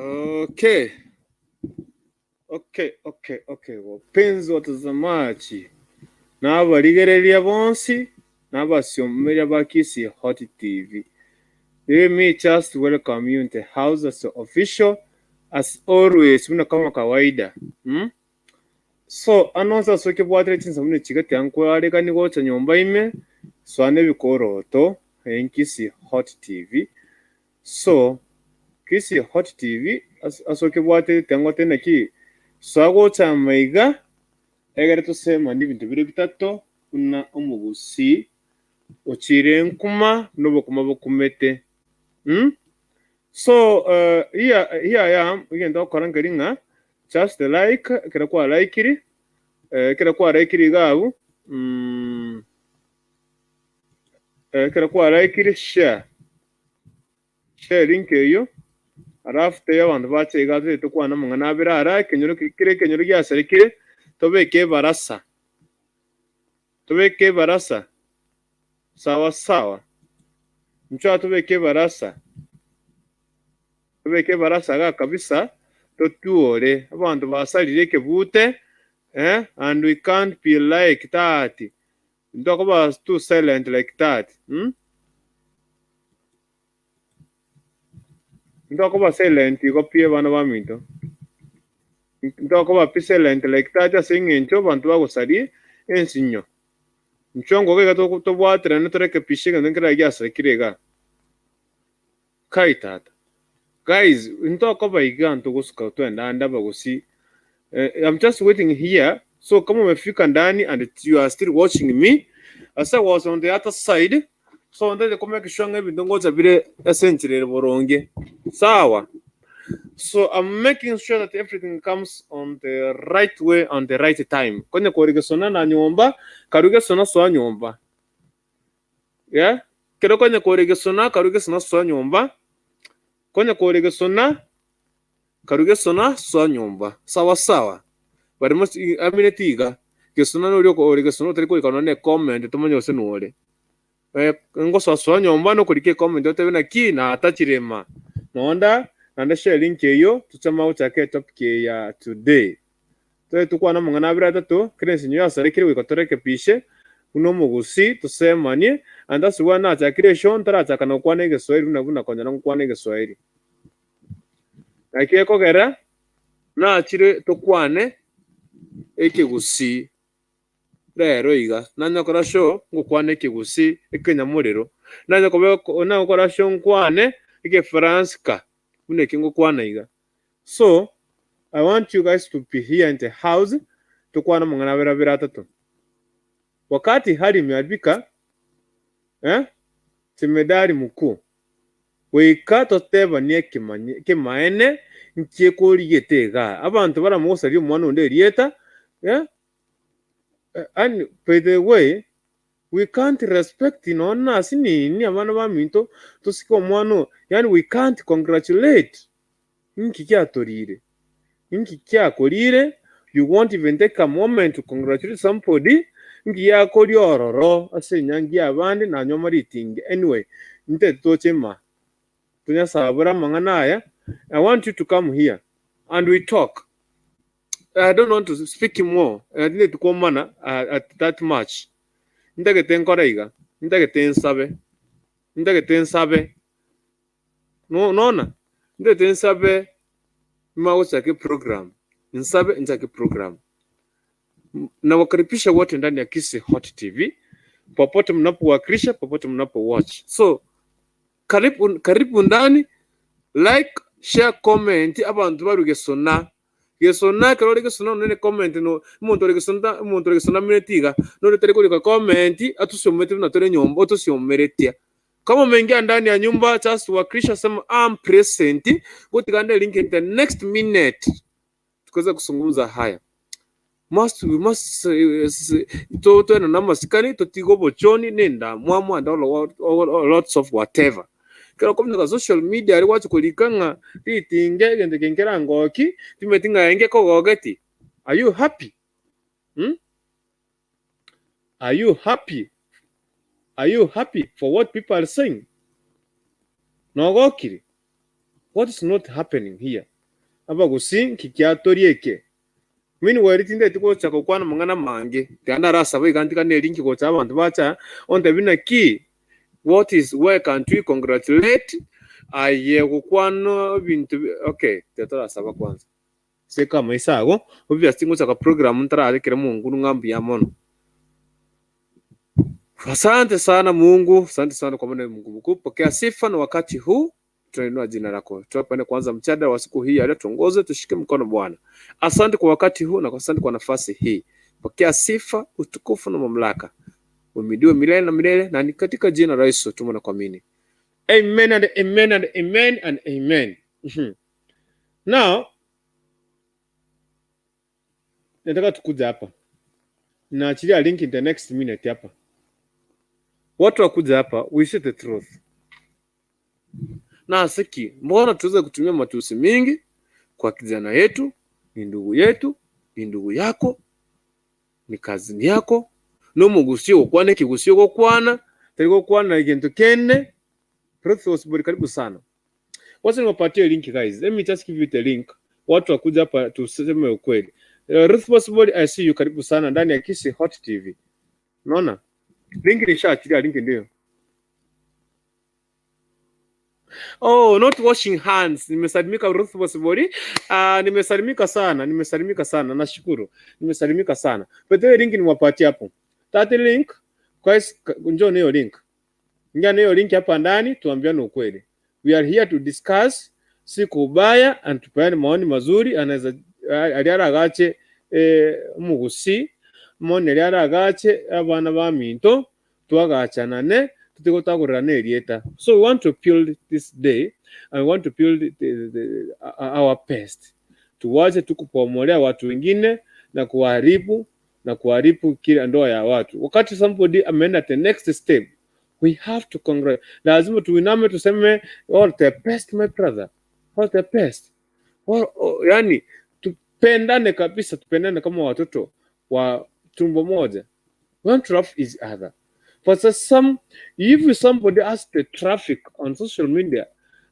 Okay. Okay, okay, okay. Wapenzi watazamaji na abarigereria bonsi na abasiomeria ba Kisii Hot TV. Let me just welcome you in the house as official as always buna kama kawaida. Hmm? So ano onsi ase okebwatire chinsa buna echi gati ankwaregani gocha nyomba ime soa nebikoroto eh, Kisii Hot TV. So Kisii Hot TV ase okebwaterete ngote naki soa gocha amaiga egere tosemanie ebinto bire bitato buna omogusii ochire nkuma buna obokima bokumete mm so here here I am egento ogokora nkeri ng'a just like ekero kwa likiri ekero kwa likiri iga abwo mm ekero kwa likiri share. Share link eyio, alafu tebia abanto bache iga toche tokwane amang'ana abere ara, ekenyoro kera ekenyoro giasarekire, tobeke ebarasa, tobeke ebarasa sawa sawa, inchuo aa tobeke ebarasa, tobeke ebarasa igaa kabisa, totuore, abanto basarire ekebute eh, and we can't be like that. Ntokoba too silent like that mm? Ntokoba silent igo pi abana baminto. Ntokoba pi silent like that ase eng'encho abanto bagosaria ensinyo. Inchuo ngoka iga tobwaterane torekepishe egento nkere giasarekire igaa. Kai tata. Guys, ntokoba iga ntogosuka twende ande abagusii. Eh, I'm just waiting here. So kama umefika ndani and you are still watching me, as I was on the other side, so ndete ko make sure ng'a ebinto ngocha bire ase enchera ere boronge. Sawa. So I'm making sure that everything comes on the right way on the right time. Konya kore gesona na nyomba, karu gesona soa nyomba. Yeah, kero konya kore gesona karu gesona soa nyomba, konya kore gesona karu gesona soa nyomba. Sawa sawa. Bari mos- amineti iga, gesona noria oko- ore gesona otari korika nonya ne comment tomanye gose nore. Eh, ngosoa soa nyomba nokorika ecomment otebe naki natachire ma. Nonda naende share link eyio tochama gochaka etopic eye ya today. Tobe tokwane amang'ana abere atato, kera ensinyo yasarekire goika torekepishe buna omogusii, tosemanie, and that's why nachakire eshow ntarachaka na gokwana egeswahili buna buna konyora ngokwana egeswahili. Naki ekogera nachire tokwane ekegusii rero iga, nanya gokora show ngokwana ekegusii ekenyamorero, nanya koba nanya gokora show nkwane egefaransa buna eke ngokwana iga. So I want you guys to be here in the house tokwane amang'ana abere abere atato. Wakati hali imeharibika eh, jemedari mkuu goika totebanie ekemanye ekemaene nki ekorigete igaa. Abanto baramogosaria omwana onde erieta eh, and by the way we can't respect nonya nase nini abana baminto tosike omwana oyo yaani we can't congratulate Inki giatorire? Inki giakorire? You won't even take a moment to congratulate somebody. Inki giakoria ororo ase enyangi y'abande nanywa ritinge. Anyway, intete toche ima tonyasabore amang'ana aya. I want you to come here and we talk. I don't want to speak more. Tindeti komana at that much. Ntagete nkore iga, ntagete nsabe, ntagete nsabe. Nona, ntete nsabe nyuma gochaka eprogram, nsabe nchake eprogram. Nawakaribisha wote ndani ya Kisii Hot TV popote mnapowakilisha, popote mnapo watch. So karibu, karibu ndani, like, share, comment abanto barwe gesona gesona ekero ore gesona onene comment no omonto ore gesona omonto ore gesona amineti iga nore tari korika comment atosiomete buna tore nyomba otosiomeretie Kama umeingia ndani ya nyumba just wakilisha sema I'm present gotiga nde link in the next minute tukaweza kuzungumza haya must we must to twena na amasikani totige obochoni na endamwamu and all, all, lots of whatever kero okominyoka social media aria gwachi korika ng'a ritinge egento eke nkerangoki timanyeti ng'a enge kogogeti are you happy hmm? Are you happy? Are you happy for what people are saying? Nogokire? What is not happening here? Abagusii nki kiatoria eke? Meanwhile tindeti gocha gokwana amang'ana amange, tiga ndarasaba iga ntigane erinki gocha abanto bacha ontebie naki what is why can't we congratulate aye gokwana ebinto okay tiga torasaba kwanza. Seka amaiso ago, obvious tingochaka program ntararikera Mungu ng'a mbuya mono. Asante sana Mungu, asante sana kwa maana Mungu mkuu. Pokea sifa na wakati huu tunainua jina lako. Tunapoenda kuanza mjadala wa siku hii ya leo, tuongoze, tushike mkono Bwana. Asante kwa wakati huu na asante kwa nafasi hii. Pokea sifa, utukufu na mamlaka. Uhimidiwe milele na milele, na ni katika jina la Yesu tumeomba na kuamini. Amen and amen and amen and amen. Now nataka tukuja hapa. Naachilia link in the next minute hapa. Watu wakuja hapa, we say the truth. Na ase ki? Mbona tuweze kutumia matusi mingi kwa kijana yetu, ni ndugu yetu, ni ndugu yako, ni cousin yako, nomogusia ogokwana ekegusii ogokwana, tari gokwana egento kende. Ruth Osborne karibu sana. Wacha niwapatie link guys. Let me just give you the link. Watu wakuja hapa tuseme ukweli. Ruth Osborne I see you karibu sana ndani ya Kisii Hot TV. Unaona? Link nishaachilia link ndio. Oh, not washing hands. Nimesalimika Ruth Bosibori. Nimesalimika sana, nimesalimika sana. Nashukuru. Nimesalimika sana. But hiyo link niwapatie hapo. That link, guys, njoo na hiyo link. Ingia na hiyo link hapa ndani tuambiane ukweli. We are here to discuss si kwa ubaya and tupeane maoni mazuri anaweza aria aragache eh, omogusi maoni aria aragache abana baminto twagachanane totige gotagorerana erieta. So we want to build this day and we want to build the, our best. Tuwache tu kupomolea watu wengine na kuharibu na kuharibu kila ndoa ya watu. Wakati somebody ameenda the next step, we have to congratulate. Lazima tuiname tuseme all the best my brother, all the best. All, all, yani tupendane kabisa, tupendane kama watoto wa tumbo moja. We want to love each other. But there's some, if somebody has the traffic on social media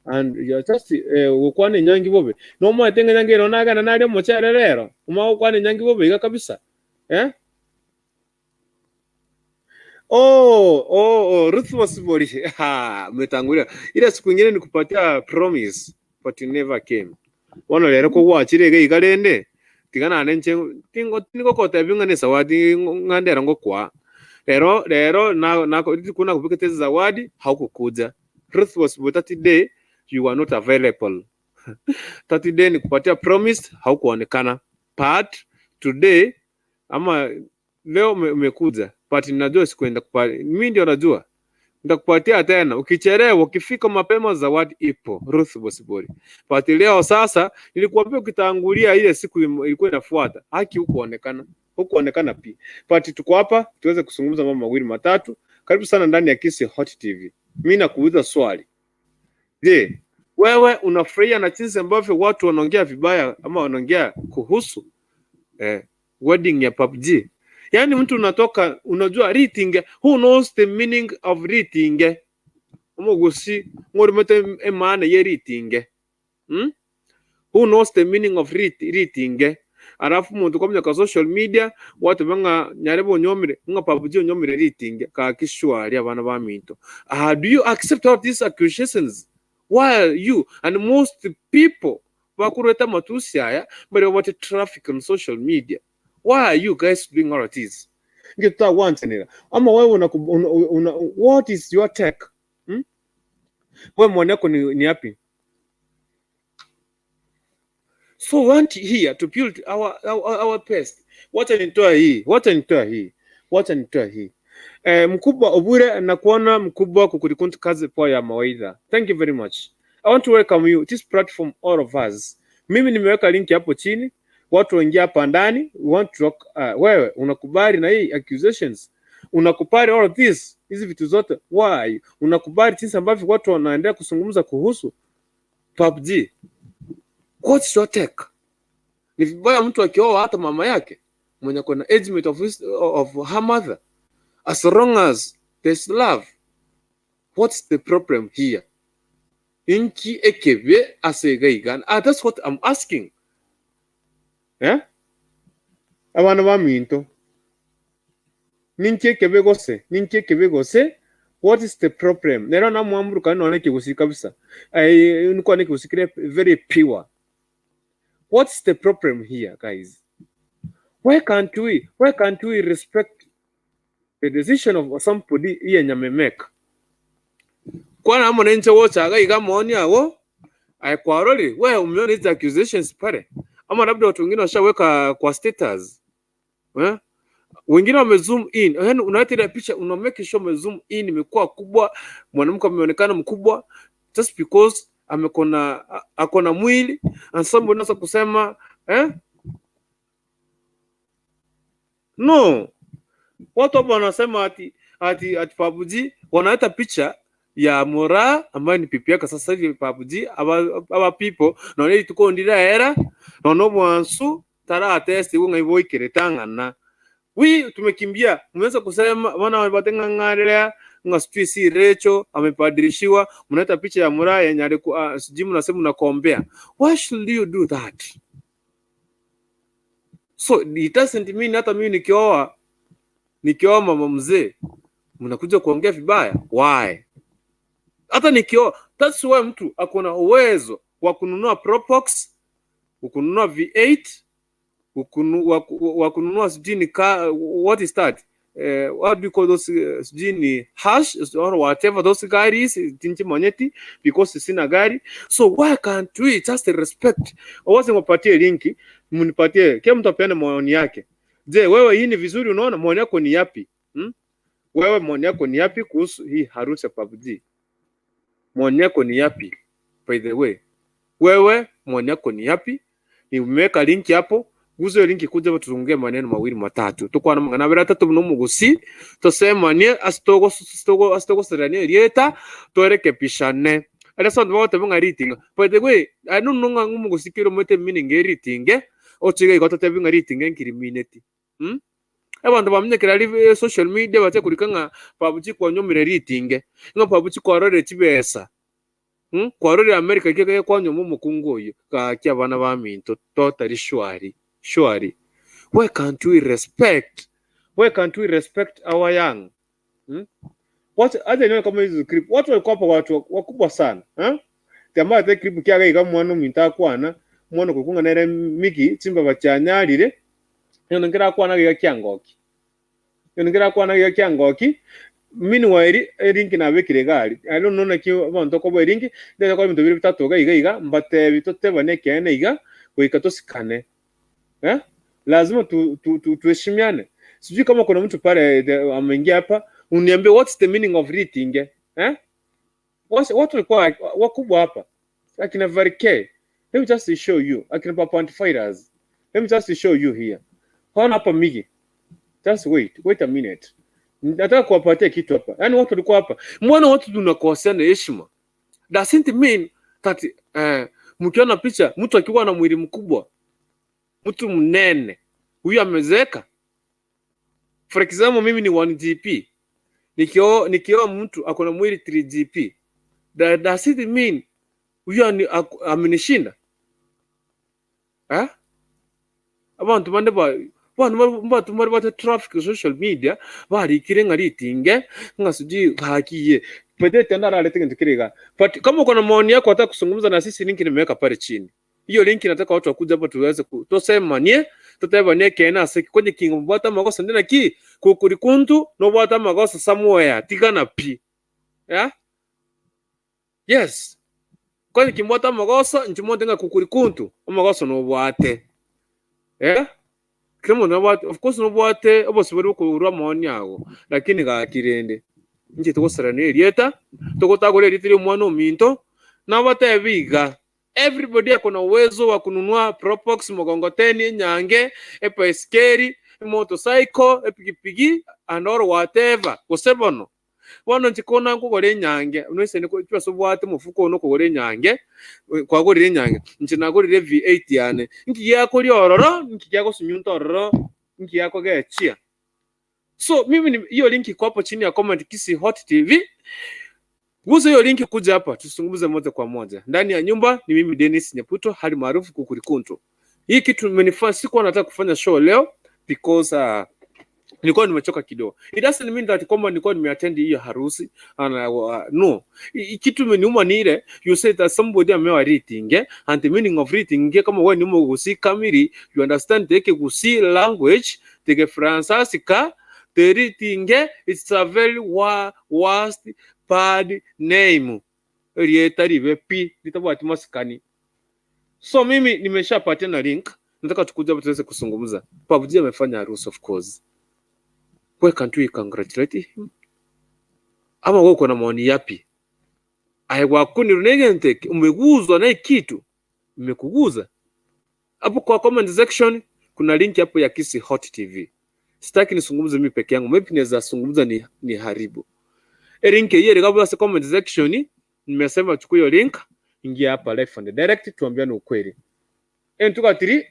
and you're just gokwana enyangi bobe, nomaete ng'a enyangi ero nagenda naria omochere rero, omanye gokwana enyangi bobe iga kabisa eh? Oh, oh, oh, Ruth Wasibori. Ha, umetangulia. Ile siku ingine nikupatia promise but you never came. Bono rero kogwachire iga iga rende tiga naende inche tingo tingogotebia ng'a nesawadi ng'a ndero ngokoa. Rero rero na nako rituko nakobekete ezawadi haukokuja. Ruth Wasibori that day you were not available. That day nikupatia promise haukuonekana. But today ama leo umekuja but najua sikuenda kupa mimi ndio najua nitakupatia tena ukichelewa, ukifika mapema zawadi ipo. Ruth Bosibori. But leo sasa nilikuambia ukitangulia ile siku ilikuwa inafuata, haki hukuonekana, hukuonekana pia. But tuko hapa tuweze kuzungumza mambo mawili matatu. Karibu sana ndani ya Kisii Hot TV. Mimi nakuuliza swali. Je, wewe unafurahia na jinsi ambavyo watu wanaongea vibaya ama wanaongea kuhusu wedding ya PUBG? Yaani mtu unatoka unajua ritinge, who knows the meaning of ritinge? Omogusi ng'orimete emaana ye ritinge. Who knows the meaning of ritinge? Alafu omonto kwamanya ka social media gwateba ng'a nyarebe onyomire ng'a PUBG onyomire ritinge gaki surely abana baminto. Ah, do you accept all these accusations? Why are you and most people bakorwete amatusi aya mbare babwate traffic on social media? Why are you guys doing all of this? Inki totagwanchanera ama wewe una, una, una, what is your take? Wewe maoni yako ni yapi? So we want here to build our best. Wacha nitoe hii, wacha nitoe hii, wacha nitoe hii. Mkubwa Obure na kuona mkubwa kukulikuntu kazi poa ya mawaidha. Thank you very much. I want to welcome you this platform all of us. Mimi nimeweka link hapo chini. Watu waingia hapa ndani. We want to talk, wewe unakubali na hii accusations? Unakubali all of this? Hizi vitu zote why? Unakubali jinsi ambavyo watu wanaendelea kuzungumza kuhusu PUBG? What's your take? Ni vibaya mtu akioa hata mama yake mwenye ako na age mate of her mother. As long as there's love, what's the problem here? Inki ekebe ase iga iga? Ah, that's what I'm asking. Eh? Abana baminto, ninki ekebe gose? Ninki ekebe gose? What is the problem? Nero namwamburukani nonya ekegusii kabisa. Eh, nkwane ekegusii kere very pure. What's the problem here guys? Why can't we, why can't we respect the decision of somebody yenye amemake? Kwana amo nenche gocha iga iga maoni ago, aye kwarorire, we umeona hizi accusations pale, ama labda watu wengine washaweka kwa status eh? Wengine wame zoom in, yaani unaleta ile picha una make sure ume zoom in, imekuwa kubwa, mwanamke ameonekana mkubwa just because amekona akona mwili and somebody anaweza kusema eh? No, watu hapo wanasema ati ati ati PUBG wanaleta picha ya Moraa ambaye ni pipi yake sasa hivi PUBG aba aba people nonye rituko ndiraera nonye obwansu taratestigwe ng'a iboikere tang'ana we tumekimbia mmeanza kusema bana bate ng'ang'arerea ng'a sijui si Rachel amebadilishiwa mnaleta picha ya Moraa yenye alikuwa sijui mnasema mnakombea why should you do that so it doesn't mean hata mimi nikioa nikioa mama mzee mnakuja kuongea vibaya why hata nikioa that's why mtu akona uwezo wa kununua Probox wa kununua V8 wa kununua sijui ni car, what is that what do you call those sijui ni hash or whatever those garis tinchimanyeti because sina gari so why can't we just respect wase nipatie linki mnipatie kila mtu apeane maoni yake je wewe hii ni vizuri unaona maoni yako ni yapi Wewe maoni yako ni yapi kuhusu hii harusi ya PUBG maoni yako ni yapi by the way wewe maoni yako ni yapi nimeweka linki hapo guza iyo linki kuja hapo tuzungumzie maneno mawili matatu tukwana mang'ana abere atato buna omogusi tosemanie ase togo togo ase togosererania erieta torekebishane aria ase abanto bagoteba ng'a ritinga by the way I don't know ng'a omogusi kere omanyete meaning ya eritinge oche iga igo ototebi ng'a ritinge nkirimineti mh. Abanto bamenyekire aria social media bache korika ng'a PUBG kwanyomire ritinge, ng'a PUBG kwarorire chibesa mh, kwarorire America ekio kwanyoma omokungu oyio, gaki abana baminto totari shwari shwari. Why can't we respect, why can't we respect our young mh? Wacha acha nione kama hizi clip watu walikuwa hapa watu wakubwa sana eh? Tiamate clip kiaga iga omwana ominto akwana, omwana okokung'a nere Miki chimbaba chianyarire, Egento nkerakwana iga kiangoki, egento nkerakwana iga kiangoki, meanwhile elink nabekire iga aria, I don't know naki abanto okoboa elink, ndete kora ebinto bire bitato iga iga iga, mbatebi totebane ekeene iga, goika tosikane eh, lazima tu tu tu tuheshimiane. Sijui kama kuna mtu pale the ameingia hapa, uniambie what's the meaning of ritinge eh? Watu walikuwa wakubwa hapa akina Varike, let me just show you akina Papa Antivirus, let me just show you here. Hawana hapa migi, just wait, wait a minute, nataka kuwapatia kitu hapa. Yaani watu walikuwa hapa, mbona watu tunakoseana heshima? Doesn't mean that mkiona picha mtu akiwa na mwili mkubwa, mtu mnene, huyu amezeeka. For example, mimi ni 1 GP nikioa nikioa mtu ako na mwili 3 GP that does it mean huyu amenishinda eh? Abanto bande ba abanto mbato mbare bate traffic social media barikire ng'a ritinge ng'a sijui gaki bedete ndararete gento kere iga but kama uko na maoni yako wataka kuzungumza na sisi link nimeweka pale chini hiyo link nataka watu wakuja hapa tuweze tosemanie totebanie ekeene ase ki konye kingo mbwate amagoso nde naki kukuri kuntu nobwate amagoso somewhere tigana pi yeah? Yes konye kimbwate amagoso inche monte ng'a kukuri kuntu amagoso nobwate eh? Kera omonto nabwate of course nobwate obosibore bwokorwa amaoni ago lakini gaki rende inche togosarania erieta togotagora erieta ria omwana ominto nabatebi iga Everybody ako na uwezo wa kununua probox, mgongoteni, enyange, ebaisikeli, emotorcycle, epigipigi and all whatever gose bono. Bono inche kona nkogora enyange noise chibesa obwate omofuko one okogora enyange, kwagorire enyange, inche nagorire V8 yane, nki giakoria ororo, nki giagosunyunta ororo, nki giakogechia. So mimi ni hiyo link iko hapo chini ya comment Kisii Hot TV. Gusa hiyo link kuja hapa tuzungumze moja kwa moja. Ndani ya nyumba ni mimi Dennis Nyaputo hali maarufu Kukurikuntu. Hii kitu imenifanya sikuwa nataka kufanya show leo because nilikuwa nimechoka kidogo. It doesn't mean that kwamba nilikuwa nimeattend hiyo harusi and no. Kitu imeniuma ni ile you say that somebody amewa rating and the meaning of rating kama wewe ni mugusi kamili you understand the Gusii language the Francesca the rating it's a very worst bad name rieta ribe pi litabwati masikani. So mimi nimeshapatia na link, nataka tukuja hapa tuweze kuzungumza. Babuji amefanya harusi of course. Why can't we congratulate him? Ama wewe uko na maoni yapi? Aigwakuni runegenteke umeguzwa na kitu imekuguza hapo kwa comment section kuna link hapo ya Kisii Hot TV. Sitaki nisungumze mimi peke yangu, maybe naweza zungumza ni haribu. E link hiyo ile kabla comment section nimesema chukua hiyo link, ingia hapa live and direct tuambiane ukweli. Entuka 3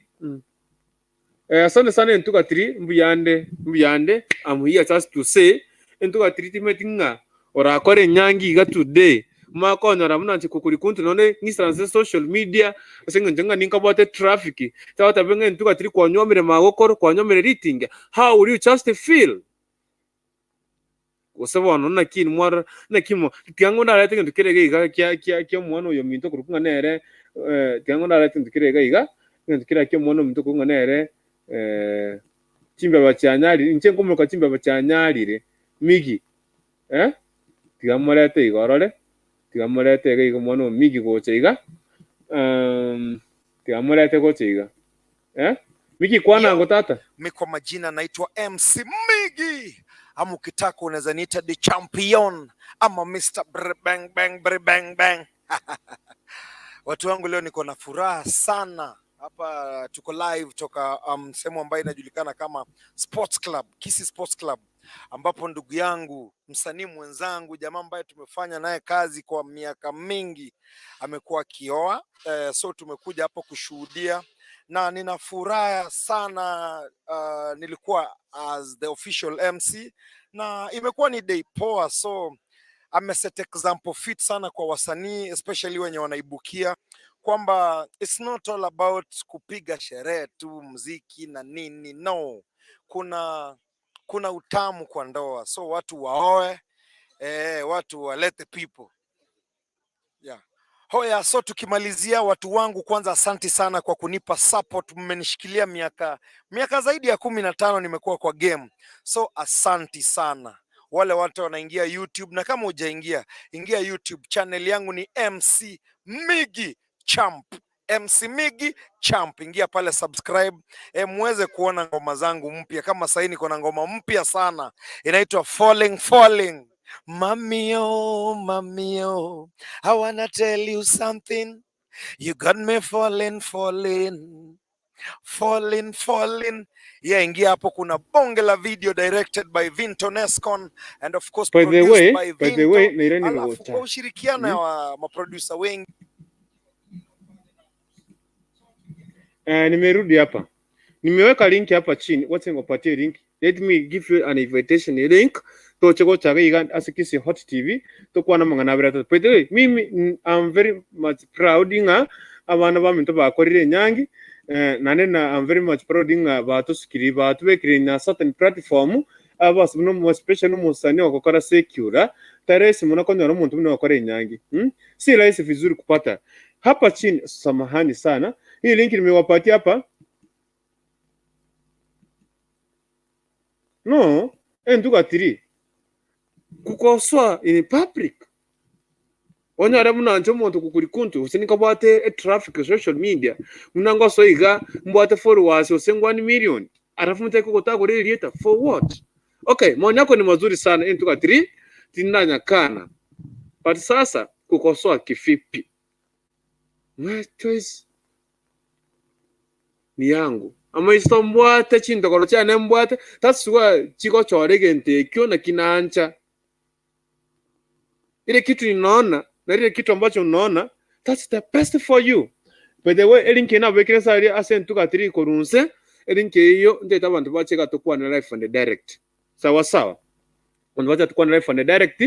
asante sana Entuka 3 mbuyande mbuyande I'm here just to say Entuka 3 timeti ng'a orakore nyangi iga today makonyora buna nche kukuri kuntu none ng'isaranse social media ase eng'encho ng'a ninkabwate traffic tagotabe ng'a Entuka 3 kwanyuomire magokoro kwanyuomire ritinge how will you just feel gose bono naki mwarora naki mo tiga ng'o ndarete egento kere iga iga kia kia kia omwana oyo ominto okorokwa ng'a nere tiga ng'o ndarete egento kere iga iga egento kera kia omwana ominto okorokwa ng'a nere chimbeba chianyarire inche nkomoroka chimbeba chianyarire migi tiga morete iga orore tiga morete iga iga omwana o migi gocha iga tiga morete gocha iga migi kwana Yo, ango tata. mi kwa majina naitwa MC Migi, ama ukitaka unaweza niita the champion ama Mr. Brr bang bang brr bang bang. Watu wangu, leo niko na furaha sana hapa, tuko live toka sehemu ambayo inajulikana kama Sports Club, Kisii Sports Club, ambapo ndugu yangu msanii mwenzangu jamaa ambaye tumefanya naye kazi kwa miaka mingi amekuwa akioa so tumekuja hapo kushuhudia na nina furaha sana nilikuwa as the official MC na imekuwa ni day poa, so ameset example fit sana kwa wasanii especially wenye wanaibukia kwamba it's not all about kupiga sherehe tu mziki na nini, no, kuna utamu kwa ndoa, so watu waoe watu walete people yeah. Hoya, so tukimalizia, watu wangu, kwanza asanti sana kwa kunipa support. Mmenishikilia miaka zaidi ya 15 nimekuwa kwa game, so asanti sana wale watu wanaingia YouTube, na kama hujaingia ingia YouTube, channel yangu ni MC Migi Champ, MC Migi Champ, ingia pale subscribe, muweze kuona ngoma zangu mpya. Kama sahii niko na ngoma mpya sana inaitwa Falling Falling. Mamio, mamio, I wanna tell you something. You got me falling, falling, falling, falling. Yeah, ingia hapo, kuna bonge la video directed by Vinto Nescon and of course By the produced way, by by the way, Vinto, Nairani alafu Gocha. kwa ushirikiano wa maproducer wengi. Nimerudi hapa. Nimeweka link hapa chini. Wacha nikupatie link. Let me give you an invitation link. Toche gochaga iga ase Kisii Hot TV tokwana mang'ana abere atato. By the way, mimi I'm very much proud ng'a abana baminto bakorire enyangi naende na I'm very much proud ng'a batosikiri batubekire in a certain platform abase buna especially omosani ogokora secular tari rahisi mono konyora omonto buna ogokora enyangi. Si rahisi vizuri kupata. Hapa chini, samahani sana, hii link nimewapatia hapa. No, entuka 3 kukosoa in public onyare buna nche omonto kukuri kuntu gose ninkabwate etraffic social media buna ngosoa iga mbwate followers gose 1 million alafu motake gotagora erieta for what? Okay, maoni yako ni mazuri sana entuka 3 tindanyakana but sasa kukosoa kivipi? My choice ni yangu amaiso mbwate chintokoro chiane mbwate taswa chigochora egento ekio naki nancha ile kitu ninaona na ile kitu ambacho unaona that's the best for you. By the way, elink nabekire sari ase entuka 3 korunse elink eyo ndeta abantu bache gatokwana live and direct sawa sawa. Abanto bacha tukwane live and direct,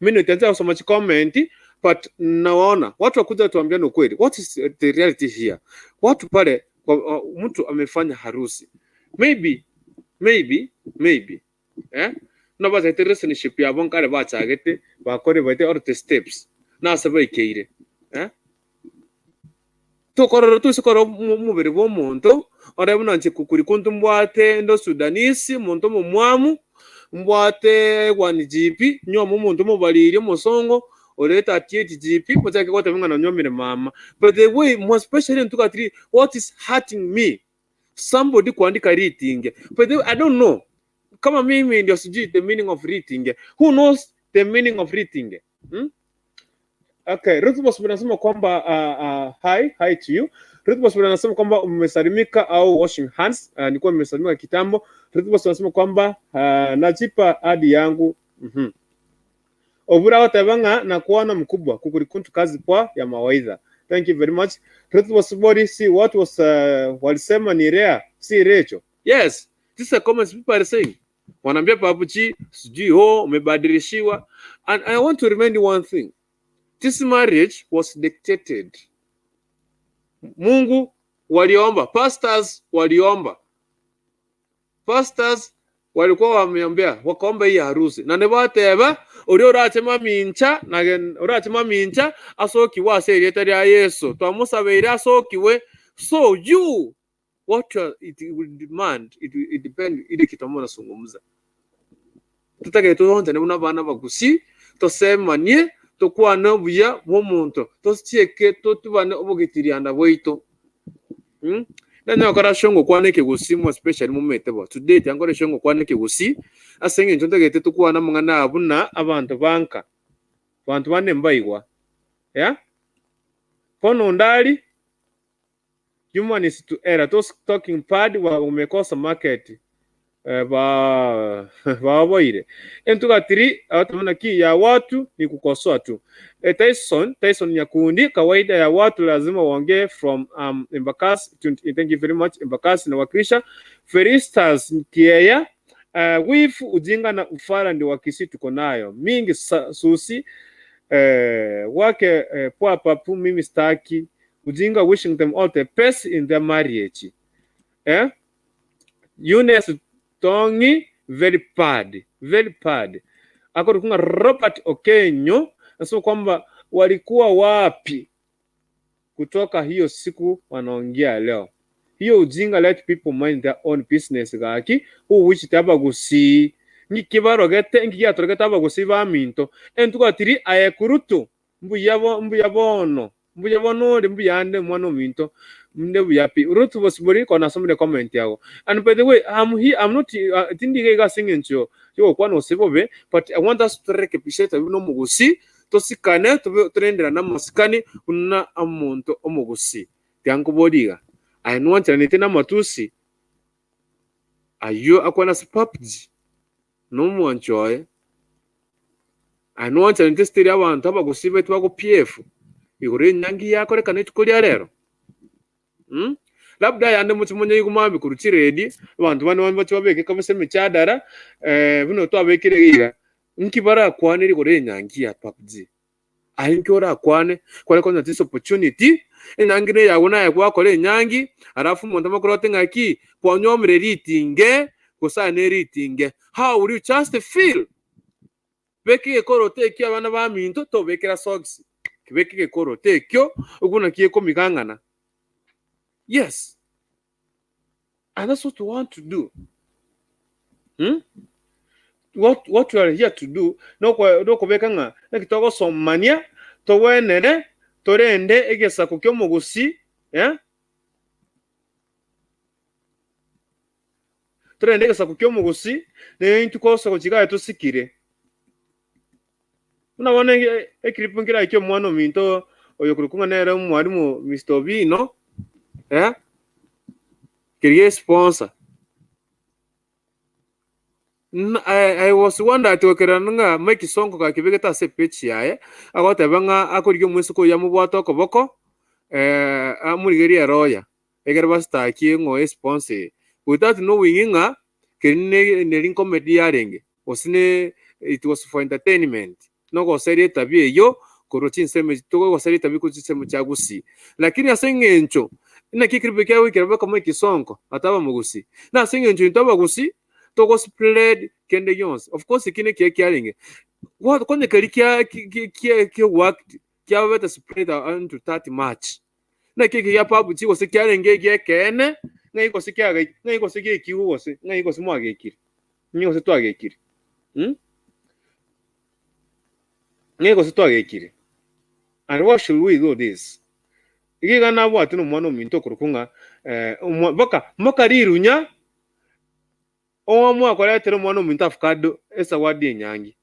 mimi nitaanza kusoma chicomment but nawaona watu wakuja tuambiane ukweli, what is the reality here? Watu pale kwa, mtu amefanya harusi maybe maybe maybe eh no bachaete relationship yabo nkare bachagete bakore baete all the steps nase baikeire eh Tokorora toise korora omobere bw'omonto ore buna inche kuri konto mbwate ndo Sudanese, omonto omomwamu, mbwate one GB, nyuome omonto omobariri omosongo ore 38 GB, mochake goteba ng'a nanyuomire mama. By the way, more especially ntugatiri what is hurting me, somebody kuandika ritinge. By the way, I don't know kama mimi ndio sijui the meaning of ritinge. Who knows the meaning of ritinge? Hmm? Okay, Ruth Bosman anasema kwamba uh, hi, hi to you. Ruth Bosman anasema kwamba umesalimika au washing hands. Nilikuwa nimesalimika kitambo. Ruth Bosman anasema kwamba najipa hadi yangu. Obura oteba ng'a nakuona mkubwa kukuri kuntu kazi poa ya mawaidha. Thank you very much. Ruth Bosman si what was walisema ni rare, si recho. Yes, this is a comments people are saying. Wanaambia papuchi sijui ho umebadilishiwa. And I want to remind you one thing. This marriage was dictated. Mungu waliomba, pastors waliomba. Pastors walikuwa wameombea, wakaomba hii harusi. Na nibateba oria orache mamincha na orache mamincha asokiwe ase erieta ria Yesu. Twamosabeire asokiwe. So you what you are, it will demand it, will, it depend ile kitu ambacho unazungumza. Totagete toonchane buna abana bagusi, tosemanie, tokwane obuya bw'omonto, tosieke totubane obogitirianda bwaito. Mm? Nanye gokora ase ngokwana ekegusii more especially momete bo. Today tiankora ase ngokwana ekegusii ase eng'encho ntagete tokwane amang'ana aya buna abanto banka. Abanto bande mbaigwa. Yeah? Bono ndari Human is to error. Those talking bad wamekosa market. Eh, ba baoboire. Entugatiri abatamana ki ya watu ni kukosoa tu. Eh, Tyson Tyson Nyakundi, kawaida ya watu lazima waongee from Embakasi. Thank you very much Embakasi nawakilisha. Felistas Kieya wifu ujinga na ufara ndio wakisi tuko nayo mingi sa, susi wake poa papu mimi staki ujinga wishing them all the best in their marriage eh Eunice Tongi very bad very bad akorikunga Robert Okenyo nasema kwamba walikuwa wapi kutoka hiyo siku wanaongea leo hiyo ujinga let people mind their own business gaki uwichite abagusii ng'iki barogete ng'iki giatorogete abagusii baminto entwatiri aye kurutu Mbuya bo, mbuya bono, mbuya bono ore, mbuya ande omwana ominto, nde buya pi. Ruth Bosibori ko nasomire comment yago. And by the way, I'm here, I'm not, tindi iga iga ase eng'encho yogokwana gose bobe, but I want us to torekebishe tobe buna omogusii, tosikane, tobe torenderane amasikani buna omonto omogusii. Tiga nkoborie iga, aye nwancheranete na amatusi ayio akwana ase PUBG na omwanchi oye? Aye nwancherete esitiri abanto abagusii baito bagopiefu igoro y'enyangi yakorekana rituko ria rero? Mm? Labda ayande moche monyaigwe mambia korwa chiredi, abanto bande bande bache babeke kabisa emechadara, eh, buna twabekire iga, nki barakwanere igoro y'enyangi ya PUBG? Aye nki orakwane kware konya this opportunity, enyangi neyago naye gwakora enyangi, alafu omonto amakurote ng'aki, kwanyuomire ritinge, gose aye neritinge, how will you just feel? Beka egekoroto ekio abana baminto tobekera socks, beka egekoroto ekio okwo naki gekomigang'ana. Yes, and that's what we want to do. Hmm? What, what we are here to do nokobeka ng'a naki togosomania togwenere torende egesaku ki'omogusi eh? Torende egesaku ki'omogusi na intwe kosa gochika aye tosikire. Buna bono eclip nkere ekio omwana ominto oyo okorokwa ng'a nere omwalimu Mister Obino eh, keria esponsor. I was wonder ati gokererana ng'a Mike Sonko gakebegete ase epage yaye, agoteba ng'a akorigia omoiseke oyio amobwate okoboko amorigerie eroya. Ekero basitakie ng'o esponse eye, without knowing ng'a keri ne neri comedy yarenge, gose ne It was for entertainment. Nogoseria etabia eyio korwa chinsemo echi, togoseria etabia korwa chinsemo chia Gusii. Lakini ase eng'encho naki ekeribu kia goikera bakamo ekisonko ataba Mogusii. Na ase eng'encho intwe Abagusii togo spread kende gionsi. Of course eki nekiya kiarenge. Gwa konya keria kia ki ki kia ogoact kiabete spread into that much. Naki eke gia PUBG gose kiarenge egi'ekeene, ng'ai gose kiagaiki, ng'ai gose giekigwe gose, ng'ai gose mwagekire, ng'ai gose twagekire, mh? Ng'ai gose twagekire? And why should we do this? Iga iga nabwate na omwana ominto okorokwa ng'a eh, omwa mpaka mpaka rirunya oamua koretera omwana ominto avocado esawadi enyangi.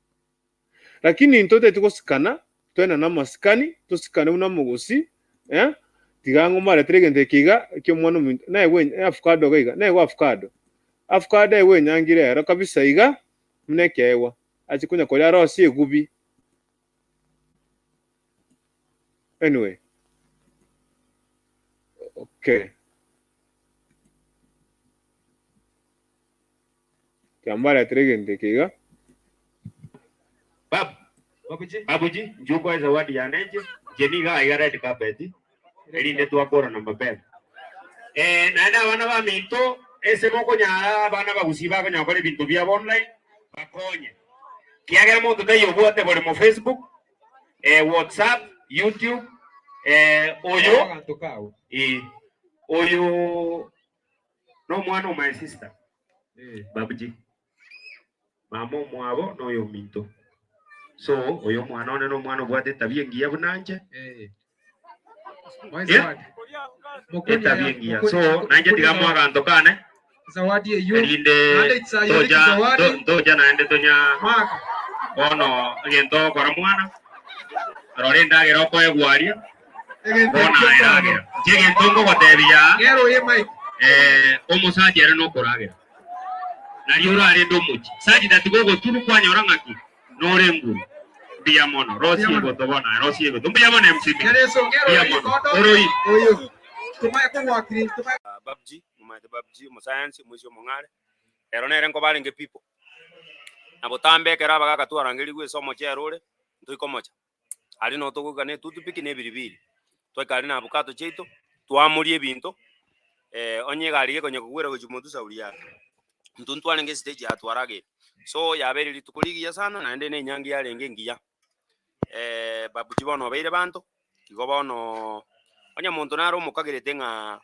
Lakini intwe totagete gosikana, toenane amasikani, tosikane buna omogosi, eh, tiga ng'o maretere egento eke iga eki'omwana ominto, naegwe avocado iga iga, naegwe avocado, avocado aegwe enyangi rero kabisa iga, buna ekeegwa, achie konya koria arosie egubi. Anyway, okay. Tiga mbaretere egento eke iga. Babu, Babuji, inchuo nkoe zawadi yane inche, inche nigo aiga red carpet, erinde twakorana mapema. Eh, naende abana baminto, ase mokonyara abana abagusii bakonyara gokora ebinto biabo online, bakonye. Kiagera monto taiyo obwate boremo Facebook, eh, WhatsApp, YouTube, eh, oyo, eh, oyo Nomwana o my sister Babji, mama omwabo noyo ominto. So oyo omwana one nomwana obwate etabia engiya buna inche. Yeah. Etabia engiya. So nainche tiga moe aganto kane erinde tocha ntocha naende tonya bono egento ogokora mwana rora endagera okoegwa aria Bono aye ragera. Inche egento ngogotebia aa, omosacha ere nokoragera, nario orarende omochie. Sacha tatiga ogoturu kwanyora ng'aki nore nguru. Mbuya mono, rosia egoto bono aye, rosia egoto. Mbuya mono MC Miggy. Mbuya mono. Oroi. Babji, momanyete Babji, omosayansi, omoisia omong'are, ero nere nkoba arenge people. Na botambe ekero abagaka twarangerigwe ase omochero ore, ntoikomocha. Aria noo togoika ne etutupiki na ebiribiri, twaika aria na abukato chiaito, twamoria ebinto, onye egari gekonya kogwera gochia motwe sauri yake, intwe ntwarenge estage ya twarageire. So yabeire rituko rigiya sana naende na enyangi yarenge engiya, babuji bono obeire banto, igo bono onye monto nare omokagerete ng'a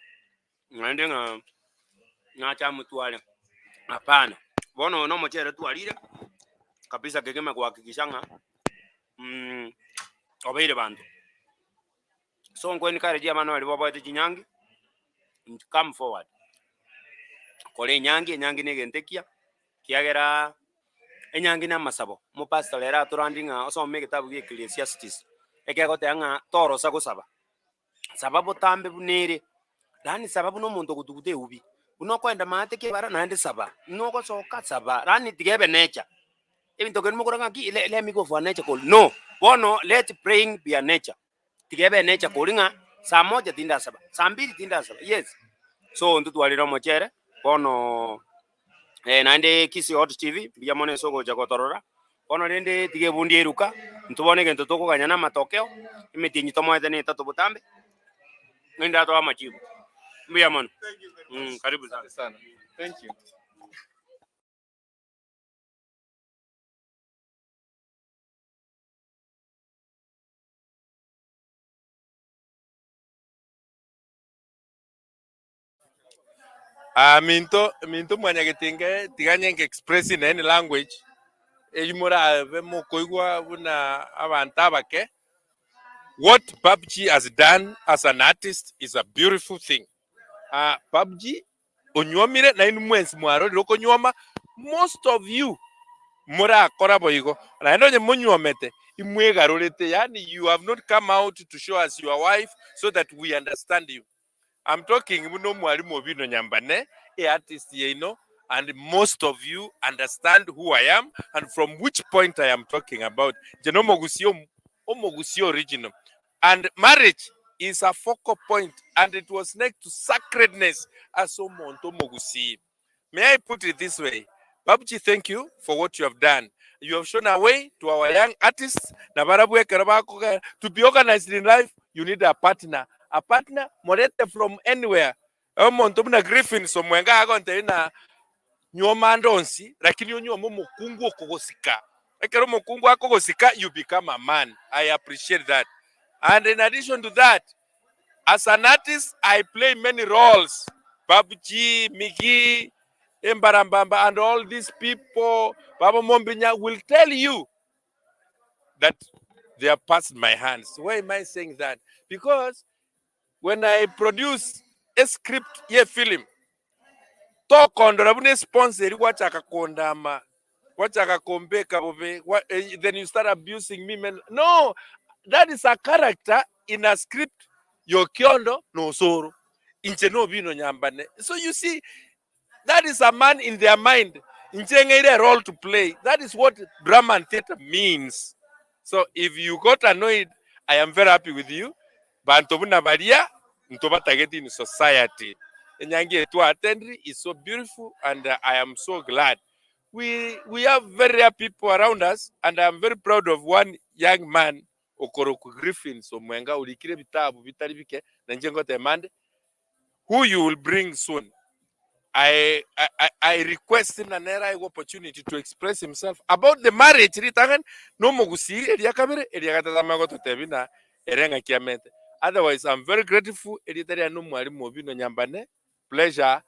naende ng'a nache amotware, hapana. Bono oyo na omochere twarire, kabisa kegima kuhakikisha ng'a obeire banto. So nko encourage abana baria baboete chinyangi, come forward, kora enyangi, enyangi na egento ekiya, ekiagera enyangi na amasabo, omopastor rero atorandi ng'a osome egetabu gia Ecclesiastes, ekegoteba ng'a torosa gosaba, saba botambe buna ere, yaani saba buna omonto ogotuguta eubi, buna okoenda maate kebara naende saba, buna ogosoka saba, yaani tiga ebe nature. Ebinto kende mokora ng'aki le let me go for a nature call, no, bono let praying be a nature, tiga ebe nature kori ng'a saa moja tindasaba, saa mbiri tindasaba, yes. So intwe twarire omochere, bono naende Kisii Hot TV, mbuya mono ase ogocha gotorora, bono rende tiga ebundi eruka, intwe bono egento tokoganya na amatokeo, emetienyi tomoete na etato botambe, naende atoe amachibu. Mbuya mono, karibu sana. Thank you. Ah, minto minto mwanyagetinge tiga nye express in any language eywo morabe mokoigwa buna abanto abake. What PUBG has done as an artist is a beautiful thing. Ah, PUBG onywomire nainwe mwensi mwarorire okonywoma, most of you morakora boigo, naende onye monywomete imwegarorete, yaani you have not come out to show us your wife so that we understand you. I'm talking buna omwalimu Obino Nyambane, e artist yaino, and most of you understand who I am and from which point I am talking about. Inche nomogusia omogusia original. And marriage is a focal point and it was next to sacredness ase omonto omogusii. May I put it this way, Babji thank you for what you have done. You have shown a way to our young artists na barabwo ekero bakogera to be organized in life you need a partner. A partner morete from anywhere. Omonto buna Griffins Omwenga agontebia ng'a nyuoma ande onsi lakini onyuome omokungu okogosika. Ekero omokungu akogosika you become a man. I appreciate that. And in addition to that, as an artist I play many roles, Babu G, Miggy, Embarambamba and all these people, Baba Mombinya will tell you that they have passed my hands. Why am I saying that? Because when I produce a script ye film, tokondora buna esponsor eri gwachaka kondama, gwachaka kombeka bobe, eh, then you start abusing me. Men. No, that is a character in a script yokiondo nosoro. Inche nobino nyambane. So you see, That is a man in their mind. Inche ng'eire a role to play. That is what drama and theater means. So if you got annoyed, I am very happy with you. Banto buna baria ntobatageti in society. Enyangi eye twa-attendri is so beautiful and I am so glad. We, we have very rare people around us and I am very proud of one young man okorokwa Griffins Omwenga orikire ebitabu bitari bike na inche ngotema ande who you will bring soon. I, I, I request ng'a nere aegwe opportunity to express himself about the marriage ritang'ani na omogusii eria kabere eria gatato amanye gototebia ng'a ere ng'aki amete. Otherwise I'm very grateful erieta riane nomwalimu Obino Nyambane, pleasure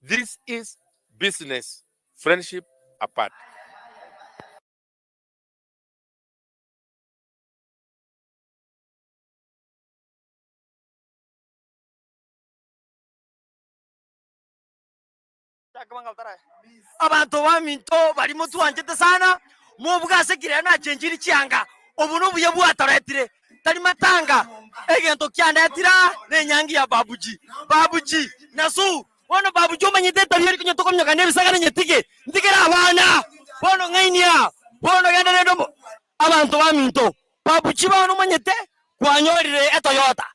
this is business, friendship apart. Abanto baminto baria motwanchete sana, mobuge ase ekireero nachenchiri chianga, obo nobuya bwatoretire, tari matanga. Egento kiandetire aa nenyangi ya Babuji. Babuji, Nasu, bono Babuji omanyete etabia eri konya tokominyoka nebisagane nyetige, ntigere abana, bono ng'aini aa, bono genda rende omo abanto baminto. Babuji bono omanyete kwanyorire etoyota,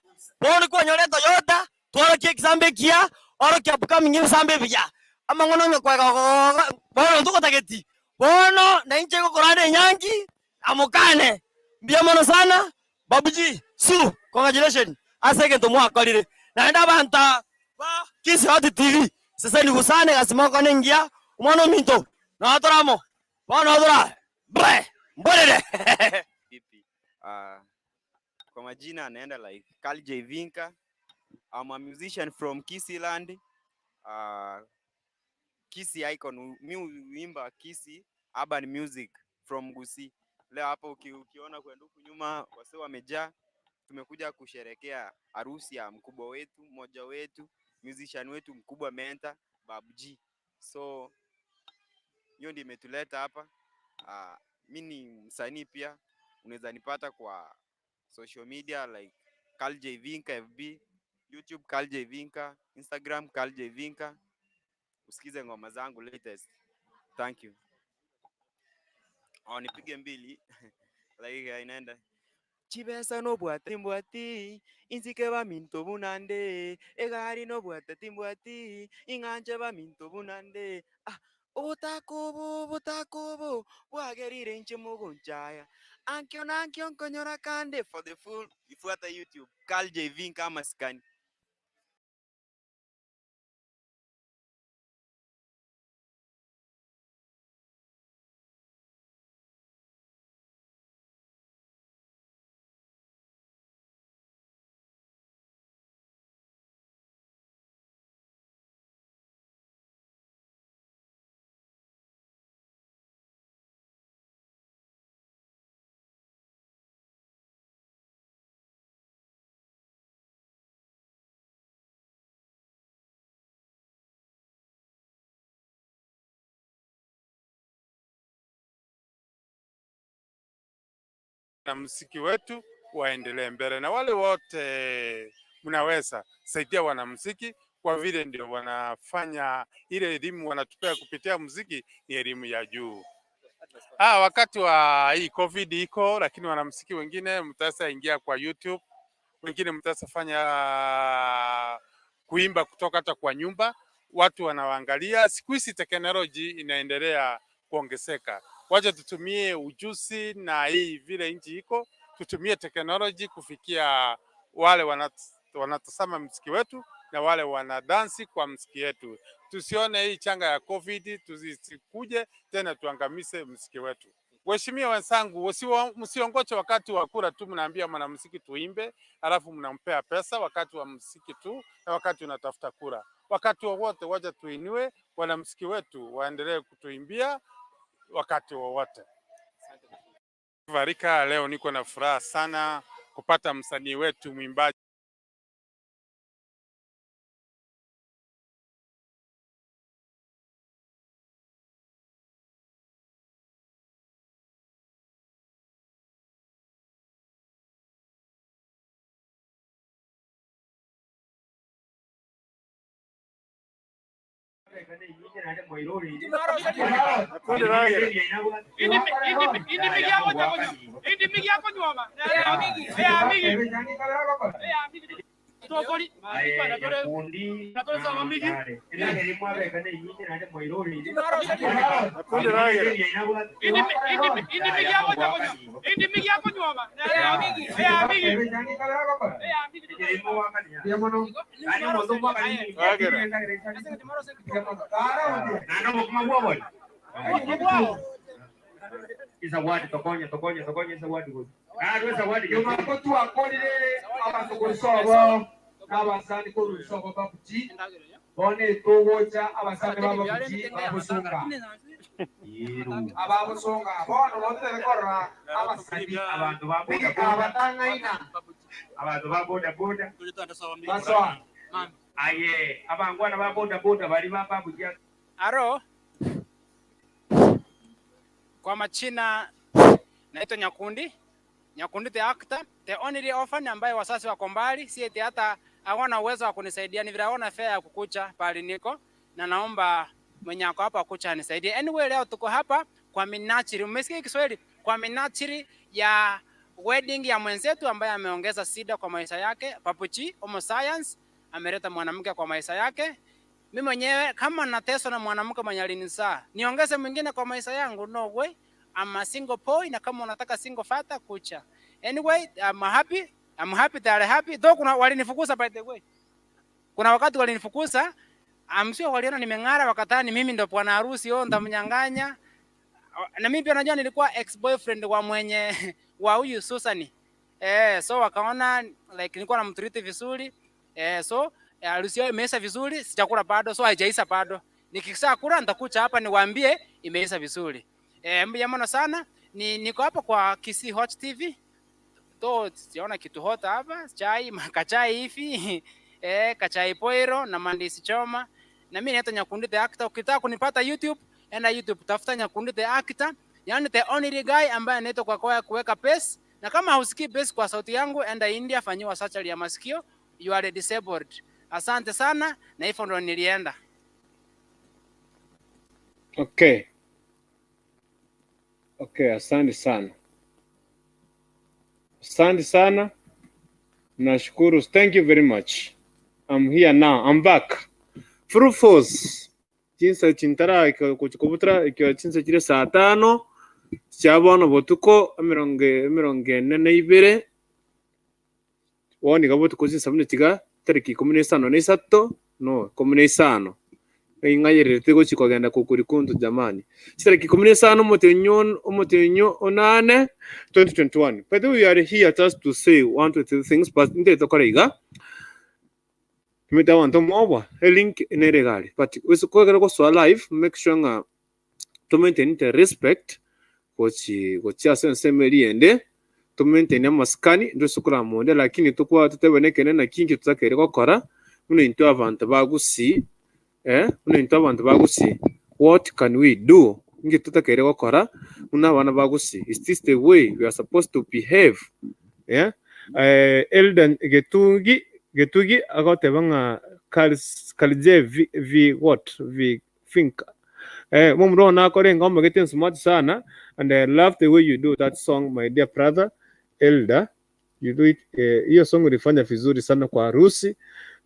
bono kwanyora etoyota Tworokia egesambo ekiya, orokia upcoming ebisambo ebiya, amang'ana onye kwega gogoga bono ntogotageti, bono nainche ngokorande enyangi amokane. Mbuya mono sana Babu G, Sue, congratulations ase egento mwakorire. Naende abanto ba Kisii Hot TV, sesenigu sana egasi mogokora nengiya, omwana ominto noo tore amo, bono noo tore aa, mborere. Vipi? Uh, kwa majina anaenda like Carl J Vinka. I'm a musician from Kisii land. Uh, Kisii icon. Mi huimba Kisii urban music from Gusii. Leo hapo uki, ukiona kwenda huku nyuma wase wamejaa. Tumekuja kusherekea harusi ya mkubwa wetu, mmoja wetu, musician wetu mkubwa mentor, Babu G. So hiyo ndio imetuleta hapa. Uh, mi ni msanii pia, unaweza nipata kwa social media like Carl J Vinka FB, YouTube Carl J Vinka, Instagram Carl J Vinka. Usikize ngoma zangu latest. Thank you. Oh, nipige mbili like inaenda chibesa nobwate timbwati inzike baminto bunande egari nobwate timbwati ing'anche baminto bunande ah Obotaka obo, obotaka obo, bwagerire inche mogonchaya. Ankio na ankio nkonyora kande for the full ifuata YouTube Carl JV nka amasikani. Wanamuziki wetu waendelee mbele, na wale wote mnaweza saidia wanamuziki kwa vile ndio wanafanya ile elimu wanatupea kupitia muziki ni elimu ya juu. Ah, wakati wa hii COVID iko, lakini wanamuziki wengine mtaweza ingia kwa YouTube, wengine mtaweza fanya kuimba kutoka hata kwa nyumba, watu wanawaangalia. Siku hizi teknoloji inaendelea kuongezeka. Wacha tutumie ujuzi na hii vile nchi iko, tutumie technology kufikia wale wanatazama mziki wetu na wale wanadansi kwa mziki yetu. Tusione hii changa ya COVID tusikuje tena tuangamize mziki wetu. Waheshimiwa wenzangu, msiongoje wakati wa kura tu mnaambia mwanamuziki tuimbe, alafu mnampea pesa wakati wa muziki tu na wakati unatafuta kura. Wakati wowote wacha tuinue wanamuziki wetu waendelee kutuimbia wakati wowote. Varika, leo niko na furaha sana kupata msanii wetu mwimbaji Aro, kwa machina naitwa Nyakundi. Nyakundi the actor, the only orphan ambaye wasasi wako mbali, si eti hata hawana uwezo wa kunisaidia, ni vile hawana fare ya kukucha pale niko, na naomba mwenye ako hapa kucha anisaidie. Anyway, leo tuko hapa kwa minajili, umesikia Kiswahili? Kwa minajili ya wedding ya mwenzetu ambaye ameongeza sida kwa maisha yake, Papuchi Homo Science ameleta mwanamke kwa maisha yake. Mimi mwenyewe kama nateswa na mwanamke mwenye alinizaa, niongeze mwingine kwa maisha yangu? No way. I'm a single boy, na kama unataka single father kucha. Anyway, I'm happy. I'm happy they are happy. Though kuna walinifukuza by the way. Kuna wakati walinifukuza, I'm sure waliona nimeng'ara wakadhani mimi ndo bwana harusi, oh ndamnyang'anya. Na mimi pia najua nilikuwa ex boyfriend wa mwenye wa huyu Susan. So wakaona like nilikuwa namtreat vizuri. So harusi yao imeisha vizuri, sijakula bado, so haijaisha bado. Nikisha kula nitakuja hapa niwaambie imeisha vizuri. Mbuya mono sana. Ni niko hapa kwa Kisii Hot TV. To sijaona kitu hot hapa, chai, kachai hivi. Kachai poiro na mandisi choma. Na mimi naitwa Nyakundi the actor. Ukitaka kunipata YouTube, enda YouTube tafuta Nyakundi the actor. Yaani the only guy ambaye anaitwa kwa kwa kuweka bass. Na kama hausikii bass kwa sauti yangu, enda India fanyiwa surgery ya masikio. You are disabled. Asante sana na hivyo ndo nilienda. Okay. Okay, asante sana. Asante sana. Nashukuru. Thank you very much. I'm here now. I'm back. Full force. Chinsa chintara kubutra ikiwa chinsa chire saa tano cia bono botuko emirongo ene na ibere bono iga botuko chinsa buna tiga tariki ikumi na isano na isato no ikumi na isano ing'ayererete gochi kogenda kokori kuntu jamani chitariki ikumi na isano omotenyo omotenyo onane 2021 by the way we are here just to say one two three things but nde tokora iga Nimete abanto mobwa elink nere egari but ase kwegera gosoa live make sure ng'a to maintain the respect gochi gochia ase ensemo eria ende to maintain amasikani ntose korama onde lakini tokwa totebane ekeene naki inki totakeire gokora buna intwe abanto ba gusii eh, buna intwe abanto ba gusii what can we do inki totakeire gokora buna abana ba gusii is this the way we are supposed to behave eh, Elder Getugi Getugi agoteba ng'a Kalje vi, vi what vi think eh, momura one akore engoma gete smart sana and I love the way you do that song my dear brother Elder you do it hiyo eh, song ulifanya vizuri sana kwa harusi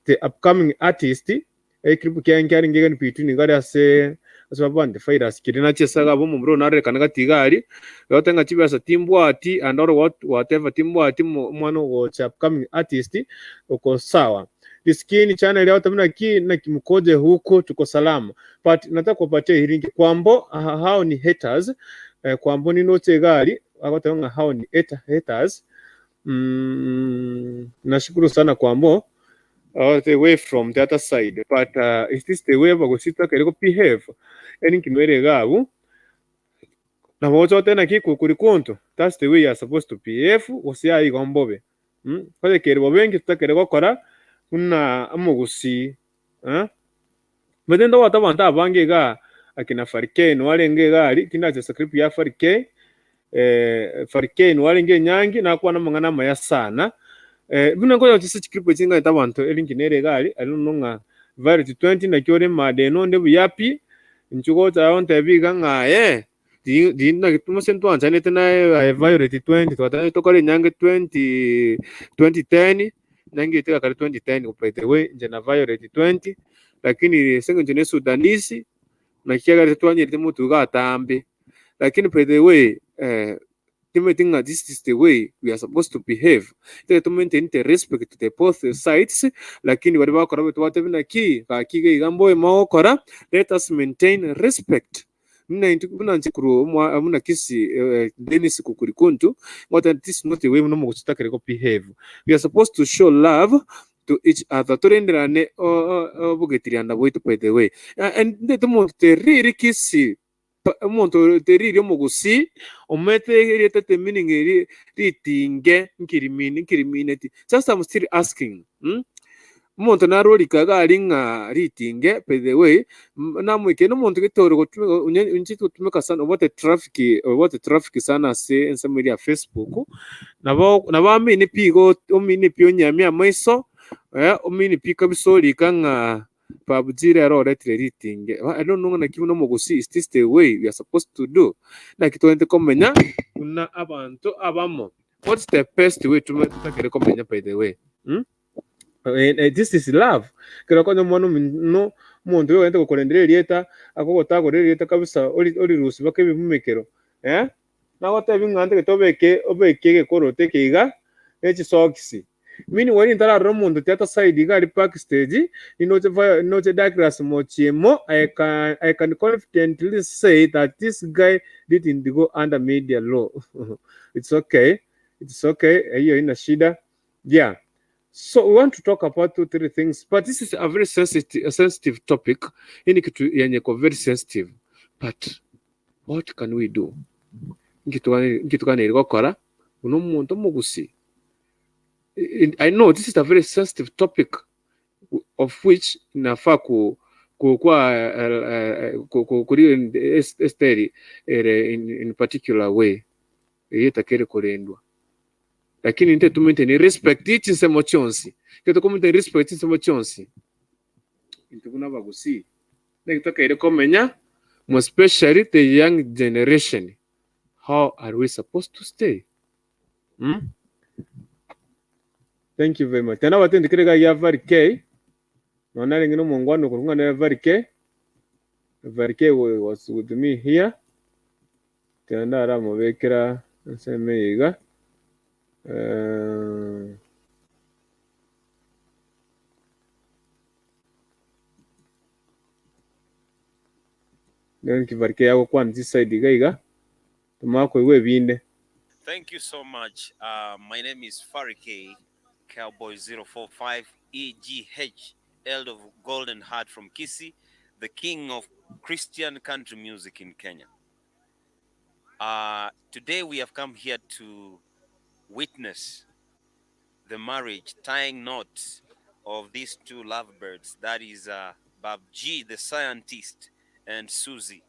the upcoming artist eh, clip kiange kiaringe between ngari ase Ase babwate virus keria nachie ase iga abwo omomura oyo narorekane gati iga aria, goteba ng'a chibesa timbwati and or what whatever timbwati omo omwana ogocha upcoming artist oko sawa. Riskini channel yao teba naki naki mkoje huku tuko salama but nataka kuwapatia hii link kwambo hao ni haters eh, kwambo ninoche iga aria agoteba ng'a hao ni haters mm, nashukuru sana kwambo all the way from the other side but uh, is this the way bagositaka ere behave eri nkinwere iga abwo nabo oche otebe naki kuri kunto that's the way you are supposed to behave gose aye igo mbobe mm? Onye kere bobe nki totakere gokora buna omogusii eh? Omanyete ntobwate abanto abange igaa akina Farikei nwarenge iga aria tindachesa clip ya Farikei eh, Farikei nwarenge enyangi nakwana amang'ana amaya sana eh, buna nkonya gochesa chiclip echi nganyete abanto elink nere iga aria I don't know ng'a Violet 20 naki ore mada eno onde buya pi inchuo gocha ontebi iga ng'a aye Ti- ti- naki mose ntwanchanete naye aye Violet 20 twatebire tokore enyangi 20 2010 enyangi yaito yakare 2010 by the way inche na Violet 20 lakini ase eng'encho ne Sudanese naki kiagerete twanyerete motwe iga atambe lakini by the way eh, timanyeti ng'a this is the way we are supposed to behave ekero to maintain the respect to the both sides lakini baria bagokora bobe twabatebia naki gaki iga iga mbobe mogokora let us maintain respect. Buna intwe buna inche korwa omwa buna Kisii eh, Dennis Kukurikuntu, ngoteba this is not the way buna omogochi otakere go behave. We are supposed to show love to each other, torenderane obogetirianda bwaito by the way. Ah, and ndete omonto teriri Kisii, pa- omonto teriri omogusii, omanyete erieta te meaning eri ritinge nkirimini nkirimineti. Just I'm still asking, mm? Omonto narorike iga aria ng'a ritinge, by the way, namoikeire nomonto gete ore gotumeka onye inche gotumeka sana obwate traffic obwate traffic sana ase ensemo eria ya Facebook, nabo nabo amine pi igo omine pi onyamie amaiso, omine pi kabisa orika ng'a Babu G rero oretire ritinge. I don't know ng'a naki buna omogusii is this the way we are supposed to do? Naki togente komenya buna abanto abamo. What's the best way totakere komenya by the way? Mh? This is love. Ekero okonya omwana omino, omonto oyo ogente gokorendera erieta, akogotagorera erieta kabisa ori orirusia mpaka ebimumekero eh, nagotebi ng'a ntagete obeke obeke egekoroto eke iga, ne chisokisi. Meanwhile ntararora omonto the other side iga aria backstage, ninoche via ninoche Douglas Mochiemo, I can I can confidently say that this guy didn't go under media law. It's okay, it's okay, eyio haina shida. Yeah. So we want to talk about two, three things, but this is a very sensitive, a sensitive topic. Hii ni kitu yenye iko very sensitive. But what can we do? Nki tuganire gokora buna omonto omogusi. I know this is a very sensitive topic of which nafaa ku kukwa kuri esteri ere in, in particular way eye etakere korendwa. Lakini intwe to maintain respect chinsemo chionsi. Ekero toko maintain respect chinsemo chionsi, intwe buna abagusii naki tokaire komenya more especially the young generation, how are we supposed to stay? Mm? Thank you very much. Tena abatindi kere iga gia Vary K, nonya narenge na omongwana okorokwa ng'a nere Vary K, Vary K was with me here. Tiga ndaramobekera ensemo eye iga. Eh, Nero nki Varike yagokwana chiside iga iga, tomanye koigwa ebinde. Thank you so much. Uh, my name is Farike Cowboy 045 EGH, Elder of Golden Heart from Kisii, the king of Christian country music in Kenya. Uh, today we have come here to witness the marriage tying knot of these two lovebirds, that is uh, Bab G the scientist and Suzy.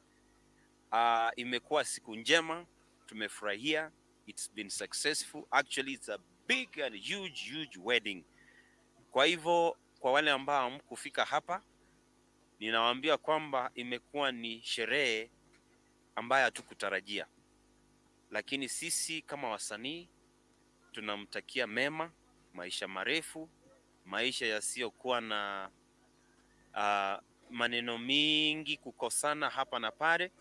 Uh, imekuwa siku njema, tumefurahia. It's been successful. Actually, it's a big and huge huge wedding. Kwa hivyo kwa wale ambao hamkufika hapa, ninawaambia kwamba imekuwa ni sherehe ambayo hatukutarajia, lakini sisi kama wasanii tunamtakia mema, maisha marefu, maisha yasiyokuwa na uh, maneno mingi, kukosana hapa na pale,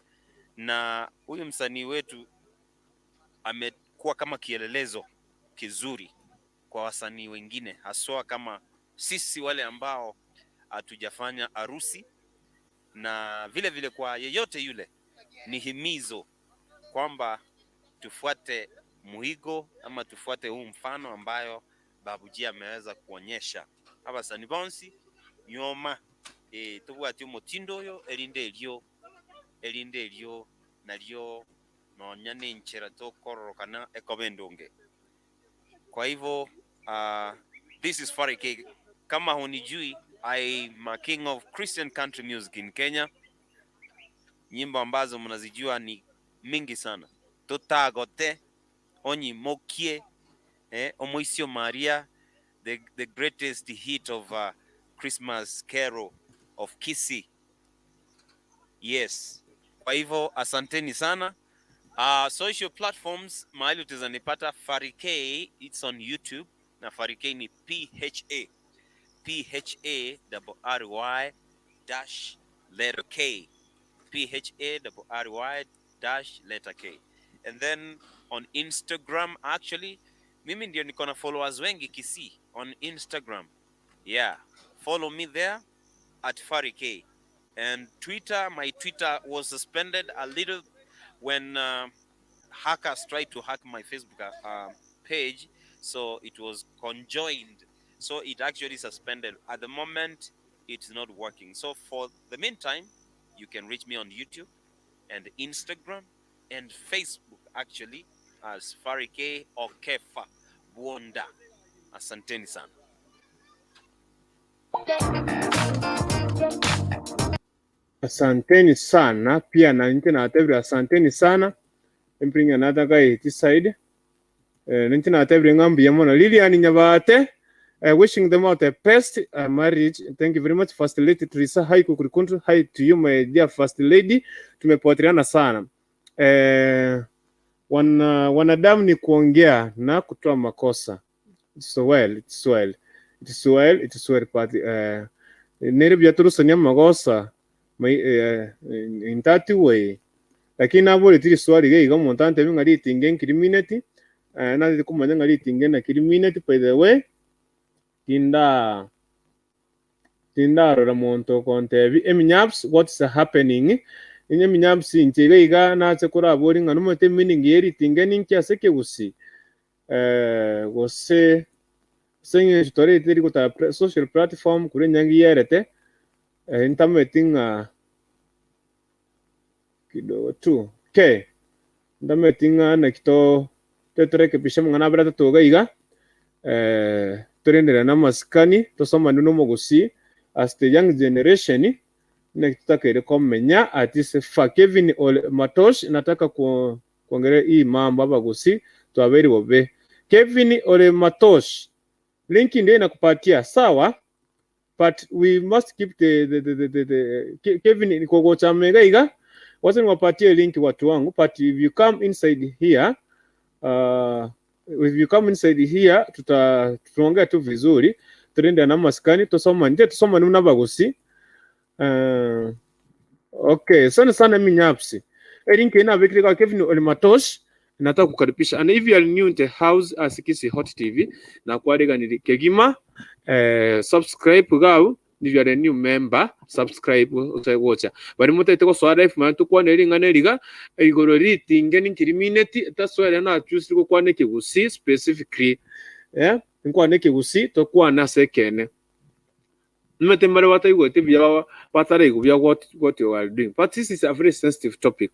na huyu msanii wetu amekuwa kama kielelezo kizuri kwa wasanii wengine, haswa kama sisi wale ambao hatujafanya harusi, na vile vile kwa yeyote yule, ni himizo kwamba tufuate muigo ama tufuate huu mfano ambayo Babuji ameweza kuonyesha. Abasani bonsi nyoma eh, tobwati omotindo oyo erinde erio erinde erio nario nonya nenchera tokororokana ekoba endonge. Kwa hivyo uh, this is Fari K. Kama hunijui, I'm a king of Christian country music in Kenya. Nyimbo ambazo mnazijua ni mingi sana. Totagote, Onyimokie, eh, Omoisio Maria, the, the greatest hit of uh, Christmas carol of Kisii. Yes. Kwa hivyo asanteni sana. Uh, social platforms mahali utaweza Pharry K, it's on YouTube na Pharry K ni P H A P H A R R Y dash letter K P H A R R Y dash letter K. And then on Instagram actually mimi ndio niko na followers wengi Kisii on Instagram. Yeah, follow me there at Pharry K. And Twitter, my Twitter was suspended a little when hackers tried to hack my Facebook page, so it was conjoined. So it actually suspended. At the moment, it's not working. So for the meantime, you can reach me on YouTube and Instagram and Facebook actually as Pharry K or Kefa Bwonda. Asanteni sana. Asanteni sana pia na inche natebire asanteni sana empiri nataka side eh, ninche natebire ng'a mbuya mono Lilian Nyabate uh, wishing them out the best uh, marriage. Thank you very much First Lady Teresa. Hi Kukurikuntu. Hi to you my dear First Lady. Tumepoteana sana. Eh, wana, wanadamu ni kuongea na kutoa makosa. It's well, it's well. It's well, it's well but eh, nere byaturusania makosa mai eh, in that way lakini naboretire swali iga iga omonto antebi ng'a ritinga enkirimineti eh, natete komanya ng'a ritinga nakirimineti by the way tinda tindarora monto okontebi eminyaps what's happening inye eminyaps inche iga iga nache korabori ng'a nomanyete meaning ya eritinga ninki ase ekegusii eh, gose ase eng'encho twarete rigotara social platform korwa enyangi yerete eh, ntamanyeti ng'a kidogo tu okay ntamanyeti ng'a naki to torekebisha amang'ana abere atato iga iga eh, torendere na amasikani tosomane na omogusii as the young generation naki totakeire komenya at this fa Kevin Ole Matosh nataka ku, kuongelea hii mambo abagusii twabeire bobe Kevin Ole Matosh link ndio inakupatia sawa but we must keep the the the the, the, the Kevin kogocha iga wacha niwapatie link watu wangu but if you come inside here if you come inside here tuta tutaongea tu vizuri turinde na maskani tusoma nje tusoma ni nabagusi okay sana sana minyapsi link ina vikiri kwa Kevin Olimatosh nataka kukaribisha and if you are new in the house as Kisii Hot TV na kwariga ni kegima eh, subscribe gau if you are a new member subscribe usegocha bari mutete gosoa live man tukwane ring'ana eriga igoro ritinge ninkirimineti taswere na choose gokwana ekegusii specifically eh nkwane ekegusii tokwana ase ekene nimete mbare bataigwete buya bataraigwa buya what, what you are doing but this is a very sensitive topic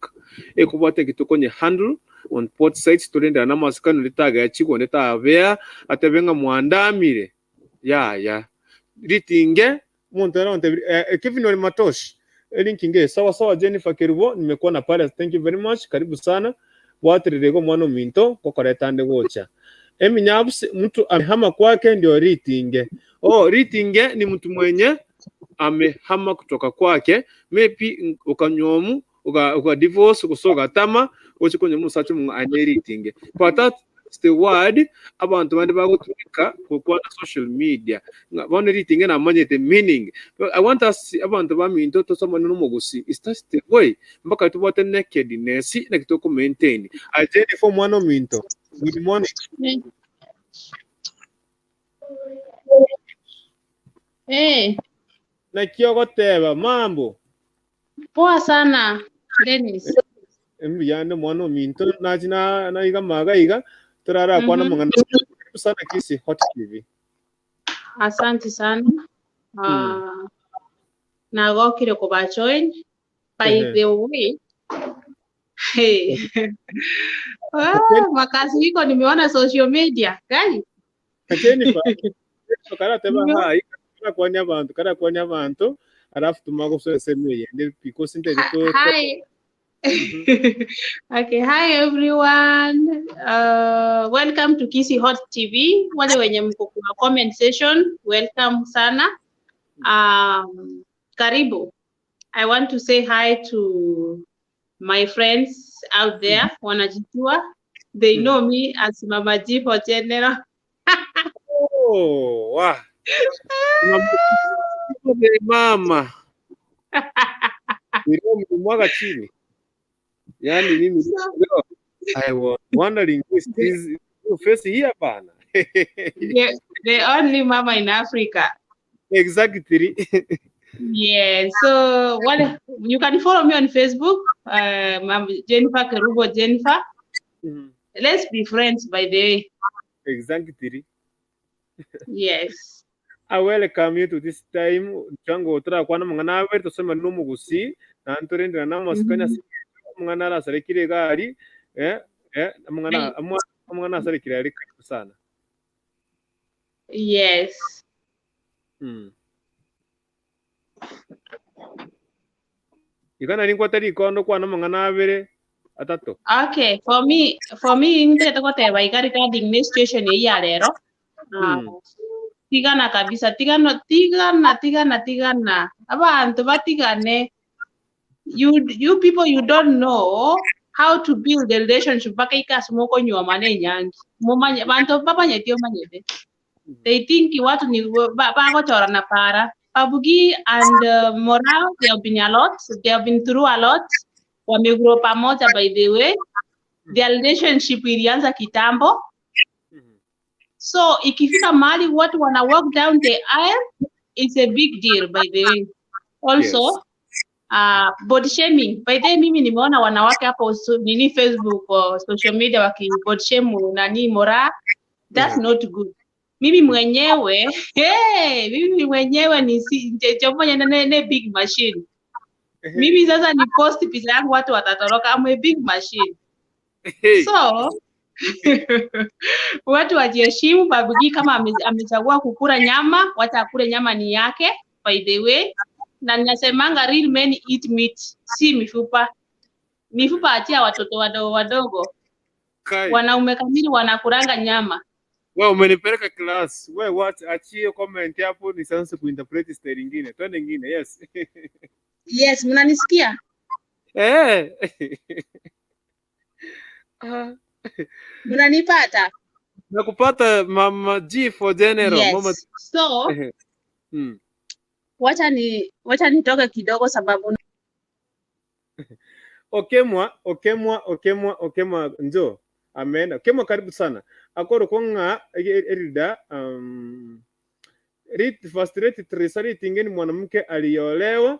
ekobwata ekitukonye handle on both sides turendera na amasikano ritagechigwa ritabea atebe ng'a mwandamire yaya ritinge muntu aronte eh, Kevin Ole Matosh link nge sawa sawa Jennifer Kerubo nimekuwa na pale thank you very much karibu sana bwatirire mwana minto kokoreta ande gocha eminyabs mtu amehama kwake ndio ritinge oh ritinge ni mtu mwenye amehama kutoka kwake maybe ukanyomu uka, uka divorce kusoga tama uchikonye musacho mungu ane ritinge but that the word abanto bande bagotumeka gokwana social media. Ng'a bono ritinge namanyete meaning. I want us abanto baminto tosomane nomogusi. Is that the way? Mpaka tobwate nakedness naki toko maintain. Aye Jennifer omwana ominto, good morning. Eh, Naki ogoteba mambo? poa sana Dennis. Mbuya mwana ominto nachi na naiga maga iga torarakwana Mhm. amang'ana Karibu sana Kisii Hot TV. Asante sana. Uh, nagokire koba join. By Ehe. the way, hey. Ah, makasiriko nimeona social media. Guys, Jennifer, Jennifer karateba Nime- hi karakwania abantu karakwania abantu alafu tumagosoa esemi eyende because nte hi. hi. Okay, hi everyone. Welcome to Kisii Hot TV. Wale wenye mko kwa comment section, welcome sana. Karibu. I want to say hi to my friends out there, wanajijua. They know me as Mama G for General. Oh, wa. Mama. Nilimwaga chini. Yaani mimi leo I was wondering is this your face here bana. The only mama in Africa. Exactly. Yeah, so what you can follow me on Facebook, Ma'am Jennifer Kerubo Jennifer. Let's be friends, by the way. Exactly. Yes. I welcome you to this time. Chango turakwana mang'ana abe tusome n'omugusi na nturindira n'amasikanya omong'ana arasarekire egari eh eh omong'ana omong'ana asarekire ari karibu sana. Yes. Iga nari nkwate rikondo kwana amang'ana abere atato. Okay, for me, nitete goteba iga regarding ne situation eye ya rero. Tigana kabisa, tigana, tigana, tigana, tigana. Abantu batigane. You people, you don't know how to build a relationship mpaka ikasi mokonyuoma ne nyangi. Mumanye, bantu babanyete omanyete. They think watu ni bagochora na para. Babugi and Moraa, they have been a lot. They have been through a lot. Wamegrow pamoja by the way. Their relationship ilianza kitambo. So ikifika mahali watu wana walk down the aisle, it's a big deal by the way. Also, Yes. Body shaming. By the way, mimi nimeona wanawake hapo so, nini Facebook or social media waki body shame nani Moraa. That's not good. Mimi mwenyewe, hey, mimi mwenyewe ni si, nje- ne, ne big machine. Mimi sasa ni post picha yangu watu watatoroka. I'm a big machine. Hey. So watu wajiheshimu. Babugi kama amechagua kukula nyama, wacha akule nyama ni yake, by the way. Na ninasemanga real men eat meat, si mifupa. Mifupa achia watoto wadogo wadogo. Kai. Wanaume kamili wanakuranga nyama. Wewe umenipeleka class. Wewe what? Achie comment hapo nianze kuinterpret style nyingine. Twende nyingine. Yes. Yes, mnanisikia? Eh. Ah. Mnanipata? Nakupata Mama G for General. Yes. Mama So wacha nitoke kidogo sababu Okemwa, Okemwa, Okemwa, Okemwa njo ameenda. Okemwa karibu sana. Akoro konga erida rit frustrated Trisari tingeni mwanamke aliolewa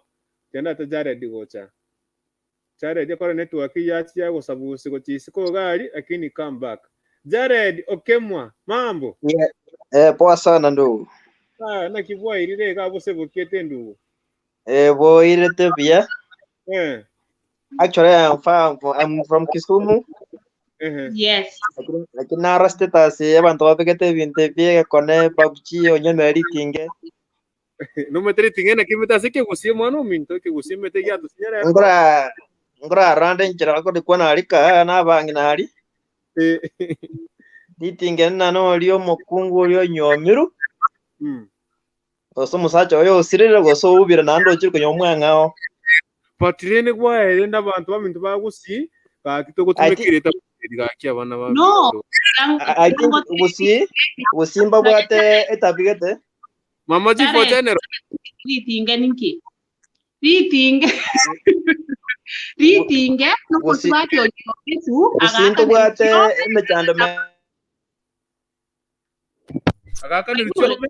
tenda ata Jared gocha. Jared akora network yachi ya gosabusi gochisiko gari lakini come back. Jared Okemwa, mambo. Yeah. Eh, poa sana ndugu. Ah, nakibwa irire ka bose bokete ndugu. Eh, boirete pia. Actually, I'm from Kisumu. Yes. Lakini lakini nara status abantu babegete ebintu ebyegekone PUBG onyene ritinge. Numetere tingene kimeta sike gusie mwana ominto ke gusie mete gya tusinyara. Ngora ngora rande nchira ko dikwana alika nabangi nari. Ritinge nna ori omokungu ori onyomiru. Gose omosacha oyo osirire gose oubire naende ochire konya omwang'ao. Patirene gwaere ndabantu baminto bagusi gaki togotumekireta gaki abana No. baminto. I think gusii gusii mbabwate etabi gete. Mama Chief Kare. Ochenero. Ritinge ninki? Ritinge ritinge Gusii nomosubati onyoretu gusii agaakanera ntobwate chiombe emechando me Agaakanera Aigure. chiombe.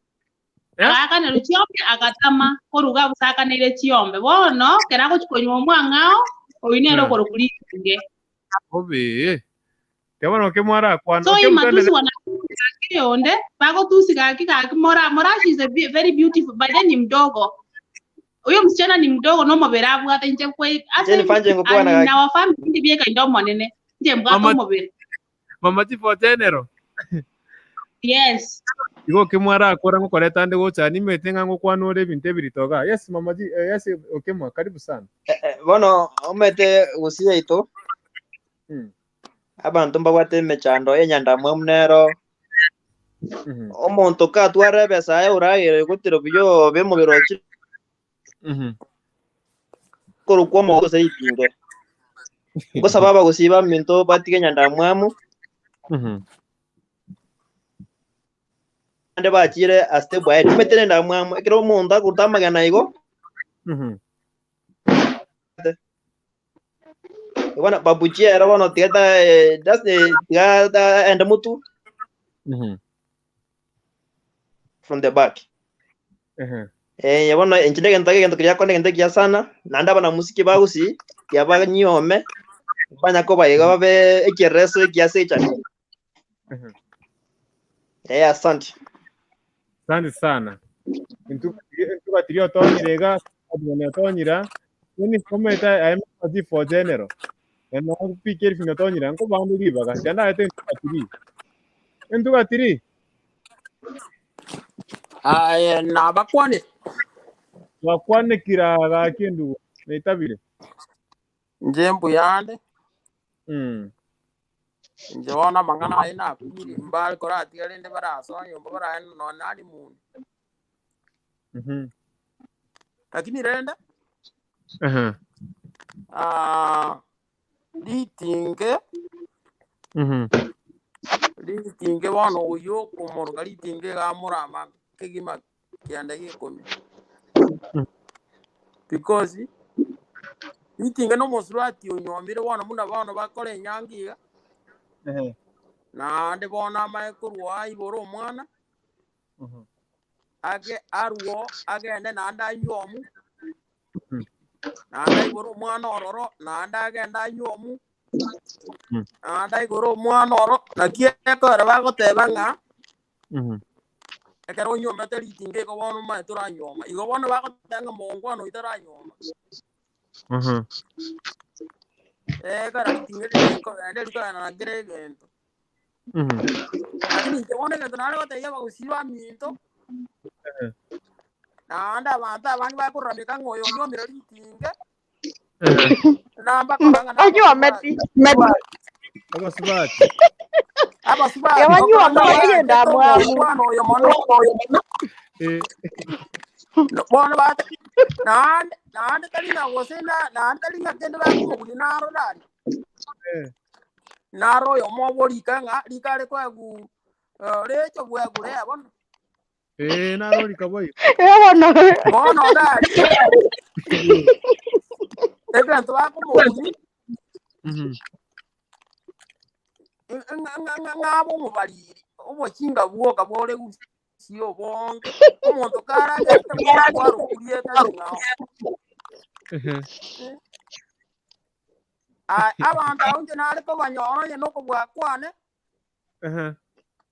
Eh? Agaakanera chiombe agatama koruga bosa akaneire chiombe. Bono kera agochi konywa omwang'ao oyu nere Eh. okorokwa ritinge. Obe. Teba noke mwarakwana. So Oke hii mutendere. matusi wanakile onde bagotusi gaki gaki mora mora she's a very beautiful but then ni mdogo huyo msichana ni mdogo no mobere abwate nche kwe ase Jennifer nche ngokwana and gaki. our family ndi bieka ndo monene nche mbwate Mama omobere Mama Chief Ochenero. yes Igo okemwarakora ngokoreta ande gocha nimete ng'a ngokwana ore ebinto ebirito igaa. Yes mama G, eh, yes okemwa karibu sana. Eh, eh, bono omete gusii yaito Abanto mbabwate emechando y'enyandamwamu nero, omonto katwara ebesa yaye oragere gotira buya obe omobere ochire korokwa omogogo gose ritinge. Ngosaba abagusii baminto batige enyandamwamu, abande bachire a step ahead. Omanyete nendamwamu, ekero omonto akoruta amagena igo, Bono babuchi ero bono tiga ta eh, just eh, tiga ta ende motu from the back. Eh, bono inche negento egento keria akore negento ekiya sana, naende abanamusiki ba Gusii tiga banyiome, banya koba iga babe ekereso ekiya ase echamii. Eh, asante. Asante sana. Intugatirie otonyire iga, Adrian otonyira, Yaani omanyete aye Mama G for general. Naende nabo piki elfu otonyire nkobande ribaga. Tiandaete entugatiri. Entugatiri. Aye nabakwane. Twakwanekira gaki endugu. Naitabire. Inche mbuyande. Mm. Inche bono amang'ana aye nakwire mbare koratiga rende barasoa nyomba barae nonye nari mundu. Mhm. Lakini rende Aha. ah, ritinge Mhm. ritinge bono oyio okomoroka ritinge iga amorama kegima kianda gia ikomi because ritinge na omosurati onyuomire bono buna bono bakora enyangi iga Ehe. naende bono amae korwa aibore omwana Mhm. age aruo agende naende anyuomu naende aibore omwana ororo naende agende anyuomu naende aibore omwana oro naki ekero bagoteba ng'a ekero onyuomete ritinga igo bono omanye toranyuoma igo bono bagoteba ng'a mongwana oyio taranyuoma ekero ritinga riria rikogenda rikogenda na kera egento lakini inche bono egento nare gotebia abagusii baminto naende abanto abange bakorarameka ng'a oyo onyuomire ritinge nambakora ng'a Onyuometi. Abasubati. abasubati Yabanyuoma bagenda mwamu. omwana oyo mono Eh. bono bate naende naende tari ng'a gose na naende tari ng'a kende bakomoguni naro nari Eh. naro oyo mobo rika ng'a rika are koegu recho bwegure bono Eh, naro rikaboi. Eh, bono. bono nari egento bakomoguni Mhm. ng'abo omobariri obochinga bwoka bore gusii obonge omonto karagete bwarokuriete ng'ao Ehe. Abanto abo inche nare kobanyora onye na okobua kwane Ehe.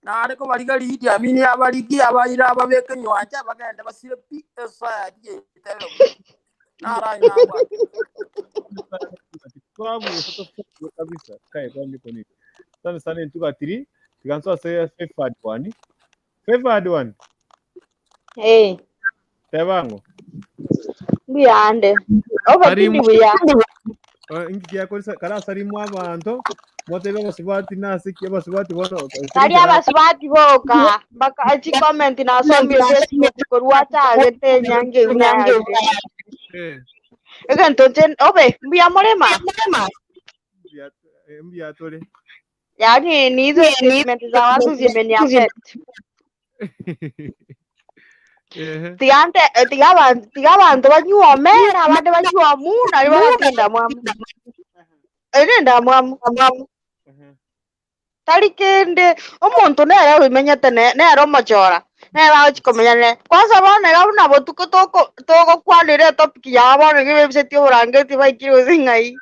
nare kobariga Idi Amin abarigi abaire ababeke nywancha bagende basire pi esociety yaito ebe buya naro aye nabwate Twabusa tofauti kabisa. Kae kwa ndiko nini. Sana sana entugatiri. Tiganso ase favored one. Favored one. Eh, Tebango. mbuyande. Oba tindi Karimu. buya. Inki karasarimu abanto motebe abasubati nase ki abasubati bono Tari abasubati boka baka chicomment nasomire Facebook korwa achagete enyange eywo nayarire. Eh, Egento nche obe mbuya morema. mbuya tore. Yaani ni hizo statement za watu zimeniaffect. Ehe. Tiga nte tiga abanto tiga abanto banyuome na abande banyuomu nario bagatinda mwamu. Ere nendamwamu. Tari kende, omonto nere oimenyete ne- nere omochora, nere agochi komenya nere. Kwanza bono iga buna botuko toko togokwanera etopic yao bono iga ebebisetie oborangeti baikire gose ng'ai.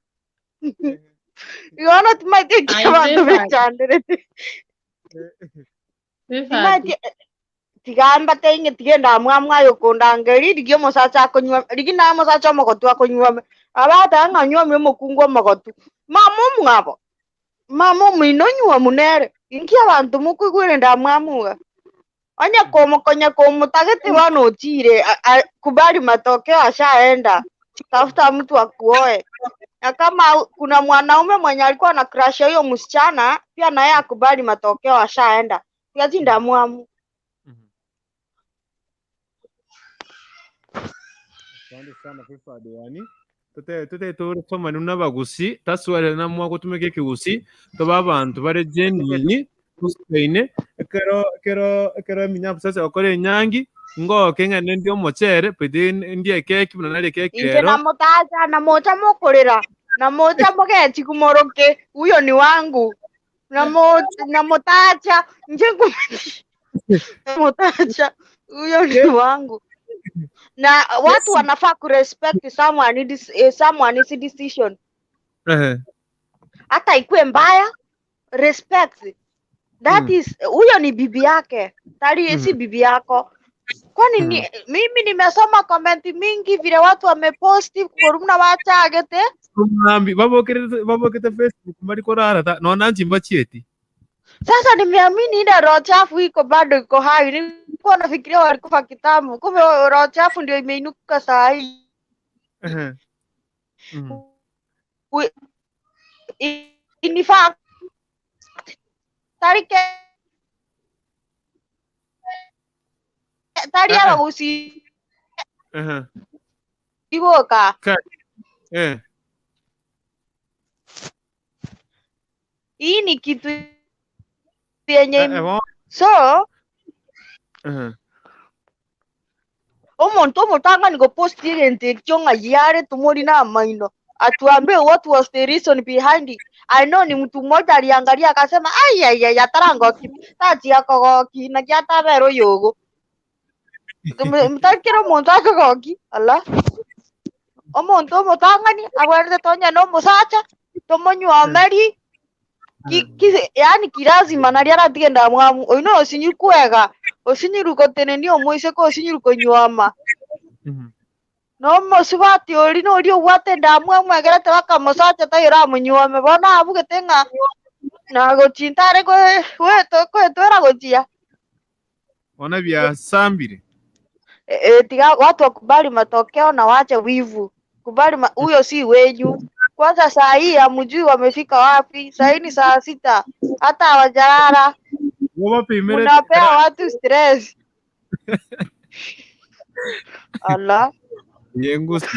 Igo bono timaeti eki Aye abanto Favored, bechanderete. Favored. Timaeti tiga mbatebie ng'a tiga endamwamu aye okondangeria, rigia omosacha akonywa rigia naye omosacha omogotu akonywome. Abateba ng'a nywomie omokungu omogotu, mama omwabo, mama omino onywomu nere, inki abanto mokoigwera endamwamu iga? Onye komokonya komotagete bono ochiire a- a- kubali matokeo ashaenda, tafuta mtu akuoe. Na kama kuna mwanaume mwenye alikuwa na crush ya huyo msichana, pia naye akubali matokeo ashaenda. Tiga chindamwamu. Asante sana Fefad yani. Tote tote tore somani n'abagusi taswere namwa gotumeka ekigusi toba abantu bare genuine tusukaine ekero ekero ekero eminyabu sasa gokora enyangi ngoke ng'ende ndie omochere bete ndie ekeki buna naria ekeki Inche rero namotacha namocha mokorera namocha mogechi kumoroke huyo ni wangu Namo, namotacha inche nkumanya namotacha huyo ni wangu na watu wanafaa kurespect someone, dis- eh, someone's decision Ehe. hata ikue mbaya respect that Mm. is huyo ni bibi yake tari Mm. si bibi yako kwani Mm. ni, mimi nimesoma komenti mingi vile watu wameposti kurumna wachagete Omwambi babokerete babokete Facebook mbari korara ta nona nchimba chieti. Sasa nimeamini ile roho chafu iko bado iko hai. Nilikuwa nafikiria walikufa kitambo, kumbe roho chafu ndio imeinuka saa hii. Ehe. Mm. We- In fact, tari ke tari Eh, eh. abagusi Ehe. iboka Ka eh. hii ni kitu yenye Eh, eh, bo. so Ehe. omonto omotang'ani gopost egento ekio ng'a yare tumori na amaino atuambie what was the reason behind it. I know ni mtu mmoja aliangalia akasema ai ai ai atarangoki tachia kogoki naki atabera oyogo mtakira omonto akogoki ala omonto omotang'ani abwerete tonya na omosacha tomonywomeri ki, ki, yaani kirazima nari aratige ndamwamu oyu no osinyu kwega osinyiru gotenenia omoiseke osinyiru konywoma nomosubati ori nori obwate endamwamu egerete bakamosacha taiyoramonywome bono abugete ng'a nagochi ntare goe- goeto- goetwera gochia Ona biasambire. E, e, tiga watu wakubali matokeo na waache wivu. Kubali ma- huyo si wenyu. Kwanza saa hii hamjui wamefika wapi. Saa hii ni saa sita, hata hawajalala. Wabapimire Mnapea watu stress. Allah. yengusi.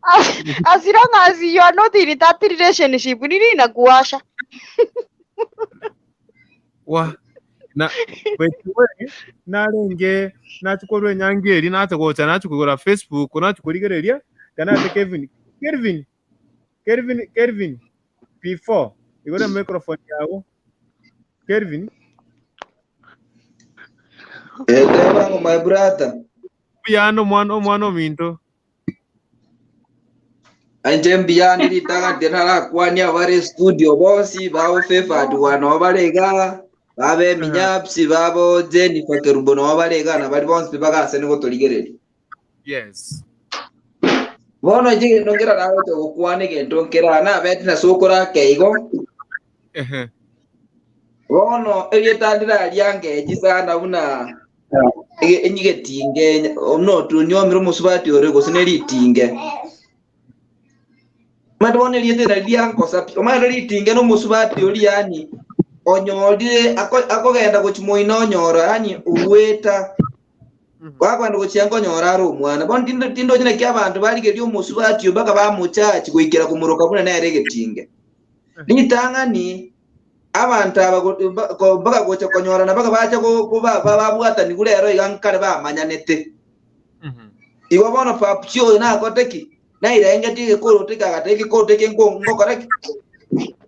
As, as long as you are not in that relationship, nini inakuwasha? Wa na wewe narenge nachikorwa enyangi eri nache gocha nachi kogora Facebook nachi korigereria kana ate Kevin Kelvin Kelvin Kelvin P4 igore microphone yago Kelvin Eh, tebango my brother. buyano omwana omwana ominto Anje mbiyani ritang'ani narakwania bare studio bonsi babo favored wano barega babe minyapsi babo Jennifer Kerubo nabo barega na bari bonsi bagase nigo torigereria. yes Bono inche egento nkera nagocha gokwana egento nkera nabete nase okora akeigo ehe bono erieta ndiraria sana buna ege- enyigetinge notunyomire omosubati ore gose na eritinge omanyete bono erieta eri riankosa pi omanyete ritinge na omosubati oria yaani onyorire ako- akogenda gochi moino onyora yaani ogweta gwakogenda gochia nkonyora are omwana bono tindo tindoche naki abanto barigeria omosubati oyo mpaka bamochachi goikera komoroka buna nere egetinge. Ritang'ani. Abanto aba go- ba- ko- mpaka gocha konyorana mpaka bacha go- go- ba- ba- babwatanigwe rero iga nkare bamanyanete. Igo bono Papchi oyo nakote ki? Nairengeti egekoroto eke agateba egekoroto eke nko- ngokora ki?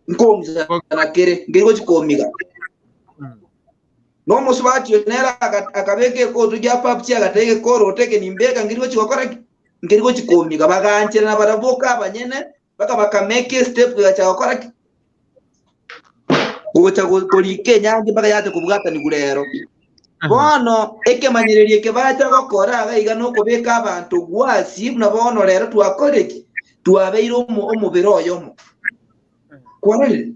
Nkong'isana kere, nkeri gochi komiga. Na omosubati oyo nere aga- akabeka egekoroto kia Papchi agateba egekoroto eke nimbeka nkeri gochi gokora ki? Nkeri gochi komiga. Bagancherana barabwo boka abanyene, mpaka bakamake estep egacha gokora ki? Gocha go- korika enyangi mpaka yacha kobwatanigwa rero. Bono ekemanyererio eke bacha gokora iga iga nokobeka abanto gwasi buna bono rero twakorire ki? Twabeire omo- omobere oyomo. Kwarorire?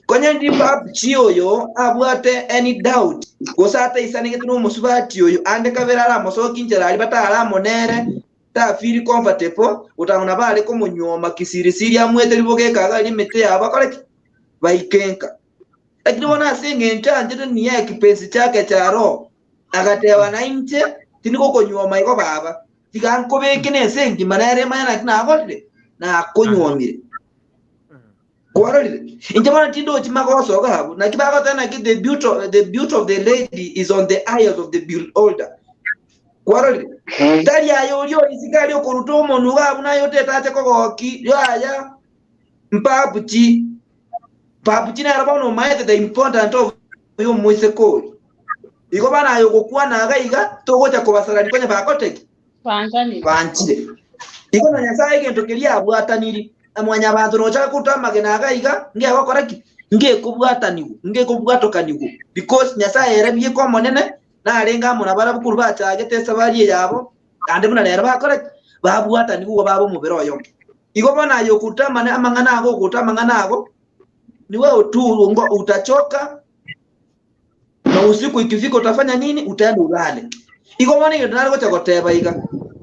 Konya ndi PUBG oyo abwate any doubt gose ataisanegete nomosubati oyo ande kabere aramosoki inchera aria batare amo nere ta feel comfortable gotang'ana nabo are komonyuoma kisirisiri amwete ribogo ekaga aria emete yabo bakore ki? Baike nka. Lakini bono ase eng'encho anchete niya ekipensi chiake chia roho, agateba nainche tindi gokonyuoma igo baba, tiga nkobeke nense engima nere emanye naki nakorire, nakonyuomire. Kwarorire? Inche bono tindochi magoso iga abwo, naki bagoteba naki the beauty, the beauty of the lady is on the eyes of the beholder. Kwarorire? Tari aye oria ore isiko aria okoruta omonwa iga abwo naye otetache kogoki, yaya, mpabuchi. Pabuchi nere bono omaete the important of omoiseke oria. Igo bono aye ogokwana iga iga, togocha kobasarani konya bagote ki? Banchanire. Banchire. Igo na Nyasae egento keria abwataniri, na mwanyabanto nochake koruta amagena iga iga, ngegokora ki? Ngekobwatanigwa, ngekobwatokanigwa, because Nyasae ere bieka omonene, narenge amo nabarabwo korwa bachagete esabari eye yabo, naende buna rero bakore ki? Babwatanigwe igo babe omobere oyomo. Igo bono aye okoruta amane amang'ana ago, okoruta amang'ana ago, niwe otu ngo utachoka na usiku ikifika utafanya nini? Utaenda ulale. Igo bono egento nare gocha goteba iga,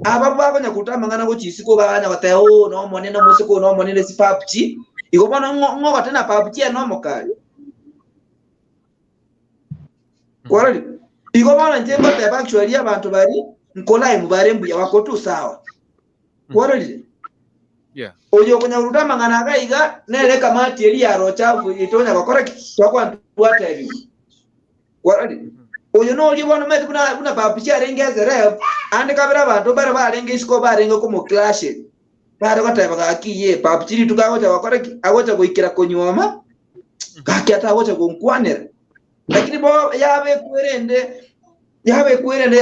aba bakonya koruta amang'ana gochia isiko baganya goteba oo nomonene omosike oo nomonene ase PUBG, igo bono ng'o ng'ogote na PUBG ere nomokari. Kwarorire? Igo bono inche ngoteba actually abanto baria nkolaimu bare mbuya bako tu sawa. Kwarorire? Yeah. Oyo okonya koruta amang'ana aga iga nere ekamati eria ya rochafu etonya gokora ki? Twakwana twatebiwa. Kwarorire? Oyo noria bono omanyete buna buna Babuchi arenge esereb, ande kabere abanto mbare barenge isiko barenge komoclasheria. Bare goteba gaki yee, Babuchi rituko agocha gokora ki? Agocha goikera konyuoma, gaki atagocha gonkwanera. Lakini bo yabekwa erende, yabekwa erende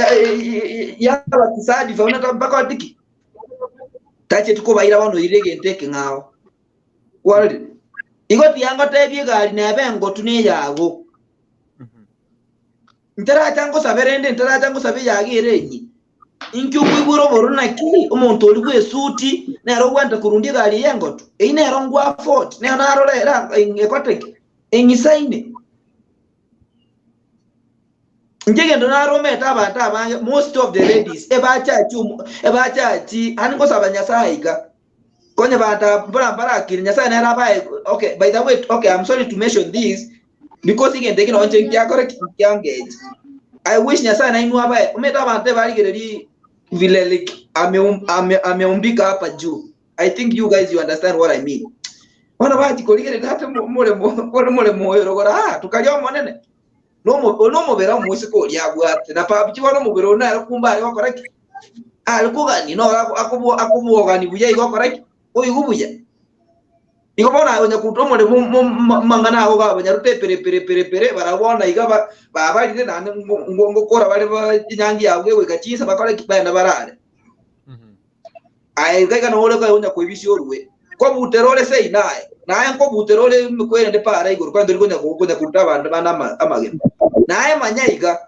yaba kisadifa buna ta- mpaka otiki. Tacheti kobaira bono oirire egento ekeng'ao. Kwarorire? Igo tiga ngotebie egari nebe engotu na eyago. Ntaracha ngosabe rende ntaracha ngosabe eyago ere enyi. Inki okoigwera obororo naki omonto oria bw'esuti nere ogwenta korundia egari eye engotu? Eyio nero ngwa afford, nero narora era ekote ki? Eng'isaine. Inche egento naromete abanto abange, most of the ladies, ebachachi omo- ebachachi, ani ngosaba Nyasaye iga, konya banto aba mbora mbarakire, Nyasaye nere abae, okay, by the way, okay, I'm sorry to mention this, because egento eke nonye nkiakora ki, nkiangecha. I wish Nyasaye nainwe abae, omanyete abanto ebarigereria vile like ameum- ame- ameumbika hapa juu. I think you guys you understand what I mean. Bono bachi korigereria ate mo- more mo- more more moyo rogoro ah tukaria omonene. Nomo nomobere omoiseke oria abwate na pabuchi bono omobere oyo nere kumbe are gokora ki? Are kogani noro ako- akobwo akobwogani buya igo okora ki? Oigwe buya. Igo bono aye onya koruta omoremo mo- mo- amang'ana ago gabanyarute epere pere pere pere barabwo bono iga ba babarire naende ngo- ngo- ngokora bare ba chinyangi yabo gegoika chinsa bakore ki? Bagende barare. Aye iga iga nore onya koibisia orue. Nkobutera ore sei naye, naye nkobutera ore emekwerende para igoro, kwani tori konya konya koruta abanto bande ama- amagena. Naye manya iga,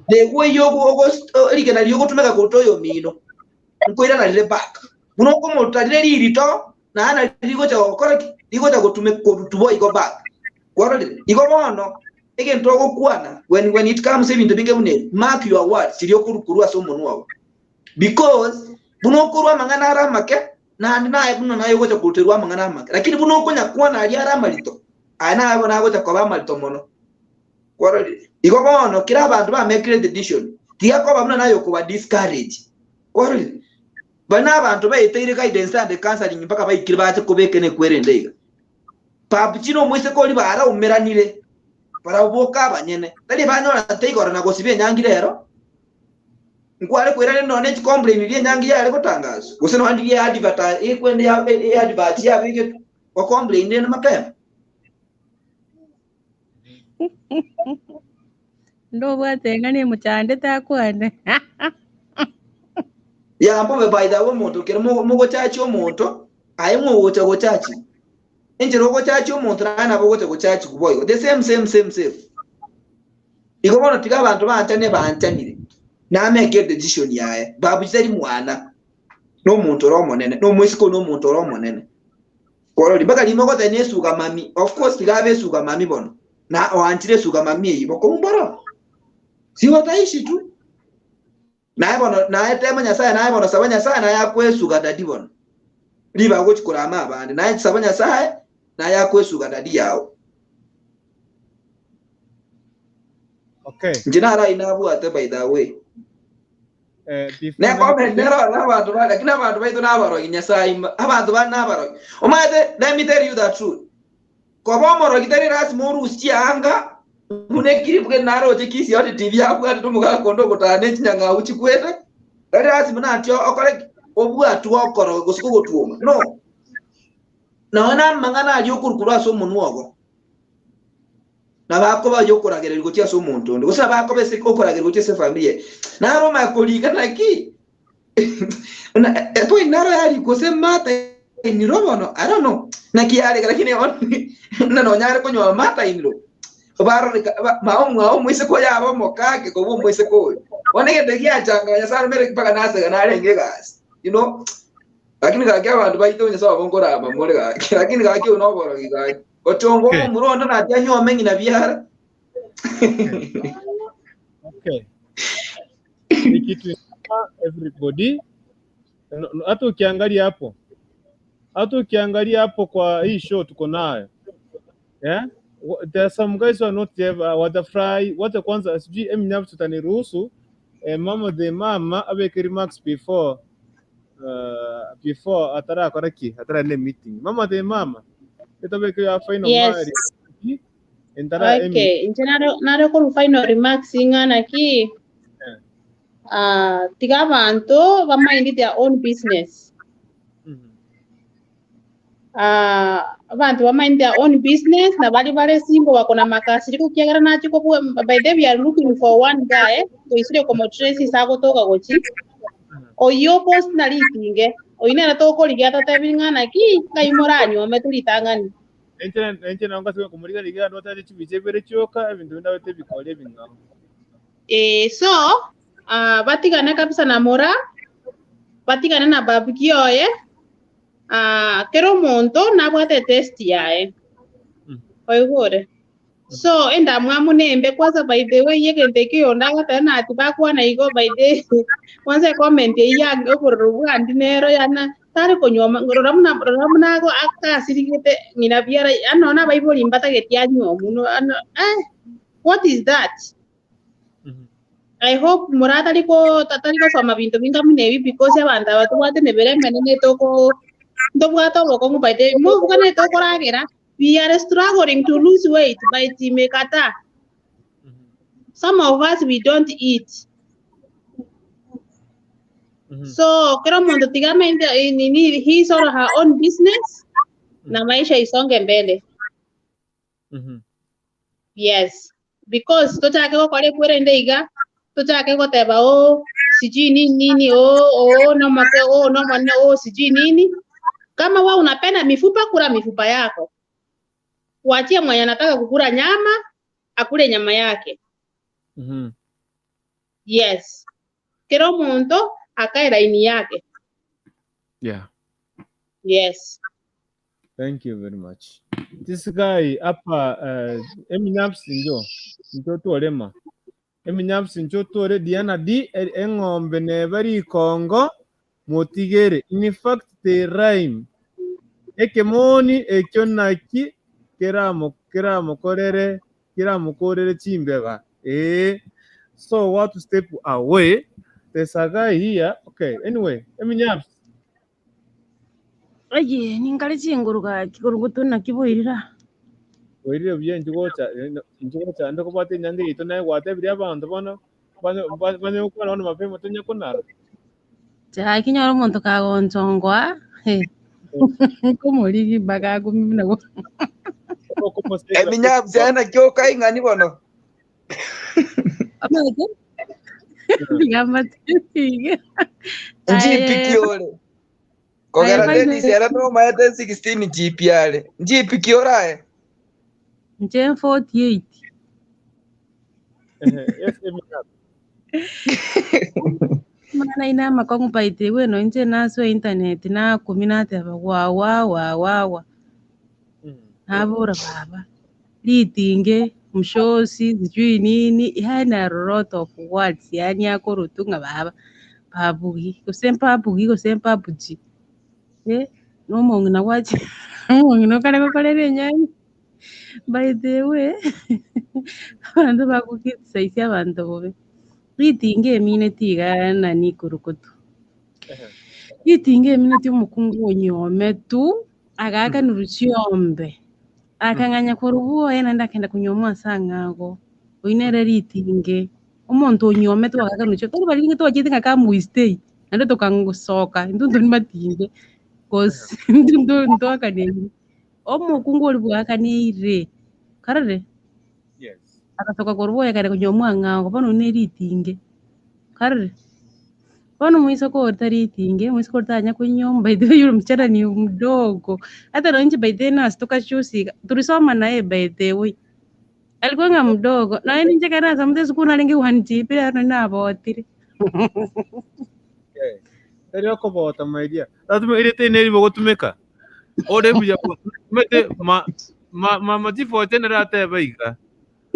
negwo eyio ogo- ogos- o- rigena riria ogotumeka koruta oyomino, nkoirana rire back. Buna okomoruta rire ririto, naye nario rigocha gokora ki? Rigocha gotume korutwa boigo back. Kwarorire? Igo bono, egento ogokwana, when, when it comes ebinto binge buna ebi, mark your words, chiria okoru korwa ase omonwa oo. Because buna okorwa amang'ana are amake, naende naye buna naye ogocha koruterwa amang'ana amake. Lakini buna okonyakwana aria are amarito, aye naye bono agocha koba amarito mono. Kwarorire? Igo bono kera abanto bamekire decision, tiga koba buna naye okoba discourage. Kwarorire? Bari nabanto baeteire guidance and counseling mpaka baikire bache kobeka nekwerende iga. Pabuchi na omoiseke oria baraumeranire. Barabwo boka abanyene, tari banyorete igoro na gosiba enyangi rero. Nkware koirana nonya ne chicomplain riria enyangi yare gotangaswa, gose nonya ndiria eadvert ekwende ya eadvert yabegetwe, gocomplain rende mapema. Ndobwate eng'ana emochandete akwane. Ya mbobe by the way omonto kero mogochachi omonto, aye mogocha gochachi. Enchera ogochachi omonto naye nabo ogocha gochachigwa boigo. The same same same same. Igo bono tiga abanto banchane banchanire. Nameke decision yaye. Babu tari mwana. Nomonto ore omonene. Nomoiseke oyo nomonto ore omonene. Korori mpaka rimo ogoteba ne esuga mami. Of course tiga abe esuga mami bono. Na oanchire esuga mami eyio. Bokong'u mboro. Si wataishi tu. Naye bono naye tema Nyasaye naye bono saba Nyasaye naye akoe esuga daddy bono. Ribaga gochi korama abande. Naye saba Nyasaye naye akoe esuga daddy yao. Okay. Inche naro ayio nabwate by the way. Eh, before Ne ngende comment nero na abanto ba lakini abanto baito nabarogi Nyasaye ima abanto bande nabarogi. Omanyete let me tell you the truth. Koba omorogi tari lasima orusie chianga buna ekiribu kende naroche Kisii Hot TV abwatete omogaka onde ogotara ne chinyang'au chikwete, tari lasima natio okore ki? Obwatwe okoroga gose kogotwoma no. Nonya na amang'ana aria okorwa korwa ase omonwa ogo, nabo akoba ayokoragereria gochia ase omonto onde, gose nabo akoba ase okoragereria gochia ase efamiri yaye. Naro omanye korika naki Buna epoint naro yarikwa gose Martha in law bono, I don't know naki yarenge lakini buna nonya are konyora Martha in law baroreka ba- mama omwabo omoiseke oyo abe omokake kobua omoiseke oyo. Bono egento giachanga Nyasaye aromere mpaka nasega narenge egasi you know lakini gaki abanto baito Nyasaye obo nkorama more gaki lakini gaki obo noborogi gaki. Gochonga Okay. omomura onde nati anyuome ng'ina biara. Okay. Ni kitu inasema everybody No- no, hata ukiangalia hapo hata ukiangalia hapo kwa hii show tuko nayo yeah? Wa- There are some guys who are not there, watafurahi wacha kwanza sijui Eminem tutaniruhusu eh, mama the mama abeke remarks before uh, before atarakora ki atara ne meeting mama the mama etabeke ya final Yes. mari entara emi Okay, inche naro naro korwa final remarks ng'a naki eh, ah, tiga abanto ba mind their own business. Ah, abanto ba mind their own business na baria bare single bako na makasiriko kiagera nachi kobua by the way we are looking for one guy toisire komotrace ase agotoka gochi oyio post na ritinge oyio nere tokorigia totebi ng'a naki ng'ai moranyuome toritang'ani. Inche inche nabo ngase komorigia rigia ndotache chibicha ibere chioka ebinto binde abete ebikori ebing'ao. Eh, so ah, batigane kabisa na Moraa, batigane na Babuki oye, ah, kera omonto nabwate etest yaye. Oigure? So endamwamu nembe kwanza by the way egento ekio oyonde agoteba nati bakwana igo by the kwanza ecomment eyio ya obororo bwandi nero yana tari konyuoma rora buna rora buna ago akasirigete ng'ina biara yaani nonya na abaibori mbatageti anyuomwe no ano eh what is that? I hope moratari ko tatari gosoma binto binga buna ebi because abanto aba tobwate emebere emenene toko ntobwate obokong'u by the mobugane tokoragera we are struggling to lose weight but imekataa some of us we don't eat so kera omonto tiga amente eh, nini his or her own business na maisha isonge mbele Yes, because tochake gokora ekwerende iga, tochake goteba oh sijui nini nini oh oh nomoke oh nomonene oh sijui nini. Kama wewe unapenda mifupa, kula mifupa yako, wachia mwenye anataka kukula nyama akule nyama yake. Yes, kera omonto akae laini yake. Yeah. Yes. Thank you very much. This guy apa uh, eminyapsi njo njo tworema eminyapsi njo twore Diana D e- eng'ombe neba rikongo motigere in fact they rhyme ekemoni ekio naki keramo keramokorere keramokorere chimbeba ee so what to step away there's a guy here okay anyway eminyapsi Aye, ninkare chinguru gaki, korugutu naki boirire aa. Bwairire buya inchuo gocha inchuo gocha naende kobwate enyangi yaito naye gwatebirie abanto bono banye banye gokwana bono mapema tonya konara. Chaki nyore omonto kagonchongoa, eh, nkomorigia mpaka agumie buna bo. Eminyabu yaye naki okaing'ani bono. Omanyete? Tiga mbatebi iga. Aye, Njipiki ore. Kogera aye Dennis ere nomaete 16 GP are. Njipiki ore aye. Inche 48. Yes, eminyabu. Amang'ana aino amakong'u by the way nonye inche nasoa internet nakumia nateba wawa wawawa. Nabora baba, ritinge, mshosi, sijui nini, yaani a lot of words yaani akorotwe ng'a baba, babugi, gose mpabugi gose mpabuji, eh, na omong'ina gwachi omong'ina okare gokorera enyangi. By the way, abanto bago criticize abanto bobe, ritinge emineti igaa nani ikurukutu. Ritinge emineti omokungu onyometu, agaakanirwe chiombe, akang'anya korwa bwoye naende akagenda konyuomwa ase ang'ago, oyio nere ritinge. Omonto onyometwe agaakanirwe chiombe, tari baria twachete ng'a come we stay, naende tokangosoka intwe tori matinge, cause intwe ntwakaneire. Omokungu oria bwakaneire, karore? Yes. Agasoka korwa bwoye akagenda konyuomwa ang'ago, bono oyio ne ritinge, karore? Bono omoiseke oria tari ritinge, omoiseke oria tanya konyuomwa, by the way yule msichana ni mdogo, hata nonye by the way nase tokachusi iga, tulisoma naye by the way, alikuwa ng'a mdogo, nonye ninche ekero nasomete esukuru narenge one GB rero nonye nabotire. Eh, Tari okobota my dear. Natuma erete neri bogotumeka. Ore buya omanyete ma ma mama chifoche nere atebe iga,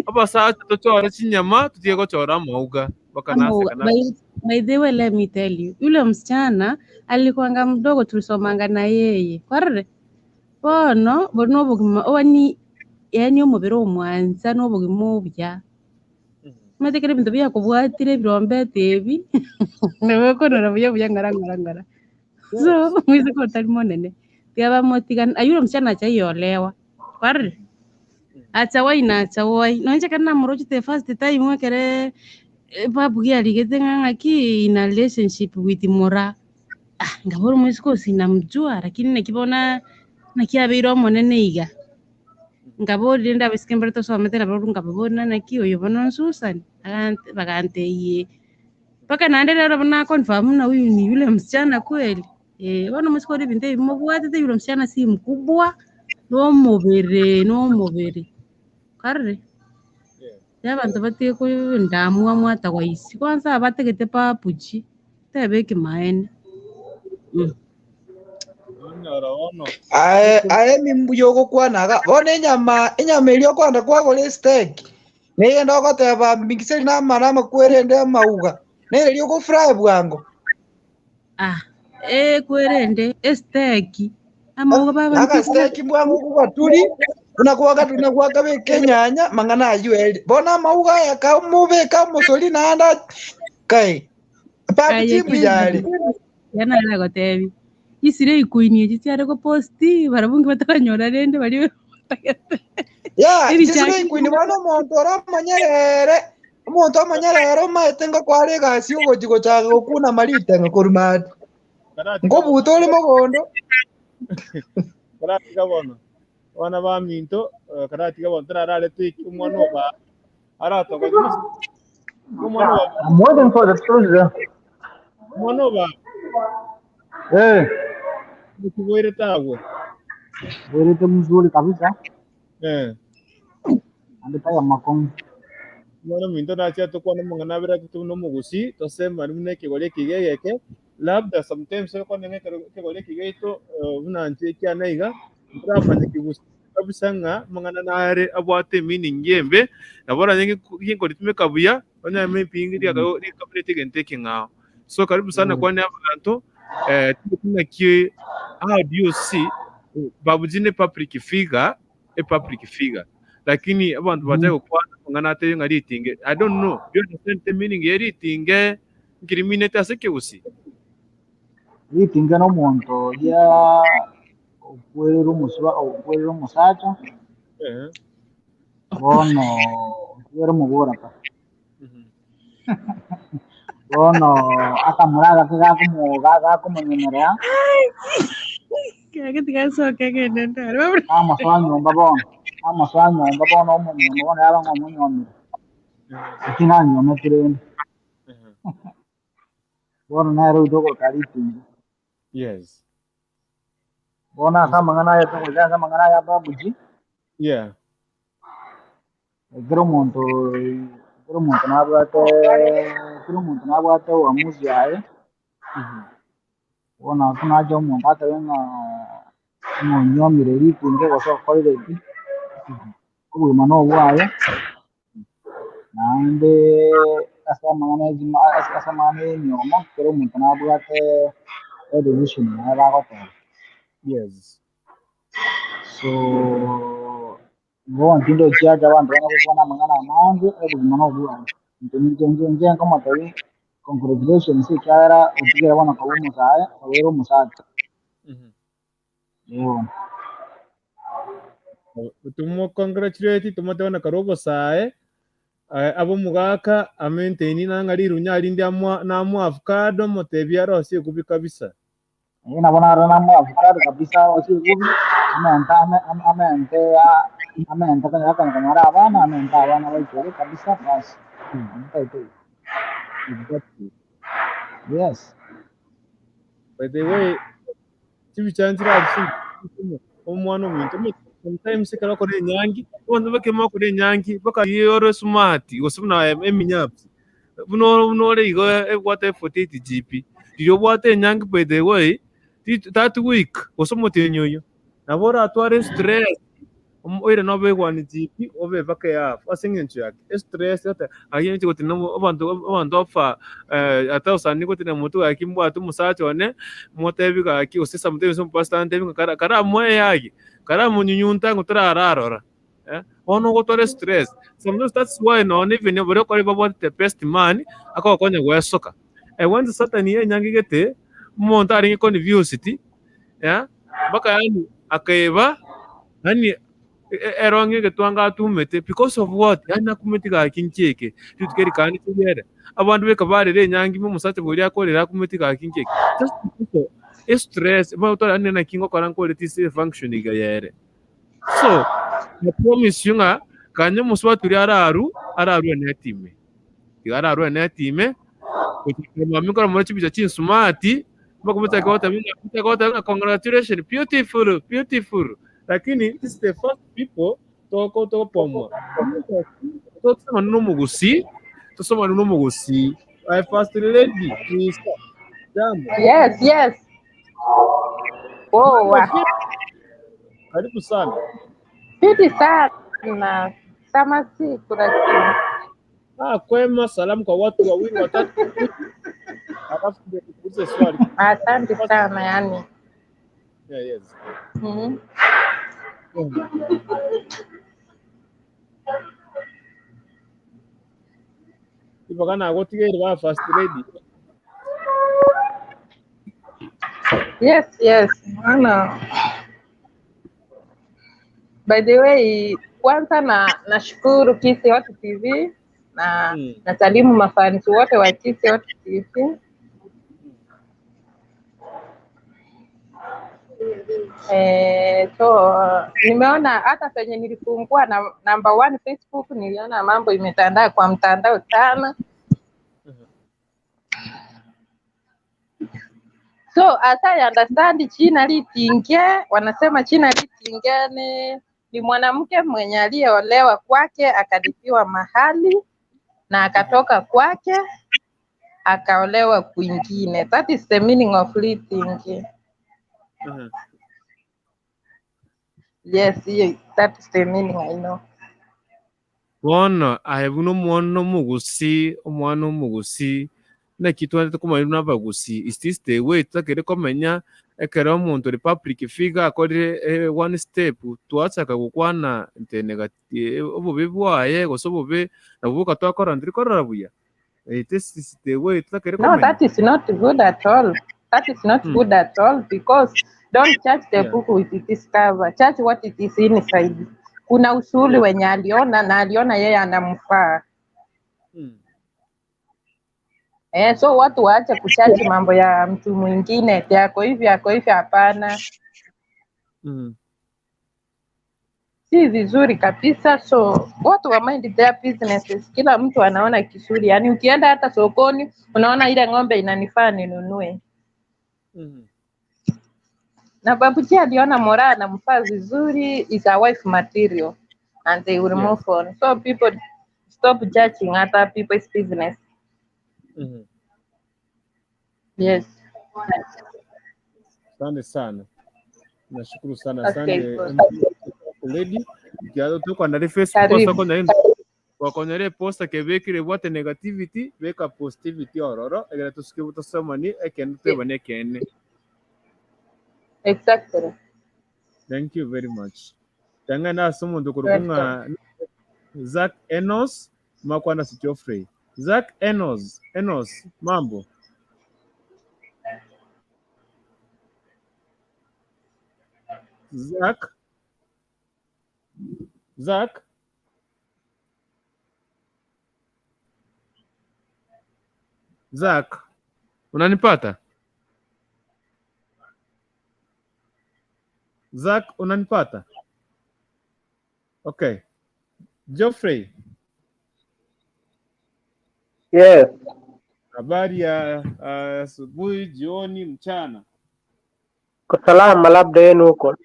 abasacha tochore chinyama totige gochora amauga, mpaka Amauga. naseka na By, by the way, let me tell you, yule msichana alikuanga mdogo, tulisomanga na yeye kwarore bono bori na obogima obani yaani omobere omwansa na obogima obuya omanyete ekero ebinto biakobwatire ebirombeta ebi nabo okorora buya buya ng'ora ng'ora ng'ora so omoiseke otari monene tiga bamotigane aywo msichana achaiolewa kwarorire achawai na achawai nonye inche ekero namorochete first time ekere babu yarigete ng'a ng'aki in a relationship with Moraa, ah nkabora omoiseke oyo sinamjua lakini naki bono naki abeire omonene iga. Nkaboria rende abaiseke mbare tosomete nabo nkababoria naki oyo bono Susan? Agante bagantebia ee. Mpaka naende rero bono na confirm buna huyu ni yule msichana kweli, eh. Bono omosike oria ebinto ebi mobwatete yule msichana si mkubwa, na omobere na omobere, kwarorire? Rero abanto batige koendamwamu ata gwaisi, kwanza abatagete papuchi, tebe ekimaene. Onyora bono. Aye aye mbuya ogokwana iga, bono enyama enyama eria okoenda kwagora esteak, Negento ogoteba mbingiseri namana amakwerende amauga, nere eria ogofurahi bwango. Ah, ekwerende esteki amauga baba Agasteki bwango kogaturi, buna kwagaturi na gwakabeka enyanya, mang'ana ayio eri. Bono amauga aya kamobeka omosori naende kai, papi aye chimbuya are. yana aragotebi isire ikuini echi chiare goposti barabwo nki bataranyora rende baria batagete Ya, Ebichaki chisire ikuini bono omonto ore omonyerere, omonto omonyerere omaete ngokware egasi ogochi gochaka gokuna amariteng'e korwa maate. Nkobuta ore mogondo. Karatiga bono, abana baminto, eh, karatiga bono torararete iki omwana oba aratoka omwana oba I'm waiting for the president. omwana oba Eh, kiboirete agwo werete mzuri kabisa. eh Andipaya makongo. omwana ominto nachia tokwana omong'ana abere ati buna omogusi tosemani buna ekegori eke egeke labda sometimes okwane ng'a ekero ekegori eke giaito eh, buna nche ekiane iga ntoramanya kigusi kabisa ng'a amang'ana nare abwate meaning embe nabo oranye ginkoritumeka buya onye maybe rikaberete egento ekeng'ao so karibu sana kwane abanto eh, naki how do you see Babuji ne public figure a public figure lakini abanto bacha gokwana amang'ana atebe ng'a ritinge i don't know do you understand the meaning ya ritinge nkiriminete ase ekegusii Ritinge n'omonto oria okwerera omosuba okwerera omosacha eh. Bono otigere omoboraka. Bono akamura agake gakomo ga- gakomonyemerea, Kiage tigasoka egende ndare. amosoa nyomba bono, amosoa nyomba bono omonyuoma bono yaba ng'a omonyuomire. Lakini nanyuometi rende. Bono nere oito okoroka ritinge. Yes. Bono ase amang'ana aya togocha ase amang'ana aya Babuji, Yeah. ekero omonto ekero omonto nabwate ekero omonto nabwate uamuzi yaye, bono ase nache omonto atebe ng'a ng'onyuomire ritinge gose okorire ki, obogima na obwaye, naende ase amang'ana ya echima ase ase amang'ana ya enyiomo, ekero omonto nabwate edecision yaye bagoteba. Yes. So bono tindochi acha abanto banya gokwana amang'ana amange, obogima na obwaye. Inche ninche inche inche nkomotebia congratulations ekiagera otigire bono koba omosae, obeire omosacha. Eh bono. Tomo congratulate tomotebe na kare obosae eh, abe omogaka amaintain nang'a rirunya rinde amwa namwa avocado motebie arosie ekubi kabisa. Eh, nabo naro namwa avocado kabisa arosie ekubi amente ame- ame- amente a- amente konya konya konyora abana amente abana baikere kabisa basi amataete igo. Exactly. Yes. By the way, chibicha nchire omwana ominto sometimes ekero okora enyangi, abanto bakemo bakora enyangi mpaka riria ore smart gose buna eminyabu, buna buna ore igo ebwate 48 GB, riria obwate enyangi by the way, that week gose omotienyi oyio, nabo oratware stress oirane obe 1 GB obe mpaka ehalf ase eng'encho yaki? Estress ata aye inche gotenena abanto abanto afa ata osani gotenena motwe gaki mbwate omosacha one, motebi gaki gose sometimes omopastor antebi ng'a kara karamoe eyagi, karamonyunyunta ng'o torararora eh, bono ogotwara estress. Sometimes that's why nonye even baria okore babwate the best man, akogokonya goesoka. Once Satan enyangi gete, omonto arenge confused, eh, mpaka yaani akeba yaani erong'i egetwanga atumete because of what? Yaani nakumeti gaki nki eke, rituko eri kande toriere. Abanto beka barera enyangi omosacha boria akorera akumeti gaki nki eke. Just because of estress, bagotwara yaani naki ngokora nkore tisi function iga yere. So, I promise you ng'a kanya omosubati oria ararue, ararue netime. Tiga ararue netime, gochaka mambia nkorora chibicha chinsumati, mpaka mochake goteba ng'a mochake goteba ng'a congratulations, beautiful, beautiful. Lakini this is the first people toko togopomoa. Tosomane na omogusii, tosomane na omogusii. My first lady, Lisa, jambo. Yes, yes. Poa. Karibu sana. Fiti sana. Kama siku lakini. Ah, kwema, salamu kwa watu wawili watatu, alafu ndio nikuulize swali. Asante sana yani. Yeah, yes. Ibaga nagotigeire ba first lady. Yes, yes. Maana by the way, kwanza na nashukuru Kisii Hot TV na nasalimu mafansi wote wa Kisii Hot TV. Eh, so nimeona hata penye nilifungua na number one Facebook niliona mambo imetandaa kwa mtandao sana. So as I understand China Litinge, wanasema China Litinge ni, ni mwanamke mwenye aliyeolewa kwake akalipiwa mahali na akatoka kwake akaolewa kwingine. That is the meaning of Litinge. Yes, yeah, that is the meaning I know. Bono aye buna omwana omogusii, omwana omogusii, naki twanchete komanya buna abagusii, is this the way totakeire komenya ekero omonto ore public figure akorire eh, one step, twachaka gokwana inte negati obobe bwaye gose obobe nabwo boka twakora ntiri korora buya? Eh, this is the way totakeire No, komenya. that is not good at all. That is not good at all because don't judge the Yeah. book with its cover. Judge what it is inside. Kuna usuli wenye aliona na aliona yeye anamfaa. Eh, so watu waache kuchachi mambo ya mtu mwingine eti ako hivi ako hivi, hapana, si vizuri kabisa. So watu wa mind their businesses, kila mtu anaona kizuri. Yani ukienda hata sokoni unaona ile ng'ombe inanifaa ninunue. Na Babuji aliona Moraa anamfaa vizuri, is a wife material and they will move on. So people stop judging other people's business. Yes. Asante sana, nashukuru sana. Okay, Asante good. lady kiatho tukwandari Facebook Karibu. osokonyare wakonyare posta kebekire bwate negativity beka positivity ororo egere tusuke tusomani ekende twebane ekene. Exactly. Thank you very much. Tangana ase omonto korokwa Welcome. ng'a Zack Enos makwana ase Geoffrey. Zack Enos, Enos, mambo. Zack, Zack, Zack, unanipata? Zack, unanipata? Okay. Geoffrey, Yes, habari ya asubuhi, jioni, mchana. kwa salama, labda yenu huko.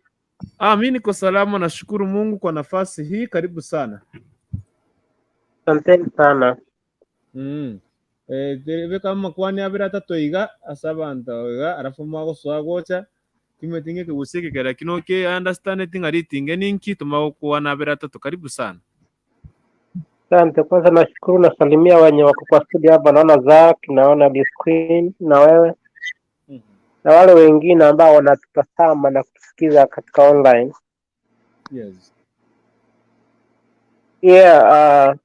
Ah, mi niko salama, nashukuru Mungu kwa nafasi hii. Karibu sana. Asanteni sana. Eh, terebe kama kwani abere atato iga ase abanto iga alafu mwagosoa gocha timeti ng'ekegusii ekekera kino ke understand ng'a ritinge ninki tomagokwana abere atato karibu sana. Asante. Kwanza nashukuru, nasalimia wenye wako kwa studio hapa, naona Zack, naona Bisqueen na wewe na wale wengine ambao wanatutazama na kutusikiza katika online. Yes. Yeah,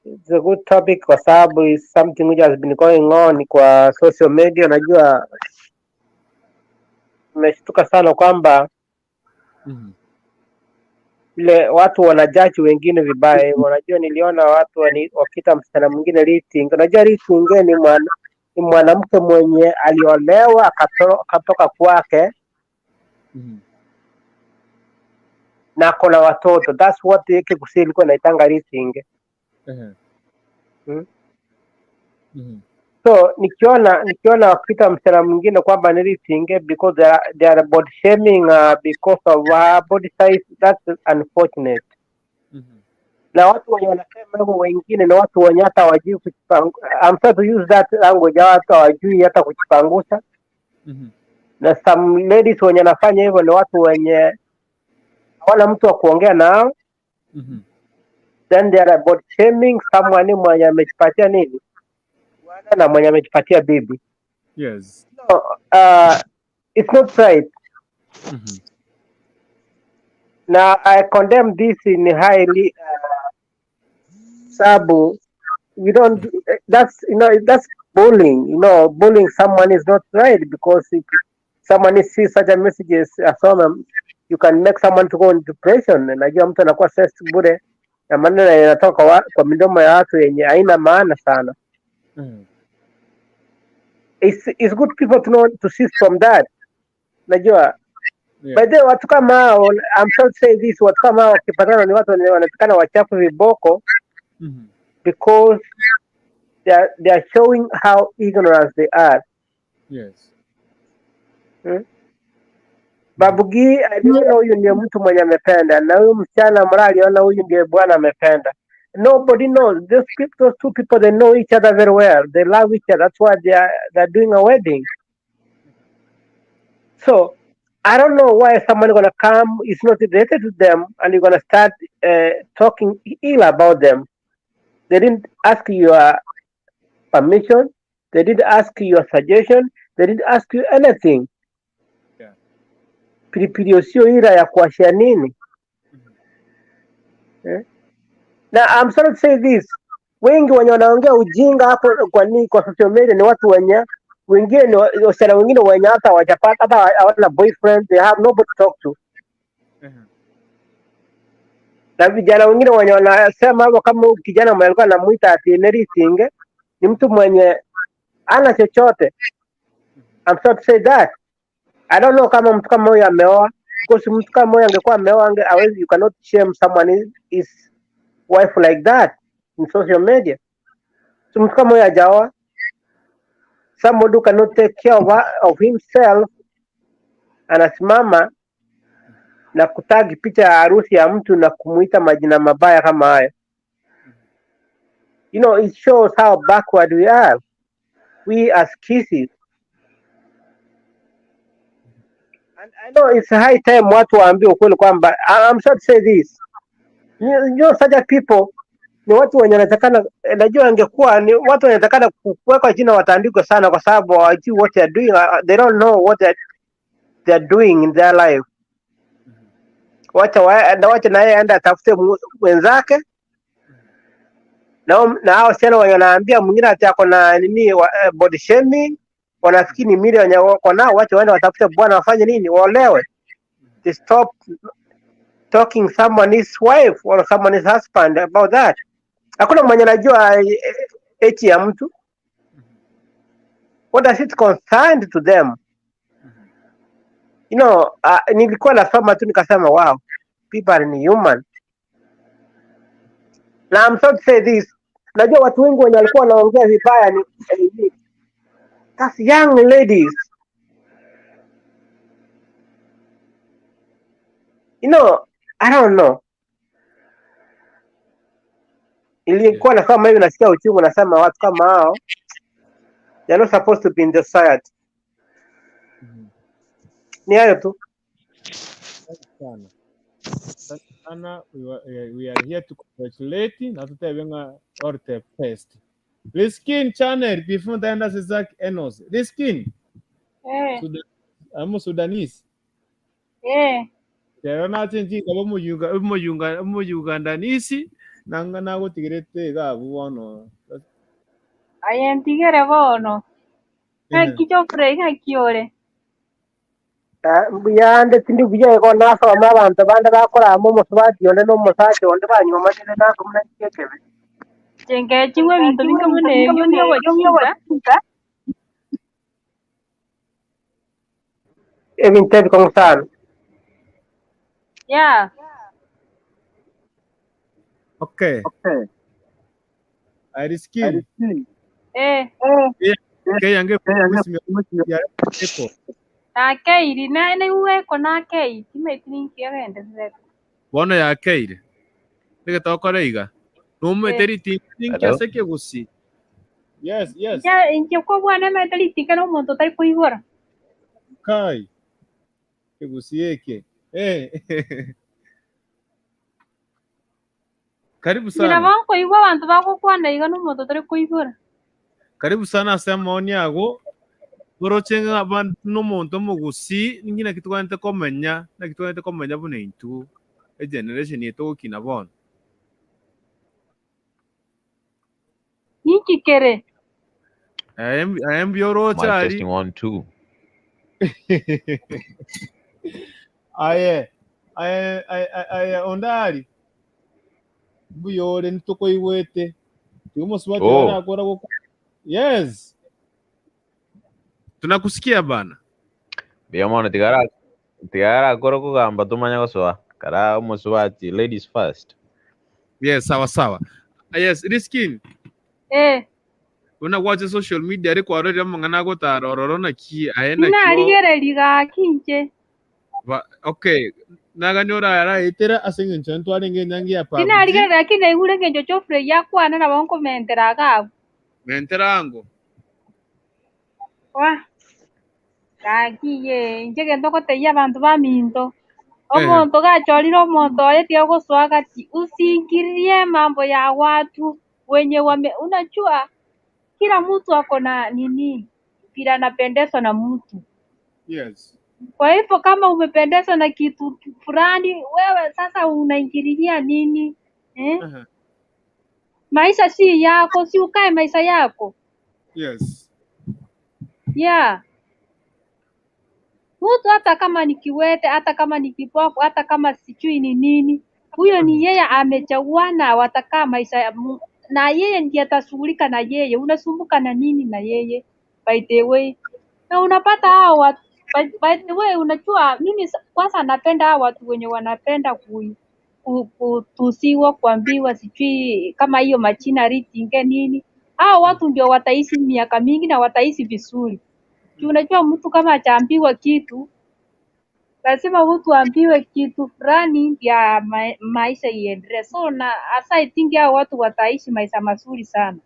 it's a good topic kwa sababu is something which has been going on kwa social media. Unajua, nimeshtuka sana kwamba vile watu wanajaji wengine vibaya hivyo. Unajua, niliona watu wani, wakiita msichana mwingine Liting. Unajua Liting ni mwana, ni mwanamke mwenye aliolewa akatoka kwake na ako na watoto. That's what Kikusi ilikuwa inaitanga Liting. So nikiona wakiita msichana mwingine kwamba ni Liting because they are body shaming because of her body size, that's unfortunate. Na watu wenye wanasema hivyo wengine ni watu wenye hata hawajui kujipangu. I'm sorry to use that language, watu hawajui hata kujipangusa. Na some ladies wenye wanafanya hivyo ni watu wenye hawana mtu wa kuongea nao, then they are body shaming someone mwenye amejipatia nini bwana na mwenye amejipatia bibi. No, it's not right. Na I condemn this in highly sabu we don't that's you know that's bullying. Bullying someone is not right because if someone sees such a messages asome, you can make someone to go in depression. Najua mtu anakuwa stressed bure na maneno yanatoka kwa midomo ya watu yenye haina maana sana. It's good people to know to cease from that. Najua by the way, watu kama hao, I'm sorry to say this, watu kama hao wakipatana ni watu wenye wanapatikana wachafu viboko because they are showing how ignorant they are. Babugi aliona huyu ndiye mtu mwenye amependa, na huyu msichana Mra aliona huyu ndiye bwana amependa. Nobody knows. Those two people, they know each other very well. They love each other. That's why they are doing a wedding. So I don't know why someone gonna come is not related to them and you're gonna start talking ill about them. They didn't ask your permission. They didn't ask your suggestion. They didn't ask you anything. Pilipili sio ila ya kuashia nini eh? Na I'm sorry to say this, wengi wenye wanaongea ujinga hapo kwa nini kwa social media ni watu wenye wengine ni wasichana wengine wenye hata hawajapata hata hawana boyfriend, they have nobody to talk to. Na vijana wengine wenye wanasema hapo, kama huyu kijana mwenye alikuwa anamuita ati Neritinge ni mtu mwenye ana chochote. I'm sorry to say that. I don't know kama mtu kama huyo ameoa because mtu kama huyo angekuwa ameoa ange, hawezi, you cannot shame someone his wife like that in social media. So mtu kama huyo hajaoa, somebody who cannot take care of himself anasimama na kutagi picha ya harusi ya mtu na kumuita majina mabaya kama hayo. You know, it shows how backward we are. We as Kisiis. And I know it's high time watu waambie ukweli kwamba I'm sorry to say this. You know, such a people ni watu wenye wanatakana, najua angekuwa ni watu wanatakana kuwekwa jina wataandikwa sana, kwa sababu hawajui what they are doing. They don't know what they are doing in their life. Wacha wa, na wacha na yeye aende atafute mwenzake na na hao wasichana wenye wanaambia mwingine ati ako na nini wa, body shaming, wanafikiri ni mili wenye wako nao, wacha waende watafute bwana wafanye nini, waolewe. They stop talking someone's wife or someone's husband about that. Hakuna mwenye anajua age ya mtu. What does it concern to them? You know, nilikuwa nasoma tu nikasema wow, people are human. Na I'm sorry to say this, najua watu wengi wenye walikuwa wanaongea vibaya ni that's young ladies. You know, I don't know. Nilikuwa nasoma hivi nasikia uchungu, nasema watu kama hao they are not supposed to be in the society. Ni hayo tu. Asante sana. Asante sana. We are here to congratulate na tutebe nga all the best. Riskin channel before ndaenda Isaac Enos. Riskin. Eh, Sudan, amo Sudanese. eh, Rero nache nchika bo omuyunga omuyugandanisi nanga nagotigerete iga abwo bono. Aye ntigere bono. Ng'aki Geoffrey, ng'aki ore? Mbuyande tindi buya igo nasoma abanto bande bakorama omosubati onde na omosacha onde banywomanire nakomuna ekebe. Inche nkechigwa ebinto binge buna ebio bia obochinga. Ebinto ebikong'u sana. Yeah. Okay. Ariskin. Eh, Keyange ya eko. nakeiri na naigweko nakei timaeti ninki agendererete. Bono yakeire. Nigetokora iga. Numete Eh. ritinga ninki Hello? ase ekegusi. Yes. Inche inche kobwana emete ritinga na omonto otari koibora. Kai. Kegusi eke. Eh. Karibu Inche nabo sana. nkoigwa abanto bagokwana iga na omonto otari koibora. Karibu sana ase amaoni ago. Oroche ng'a abantu nomonto omogusi ninki naki togwenerete komenya, naki togwenerete komenya buna intwe egeneration eye togokina bono. Ninki kere? Aye aye mbuya oroche Mic aria. testing one, two. Aye aye aye aye onde ari mbuya ore nitokoigwete tiga omosubati Oh, arakora gokwana. Yes. Tunakusikia bana. mbuya mono tigara tigara koro kogamba tumanya gosoa. Kara omosubati ladies first. Yes, sawa sawa. Yes, Riskin. Eh, Buna gwache social media ri kwarorire amang'ana agotara ororo naki aye naki o tinarigereria gaki inche. ba, okay nagani oraraetera ase eng'encho ntwarenge enyangi ya PUBG Tinarigereria lakini naigure eng'encho Geoffrey yakwana nabo nkomentera iga abwo. mentera ango Wa, gaki ye, inche gento ngotebia abanto baminto. eh Omonto gachorire omonto oye tiga gosoa gati usiingilie mambo ya watu wenye wame unajua kila mtu ako na nini vile anapendezwa na mtu. yes Kwa hivyo kama umependezwa na kitu fulani, wewe sasa unaingililia nini eh? uh-huh. Maisha si yako, si ukae maisha yako yes yeah. Mtu hata kama ni kiwete, hata kama ni kipofu, hata kama sijui ni nini, Huyo ni yeye amechaguana, watakaa maisha ya na yeye ndiye atashughulika na yeye. Unasumbuka na nini na yeye? By the way, na unapata hao watu by the way, unajua mimi kwanza napenda hao watu wenye wanapenda kutusiwa, kuambiwa sijui kama hiyo machina ritinge nini. Hao watu ndio wataishi miaka mingi na wataishi vizuri. Juu unajua mtu kama hajaambiwa kitu lazima mtu aambiwe kitu fulani ndio maisha iendelee. So na hasa I think hao watu wataishi maisha mazuri sana.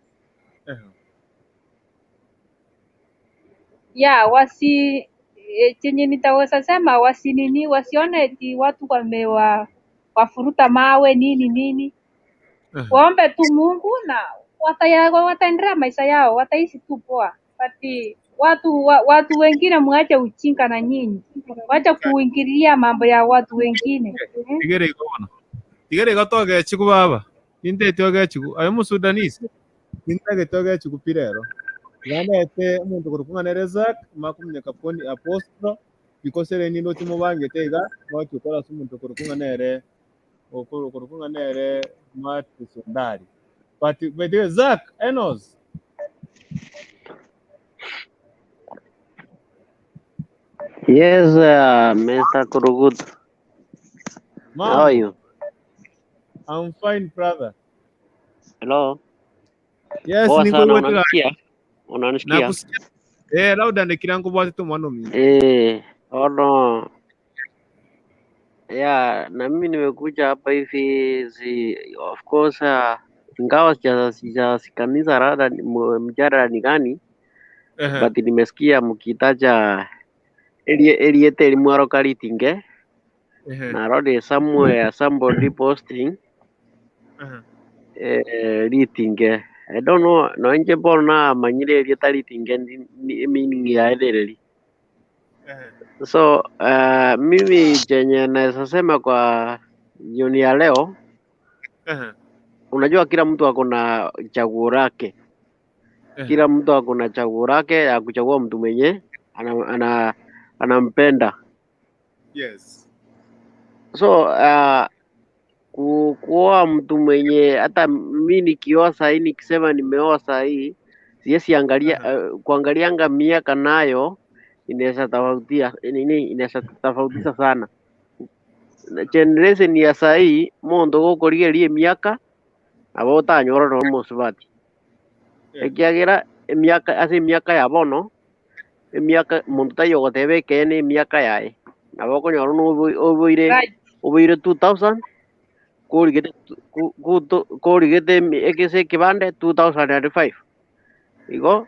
Yeah, wasi chenye nitaweza sema wasinini, wasione eti watu wamewa wafuruta mawe nini nini, waombe tu Mungu na wataendelea maisha yao, wataishi tu poa. But watu wengine mwache ujinga na nyinyi, wacha kuingilia mambo ya watu wengine eh? Tigere igo bono. Tigere igo togechigu baba. Nintete ogechigu. Aye omosudanese. Nintagete ogechigu pi rero. Iga ndete omonto korokwa ng'a nere Zack, makomunyeka poni apostro, because ere ninde ochimobangete iga, ngochi gokora ase omonto korokwa ng'a nere okorokwa ng'a nere Martin Sundari. But by the way, Zack Enos, Yes, Mr. Kurugut. How are mambo, you? I'm fine brother. Hello. Yes, Poa sana, nikoigwetera unanisikia? Unanisikia? nakusikia. Eh, lauda ndikira nkobwatete omwana ominto. Eh, ono. Yeah, na mimi nimekuja hapa hivi si, of course ingawa sijasikaniza rada mjadala ni gani, Ehe. but nimesikia mkitaja Eliete Elimwaro Karitinge Ehe. na already somewhere somebody posting Ehe. ritinge. I don't know no inche bono namanyire erieta ritinge meaning yaye nereri. So mimi chenye naweza sema kwa jioni ya leo, Ehe. unajua kila mtu ako na chaguo lake, Ehe. kila mtu ako na chaguo lake ya kuchagua mtu mwenye ana, ana, anampenda. Yes. So kuoa mtu mwenye hata mi nikioa sahii, nikisema nimeoa sahii, siwezi angalia kuangalianga miaka nayo inaweza tofautia nini, inaweza tofautisha sana Na generation ya sahii mundu gukurigeria emiaka nabo otanyora no mosubati ekiagera emiaka ase emiaka ya bono emiaka monto taiyo goteba ekeene emiaka yaye nabo okonyora oboire Right. oboire 2000 korigete korigete ekese ekebande 2005 igo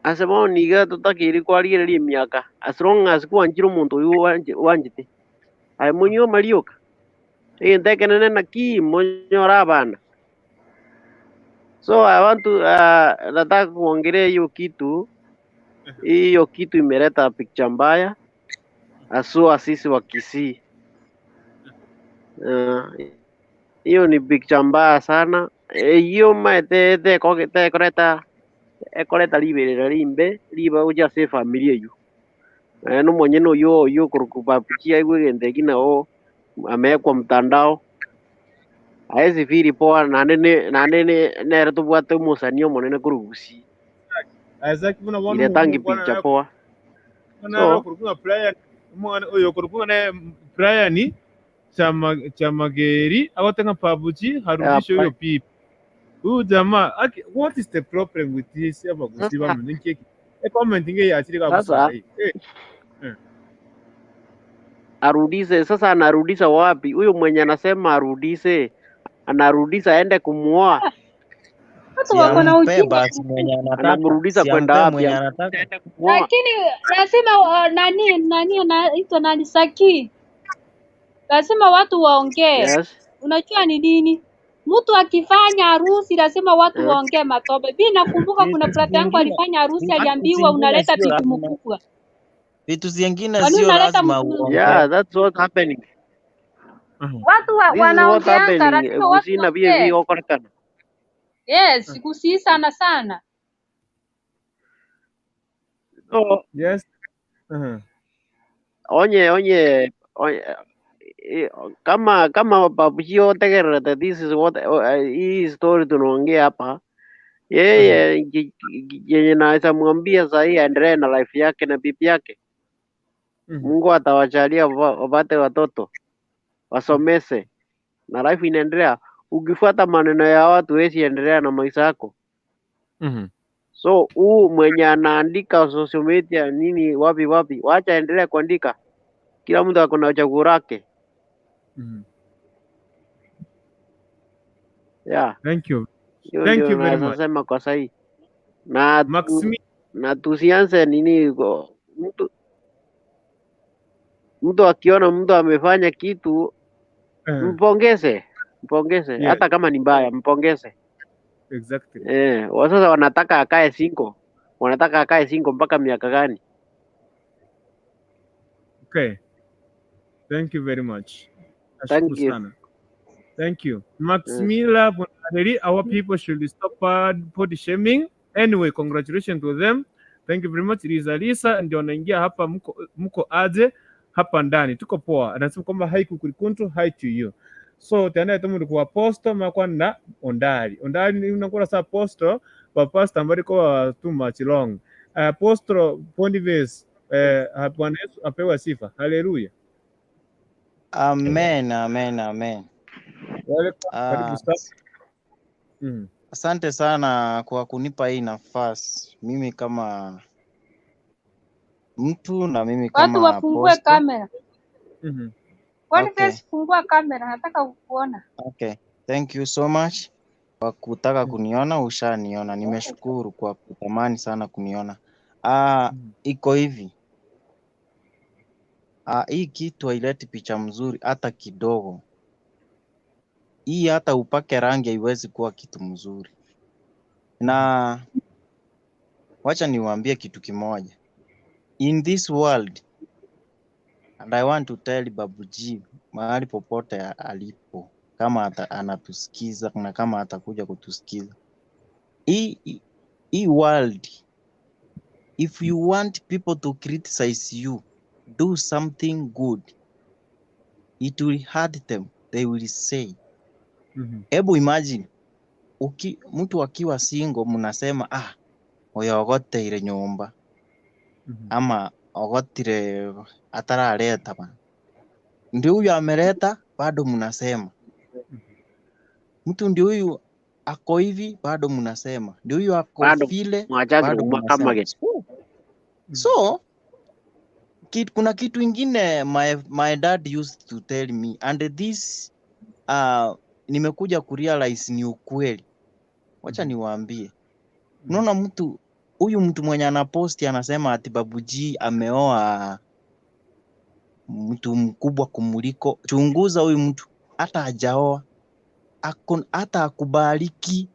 ase bono niga totakeire kwarigereria emiaka as long as kwanchire omonto oywo wanchete aye monywe amarioka egento ekenene naki monyore abana so I want to nataka kuongelea hiyo kitu hiyo kitu imeleta picha mbaya haswa sisi wa Kisii. Hiyo ni picha mbaya sana hiyo maete tekoreta ekoreta riberera rimbe riba gochia ase efamiri eywo nomonyene oyo oyo okorokwa babuchi aigwe egento eki nabo amewekwa mtandao aezi feel poa naende naende nere tobwate omosani omonene korwa Gusii Isaac buna bono iretangi omokwana picha poa nare so okorokwa Brian omwana oyo okorokwa ne Brian chama chamageri agotenga pabuchi harudishe huyo pipi. Huyu jamaa what is the problem with this abagusi sasa bamene nkeki e comment nge yachiri sasa kabisa hii. Eh. Eh. arudishe sasa anarudisha wapi huyo mwenye anasema arudishe anarudisha aende kumuoa Watu wako na Siampe ujinga basi mwenye anataka, anamrudisha kwenda siampe wapi mwenye anarudisha anataka. aende kumuoa lakini lazima nani nani anaitwa nani Saki, lazima watu waongee. yes Unajua ni nini? Mtu akifanya harusi lazima watu waongee matope. Mimi nakumbuka kuna Vitu brother yangu zingine alifanya harusi, vitu aliambiwa zingine unaleta sio bibi lazima, mkubwa. vitu zingine Kwani sio unaleta lazima mtu uongee. yeah that's what happening watu this is what wanaongeanga, happening lazima watu Gusii na bie waongee. bigokorekana Yes, Gusii sana sana. so Yes. Onye onye onye eh, kama kama Babu G otegererete this is what eh, hii story tunaongea hapa yeye yenye naweza mwambia sahii aendelee na life yake na bibi yake. Mungu atawajalia wapate watoto wasomese na life inaendelea. Ukifuata maneno ya watu huwezi endelea na maisha yako. So huu mwenye anaandika social media nini wapi wapi, wacha endelea kuandika. Kila mtu ako na chaguo lake. Yeah, Thank you. hiyo Thank ndio you very naweza much. sema kwa sahii, na tu, Maximi na tusianze nini mtu mtu akiona mtu amefanya kitu mpongeze, mpongeze yeah, hata kama ni mbaya, mpongeze. exactly. Eh, sasa wanataka akae single, wanataka akae single mpaka miaka gani? Okay. Thank you very much. Thank Nashukuru you. sana. Thank you. Maximila Bonareri, our people should stop body shaming. Anyway, congratulations to them. Thank you very much. Liza Lisa ndio anaingia hapa, mko, mko aje hapa ndani? Tuko poa. Anasema kwamba hi kukurikuntu, hi to you. So tena tumuri ku apostle makwa na ondari. Ondari ni unakula sa apostle pa pastor ambari kwa too much long. Apostle Boniface Bwana Yesu apewe sifa. Haleluya. Amen, amen, amen. Welcome, karibu Ah, sana. asante sana kwa kunipa hii nafasi. Mimi kama mtu na mimi Watu kama wafungue apostle. kamera. Okay, Boniface, fungua kamera, nataka kukuona. okay. Thank you so much kwa kutaka kuniona, ushaniona. Nimeshukuru kwa kutamani sana kuniona. Ah, iko hivi. Ah, hii kitu haileti picha mzuri hata kidogo. Hii hata upake rangi haiwezi kuwa kitu mzuri. Na wacha niwaambie kitu kimoja. In this world and I want to tell Babu G mahali popote alipo kama anatusikiza na kama atakuja kutusikiza. Hii world if you want people to criticize you do something good it will hurt them they will say. Hebu imagine mtu akiwa single mnasema ah oyo ogoteire nyumba ama ogotire ataraleta bana, ndio huyu ameleta, bado mnasema mtu ndio huyu ako hivi, bado mnasema ndio huyu ako Bado vile, mwachake bado kuma mnasema. kama So kuna kitu ingine my dad used to tell me and this nimekuja kurealize ni ukweli. Wacha niwaambie, unaona mtu huyu mtu mwenye anaposti anasema ati Babu G ameoa mtu mkubwa kumuliko. Chunguza huyu mtu, hata hajaoa hata akubaliki.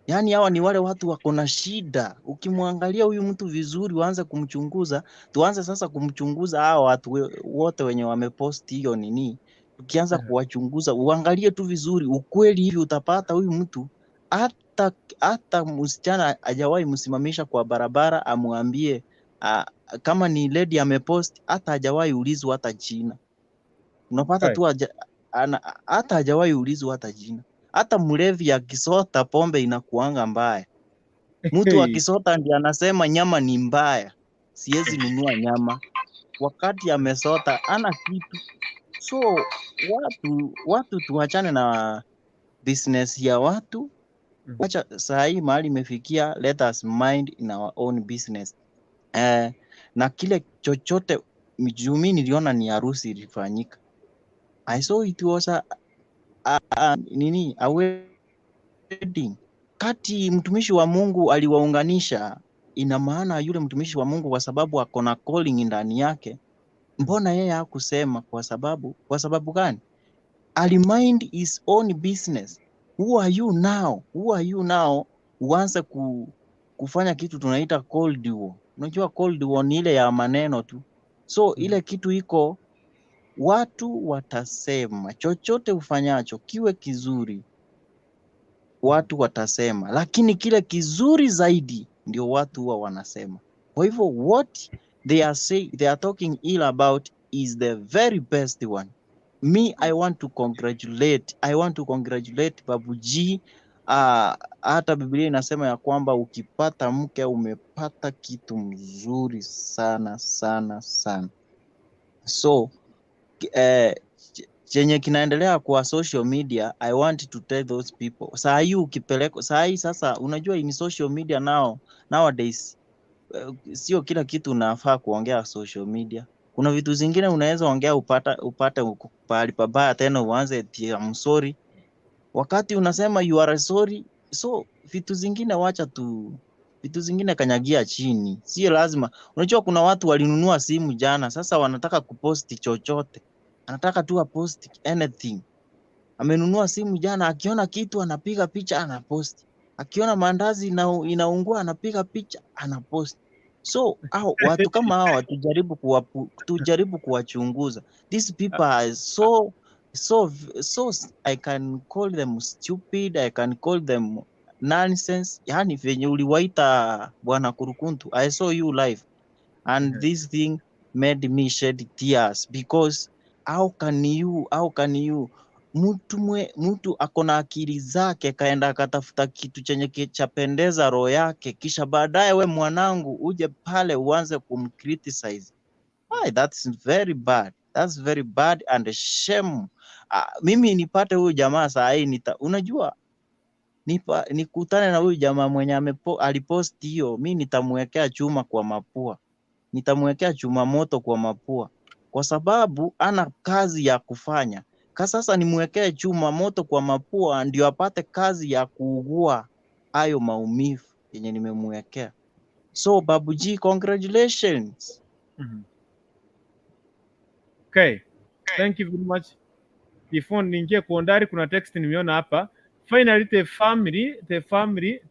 Yaani hawa ni wale watu wako na shida. Ukimwangalia huyu mtu vizuri, uanze kumchunguza. Tuanze sasa kumchunguza hawa watu wote wenye wameposti hiyo nini. Tukianza kuwachunguza, uangalie tu vizuri ukweli hivi, utapata huyu mtu hata msichana hajawahi msimamisha kwa barabara amwambie kama ni lady amepost, hata hajawahi ulizwa hata jina. Unapata tu hata hajawahi ulizwa hata jina. Hata mlevi akisota pombe inakuanga mbaya. Mtu akisota ndiye anasema nyama ni mbaya, siwezi nunua nyama, wakati amesota ana kitu. So watu tuachane na business ya watu. Wacha saa hii mahali imefikia, let us mind in our own business. Na kile chochote juu mi niliona ni harusi ilifanyika. I saw it was a wedding. Kati mtumishi wa Mungu aliwaunganisha, ina maana yule mtumishi wa Mungu kwa sababu ako na calling ndani yake, mbona yeye hakusema? Kwa sababu gani? Alimind his own business. Who are you now? Who are you now? Uanze kufanya kitu tunaita cold war. Unajua cold war ni ile ya maneno tu. So ile kitu iko, watu watasema chochote ufanyacho kiwe kizuri, watu watasema, lakini kile kizuri zaidi ndio watu huwa wanasema. Kwa hivyo what they are say, they are talking ill about is the very best one. Me I want to congratulate, I want to congratulate Babu G. Ah, hata Biblia inasema ya kwamba ukipata mke umepata kitu mzuri sana sana sana. So eh, chenye kinaendelea kwa social media, I want to tell those people, saa hii ukipelekwa saa hii sasa, unajua in social media now nowadays sio kila kitu unafaa kuongea social media. Kuna vitu zingine unaweza ongea upate uko pahali pabaya, tena uanze eti I'm sorry, wakati unasema you are sorry. So vitu zingine wacha tu, vitu zingine kanyagia chini, sio lazima. Unajua kuna watu walinunua simu jana, sasa wanataka kuposti chochote, anataka tu aposti anything. Amenunua simu jana, akiona kitu anapiga picha anaposti, akiona maandazi inaungua anapiga picha anaposti. So hao watu kama hawa tujaribu kuwachunguza. These people are so so so, I can call them stupid, I can call them nonsense. Yani venye uliwaita Bwana Kurukuntu, I saw you live and this thing made me shed tears because how can you mtu ako na akili zake kaenda akatafuta kitu chenye chapendeza roho yake, kisha baadaye we mwanangu uje pale uanze kumcriticize. Ay, that's very bad. That's very bad and shame. Mimi nipate huyu jamaa saa hii unajua nikutane na huyu jamaa mwenye alipost hiyo, mi nitamwekea chuma kwa mapua, nitamwekea chuma moto kwa mapua, kwa sababu ana kazi ya kufanya. Ka sasa nimwekee chuma moto kwa mapua ndio apate kazi ya kuugua hayo maumivu yenye nimemwekea. So Babu G, congratulations. Okay, thank you very much. Before niingie kwa Ondari, kuna text nimeona hapa. Finally,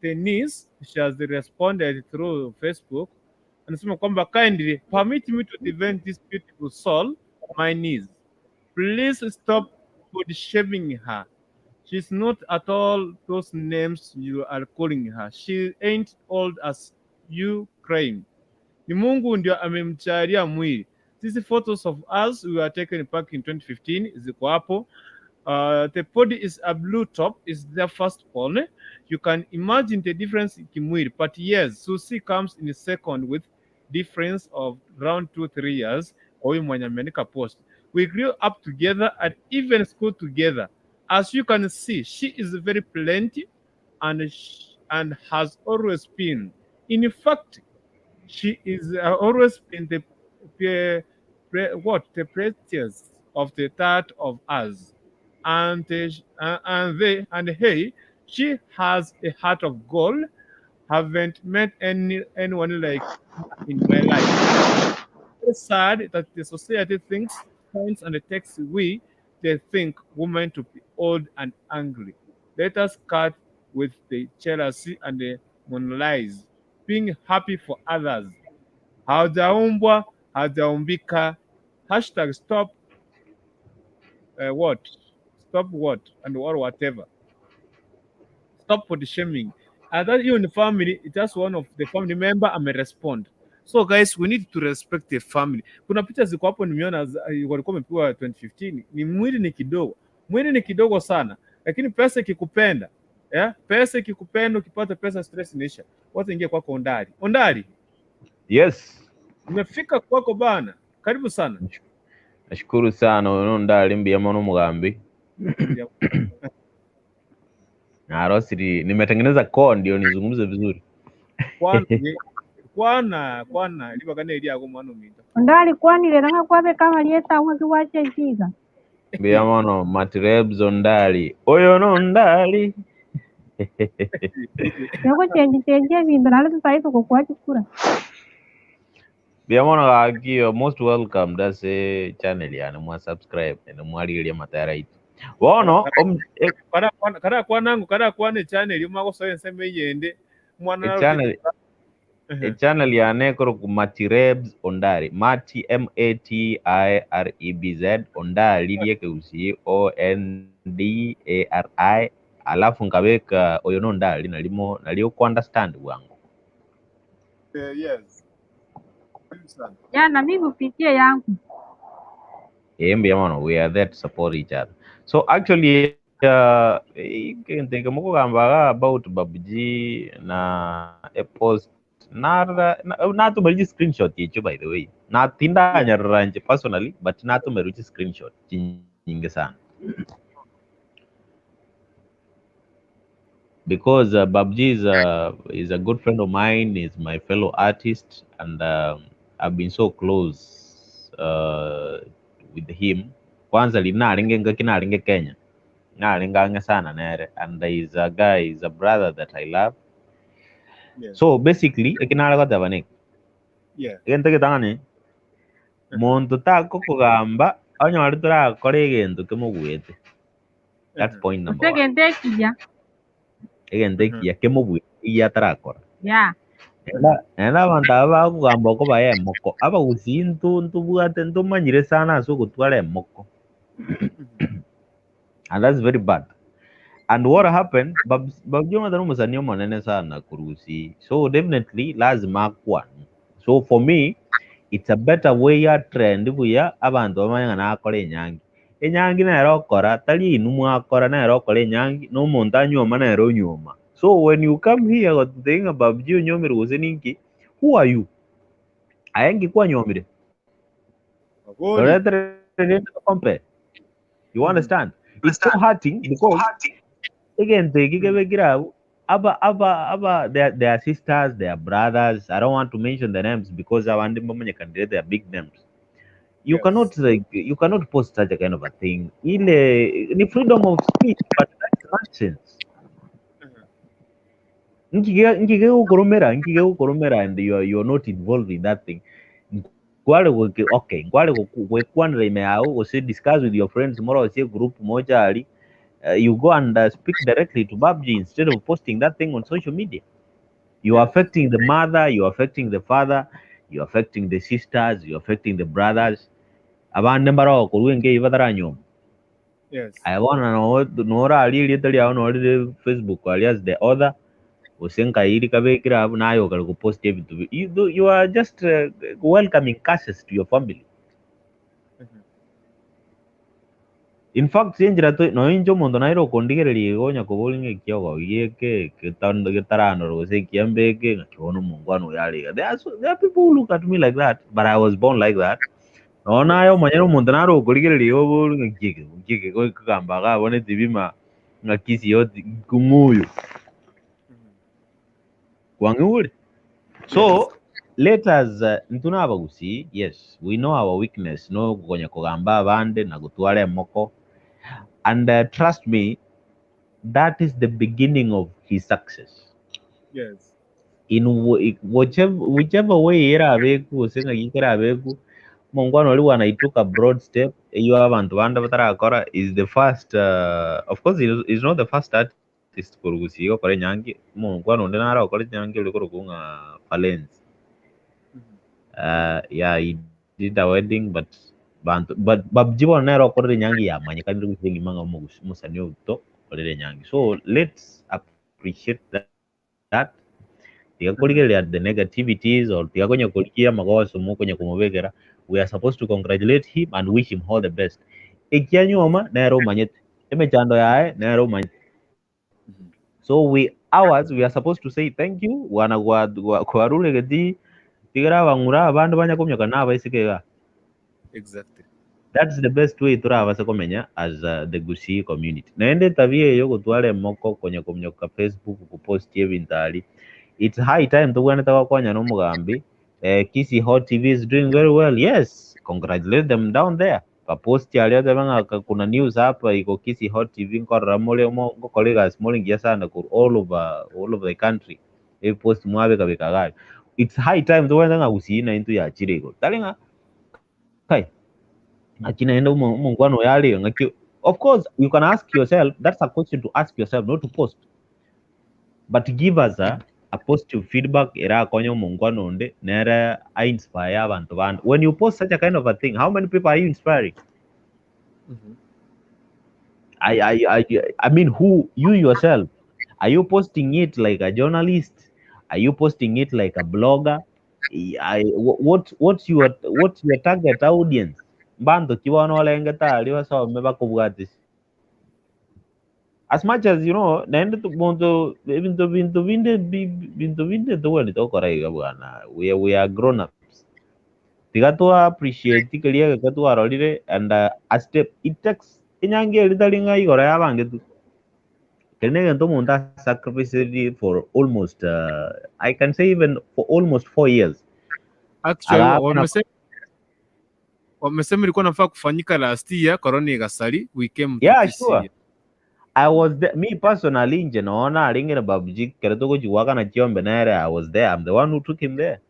the niece, she has responded through Facebook. Anasema kwamba kindly permit me to defend this beautiful soul, my niece. Please stop body shaming her. She's not at all those names you are calling her. She ain't old as you claim. Ni Mungu ndio amemjalia mwili. These photos of us we were taken back in 2015 ziko hapo. The body is a blue top, is their first born. You can imagine the difference kimwili. But yes, Susie comes in second with difference of around 2-3 years. Kwa huyu mwenye ameandika post. We grew up together and even school together. As you can see, she is very plenty and has always been. In fact, she is always been the what the prettiest of the third of us, and they and hey, she has a heart of gold. Haven't met anyone like her in my life. It's sad that the society thinks, finds, and takes we they think women to be old and angry. Let us cut with the jealousy and the monolize, being happy for others. Hajaumbwa, hajaumbika. Hashtag stop what? Stop what? And or whatever. Stop for the shaming. And that you in the family, it's just one of the family member ame respond. So guys, we need to respect the family. Kuna picha ziko hapo nimeona walikuwa wamepigwa 2015. Ni mwili ni kidogo. Mwili ni kidogo sana, lakini pesa ikikupenda, yeah? Pesa ikikupenda, ukipata pesa stress inaisha. Wacha ingie kwako Ondari. Ondari, Yes, nimefika kwako bana. Karibu sana. nashukuru sana ono ndali mbuya mono mugambi. Narosiri nimetengeneza koo ndio nizungumze vizuri. Kwana kwana kwana libagana eri mwana ominto. Ondari kwanire ng'a kwabe kama rieta ng'aki gwachenchiga. Mbuya mono Matirebs Ondari. Oyo no Ondari. Egochenji chenjia ebinto naende totari togokwa chikura. Mbuya mono gaki you're most welcome dase channel yani mwa subscribe ene mwarigeria matara itu. Bono Kara kwanangu kara kwana channel magosoa ensemo eyende mwana e channel e channel yane koroku Matirebs Ondari. Mati M A T I R E B Z Ondari riekeusi O N D A R I alafu nkabeka oyo no Ondari nalimo nalio ku understand bwangu. Yes. Karibu sana. Jana mimi upitie yangu. Eh, mbuya mono, we are there to support each other. So actually, egento eke mokogamba iga about Babuji na a post narora natumerwe chi screenshot echio by the way. Na tindanyarora inche personally but natumerwe chi screenshot chinyinge sana. Because Babji is a good friend of mine, is my fellow artist, and I've been so close with him. Kwanza riria narenge ngaki narenge Kenya, narenge ang'e sana nere, and he's a guy, he's a brother that I love. So basically, eki nare goteba neke, egento egetang'ani, monto takokogamba onyore torakora egento kemogwete. That's point Gose number one. egento ekiya. Egento ekiya kemogwete egia atarakora. Yeah. Naende naende abanto aba bakogamba okobaya emoko, abagusii nto ntobwate ntomanyire sana ase ogotwara emoko. And that's very bad. And what happened, Babs Babji omanyete na omosani omonene sana korwa Gusii. So definitely lazima akwane. So for me, it's a better way ya trend buya abanto bamanye ng'a nakore enyangi. Enyangi nere okora, tari inwe mwakora nere okora enyangi, na omonto anywoma nere onywoma. So when you come here gototebia ng'a Babji onywomire gose ninki, who are you? Aye nki kwanywomire? Babori. Toretere rende to compare. You understand? It's so hurting because egento eki kebekire abwo aba aba aba their, their sisters, their brothers, I don't want to mention the names because abande mbamanyekanire they are big names. You cannot like you cannot post such a kind of a thing. Ile ni freedom of speech but that's nonsense. Nkige nkige gokoromera, nkige gokoromera and you are not involved in that thing. Nkware goke okay, nkware gwekwanera ime yao gose discuss with your friends morosie group mocha aria you go and speak directly to Babji instead of posting that thing on social media. You are affecting the mother, you are affecting the father, you are affecting the sisters, you are affecting the brothers. Abande mbare okorwa enka eyio bataranyoma. Aye bono no norarie erieta riao norire Facebook aria as the author, gose nkai rikabekire abwo naye okare gopost ebinto bi you, do- you are just welcoming curses to your family. In fact enchera to nonya inche omonto naere okondigereria iga onya koboria ng'a ekiogo gieke getan- getaranora gose ekiambe eke ng'aki bono omongwana oyo are iga. There are so there are people who look at me like that, but I was born like that. Nonya naye omonyene omonto nare okorigereria iga oborie ng'a nki eke nki eke kogamba iga abwo ne tibima ng'aki isi yoti ng'o oyo. Kwang'igure? So let us intwe na abagusii yes we know our weakness no okonya kogamba abande na gotwara emoko and trust me that is the beginning of his success. In whichever, whichever way erabekwe gose ng'aki kerabekwe omongwana oria bwana he took a broad step eywo abanto bande batarakora is the first of course he is not the first artist korwa gusii gokora enyangi omongwana onde nare okore enyangi ore korokwa ng'a Valence yeah he did a wedding but banto but Babji bono nere okorire enyangi yamanyekanire gusii engima ng'a omogusi omosani oito okorire enyangi so let's appreciate that tiga korigereria the negativities or tiga konya korigia amagoso mokonya komobekera we are supposed to congratulate him and wish him all the best ekianyuoma nere omanyete emechando yaye nere omanyete so we ours we are supposed to say thank you bwana gwa gwa kwarure getii tigera abang'ura abande banya komioka na abaiseke iga That's the best way torabase komenya as the Gusii community. Naende etabia eye yogotwara emoko konya kominyoka Facebook kopost ebinto aria, it's high time tobwenerete gokonya na omogambi eh, Kisii Hot TV is doing very well, yes, congratulate them down there. Bapost aria otebe ng'a kuna news hapa iko Kisii Hot TV nkorora more mo ngokora egasi more ngiya sana korwa all over all over the country. Ebipost mwabeka beka iga aria. It's high time tobwenerete ng'a Gusii naintwe yachire igoro. Tari ng'a kai ng'aki naende omo- omongwana oyo are iga ng'aki of course you can ask yourself that's a question to ask yourself not to post but give us a positive feedback erakonye omongwana onde nere a inspire abanto bande when you post such a kind of a thing how many people are you inspiring I, I, I, I mean, who you yourself? Are you posting it like a journalist? Are you posting it like a blogger? I, what's your what's your target audience? Mbanto ki bono orengete aria basome bakobwatisi? As much as you know, naende to- monto ebinto binto binde bi- bi- binto binde ntobwenerete gokora iga bwana, we, we are grown ups. Tiga twa appreciate keria egeke twarorire and uh, a step it takes enyangi eri tari ng'a igoro yabangetwe. Keri na egento omonto asacrificed for almost uh, I can say even for almost 4 years. Actually, Agakona wamesema wamesema ilikuwa nafaa kufanyika last year, corona igasari, we came to Yeah, this sure. year. I was there. Me personally, nje naona aringire Babji kere tugochiwaka na Chiombe nere I was there. I'm the one who took him there.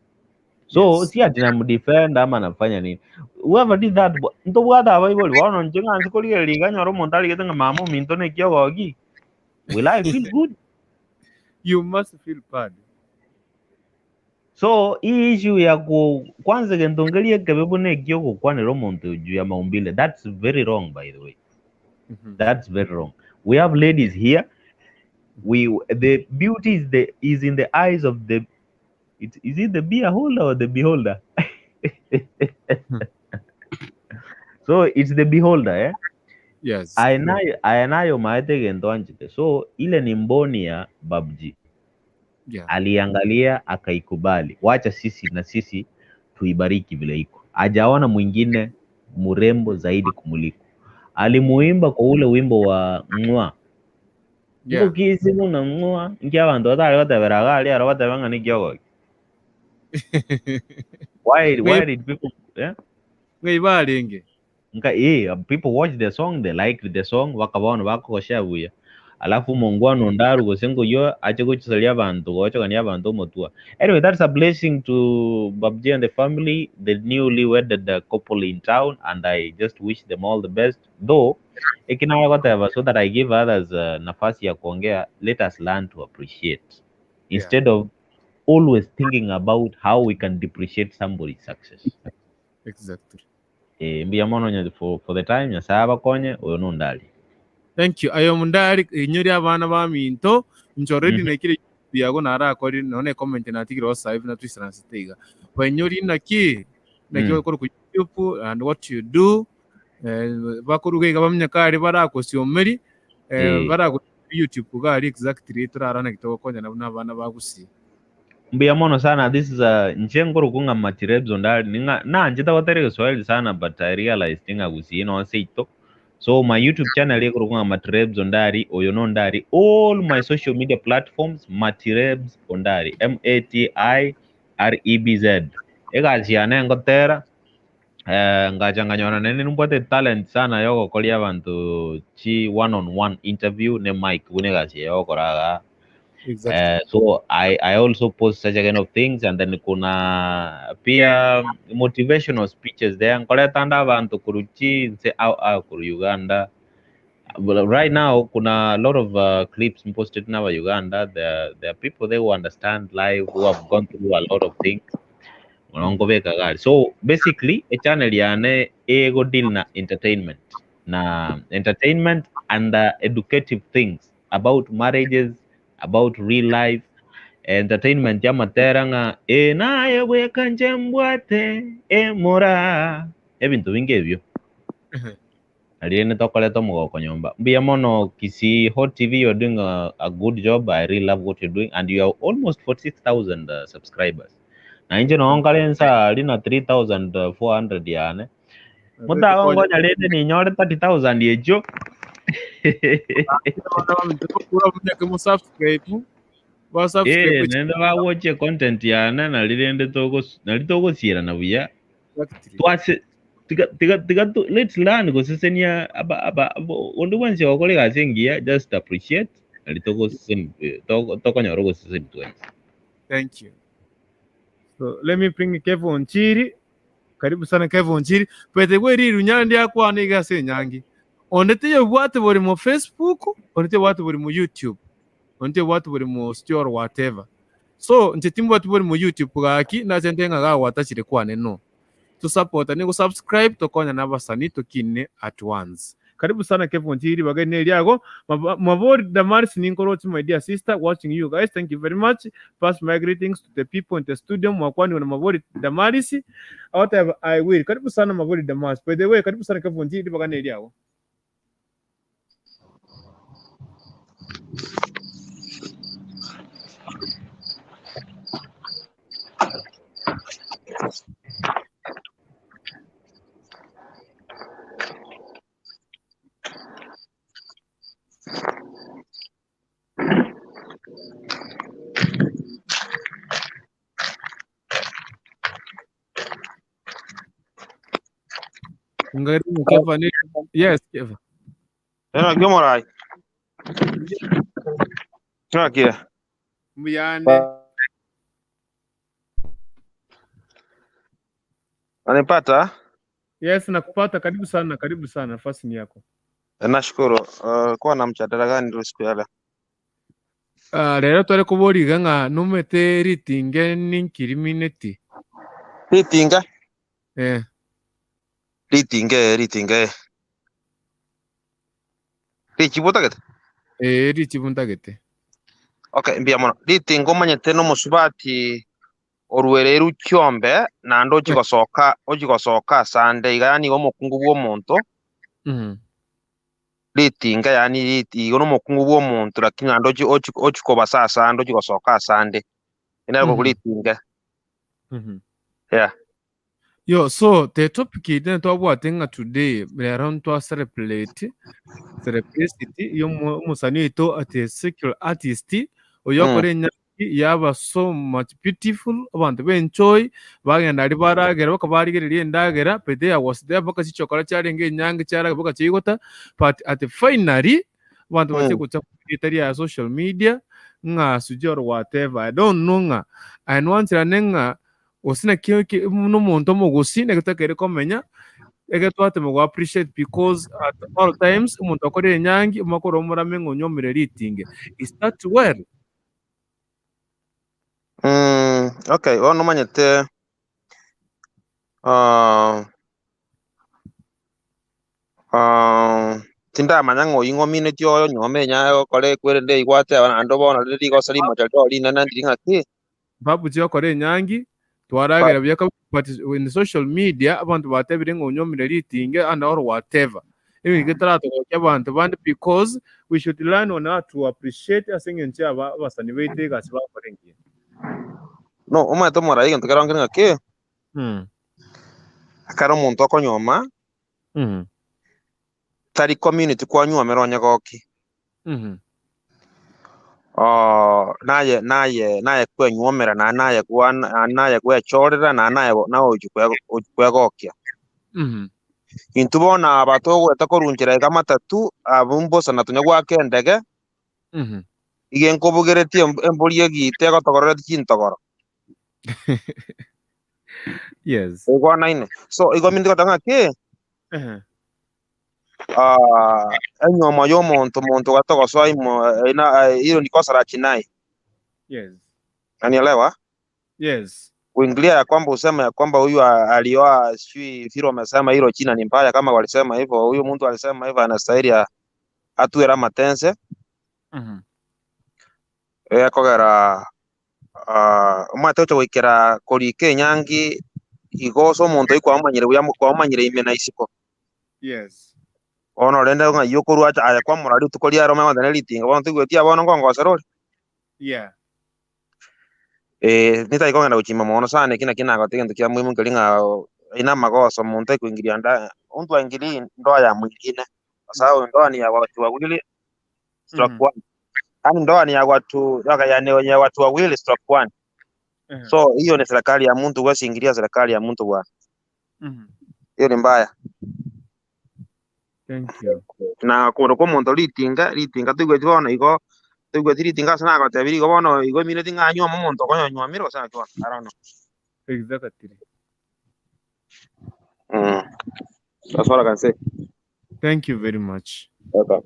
So Yes. si ati namdefend ama nafanya nini. Whoever did that, bo- ntobwate abaibori bono nche ng'anse korigereria iga nyore omonto arigete ng'a mama ominto na ekiogogi. Will I feel good? You must feel bad. So hii issue ya ku kwanza gento ngerie ekebe buna ekio gokwanera omonto juu ya maumbile that's very wrong by the way. That's very wrong. We have ladies here. We the beauty is the is in the eyes of the it, is it the beholder or the beholder? So it's the beholder eh? Yes. Ayenayo ayenayo maete gento anchete. So ile ni mboni ya Babji. Yeah. Aliangalia akaikubali. Wacha sisi na sisi tuibariki vile iko. Hajaona mwingine mrembo zaidi kumuliko. Alimuimba kwa ule wimbo wa mwa Yeah. ngokisi buna mwa nki abanto batari gotebera aria aro batebe ng'a nikiogoki. Why why did people yeah? Ng'ai barenge. Nka eh people watch the song they liked the song bakabona bakogoshare buya alafu mongwana ondaru gose ngoyo ache gochisaria abanto gochogania abanto omotua. Anyway, that's a blessing to Babji and the family, the newly wedded uh, couple in town, and I just wish them all the best. Though ekinaye whatever so that I give others uh, nafasi ya kuongea, let us learn to appreciate instead of always thinking about how we can depreciate somebody's success. Exactly. Eh, mbuya mono nya for, for the time nyasaye abakonye oyo nondali. Thank you. Ayo mundari inyori abana ba minto ncho already Mhm. nekire yago narakorire none comment natigire osa hivi na twisanasite iga. Bainyori naki naki Mm. bakora ku YouTube and what you do eh, bakoruga iga bamenya kari barakusiomeri eh, Eh. baraku YouTube gari exactly turarana kitokonya na abana bagusi. Mbuya mono sana this is a nche nkorukunga matirebzo ndali ninga na nche tagotere Kiswahili sana but I realized ninga gusi no seito. So my YouTube channel ikorukunga matirebzo ndari oyo no ndari all my social media platforms matirebs ondari M A T I R E B Z. Egasi yane ngotera eh ngachanganyana nene nimbwate talent sana yogokoria abanto chi one on one interview ne mic bune egasi yogokoraga. Exactly. So I, I also post such a kind of things and then kuna pia motivational speeches there nkoretanda abantu kuruchi nse au au kuru Uganda well, right now kuna a lot of uh, clips posted now Uganda there there are people there who understand life who have gone through a lot of things onongobeka gari so basically a channel yane ego deal na entertainment na entertainment and uh, educative things about marriages about real life entertainment ya matera ng'a e naye bweka nche mbwate emora ebinto binge ebyo narire nitokorete omogoko nyomba mbuya mono Kisii Hot TV you're doing a, a good job I really love what you're doing and you are almost 46000 uh, subscribers na inche no nkare nsa rina 3400 yane mutagongonya rinde ninyore 30000 echo Mu subscribe ba subscribe Eh, nende bawoche content yane nari rende togo nari togosierana buya twase tiga tiga tiga tu, let's learn gosesenia aba aba abo- onde bwensi ogokora egasi engiya just appreciate nari togoseseni togo tokonyora ogoseseni twensi Thank you. So let me bring Kevin Onchiri. Karibu sana Kevin Onchiri. Pete gwe riru nyandi akwana iga ase enyangi. Onde tiyo bwate buri mu Facebook, onde tiyo bwate buri mu YouTube, onde tiyo bwate buri mu store or whatever. So nche timbwate buri mu YouTube gaki na sente nga gwatachire kwane no. To support ni go subscribe tokonya na basani tokine at once. Karibu sana Kevo Onchiri ribaga eri neriago. Maba- Mabori Damaris ninkoroche my dear sister watching you guys thank you very much. Pass my greetings to the people in the studio mwakwaniwe na Mabori Damaris. Agoteba I will. Karibu sana Mabori Damaris. By the way karibu sana Kevo Onchiri ribaga neriago. Ngarimu Keva ni yes Keva. Ero kiomorai. Ng'aki? Mbuyande. Unanipata? Yes, nakupata. Karibu sana, karibu sana, nafasi ni yako. Nashukuru. Uh, kuwa na mjadala gani ndio siku ya leo? Uh, rero tware koboriga ng'a nomete ritinge ninkirimineti. Ritinga? Eh. Ritinge, ritinge. Richibu otagete? Eh, richibu ntagete. Okay, mbuya mono. Ritinga omanyete nomosubati oruereirwe chiombe naende ochie gosoka ochie gosoka asande iga yaani igo omokungu bwa omonto Mm. ritinga yaani riti igo nomokungu bwa omonto lakini naende ochie ochie ochie kobasa asande ochie gosoka asande ere Mhm. ritinga Mhm. yeah. Yo, so the topic ite twabwate ng'a today rero ntwa celebrate celebrity yo omusani oito ati secular artist oyo Mm. okora enyangi yaba so much beautiful abanto ba enjoy bagenda aria baragera baka barigereria endagera but there was there mpaka chichokora chiarenge enyangi chiaragera mpaka chiaigota but at finally abanto bachia Mm. gocha erieta ria social media ng'a sijui or whatever I don't know ng'a aye nwancherane ng'a Gose naki eke buna omonto omogusi naki totakeire komenya, ekero twatema go appreciate because at all times omonto okorire enyangi omanye korwa omorame ng'a onyuomire ritinge. Is that well? Mm, okay, bono omanyete ah, ah, tindamanya ng'a oyio ng'omineti oyo nyuome enyaye gokora ekwerende eigwate aba naende bono rire rigoso rimocha riao rinene ndiri ng'aki. Babu chiokora enyangi twaragera buya kabisa but in social media abanto batebire ng'a onyuomire ritinge and or whatever. Ebinto getaratogokia abanto bande because we should learn on how to appreciate ase eng'encho ya aba abasani baito egasi bagokora engiya. No, omanyete omorai egento kere nkere ng'aki, Mm. ekero omonto okonyuoma, Mm. tari community kwanyuomera onye goki. Mhm. Oh, naye naye naye kwenyuomera naye naye kwa naye naye gwechorera naye naye naye ochi kwe ochi kwegokia. Mhm. Intwe bono aba togweta korunchera iga matatu abwo mbosa na tonya goaka endege Mhm. iga nkobugeretie emb- embori egita egotogorereti chintogoro. Yes. Oigwanaine. So igo minto goteba ng'aki Ehe. Ah, enyuomo y'omonto monto gatogosoa imo eh, ina eh, hilo ni kosa la jinai. Yes. Unanielewa? Yes. Kuingilia ya kwamba useme ya kwamba huyu a- alioa sijui vile wamesema hilo jina ni mbaya, kama walisema hivyo, huyu mtu alisema hivyo anastahili a- atwere amatense Mhm. eh, kogera ah, omanyete gocha goikera korika enyangi igo ase omonto oyio kwamomanyire buya kwamomanyire ime na isiko. Yes. Bono rende ng'ai okorwa acha aye kwamorora rituko riaro omanye goteba ne ritinga bono toigweti aa bono nkongosera ore. Yeah. Eh, nitari kogenda gochimba mono sana eki naki nagoteba egento kia muhimu nkeri ng'a aye namagoso omonto aikoingiria nda mtu haingilii ndoa ya mwingine kwa sababu ndoa ni ya watu wawili stroke Mhm. one. Yaani ndoa ni ya watu yani ya watu wawili stroke one. Mhm. So hiyo ni serikali ya mtu, huwezi ingilia serikali ya mtu bwana, Mhm. hiyo ni mbaya. Thank you. Na kogoro kwa omonto ritinga ritinga toigweti bono igo toigweti ritinga ase nagotebirie igo bono igo emineti ng'a anyuome omonto okonyonyuomire gose naki bono I don't know. Exactly. Mm. That's all I can say. Thank you very much. Okay.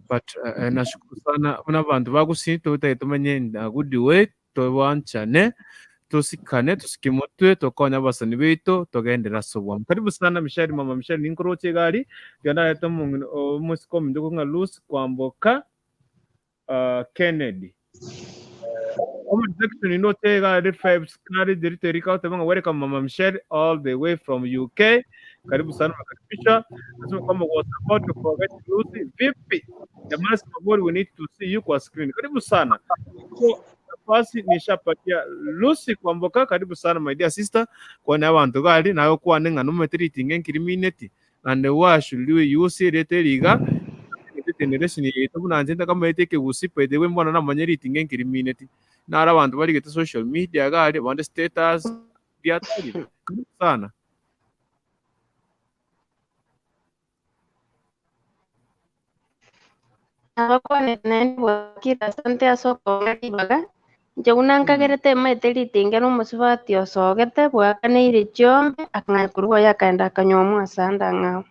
But uh, eh, nashukuru sana buna abanto bagusii totagete tomenye in a good way tobwanchane. Tosikane, tosike motwe, tokonye abasani baito, togenderere ase obwamo. Karibu sana Michelle, mama Michelle ninkoroche iga aria, tiga ndarete omong'ina omosike ominto okong'a Lucy kwamboka Kennedy. Comment section ndoche iga aria Fibes Courage Rito Erika agoteba ng'a welcome mama Michelle all the way from UK. Karibu sana unakaribishwa. Nasema kwamba was about to forget Lucy. Vipi? Jamani Mabori we need to see you kwa screen. Karibu sana. So, nafasi nishapatia Lucy Kwamboka, karibu sana my dear sister. Kwane abanto gari nawe kwane ng'a nomanyete ritinga enkirimineti and why should we use rete riga generation yaito buna inche ntakamaete ekegusii by the way mbono namanye ritinga enkirimineti naro abanto barigete social media gari abande status riatarire. Karibu sana. Nabakwanete naende bwakire asante ase okong'a ribaga, inche buna nkagerete emaete ritinge na omosubati osogete, bwakaneire chiombe, akang'anya korwa oye akaenda akanywa omwase ande ang'ao.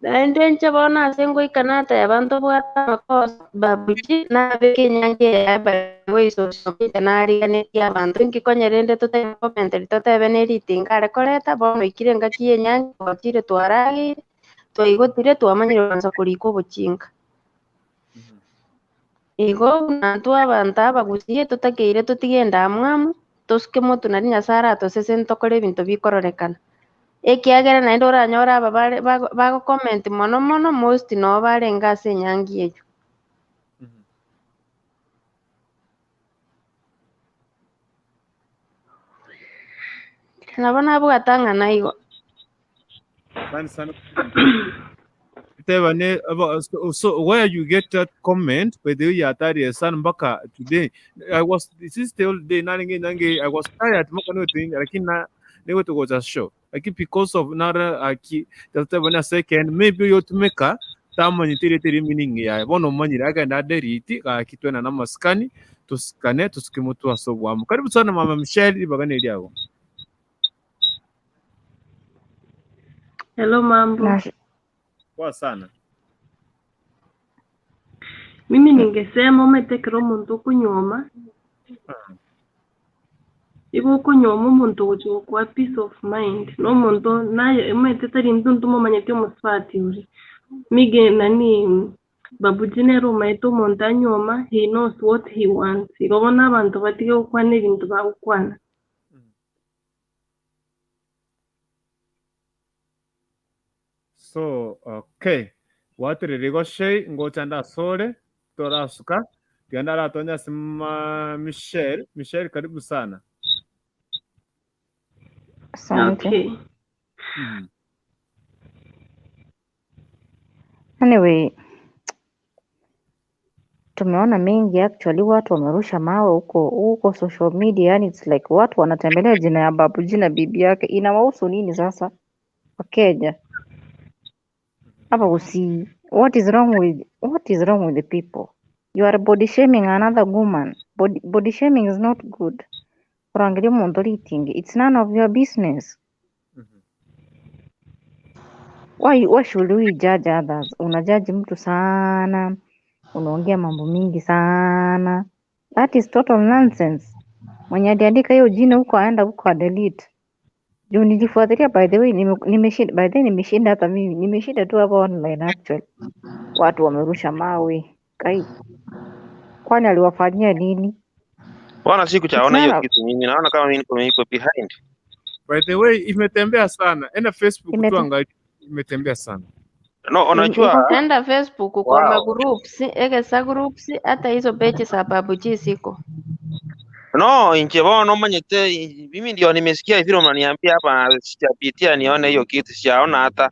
Naende inche bono ase ngoika nateba ntobwate amakosa, Babuji nabeke enyangi eye yaye by the way social media nariganetie abanto inki konya rende totebe commentary totebe ne ritinga are koreta, bono oikire engaki ya enyangi twachire twarageire, twaigotire twamanyire kwansa korika obochinga. Igo buna intwe abanto abagusie totakeire totige endamwamu, tosuke motwe nario Nyasae aratosesenie tokore ebinto bikororekana. Ekiagera naende oranyore aba bare bago bagocomment mono mono most noo barenge ase enyangi eyio. Nabo nabwate ang'ana igo. Asante sana. Tebane so, so where you get that comment by the way yatari sana mpaka today I was this is the old day naringe nyange I was tired mpaka niwe tinga lakini na niwe tugocha show lakini because of nara aki tatebane a second maybe yotumeka tamanyitire tiri meaning yaye bono omanyire agenda adelete gaki twena namasikani tusikane tusuke motwe ase obwamo karibu sana mama Michelle ribaga neriago Hello mambo. Nash- Poa sana. Mimi ningesema ometekere omonto okonyuoma, igo okonyuoma omonto ogochi gokoa peace of mind, na omonto naye omanyete tari intwe ntomomanyeti omosubati oria. Mige nani Babuji nere omanyete omonto anyuoma, he knows what he wants. Igo bono abanto batige gokwana ebinto bagokwana. So okay gwaterire igo shei ngocha nde asore torasuka tiga ndaratonye ase ma Michelle Michelle karibu sana. Asante. Okay. Anyway, tumeona mengi actually, watu wamerusha mawe huko huko social media, yani it's like watu wanatembelea jina ya babu jina bibi yake, inawahusu nini sasa Wakenya hapa? Usi, what is wrong with what is wrong with the people? You are body shaming another woman. Body, body shaming is not good. Urangiria omonto ritingi, it's none of your business. Why, why should we judge others? Unajaji mtu sana, unaongea mambo mingi sana. That is total nonsense. Mwenye aliandika hiyo jina huko aenda huko adelete. Juu nilifuatilia by the way, nime- nimeshinda by the way nimeshinda hata mimi nimeshinda tu hapa online actually. Watu wamerusha mawe. Kai, kwani aliwafanyia nini? Bwana It's sikuchaona hiyo none of kitu mimi, naona kama mimi niko niko behind. By the way, imetembea sana. Enda Facebook tu imete angalia, imetembea sana. No, im, iko unajua Enda Facebook kwa wow. magroups, egesa groups, hata hizo page za Babuji ziko. No, inche bono manyete mimi ndio nimesikia vile unaniambia hapa, sijapitia nione hiyo kitu, sijaona hata.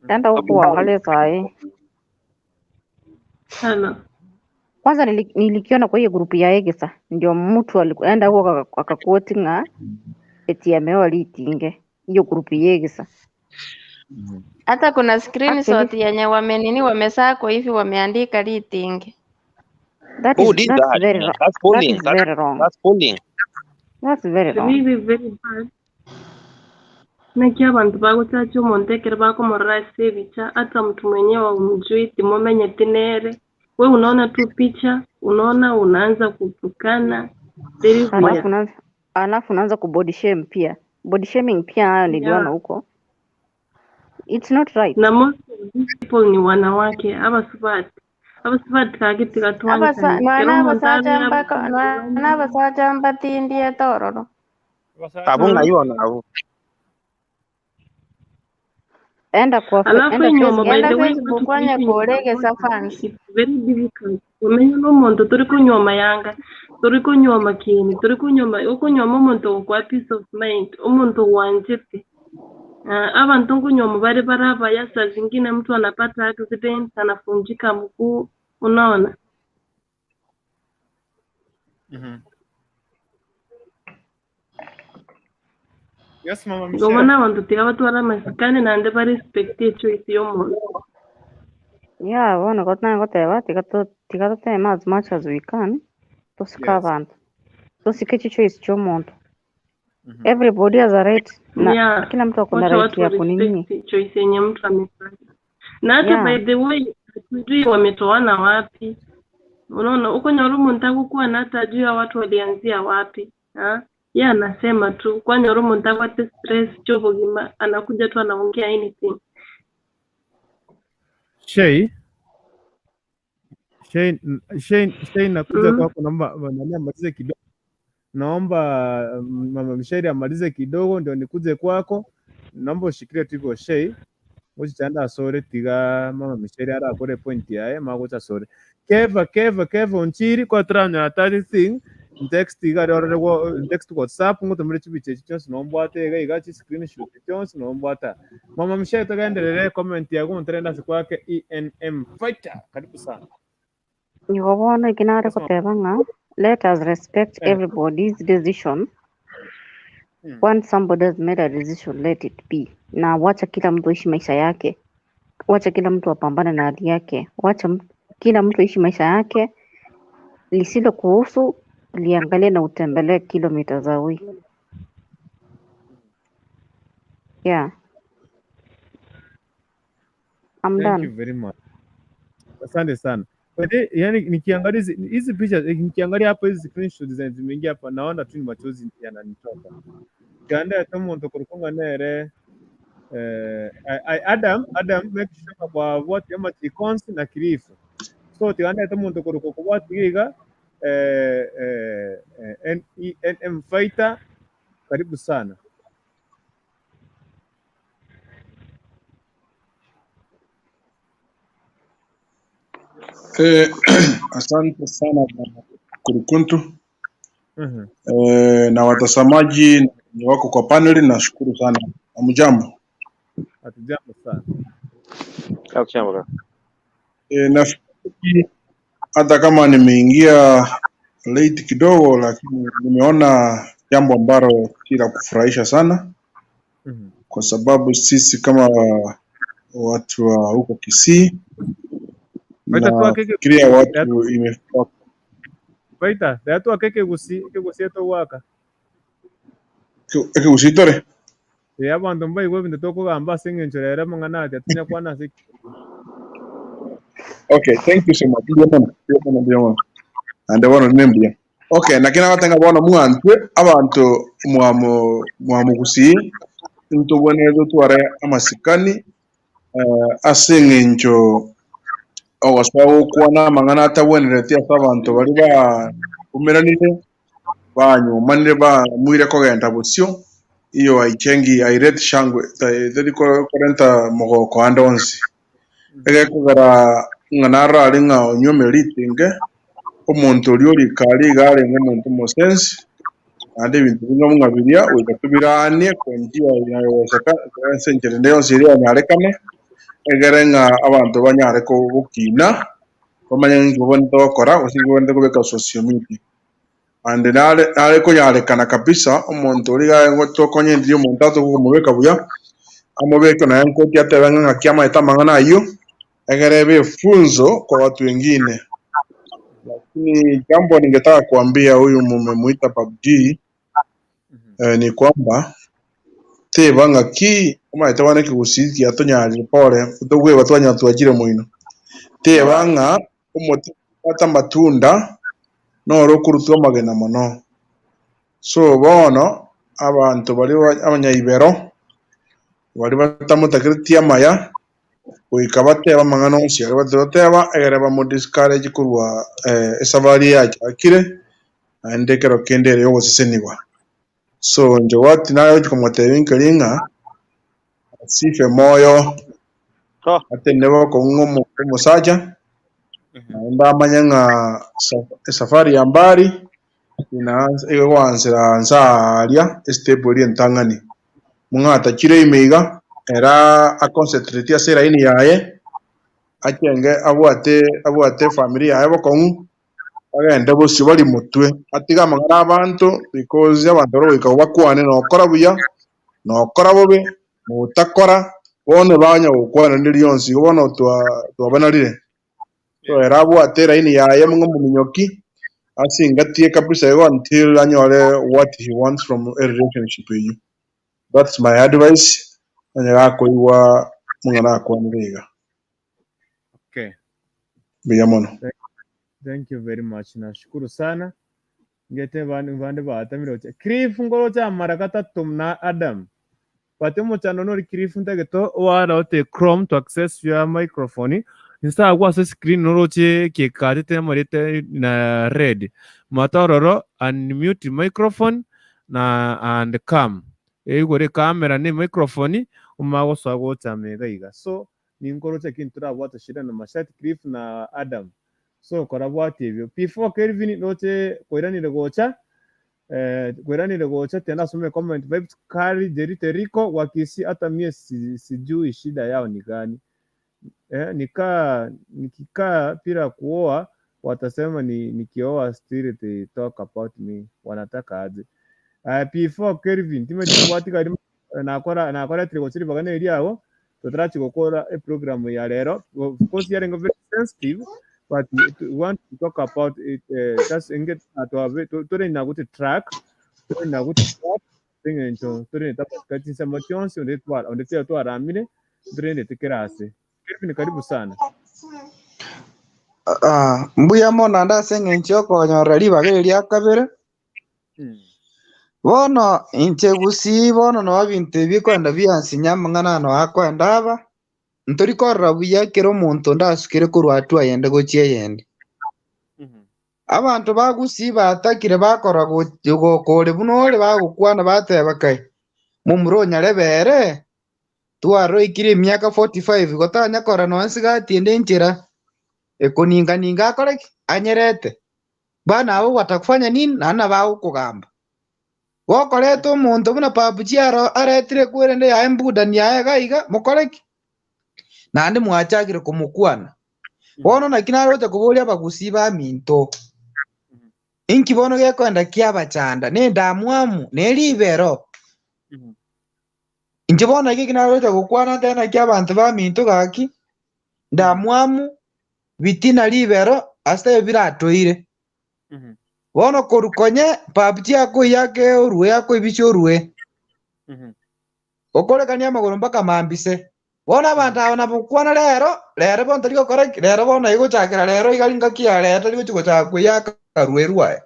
enda huko uangalie saa hii. Hello. Kwanza nili, nilikiona kwa hiyo grupu ya Egesa, ndio mtu alienda huko akaquote ng'a eti ameoa litinge hiyo grupu ya Egesa. Hata kuna screenshot Actually yenye wamenini wamesako hivi wameandika Litinge. that Who is did that's that? very wrong. That's That bullying. is That's very wrong. that's bullying. That's very wrong. Really very bad. Naki abantu bagochacha omonto ekero bakomorora ase ebicha ata mtu mwenyewe haumjui timomenyeti nere we unaona tu picha unaona unaanza kutukana Teri buya. Alafu unaanza alafu unaanza kubody shame pia. Body shaming pia nayo niliona Yeah. huko. It's not right. Na most of these people ni wanawake abasubati abasubati kagiti Abasa gatwanchani kero nwana omonto abasacha abere mbako nwana abasacha mbatindie tororo. Abu Mm. ng'ai bono abu. Enda kwa fe, Alafu enda enyuomo Facebook, by Genda the way Facebook watu onye kuishi kuregesa fans. it's very difficult omenya n'omonto turi kunywoma yanga turi kunywoma kini turi kunywoma okunywoma omonto ogokwa peace of mind omonto gwanchete uh, abantu nkunywoma bari barabaya saa zingine mtu anapata accident anafunjika mguu unaona Yes, Mama igo Michelle. bono abantu tiga batwara amasikani naende barespect echoice y'omonto Yeah, bono gotana goteba tiga to tiga toteme as much as we can. Tosike Yes. abantu. Tosike chichoice chomonto. Everybody has a right na yeah kila mtu ako na wacha right watu ya kunini. warespect choice yenye mtu amefanya na hata Yeah. by the way hatujui wametoana wapi unaona huko Nyarumu ntakukuwa na hata ajui hao watu walianzia wapi ha? Ye anasema tu kwa Nyarumu ntakwate stress chobo gima anakuja tu anaongea anything Shay, Shay, Shay, Shay nakuja mm. kwako, naomba nani amalize kidogo. Naomba Mama Michelle amalize kidogo ndio nikuje kwako. Naomba ushikilie tu hivyo Shay. Ngoja asore tiga Mama Michelle ara akore point yaye magocha sore. Keva keva keva onchiri kwa tranya atari thing text iga rorere wo text WhatsApp ngo tumire chibiche chonse nombwate iga iga chi screenshot chonse nombwata. Mama Michelle tugenderere comment yago ntrenda sikwake ENM fighter. Karibu sana. Igo bono eki nare Yes, mama. goteba ng'a let us respect Eh. everybody's decision. Once somebody has made a decision, let it be. Na wacha kila mtu aishi maisha yake. Wacha kila mtu apambane na hali yake. Wacha kila mtu aishi maisha yake. Lisilo kuhusu liangalie na utembelee kilomita za wi. Yeah, I'm Thank done. you very much. Asante sana. But yani nikiangalia hizi hizi picha eh, nikiangalia hapa hizi screenshot zenye zimeingia hapa naona tu ni machozi yananitoka. Ganda ya omuntu kurukunga nere eh, Adam Adam make sure kwa what yama chikonsi na kirifu. So tiganda ya omuntu kuruko kwa tigiga eh, eh, eh, N E N M fighter karibu sana. Eh, asante sana bwana Kurukuntu eh, na watazamaji wenye wako kwa paneli, nashukuru sana. Hamjambo? Hatujambo sana. Hatujambo kaka. Eh, nafikiri hata kama nimeingia late kidogo, lakini nimeona jambo ambalo si la kufurahisha sana, kwa sababu sisi kama watu wa huko Kisii Faita twake nafikiria watu imefika Faita, twake ekegusi ekegusi etogwaka. ekegusitore Eh, abanto mbaigwe ebinto tokogamba ase eng'encho rero amang'ana ati atinya kwana ase Okay, thank you so much. Ndiyo mono, ndiyo mono, ndiyo mono. Ande bono nimbuya. Okay, lakini abatenga bono mwantwe abanto mwamo mwamugusii ntobwenerete totware amasikani eh, ase eng'encho ogosoa gokwana amang'ana atabwenereti ase abanto bari baumeranire banyumanire bamwire kogenda bosio iyo aichengi aireti shangwe teri korenta mogoko ande onsi egekogera ng'a narare ng'a onyume ritinge omonto oria orikare iga arenge omonto omosensi naende ebinto bing'a ng'a biria goika tobiranie kwa njia inayowezeka ase enchera ende yonsi eria yanyarekane egere ng'a abanto banyare gokina bamanye ng'a babwenerete gokora gose inki babwenerete kobeka social media. Ande nare nare konyarekana kabisa omonto oria iga tokonyenderia omonto atokomobeka buya amobeke naye nkoti atebe ng'a ng'aki amaete amang'ana aywo egere ebe efunzo kwa watu wengine. Lakini jambo ningetaka kuambia huyu mumemuita PUBG eh, ni kwamba teba ng'aki omaete bono ekegusii giatonyarire pore togweba twanya twachire moino teba ng'a omote obwate amatunda noro okorutwa amagena mono. So bono, abanto baria abanyaibero, baria batamotakereti amaya, goika batebe amang'ana onsi aria batagoteba, egere bamo discourage korwa esafari eye achakire, naende ekero kende ere yogosesenigwa. So inche gwati naye gochia komotebia nkeri ng'a asife moyo, atenene bokong'u omosacha, naende amanye ng'a esafari ya mbari egoansera nsa aaria estep eria entang'ani. Mong'atachire ime iga, ere aconcentrate ase elaini yaye, achenge abwate abwate efamiri yaye bokong'u, bagende bosio barie motwe, atige amang'ana abanto because abanto baria goika bakwane nokora buya, nokora bobe, notakora, bono banya gokwana rinde rionsi igo bono twa twabanarire. So ere abwate elaini yaye ng'a omominyoki, asingatie kabisa igo until anyore what he wants from a relationship eyio. That's my advice, onye gakoigwa amang'ana akwanire iga. Okay. Mbuya mono. Thank you very much. Nashukuru sana. Ngete bande bande batamire gocha. Cliff ngorocha amara gatato na Adam. But omochando nori Cliff ntagete owarote Chrome to access your microphone. Instead agwo ase screen noroche kekatete amarete na red. Matororo unmute microphone na and cam. Eigore camera ne microphone omanye gosoa gocha amega iga. So ninkoroche lakini torabwate shida na mashati Cliff na Adam. So korabwate ebio. Before Kelvin roche koiranire gocha eh, koiranire gocha tena asome comment vibes kari Jerry Teriko wa Kisii hata mie si, sijui shida yao ni gani. Eh, nikaa nikikaa bila kuoa watasema ni nikioa still they talk about me wanataka aje. Uh, before Kelvin timanyeti kobwatika rimo nakora nakoretire gocha ribaga na eriago totarachi gokora eprogram ya rero of course yarenge very sensitive but we want to talk about it uh, just inge twabe tore na kuti track tore na kuti track eng'encho tore tabwati chinsemo chionsi onde twara onde tiga twaramire ntorendete kera ase Kelvin karibu sana. Ah, mbuya mono naende ase eng'encho yokonyorera ribaga eri ria kabere. Bono inche gusii bono noo ebinto ebi bikoenda biansinya amang'ana aya noo akoenda aba, ntori korora buya ekero omonto onde asukire korwa hatua eyende gochia eyende. Abanto ba gusii batakire bakora goka ore buna ore bagokwana bateba kai, momura onyarebe ere, twaroikire emiaka 45 igo tanya korora nonya sigati ende enchera, ekoninganinga akore ki? Anyerete. Bana abwo watakufanya nini? Naende nabo agokogamba. Gokoreta omonto buna PUBG aro aretire kwerende yaye embudani yaye iga iga, mokore ki? Naende mwachakire komokwana. Bono naki naroche koboria abagusii baminto, inki bono gekoenda kiabachanda? Nendamwamu? Neribero? Inche bono eke eki naroche gokwana ntebe naki abanto baminto gaki, ndamwamu, bitina ribero ase ebio biratoire. Bono korwa konye PUBG akoiyaka orue akoibisia orue. Okorekania amagoro mpaka mambise. Bono abanto aba nabokwana rero, rero bono tari gokora ki? Rero bono egochakera rero iga ngaki ya rero tari gochi gochaka koiyaka rue rwaye.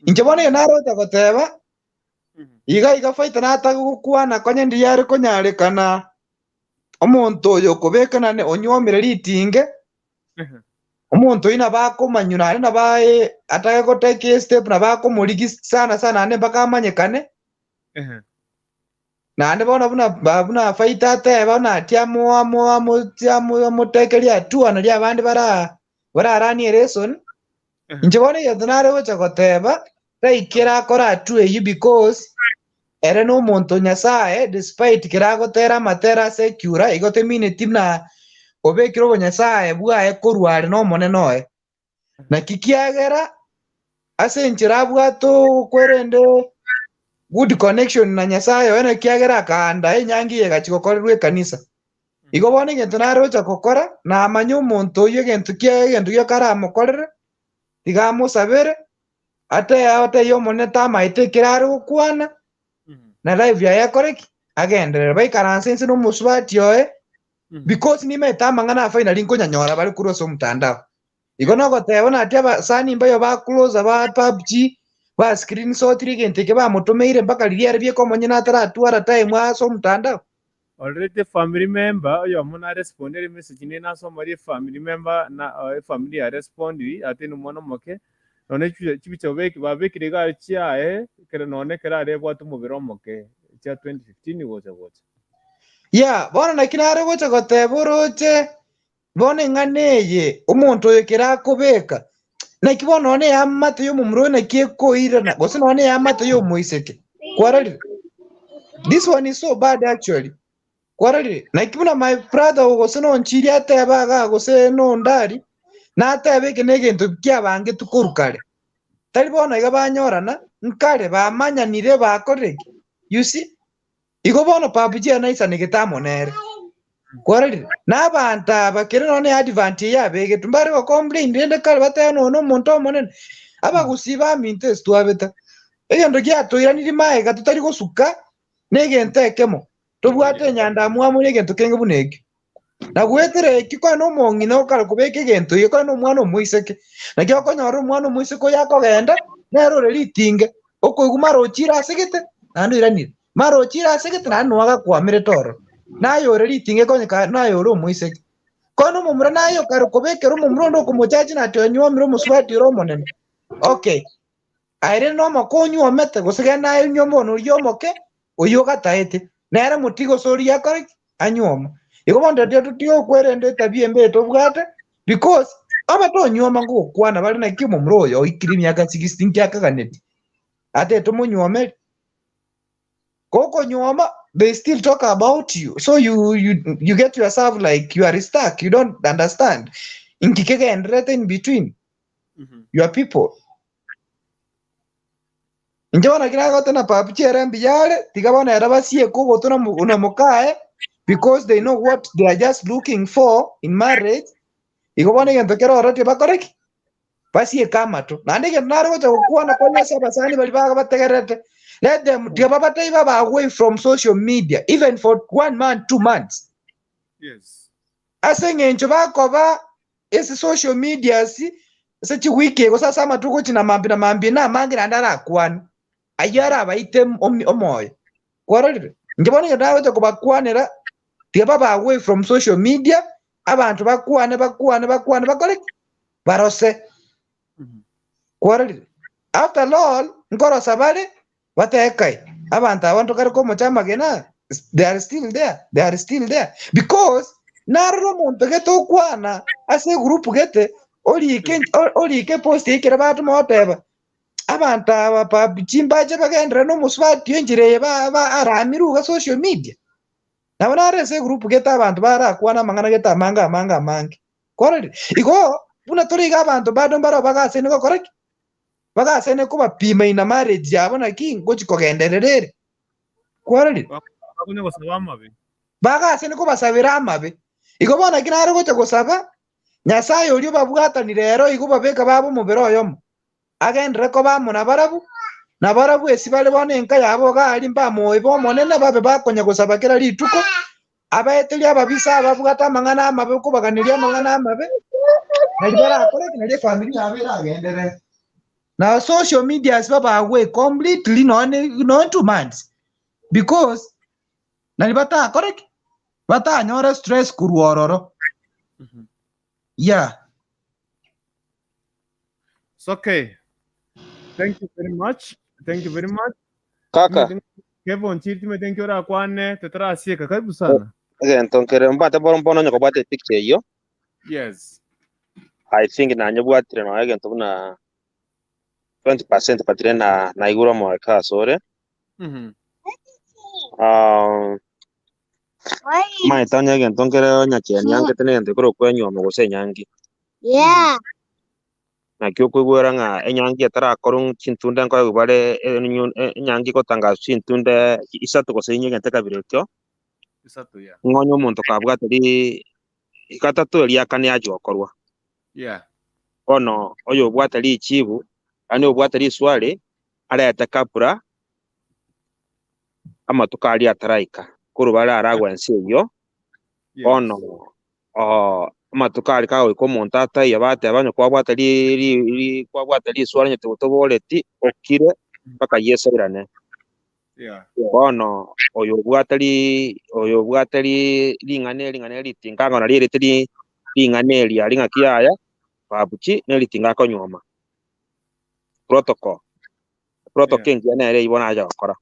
Inche bono eye naroche goteba, iga iga faita nataka gokwana konye ndiria are konyarekana omonto oyo okobekana onyuomire ritinge, omonto oyio nabo akomanywa naende nabo aye atake gotake estep nabo akomorigia sana sana naende mpaka amanyekane, naende bono buna ba buna faita ateba buna atia amo amo amo amo amotekerie hatua naria abande bara bararanie ereson, inche bono egento nare gocha goteba, taikera akore hatua eyio because Ere nomonto o Nyasae, despite kera agotera amatera ase ekiura, igo temineti buna obekire obonyasae bwaye korwa are n'Omonene oye. Naki kiagera ase enchera abwate okwerende good connection na Nyasae oye, naki kiagera akaanda enyangi eye egachia gokorerwa ekanisa. Igo bono egento narocha gokora, namanye omonto oyio egento kiaye egento gioka aramokorere, tiga amosabere, Ate abatebie Omonene tamaete ekero are gokwana, na life yaye akore ki? Agenderere. Baikaranse inse nomosubati oye, because nimaete amang'ana a finally nkonyanyora bare korwa ase omotandao. Igo nogoteba buna ati abasani mbayo ba closer ba PUBG, Ba screenshotire egento eke bamotomeire mpaka riria ere bieka omonyene ataratwara time ase omotandao. Already family member oyomo narespondire emessage nere nasoma rie family member na efamily yarespondiri ate nomwana omoke nonye chibicha babekire iga chiaye ekero nonye ekero arebwate omobere omoke chia 2015 gocha gocha. Yeah, bono naki nare gocha goteba oroche bono eng'ana eye omonto oyo kere akobeka naki bono nonye eamate y'omomura oyo naki ekoirana gose nonye eamate y'omoiseke kwarorire this one is so bad actually kwarorire naki buna my brother gose nonchiri ateba igaa gose nondari nateba eke negento kiabangetwe korwa kare tari bono iga banyorana nkare bamanyanire bakorire ki you see Igo bono PUBG anaisanegete amo nere. Kwarorire? Na abanto aba kere nonya ne advert eye abegetwe mbare go complain rende kare bateba nonya na omonto omonene. Abagusii baminto ase twabete. Egento giatoiranirie magega totari gosuka na egento ekemo. Tobwate enyandamwamu na egento kenge buna ekio. Na goetera ekio kore nomong'ina okare kobeka egento iga kore nomwana omoiseke. Naki okonyora omwana omoiseke oyo akogenda, nere ore ritinge, okoigwa mara ochire ase gete, naende oiranire, mara ochire ase gete naende noa agakwamerete ororo. Naye ore ritinge konye ka naye ore omoiseke. Kore nomomura naye okare kobekera omomura onde okomochachi na ati onyuomire omosubati ore omonene. Okay, aye rende nomoke onyuomete, gose genda aye onyuome bono oria omoke, oyio ogataete, nere motige gose oria akore ki? Anyuome. Igo bono totio totige okwerenda etabia embe eye tobwate, because obe tonyuoma ngogokwana bare naki omomura oyo oikire emiaka 60 nki akaganeti, atete omonyuomeri. Gokonyuoma they still talk about you so you, you, you get yourself like you are stuck you don't understand inki kegendererete in between your people. Inche bono ekero agoteba papi chiere mbuya are, tiga bono ere basieke ogotwa na mo- na mokaye, because they know what they are just looking for in marriage, igo bono egento kere ororo tibakore ki? Basieke amato. Naende egento nare gocha gokwana konya ase abasani baria baga bategererete, let them tiga babatebie babe away from social media even for one month, 2 months. Yes. Ase eng'encho bakoba ase social medias ase chiwiki gose ase amatuko gochia na mambia na mambia na amange naende arakwane. Ayio arabaite omoyo. Kwarorire? Inche bono egento nagocha kobakwanera, tiga babe away from social media, abanto bakwane bakwane bakwane bakore ki? Barose. Kwarorire? After all, nkorosa bare, batebe kai, abanto aba ntokare komocha amagena, they are still there, they are still there. Because narora omonto gete okwana ase egroup gete, orike orike post ekere batoma goteba, abanto aba PUBG mbache bagenderere na omosubati enchera eye ba ba aramirwe iga social media. Nabo nare ase egroup gete abanto barakwane amang'ana gete amange amange amange. Kwarorire? Igo, buna tore iga abanto bado mbaro bagasaine gokora ki? Bagasaine kobapima ina marriage yabo naki ngochi kogenderera ere. Kwarorire? Bakonya gosaba amabe. Bagasaine kobasabera amabe. Igo bono naki nare gocha gosaba, Nyasaye oria obabwatanire ero igo obabeka babe omobere oyomo, agenderere koba amo nabarabwo, na barabwo esi bare bono enka yabo iga aria mbamoibe Omonene babe bakonya gosaba kera rituko, abaeteria ababisa ababwate amang'ana amabe kobaganeria amang'ana amabe, nario barakore ki? Nario efamiri yabo eragenderere. Na social medias babagwe completely nonye nonye 2 months because nari batakore ki? Batanyore stress korwa ororo. Yeah. It's okay. Thank you very much. Thank you very much. Kaka. Kevon chiri timete nki orakwane tetarasieka karibu sana. Egento nkere mbwate bono mbono onye kobwate epicture eyio. Yes. I think nanyebwatire nonya egento buna 20% but rende na naigure omoika asore. Ah, omanyete onye egento nkere onyakieni angete na egento ekorokwa enywomo gose enyangi. Naki okoigwera ng'a enyangi etarakorwa chintunda nkoegwa bare enyangi egotangaswa chintunda isato gose inye egento ekabira ekio, Isato yeah. ng'a onye omonto kabwate gatato eria kane achia gokorwa. Bono oyobwate richibu, yaani obwate riswali, arete kabla amatuko aria ataraika, korwa bare aragwe ense eyio, bono. Amatuko aria kagoika omonto ataiyo bateba onye kwabwate ri ri ri kwabwate riswari onye toboreti okire mpaka Yeso airane. Yeah. Bono oyo obwate ri oyo obwate ri ring'ana eri ng'a neritinga ang'o nario erete ri ring'ana eri aria ng'aki yaya babuchi neritinga akonyuoma. Protocol, protocol Yeah. engiya nere eywo bono acha gokora.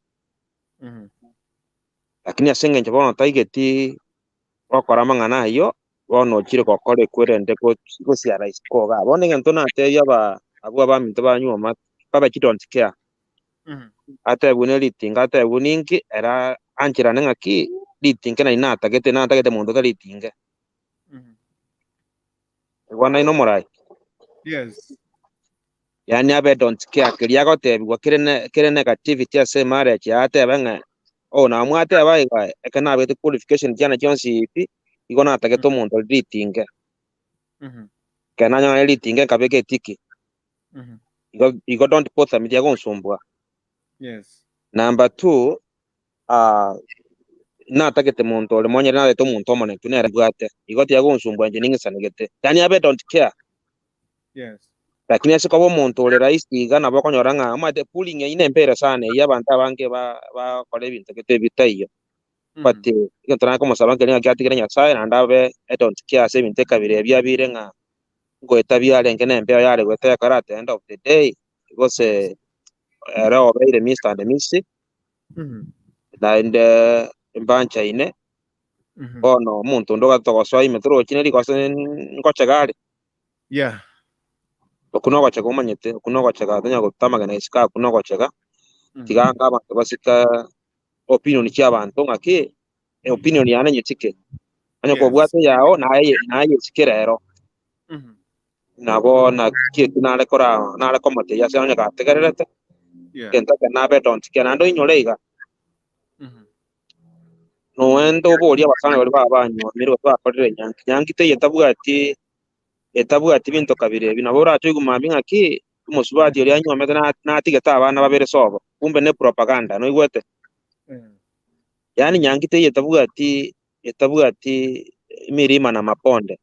Lakini ase eng'encho bono taigeti gokora amang'ana ayio, bono ochire gokora ekwerende gosiara isiko igaa. Bono egento natebia aba abwo abaminto banyuoma, babe chi don't care. Atebwe ne ritinga atebwe ninki, ere ancherane ng'aki, ritinga nari natagete, natagete monto otaritinge. Igwa naye nomorai. Yes. Yaani abe don't care keria agotebiwa kere ne kere negativity ase emarriage yaye atebe ng'a oh nabo mwateba iga ekero nabete qualification chiane chionsi pi, igo natagete omonto ore ritinge. Ekero nanyora ritinge nkabeka etiki, igo igo don't bother me tiagonsumbua. Yes. Number two, ah, natagete monto ore monyene natagete omonto omonetu nere mbwate, igo tiagonsumbua inche ning'isanegete. Yaani abe don't care. Yes. Lakini ase koba omonto ore rahisi iga nabo okonyora ng'a omanyete pulling eyio nempere sana eyio abanto abange ba bakora ebinto gete bitaiyo. But egento nakomosaba nkeri ng'aki atigere Nyasaye naende abe I don't care ase ebinto ekabira ebio abiire ng'a ngoeta biarenge na embeo yare goeta ekero at the end of the day gose ere obeire Mister and Miss naende mbanchaine bono omonto onde ogatogosoa ime torochi ne rigoso ngochega are. Yeah. Okwo nogochega omanyete, okwo nogochega tonya gotama amagena isiko okwo nogochega, tiga anga abanto basike opinion chia abanto ng'aki, opinion yane nyesike. Onye Yes. kobwate eyao naye naye yesike rero. Nabo naki ekio nare kora nare komotebia ase onye gategererete, Yeah. egento eke nabe don't care naende oinyore iga, noende oborie abasani baria baba banyuomire gose bakorire enyangi, nyangi teiyo etabwati etabwati binto kabere ebi, nabo orache oigwe mambia ng'aki, omosubati oria anyuomete na natigete abana babere sobo, kumbe ne propaganda, noigwete? Yaani nyangi teiyo etabwati etabwati emirima na mabonde.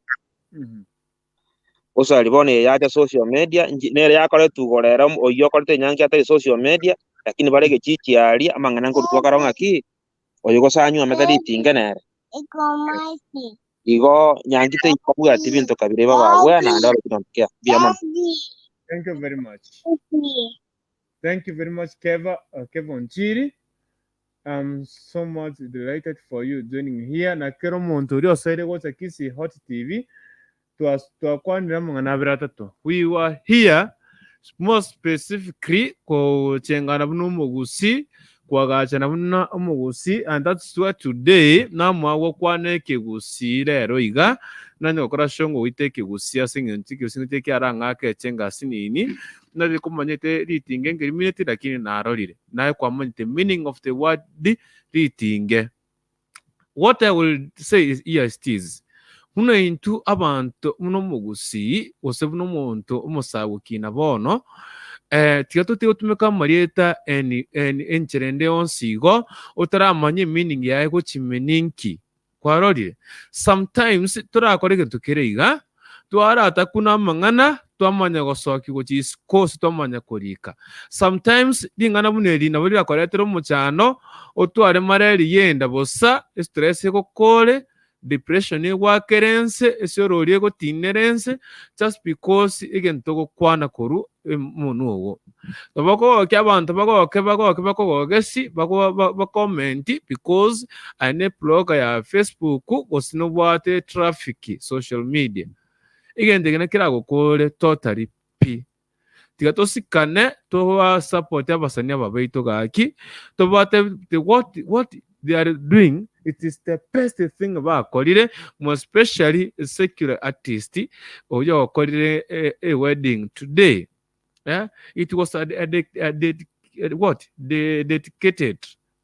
Gose bono eye yacha social media, nchi nere yakoretwe igoro ere oyio okorete enyangi atari social media, lakini bare egechichi aria, amang'ana nkorutwa akare ng'aki, oyo gose anyuomete ritinge nere. Igo nyangi teikobwati binto kabere babagwea naende babe don't care. Mbuya mono. Thank you very much. Thank you very much, Keva, Keva Onchiri. I'm so much delighted for you joining here. Na kero omonto oria osoire gocha Kisii Hot TV, twas- twakwanire amang'ana abere atato. We were here more specifically kochengana buna omogusii, kwagachana buna omogusii and that's why today namoa gokwana ekegusii rero iga, nanye gokora shongo goita ekegusii ase eng'encho ekegusii ngocha ekiarang'ake echenga asinini, nari komanyete ritinge nkerimineti lakini narorire. Naye kwamanyete meaning of the word ritinge. What I will say is here is this, buna intwe abanto buna omogusii gose buna omonto omosagokina bono, eh, tiga totige gotumeka amarieta eni eni enchera ende yonsi igo, otaramanya emeaning yaye gochimini nki. Kwarorire? Sometimes torakore egento kere iga, twaratakuna amang'ana twamanya gosokia gochia isiko gose twamanya korika. Sometimes ring'ana buna eri nabo rirakoretere omochando, otware malaria yenda bosa, estress egokore, depression egwakere ense, esiorori egotinere ense, just because egento ogokwana korwa omonwe ogo. Nabo okogokia abanto bagoke bagoke bakogogesi bago bakomenti because aye ne blogger ya Facebook gose nobwate traffic social media. Egento eke nakeragokore totally pi. Tiga tosikane toba support abasani aba baito gaki tobate what what they are doing it is the best thing bakorire more especially secular artist oyo okorire a wedding today eh, it was a, a, a, a, a, what the dedicated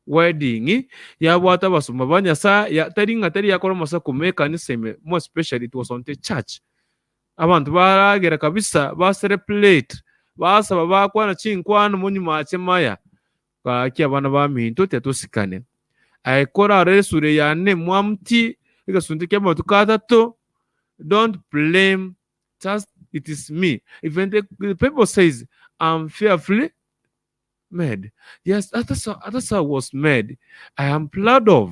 wedding yabwate abasomba ba Nyasaye ya, tari ng'a tari yakora amasaku me ekanisa ime more especially it was on the church abanto baragera kabisa ba celebrate basaba bakwana chinkwano monyuma ache maya Gaki abana baminto tiatosikane. Aye korarore esura yane mwamuti, egesunte ki'amatuko atato, Don't blame just it is me. Even the, the Bible says I'm fearfully made. Yes, that's how, that's how I was made. I am proud of.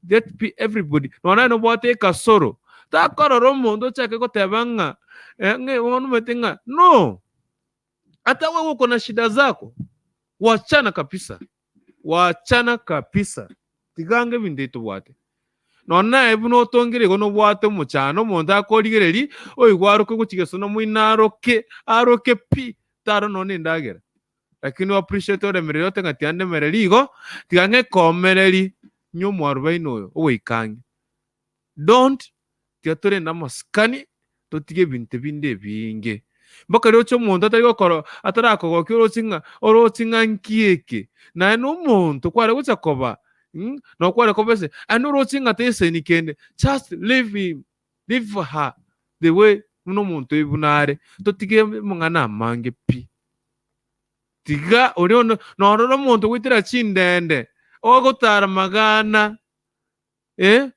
Let be everybody. Nonye nobwate ekasoro. Takorora omonto ochake goteba ng'a eh, ng'a bono omanyete ng'a no. Hata wewe uko na shida zako. Wachana kabisa. Wachana kabisa. Tiga ange ebinto ebi tobwate. Nonye naye buna otongire igo nobwate omochando, omonto akorigereria, oigwe aroke gochia gesona moino aroke, aroke pi, taro nonye na endagera. Lakini o appreciate oremereri ote ng'a tiga ndemereri igo, tiga ng'ekomereri nywe omwarubaini oyo ogoika ang'e. Don't tiga torende amasikani totige ebinto binde ebinge. Mpaka riroche omonto atari gokora atarakogokia oroche ng'a oroche ng'a nki eke. Naye na omonto kware gocha koba mm nabo kware koba ase aye noroche ng'a teseni kende just leave him leave her the way buna omonto oyo buna are. Totige amang'ana amange pi. Tiga oria onde norora omonto goetera chindende ogotara magana eh,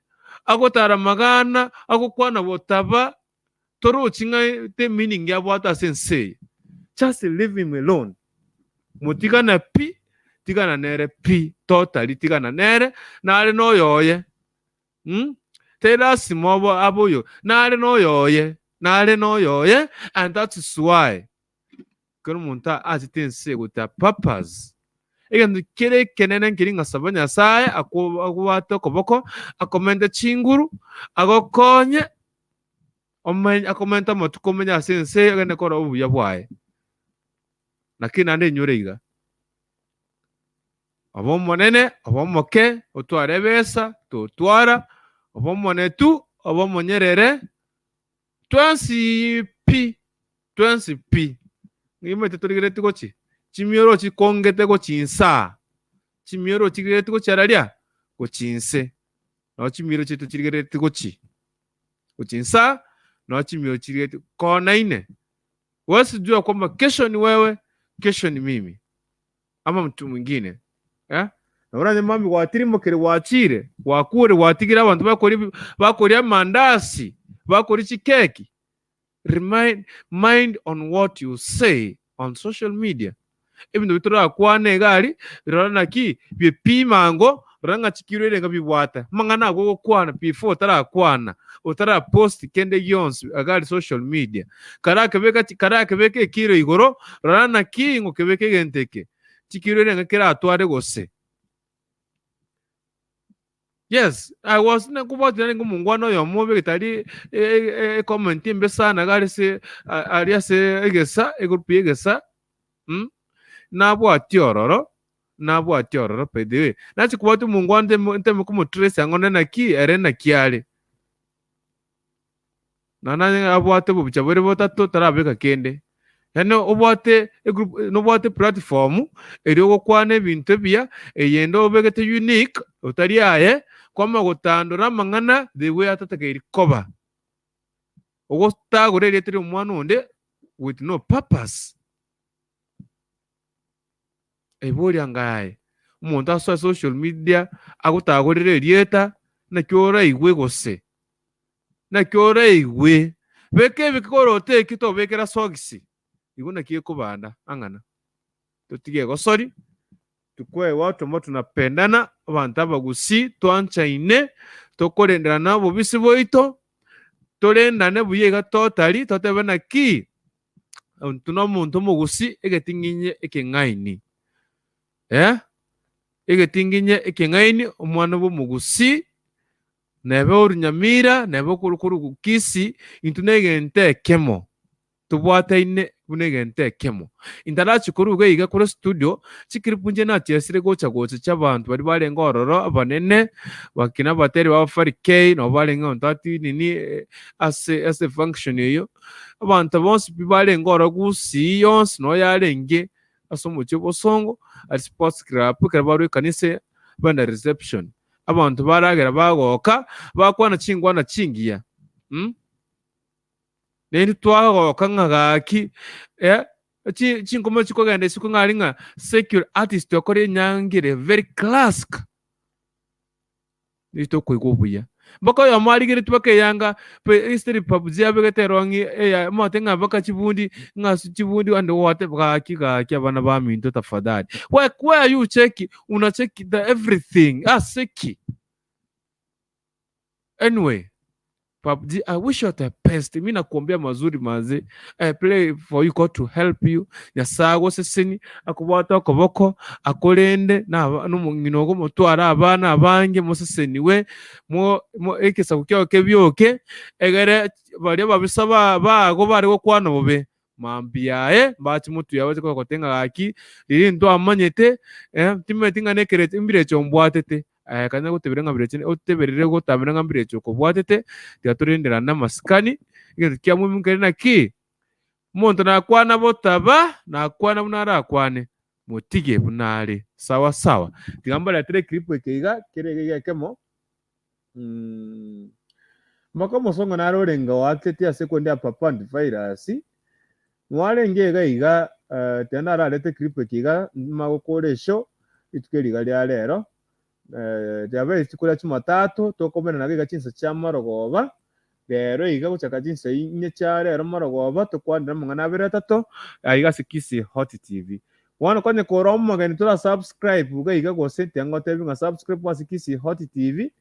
agotara amagana, agokwana botaba, torochi ng'a the meaning abwate ase ense eye. Just leave him alone. Motigane pi, tigana nere pi, totally tigana nere, nare noyoye. Mm? Tari lasima obo abe oyo, nare noyoye, nare noyoye, and that's why Ekero omonto achete ense goita purpose, egento kere ekenene nkeri ng'a saba Nyasaye akobwate okoboko, akomente chinguru, agokonye, omenye akomente amatuko omenye ase ense eye ogende korora obuya bwaye. Lakini naende inyore iga, obe omonene, obe omoke, otware ebesa, totwara, obe omonetu, obe omonyerere, Twensi pi, twensi pi, ng'imete torigeretie gochia chimioro chikongete gochia inse aa, chimioro chirigeretie gochia raria, gochia inse. Nao chimioro chiaito chirigeretie gochia gochia inse aa, nao chimioro chirigeretie kona ine. Huwezi jua kwamba kesho ni wewe, kesho ni mimi ama mtu mwingine eh? Nabo oranye mambia gwatirimokire gwachire gwakure gwatigire abanto bakori bakoria amandasi bakoria chikeki remind mind on what you say on social media ebinto bi torakwane iga aria rora naki bipima ango rora ng'a chikiro erenga bibwate amang'ana ago ogokwana before otarakwana otara post kende gionsi iga aria social media karakebeka karakebeka ekiro igoro rora naki ngokebeka egento eke chikiro erenga keratware gose Yes, I was nakobwatire narenge omongwana oyomo obegete aria ecomment embe sana iga aria ase aria ase egesa egroup ya egesa mm, nabwatia ororo nabwatia ororo by the way. Nachia kobwatia omongwana nteme nteme komotrace ang'o onde naki ere naki are. Naende abwate obobicha bore botato tarabeka kende. Yaani obwate egroup nobwate platform eria ogokwana ebinto ebiya, eyende obegete unique otari aye, kwamanya gotandora amang'ana the way atatakeiri koba. Ogotagora erieta ria omwana onde with no purpose. Eboria anga aye, omonto asoe social media agotagorere erieta, naki oraigwe gose? Naki oraigwe? Beka ebikoroto eki tobekera sogisi, igo naki ekobanda ang'ana. Totige egosori, tukwe watu ambao tunapendana, abanto abagusii twanchaine, tokorenderana obobisi boito, torendane buya iga totari, totebe naki Intwe nomonto omogusii egetinginye ekeng'aini. Eh, egetinginye ekeng'aini omwana bw'omogusii, nebe orunyamira, nebe okoru koru Kisii, intwe negento ekemo, tobwataine buna egento ekemo. Intarachia korwa iga iga korwa studio, chiclip inche nachiesire gocha gocha chiabanto baria barenge ororo abanene, bakina abateri ba Fally K, nabo barenge on that nini ase ase function eyio. Abanto bonsi pi barenge ororo gusii yonsi noo yarenge ase omochie obosongo aria sports club ekero barwa ekanisa bande reception. Abanto baragera bagoka bakwana chingwana chingiya mm naende twagoka ng'a gaki eh chi chinkoma chikogenda isiko ng'a aria ng'a secular artist okore enyangi ere very classic. Nigo tokoigwa obuya. Mpaka oyomo arigeretie mpaka eyanga pe instead PUBG abegete erong'i eya omanyete ng'a mpaka chibundi ng'a ase chibundi and what gaki gaki abana baminto tafadhali. Why why are you checking una check the everything ase ki? Anyway, PUBG, I wish you the best. Mi nakuombea mazuri manze. I pray for you God to help you. Nyasaye agoseseni, akobwate okoboko, akorende na nomong'ina ogo motware abana abange moseseniwe, mo mo egesaku kiao kebioke, egere baria ababisa ba bago bare gokwana bobe, mambia aye mbache motwe yao bache kogotebia ng'a gaki, riria ntwamanyete, timanyeti ng'a nekerecha mbirecha ombwatete. Aye kanya gotebera ng'a birecha oteberere gotamera ng'a mbirecha okobwatete, tiga torenderane amasikani, egento kia muhimu nkere naki? Omonto nakwana botaba, nakwana buna arakwane, motige buna are. Sawa sawa. Tiga mbaretere eclip eke iga, kere iga iga ekemo, mpaka omosongo nare orenge oaketi ase ekonde ya Papa Antivirus, mwarenge iga iga tiga nararete eclip eke iga, magokora eshow, rituko eri iga ria rero, riabeire rituko ria jumatatu, tokomerana iga chinsa chia marogoba, rero iga gochaka chinsa inye chia rero marogoba, tokwanere amang'ana abere atato, aiga ase Kisii Hot TV. Bono konye kore omogeni tora subscribe iga iga gose tiga ngotebi ng'a subscribe ase Kisii Hot TV,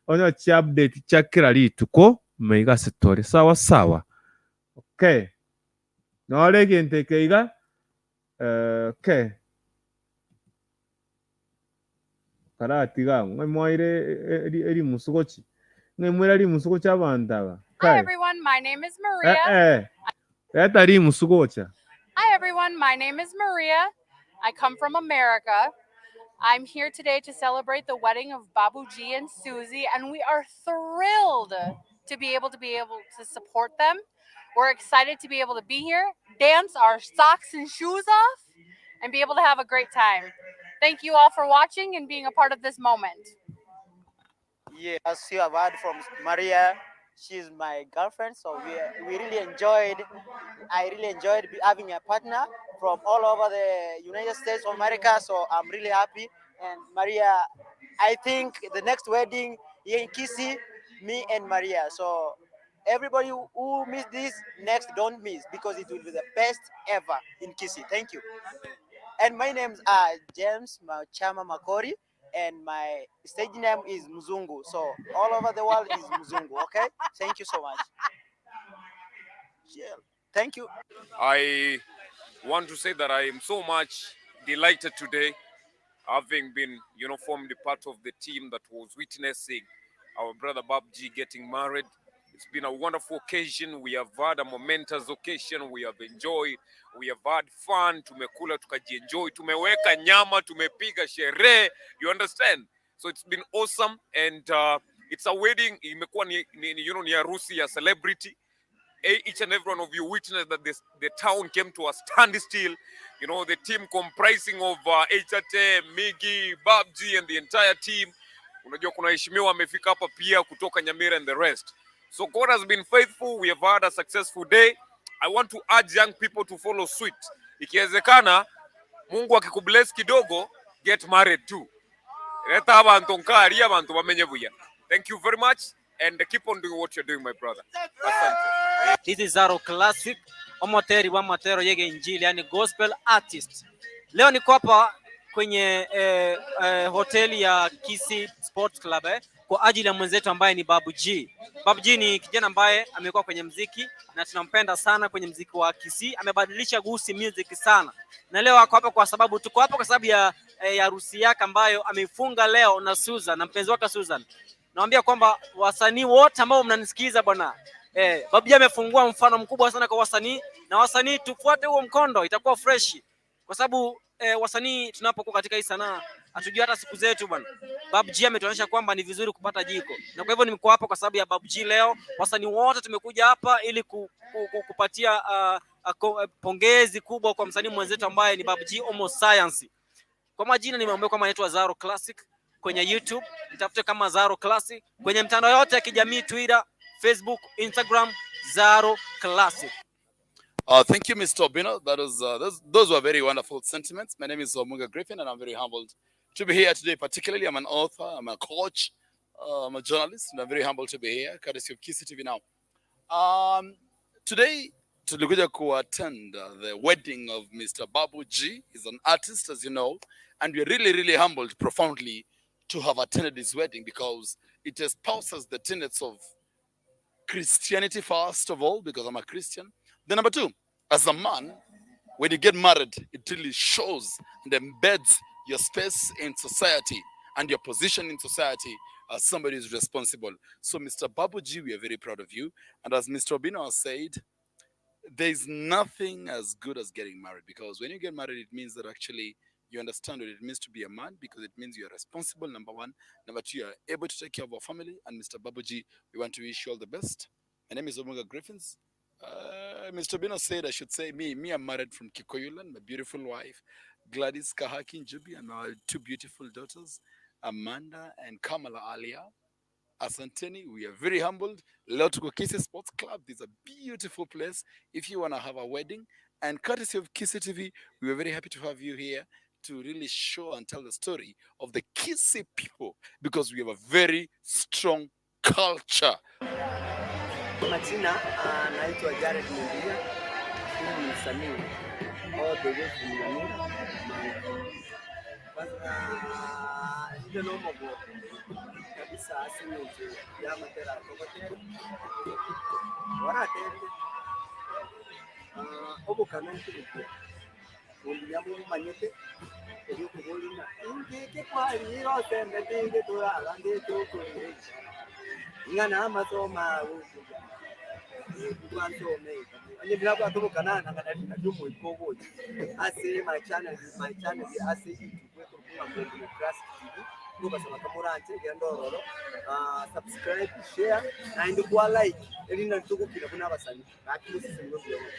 onyore chiupdate chia kera rituko ime iga ase tore. Sawa sawa. Okay. Nore egento eke iga, okay. Karatiga agwo, ng'ai mwaire erimusu gochia? Ng'ai mwaira rimusu gochia abanto aba? Hi Kai. everyone, my name is Maria. Eh, eh. Reta rimusu gocha. Hi everyone, my name is Maria. I come from America. I'm here today to celebrate the wedding of Babu G and Susie, and we are thrilled to be able to be able to support them. We're excited to be able to be here, dance our socks and shoes off, and be able to have a great time. Thank you all for watching and being a part of this moment. Yeah, as you have heard from Maria, she's my girlfriend, so we we really enjoyed. I really enjoyed be having a partner from all over the United States of America. So I'm really happy. And Maria, I think the next wedding here in Kisii, me and Maria. So everybody who missed this, next don't miss because it will be the best ever in Kisii. Thank you. And my name's are James Machama Makori, and my stage name is Mzungu. So all over the world is Mzungu. Okay, thank you so much. Yeah. Thank you. I want to say that I am so much delighted today, having been, you know, formed part of the team that was witnessing our brother Babji getting married. It's been a wonderful occasion. We have had a momentous occasion. We have enjoyed. We have had fun. Tumekula tukajienjoy. Tumeweka nyama, tumepiga sherehe. You understand? So it's been awesome and it's a wedding. Imekuwa ni, ni, ni, you know, ni harusi ya celebrity. Each and every one of you witnessed that this, the town came to a standstill. You know, the team comprising of HRT, Miggy, Babji and the entire team. Unajua kuna heshimiwa amefika hapa pia kutoka Nyamira and the rest. So God has been faithful. We have had a successful day. I want to urge young people to follow suit. Ikiwezekana, Mungu akikubless kidogo, get married too. Leta abantu nkari abantu bamenye buya. Thank you very much and keep on doing what you're doing my brother. Asante. This is Zaro Classic, omoteri wa matero yege injili, yani gospel artist. Leo niko hapa kwenye eh, eh, hoteli ya Kisii Sports Club eh, kwa ajili ya mwenzetu ambaye ni Babu G. Babu G ni kijana ambaye amekuwa kwenye mziki na tunampenda sana kwenye mziki wa Kisii. Amebadilisha Gusii music sana, na leo ako hapa kwa sababu tuko hapa kwa sababu ya eh, ya harusi yake ambayo ameifunga leo na Susan na mpenzi wake Susan. Naambia kwamba wasanii wote ambao mnanisikiza bwana eh, Babu G amefungua mfano mkubwa sana kwa wasanii na wasanii tufuate huo mkondo, itakuwa fresh kwa sababu eh, wasanii tunapokuwa katika hii sanaa hatujui hata siku zetu bwana. Babu G ametuonyesha kwamba ni vizuri kupata jiko, na kwa hivyo nimekuwa hapa kwa sababu ya Babu G leo. Wasanii wote tumekuja hapa ili ku, ku, ku, kupatia uh, uh, pongezi kubwa kwa msanii mwenzetu ambaye ni Babu G Omo Science. Kwa majina nimeambia kwamba anaitwa Zaro Classic kwenye YouTube, nitafute kama Zaro Classic kwenye mitandao yote ya kijamii Twitter, Facebook, Instagram, Zaro Classic. Thank you, Mr. Obino. That was, those were very wonderful sentiments. My name is Omunga Griffin, and I'm very humbled to be here today. Particularly, I'm an author, I'm a coach. I'm a journalist and I'm very humbled to be here, courtesy of Kisii TV now. Um, today tulikuja kuattend the wedding of Mr. Babu G. He's an artist, as you know, and we're really, really humbled profoundly to have attended his wedding because it espouses the tenets of Christianity first of all, because I'm a Christian. Then number two, as a man, when you get married, it really shows and embeds your space in society and your position in society as somebody who's responsible. So, Mr. Babuji, we are very proud of you. And as Mr. Obino has said, there's nothing as good as getting married because when you get married, it means that actually you understand what it means to be a man because it means you are responsible, number one. Number two, you are able to take care of our family. And Mr. Babuji, we want to wish you all the best. My name is Omunga Griffins. Mr. Bino said I should say me. Me, I'm married from Kikuyuland, my beautiful wife, Gladys Kahaki Njubi, and our two beautiful daughters, Amanda and Kamala Alia. Asanteni, we are very humbled. Leo tuko Kisii Sports Club. This is a beautiful place if you want to have a wedding. And courtesy of Kisii TV, we are very happy to have you here to really show and tell the story of the Kisii people because we have a very strong culture. Kwa majina naitwa Jared Mundia, mimi ni msanii all the way from Nyamira. Kwanza inde nomogo kabisa ase eng'encho ya amatera atogotera oratende obokano nkobokia Mundia momanyete erio okoboria ng'a inki kwarire osemete inde toragande tokorire ki ng'a na amasomo agokuya twansomete onye buna bwate obokanana ng'a nari nari omoika ogocha ase my channel my channel ase YouTube ekorokwa ng'a Mbombo Classic TV nkobasaba kamoranche genda ororo subscribe share naende kwa like erinde nari togokina buna abasani gaki moseseniwe mbuya mono.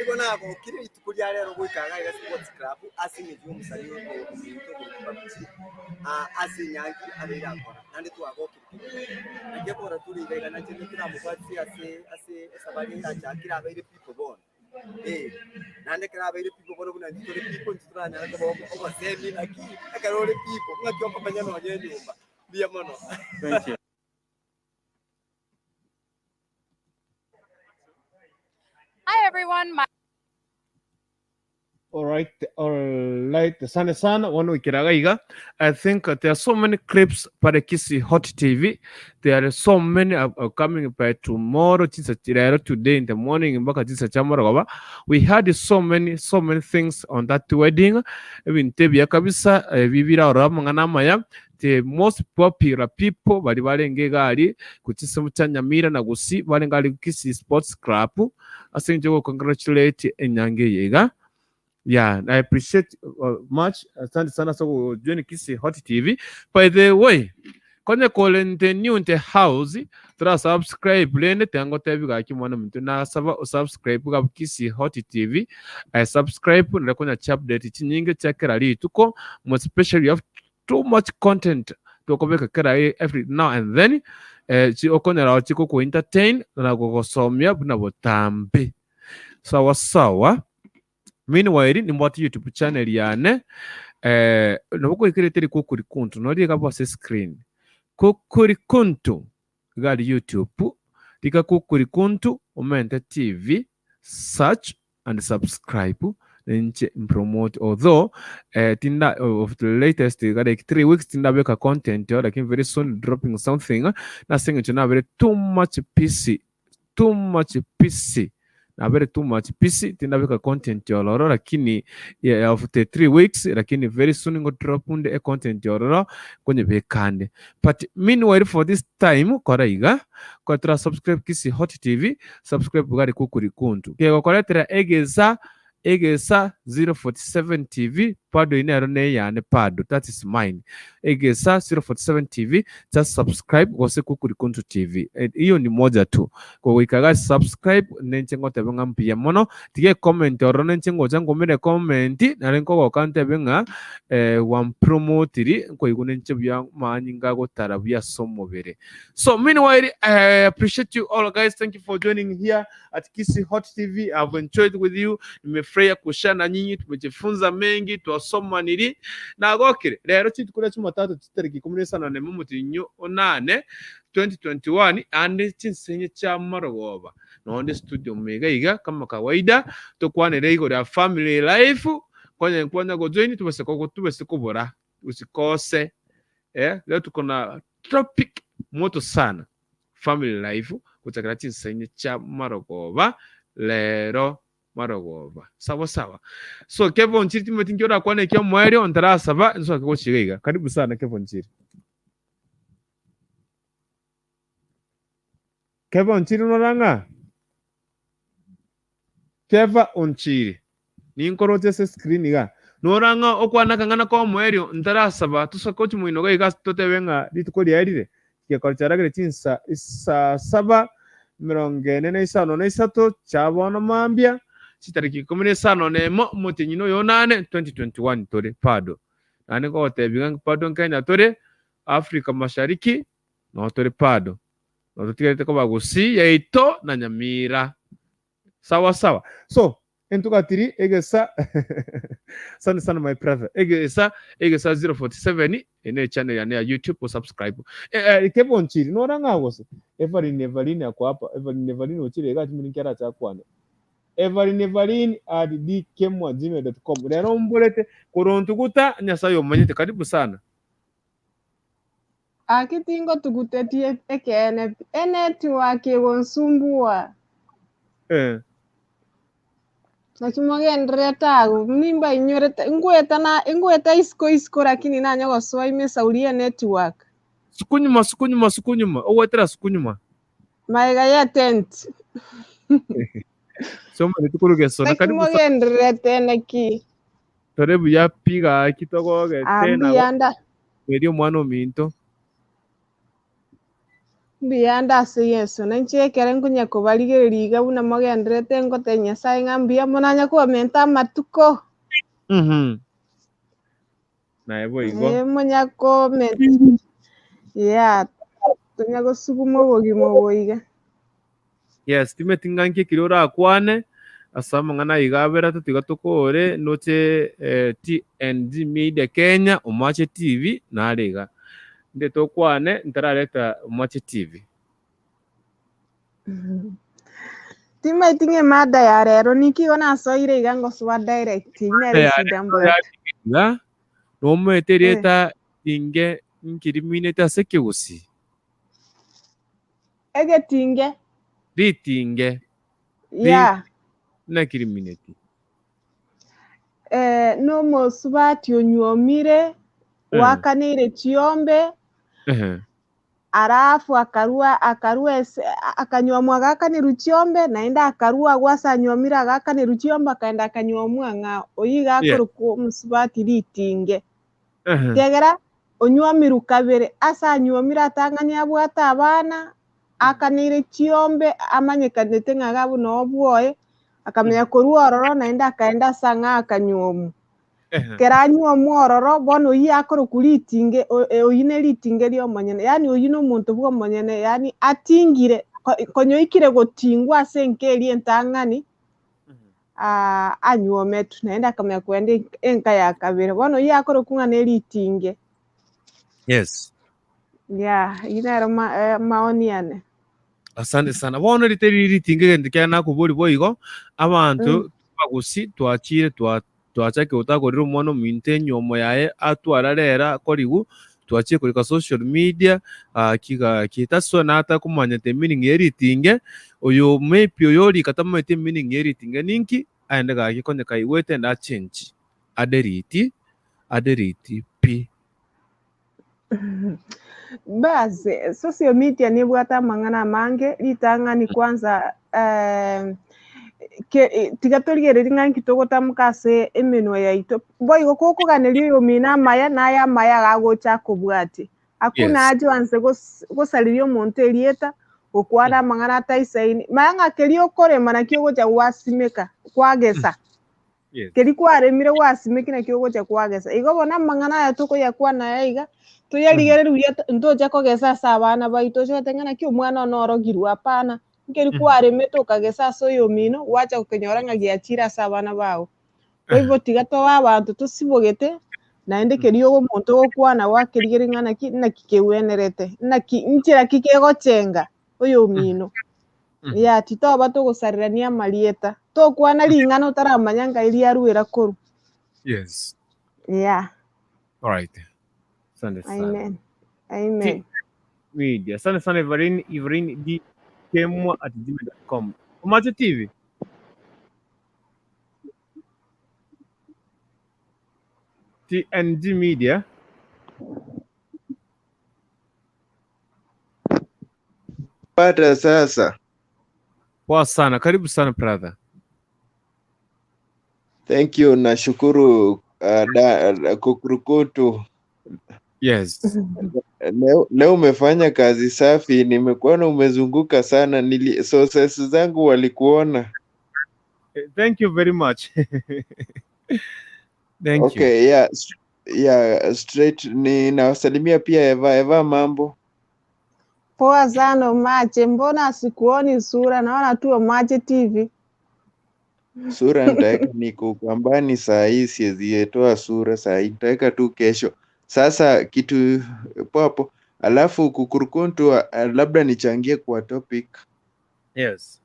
Igo nagokire rituko ria rero goika iga iga Sports Club ase eng'encho y'omosani oyo ominto okorokwa Babuchi ase enyangi abeire akora naende twagokire kegima. Naki ekogera tore iga iga nache toramobwatie ase ase esabari erachakire abeire people bono. Eh, naende ekero abeire people bono buna intwe tore people intwe toranyare koba obosemi naki ekero ore people ng'aki okomenya nonye enyomba. Mbuya mono. Thank you. Hi, everyone. My All right, all right. Asante sana wano ikiraga iga. I think there are so many clips pale Kisii Hot TV. There are so many are coming by tomorrow, chinsa chirero today in the morning mpaka chinsa cha morogoba. We had so many so many things on that wedding. Ebinto ebiya kabisa ebi biraorora amang'ana amaya. The most popular people bari barenge egari gochia chinsemo chia Nyamira na Gusii barenge aria Kisii Sports Club ase eng'encho yo congratulate enyangi eye iga. Yeah, I appreciate much. Asante sana ase ogojoin Kisii Hot TV. By the way, konye kore nte new nte house tora subscribe rende tiga ngotebi gaki mwana ominto nasaba osubscribe iga Kisii Hot TV. I subscribe nare konya chiupdate chinyinge chia kera rituko more especially you have too much content tokobeka kera every now and then eh, okonyora chikoku entertain na gogosomia buna botambe sawa sawa meanwhile nimbwate youtube channel yane eh, nabo koikerete ri kukuri kuntu nori iga ase screen kukuri kuntu iga ari youtube rika kukuri kuntu omente tv search and subscribe ninche mpromote although eh, tinda of the latest iga like 3 weeks tindabeka content yo lakini very soon dropping something nase eng'encho nabere too much busy too much busy nabere too much busy tindabeka content ororo lakini yeah, of the 3 weeks lakini very soon ngo drop nde e content ororo nkonyebeka but meanwhile for this time kora iga kora tora subscribe Kisii Hot TV subscribe gari kukuri kuntu kegokoretera egesa egesa 047 TV bado ine ero neyane bado that is mine egesa 047 TV just subscribe gose kukuri kuntu TV iyo ni moja tu kogoika iga subscribe nenche ngotebe ng'a mbuya mono tiga ecomment ororo nenche ngocha ngomere comment nare nkogoka ntebe ng'a eh, wampromotiri nkoigwa nenche buya manyinga agotara buya ase omobere so meanwhile I appreciate you all guys thank you for joining here at Kisii Hot TV I've enjoyed with you nimefurahia kushare na nyinyi tumejifunza mengi twasoma twasomaniri nagokire. Rero chituko ria Jumatatu chitariki ikomi na isano na emo omotienyi onane 2021 ande chinsenye chia marogoba nonde studio iga iga kama kawaida tokwanere igoro ya family life konye nkwanya gojoin tubese tubese kobora usikose eh, leo tuko na topic moto sana family life gochakera chinsenye chia marogoba lero marogoba sawa sawa so Kevin Chiri Timothy nki orakwane ekio omoerio ntarasaba nsoke gochiga iga karibu sana Kevin Chiri Kevin Onchiri norang'a Keva Onchiri ninkoroche ase screen iga norang'a okwana akang'ana ka omoerio ntarasaba tosoke gochia moino iga iga totebe ng'a rituko riarire Gekori chiaragire chinsa isaa saba, emerongo ene na isano na isato chia bono mambia, chitariki ikomi na isano na emo, omotienyi noyo onane, 2021 tore bado. Naende nkogotebia ng'a bado Kenya tore, Afrika Mashariki noo tore bado. Noo totigarete koba Gusii yaito na Nyamira. Sawa sawa. So, entugatiri egesa Asante sana my brother. Egesa egesa 047 ene channel yane ya YouTube osubscribe. Eh, eh, Kevon Chiri nora ng'a gose Evelyn Evelyn ako hapa Evelyn Evelyn ochire iga chimiri nki arache akwane. Evelyn Evelyn at dkmwa@gmail.com rero omborete korontuguta Nyasaye omanyete karibu sana. Aki tingotugutetie ekeene pi, enetwork egonsumbua. Eh. Naki mogendererete agwo, nimbainyorete, ngweta na ngweta isiko isiko lakini nanye gosoa ime esauri y'enetwork. Sukunyuma sukunyuma sukunyuma ogwetera sukunyuma. Magega y'etent. Soma rituko rugeso na Naki karibu sana. mogendererete naki? Tore buya pi gaki togogete Ah, na mbuyanda. Erio omwana ominto. Mbuya nde ase Yeso, na inche ekero nkonya kobarigereria iga buna mogendererete ngotebia Nyasae ng'a mbuya mono anya kobamenta amatuko. Mhm. Naye boigo. Eh, monya komenta yeah, tonya gosuguma obogima obo iga. Yes, timeti ng'a nki ekeri orakwane ase amang'ana aiga abere totiga tokore noche eh, TNG Media Kenya Omache TV nare iga. Nde tokwane ntarareta Omache TV. Timaeti ng'a emada ya rero niki igo nasoire iga ngosoa direct nere Ya eshida rero mbwate. iga nomoete Eh. erieta ringe nkiriminete ase ekegusii. Egetinge. Ritinge. Ri Yeah. naki rimineti? Eh, nomosubati onyuomire, Eh. wakaneire chiombe, Ehe. alafu akarua akarua ese akanyuomwa agakanerwa chiombe, naende akarua agwo ase anyuomire agakanerwa chiombe akaenda akanyuomwa ng'a oyio iga Yeah. akorokwa omosubati ritinge. Ehe. Kiagera onyuomirwe kabere, ase anyuomire atang'ani abwate abana, akaneire chiombe, amanyekanete ng'a iga buna obwoye, akamanya korwa ororo naende akaenda ase ang'e akanyuomwa. Ehe. Kero anyuomwa ororo, bono oyio akorokwa ritinge, o- e- oyio ne ritinge ri'omonyene, yaani oyio na omonto bw'omonyene, yaani atingire, ko- konya oikire gotingwa ase enka eria entang'ani, ah, anyuometwe, naende akamanya kogenda enk- enka ya kabere. Bono oyio akorokwa ng'a ne ritinge. Yes. Yeah, eyio nero ma- eh, maoni ane. Asante sana. Bono riteri ritinge egento kiaye nakobori boigo, abanto Mm. abagusi twachire twa twachakire gotakorera omwana ominto enyomo yaye atwara rero akorigu, twachire korika social media gaki gaki. That's why natakomanyete meaning ye ritinge, oyo maybe oyo orika tamanyeti meaning ye ritinge ninki, aende gaki konye kaigwete ende achenchi adelete adelete pi. Bas, social media nebwate amang'ana amange, ritang'ani kwanza eh, ke tiga torigererie ng'a nki togotamka ase emenwa yaito. Boigo kokoganeria oyomino amaya, naye amaya iga agocha akobwatie. Hakuna Yes. haja oanse gos gosareria omonto erieta, gokwana amang'ana ataisaini, manya ng'a keria okorema nakio ogocha gwasimeka, kwagesa. Yes. Keria kwaremire gwasimeki nakio ogocha kwagesa. Igo bono amang'ana aya tokoyakwana aya iga, toyarigererie buya ntocha kogesa ase abana baito, oche goteba ng'a naki omwana one orogirwe, hapana. Nkeri kwaremete okagesa ase oyomino, gwacha gokenyora ng'a giachire ase abana bago. Kwa hivyo tiga tobe abanto tosibogete, naende keria omonto ogokwana gwakerigereria ng'a naki naki kegwenerete, naki nchera ki kegochenga oyomino. Yeah, titoba togosarerania amarieta, tokwana ring'ana otaramanya ngai riaruera korwa. Yes. Yeah. All right. Asante sana. Amen. Amen. T Media. Asante sana Evelyn, Evelyn D Kemwa at gmail.com. Omache TV. TNG Media. Pata sasa. Poa sana. Karibu sana brother. Thank you, nashukuru da, kukurukutu. Yes. Leo, leo umefanya kazi safi, nimekuona umezunguka sana. Nili, sources zangu walikuona. Thank you very much. Thank you. Okay, yeah, yeah, straight ninawasalimia pia Eva. Eva, mambo? Poa sana Omache, mbona sikuoni sura? Naona tu Omache TV. Sura nitaweka, niko Ukambani saa hii, siwezi toa sura saa hii, nitaweka tu kesho. Sasa kitu poa po, alafu kukurukuntu, labda nichangie kwa topic Yes.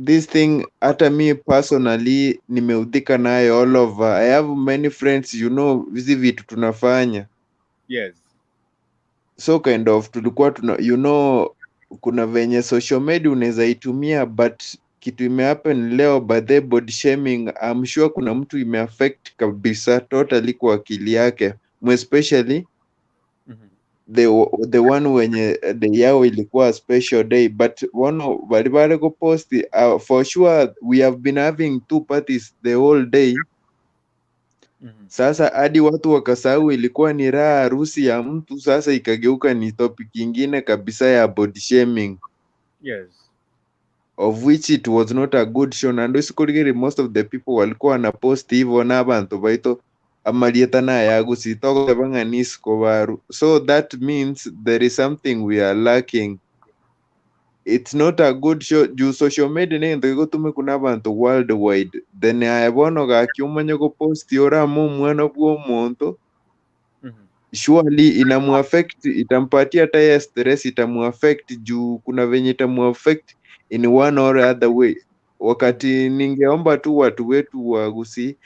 this thing. Hata mi personally nimeudhika nayo all over. I have many friends, you know, hizi vitu tunafanya Yes. so kind of tulikuwa tuna, you know, kuna venye social media unaweza itumia but kitu imehappen leo by the body shaming, I'm sure kuna mtu imeaffect kabisa totally kwa akili yake, especially the one wenye day yao ilikuwa special day but one bali bali kupost for sure we have been having two parties the whole day. Sasa hadi watu wakasahau ilikuwa ni raha harusi ya mtu, sasa ikageuka ni topic ingine kabisa ya body shaming, Yes. of which it was not a good show. Na ndo isikurigiri most of the people walikuwa wanapost hivyo na abantu baito amarieta nayagusi togoteba ng'a nisiko baru, so that means there is something we are lacking. It's not a good show juu social media nento igotumekwa na abantu worldwide, then aye bono gaki omanye gopost orame omwana bwa omonto, surely inamuaffect, itampatia hata ye stress, itamuaffect juu kuna venye itamuaffect in one or other way. Wakati ningeomba tu watu wetu wa Gusii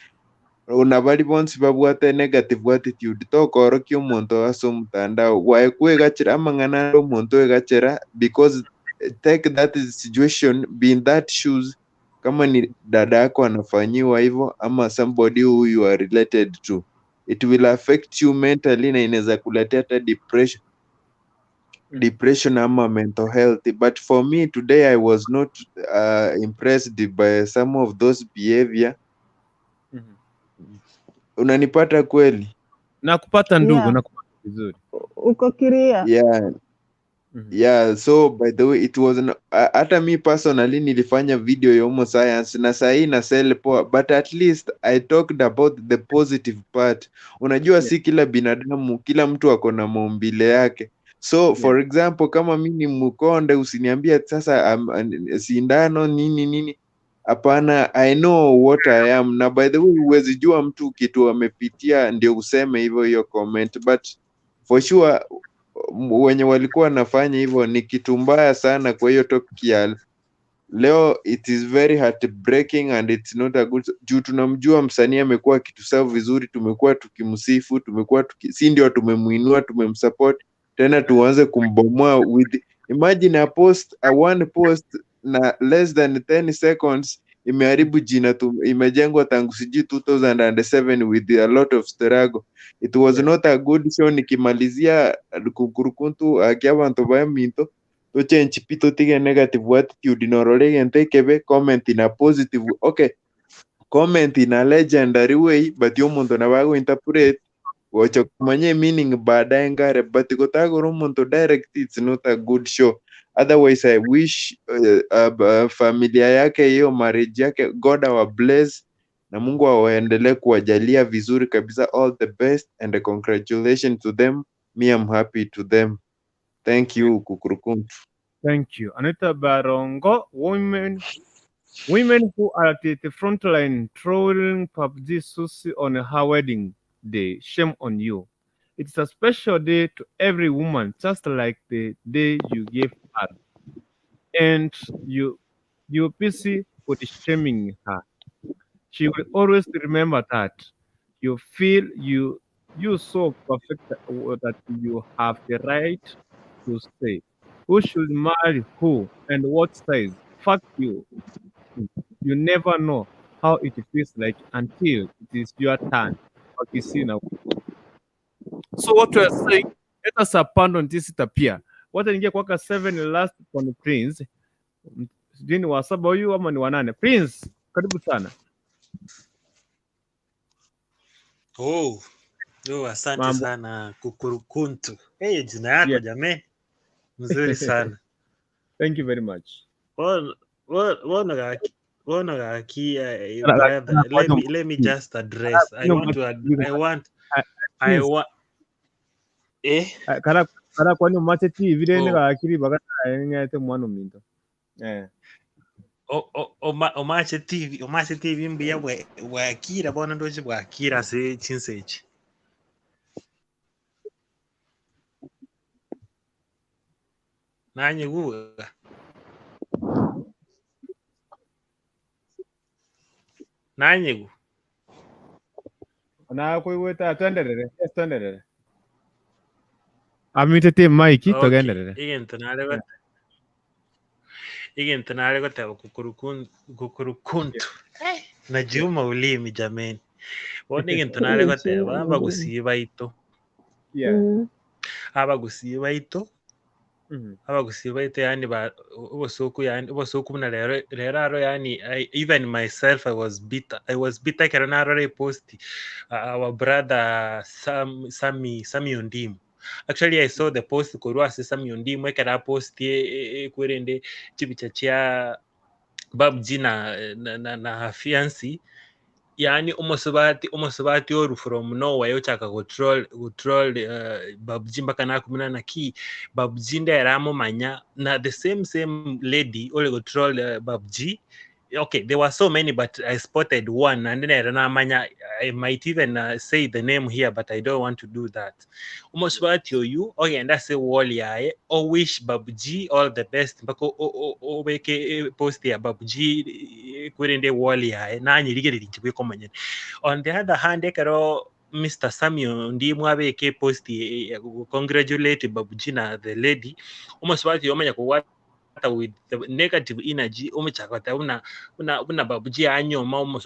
ona bari bonsi babwate negative attitude, tokorokia omonto ase omotandao gwae kwegachera amang'ana ande omonto egachera, because take that situation, be in that shoes, kama ni dada yako anafanyiwa hivyo ama somebody who you are related to, it will affect you mentally na inaweza kuletea hata depression ama mental health. But for me today I was not impressed by some of those behavior. Unanipata kweli? Nakupata ndugu, Yeah. nakupata vizuri. Uko kiria. Yeah. Yeah, so by the way it was hata mi personally nilifanya video ya homo science na sahii na sell poa, but at least I talked about the positive part. Unajua Yeah. si kila binadamu, kila mtu ako na maumbile yake. So for example kama mi ni mkonde usiniambie sasa sindano nini nini. Hapana, I know what I am. Na by the way huwezi jua mtu kitu amepitia ndio useme hivyo hiyo comment, but for sure wenye walikuwa wanafanya hivyo ni kitu mbaya sana. Kwa hiyo topic ya leo, it is very heartbreaking and it's not a good, juu tunamjua msanii amekuwa akituserve vizuri, tumekuwa tukimsifu, tumekuwa si ndio tumemuinua, tumemsupport, tena tuanze kumbomoa with, imagine a post, a one post na less than 10 seconds imeharibu jina imejengwa tangu sijui 2007 with a lot of struggle. It was not a good show. Nikimalizia kukurukuntu akia bantu ba minto tochenji pi totige negative attitude norore gento ekebe, comment in a positive, okay, comment in a legendary way, but omonto nabo agointerpret gocha kumanya meaning baadaye ngare, but gotagora omonto direct, it's not a good show. Otherwise I wish familia yake hiyo marriage yake, God our bless na Mungu awaendelee kuwajalia vizuri kabisa. All the best and congratulations to them. Me, I'm happy to them. Thank you, Kukurukuntu. Thank you. Anita Barongo, women. Women who are at the front line trolling PUBG Susie on her wedding day, shame on you. It's a special day to every woman, just like the day you gave birth. And you're busy body shaming her. She will always remember that. You feel you so perfect that you have the right to say who should marry who and what size. Fuck you. You never know how it feels like until it is your turn. Okay, see now. So what we are saying, let us abandon this tabia. Wacha niingie kwaka seven last on Prince. Sijui ni wa saba huyu ama ni wa nane. Prince, karibu sana. Oh, oh, asante Mambo. sana Kukurukuntu. Hey, jina yako Yeah. jamani, mzuri sana. Thank you very much. Wono gaki, Kara- brother, kara let kwanyo me let me just address. I kwanyo want to ad I want I Prince, want eh kara kara kwanyo mache TV rende oh gakiri bagata ngete mwana minto. Eh. omache TV omache TV mbuya bwe bwakira bono ndochi bwakira ase chinse echi. Nanyiguga nanyigu Na kuiweta twenderere. Yes, twenderere. Amitete mic okay togenderere. egento nare gote egento nare goteba kukurukuntu Yeah. najiuma ulimi jameni bono egento nare goteba abagusii baito Yeah. abagusii baito abagusii baito yani ba obosoku yani obosoku buna rero rero aro yani I, even myself I was bitter I was bitter ekero narora epost our brother Sam Sammy Sammy Ondimu actually I saw the post korwa ase Sammy Ondimu ekero apost ekwerende chibicha chia Babji na na, na her fiancé yani omosubati omosubati oru from nowhere ochaka gotroll gotroll Babji mpaka nakumina naki Babji ndera amomanya na the same same lady ore gotroll Babji okay there were so many but I spotted one and then namanya I might even say the name here but I don't want to do that omosubati oyu ogenda ase wall yaye o wish Babji all the best mpaka obeke post ya Babji kwerende wall yaye nanyirigereria inche bwekomonyene on the other hand ekero Mr. Samuel ndimu abeke post congratulate Babji na the lady omosubati omanya kogwata with the negative energy omochaka una una una Babji anyoma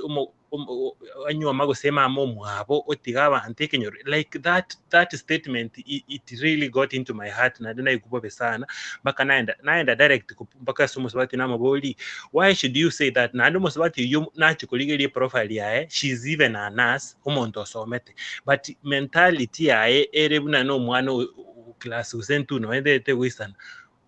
anyoma gose mama omwabo otiga abantu ekenyoro like that that statement it really got into my heart na naikubobe sana mpaka naenda naenda direct mpaka ase omosubati namobori why should you say that naende omosubati oyo nachikorigeria profile yaye she's even a nurse omonto osomete but mentality yaye ere buna na omwana class gose ntu noendete goisana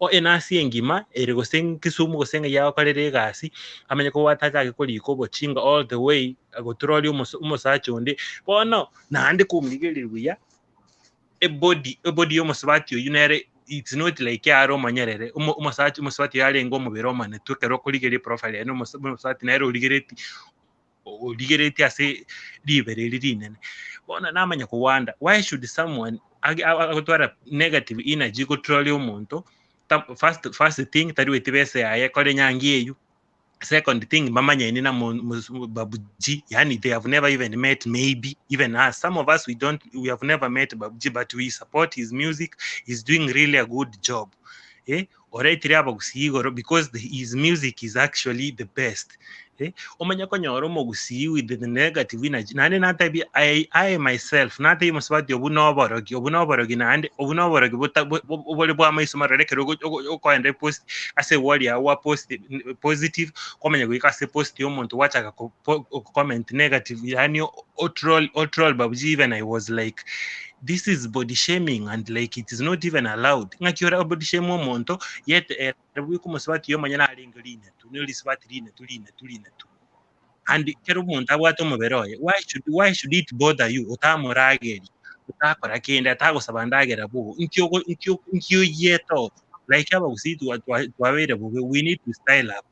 o enasi engima ere gose Kisumu gose ng'a yagokorera egasi amanye kobwata achake korika obochinga all the way agotroria omosacha onde bono naende komorigereria buya ebody ebody y'omosubati oyu nere it's not like yare omonyerere omosacha omosubati yarenge omobere omonene tu ekero okorigereria profile yaye na omosubati nere origereti origereti ase ribere eri rinene bono namanya kowanda why should someone agotwara negative energy gotroria omonto first first thing tariweti bese yaye kore nyangi eyu second thing bamanyene na Babuji yani they have never even met maybe even us some of us we don't we have never met Babuji but we support his music he's doing really a good job eh oretire abagusii igoro because his music is actually the best eh omanya konyora omogusii with the negative energy naende natebi I myself natebi mosubati obu noborogi obu noborogi naende obu noborogi bore bwa maiso marore ekero okoenda post ase wall yago wa post positive kwamanya goika ase post ya omonto gwachaka comment negative yani o troll o troll Babuji even I was like this is body shaming and like it is not even allowed ng'aki ora body shame omonto yet ere bwika omosubati omanye narenge rinetu nirisubati rinetu rinetu rinetu and kero omonto abwate omobere oye why should it bother you otamorageri otakora kende atagosaba ndagera bobo nkio nkio nkio yeto like abagusii twabere bobe we need to style up.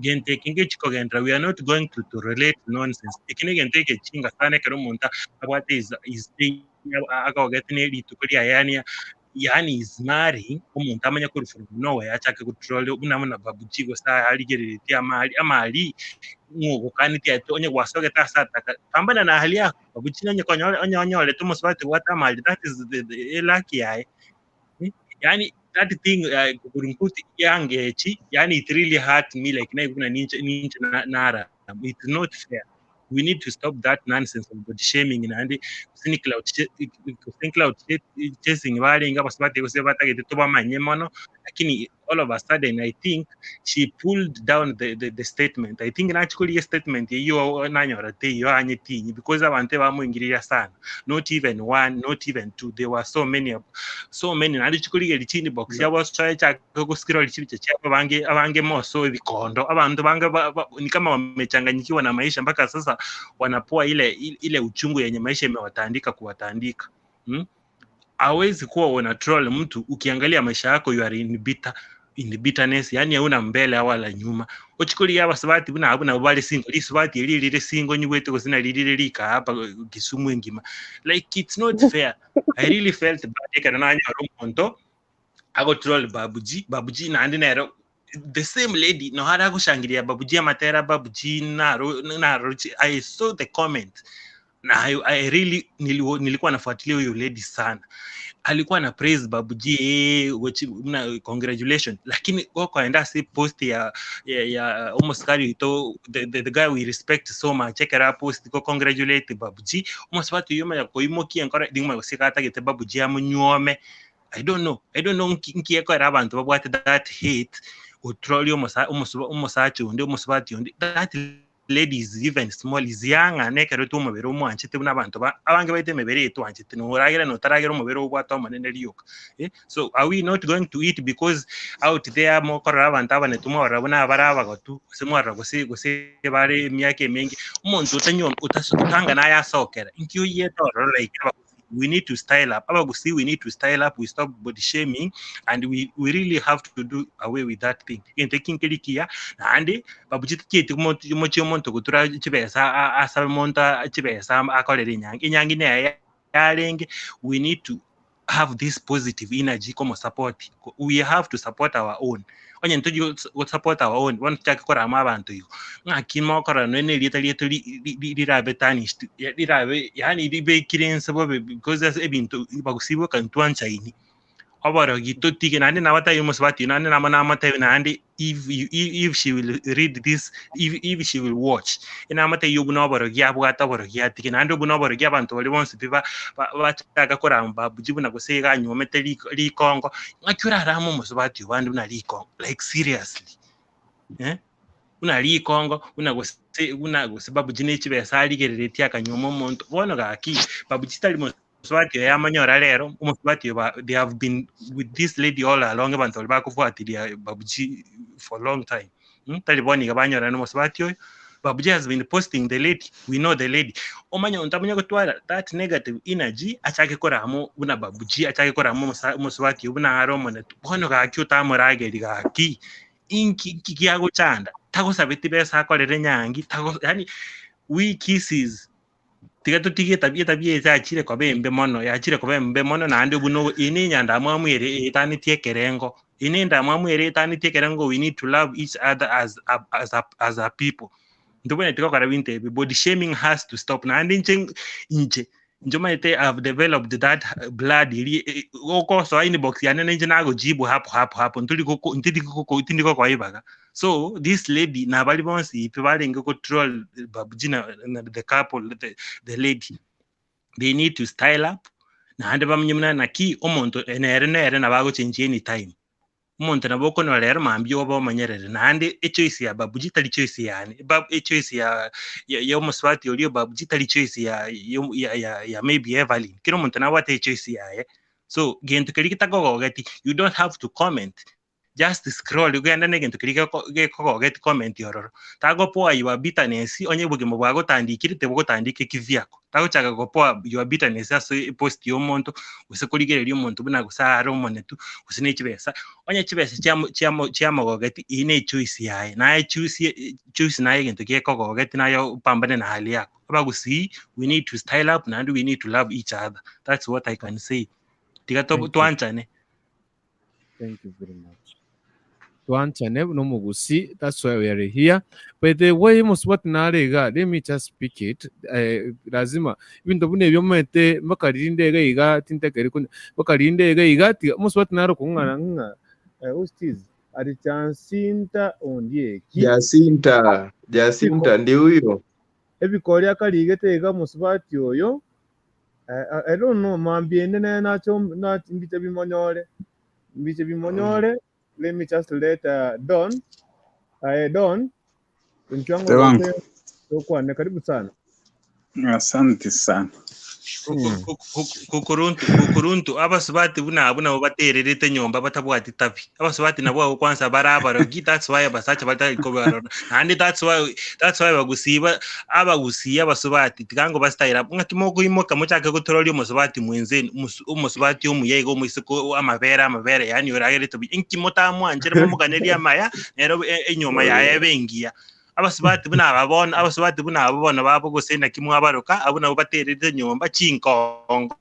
Gento eke ngechi kogenderera, we are not going to tolerate nonsense. Eki negento egechinga sana ekero omonto abwate his, his day agogete ne rituko riaye yaani yaani is marrying, omonto amanye korwa from nowhere achake gotroll buna buna Babu G gose arigereretie amari amari ng'o ogokanetie ati onye gwasogete ase ataka pambana na hali yako. Babu G onye konyore onye onyorete omosubati obwate amari that is the, the luck yaye. Yaani that thing kukurunkuti yangechi yaani it really hurt me like naye buna ninche ninche nara it's not fair. We need to stop that nonsense of body shaming naende gose ni clout gose clout chasing barenge abasubati gose batagete tobamanye mono lakini all of a sudden I think she pulled down the, the, the statement. I think nachikorigia statement eyio nanyora teiyo anyetinyi because abantu bamuingiriria sana, not even one, not even two, there were so many, so many. Naende chikorigeria chini box yabo soe chake goscroll chibicha chiabo abange abange moso ebikondo abanto bange ba, ba, ni kama wamechanganyikiwa na maisha mpaka sasa wanapoa ile ile uchungu yenye maisha imewatandika kuwatandika? Hawezi kuwa una troll mtu ukiangalia maisha yako you are in bitter, in bitterness, yani hauna mbele wala nyuma. Ochikuria abasubati buna abuna bale single lisubati eri rire single nyigwete gose na ririre rika hapa Kisumu engima. Like it's not fair. I really felt bad ekero nanyora omonto agotroll Babu G. Babu G naende nero the same lady no hara agoshangiria Babu G amatera Babu G naro naro. I saw the comment na I really nilikuwa nafuatilia huyo lady sana, alikuwa na praise Babu G, eh, mna congratulation, lakini wako si post ya almost carry to the guy we respect so much ekera post ko congratulate Babu G almost watu yoma ya koimokia nkora dingma gosikata gete Babu G amunyuome. I don't know, I don't know nki abantu babwate that hate utroli omusacha undi omusubati undi. That lady is even small, is young, nekero tu omobere omwanchete buna abanto abange baite emebere etwanchete noragera notaragera omobere obwate omonene rioka, eh? So are we not going to eat because out there mokorora abanto abane tumorora buna bare abagotu gose mwarora gose gose bare emiaka emenge omonto otanyo otanga naye asokera inki oyete ororo. Like we need to style up abagusi, we need to style up, we stop body shaming and we really have to do away with that thing. Egento eki nkeri kiya naende Babu G tichieti mochi omonto gotura chibesa asabe monto chibesa akorere enyangi enyangi neye yarenge. We need to have this positive energy como support, we have to support our own. Onye ntoji go support our own bono tuchake korama abanto igo ng'aki mokorora noe nerieta rietu rirabe tarnished rirabe yaani ribekire ense bobe because ebinto bagusibwa ntwanchaini oborogi totige naende nabatabi omosubati naende namo namotebi naende if, you, if she will read this, if she will watch enamotebi obu noborogi abwate oborogi atige naende obu noborogi abanto baria bonsi pi bachaka koramba Babu G buna gose iga anyuomete rikongo ng'aki orarame omosubati obande buna rikongo, like seriously, eh? Buna rikongo buna gose buna gose Babu G nechibesa arigereretie akanyuoma omonto bono gaki Babu G tari mosubati oyo amanyora rero omosubati oyo they have been with this lady all along abanto baria bakofuatilia Babu G for long time? Tari bono iga banyora na omosubati oyo. Babu G has been posting the lady, we know the lady. Omanye onto amanye gotwara that negative energy achake koramo buna Babu G achake koramo omusubati oyo buna are omone bono gaki otamorageri gaki inki inki giagochanda tagosabeti besa akorere nyangi tago yani we kisses tiga totige etabia etabia eye yachire koba embe mono yachire koba embe mono naende obu eye enyanda mwamwere etanetie ekerengo eye endamwamu ere etanetie ekerengo. We need to love each other as a people. Ntobwenereti gokora binto ebi, body shaming has to stop. Naende inche inche inche omanyete I've developed that blood eri okosoa inbox yane ninche nagojibu hapo hapo hapo ntindi kokoibaga. So this lady nabari bonsi ipe barenge control Babu G na the couple, the lady, they need to style up naende bamenye buna naki omonto nere nere nabagochenji anytime omonto nabo okonora rero mambia obe omonyerere naende echoice ya Babu G tari choice yane echoice ya omosubati oria Babu G tari choice ya maybe Evelyn. Kera omonto nabwate echoice yaye, so gento keri getakogogeti you don't have to comment. Just scroll ogende na egento keria geko gekogogeti comment ororo. Tagopoa your bitterness onye obogima bwagotandikire tibogotandika ekivyako. Tagochaka gopoa your bitterness ase epost ya omonto gose korigereria omonto buna gose are omonetu gose ne chibesa. Onye chibesa chiamo chiamo chiamogogeti eywo ne echoice yaye naye choose choose naye egento gekogogeti naye opambane na hali yako. Abagusii we need to style up naende we need to love each other. That's what I can say. Tiga Thank you. twanchane. Thank you very much. Twanchane nomogusi, that's why we are here. By the way, mosubati nare iga, let me just speak it. Eh, lazima ebinto buna ebio omanyete mbakarinde iga iga tintakeri konya bakarinde iga iga tiga mosubati nare okong'ana ng'a eh, who's this? Ari Jacinta Ondieki. Jacinta, Jacinta ndi huyo. Ebikori akarigete iga mosubati oyo I, I don't know mambia ende nere nache nache mbiche bimonyore mbiche bimonyore let me just let Don aye Don inchwango Tebango. gose tokwane karibu sana Asante sana. Kukuruntu kukuruntu abasubati buna abwo nabo batererete nyomba batabwati tabi abasubati nabo abwo kwanza barabarogi that's why abasacha batari kobarora naende that's why that's why bagusiba abagusia abasubati tiga bastyle up ng'aki mokoimoka mochake gotororia omosubati mwenzenu omosubati omuya iga omoiseke amabere amabere yaani oragerete buya inki motamwanchere momoganerie amaya nero enyoma yaye ebe engiya abasubati buna aba bono abasubati buna abo bono babo gose naki mwabaroka abwo nabo batererete nyomba chinkongo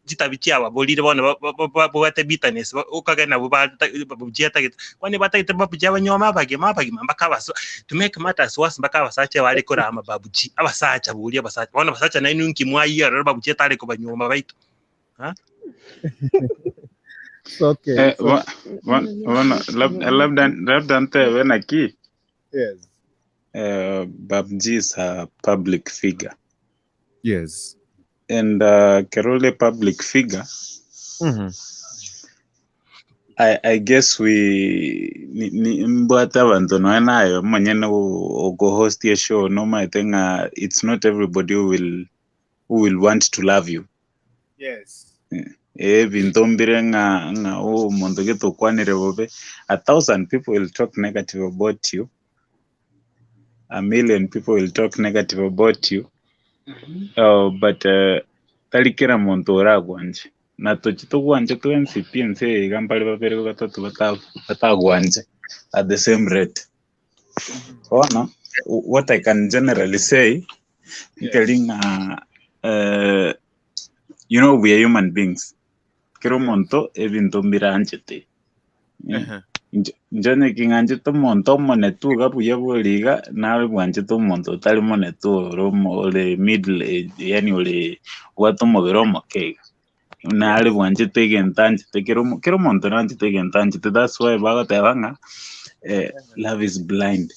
chitabi chiababorire bono babwate bitterness okage nabo chiatagete kwani batagete babuchi abanyoma abagima abagima mpaka abaso to make matters worse mpaka abasacha bare korama babuchi abasacha boria abasacha bono abasacha nainwe nki mwayia rero babuchi etare kobanyoma baito ha? Okay, Eh, so bono labda labda ntebe naki yes. Babji is a public figure. Yes. And Kerole public figure, I guess we ni, ni mbwate abantu noe nayo monyene ogo-host a show no my thing it's not everybody who will want to love you. Yes. Ebinto mbire ng'a ng'a oh omonto gete okwanire bobe 1,000 people will talk negative about you 1,000,000 people will talk negative about you but tari kera monto oragwanje na tochi togwanje twensi pi ense eye iga mbare babere batatu batagwanje at the same rate bono what I can generally say nkeri ng'a you know we are human beings kera omonto ebinto mbiranchete Inche onye king'anchete omonto omonetu iga buya bori iga, nabe bwanchete omonto otari monetu ore ore middle age yaani ore obwate omobere omoke iga. Nare bwanchete egento anchete kera omo kera omonto nanchete egento anchete that's why bagoteba ng'a love is blind.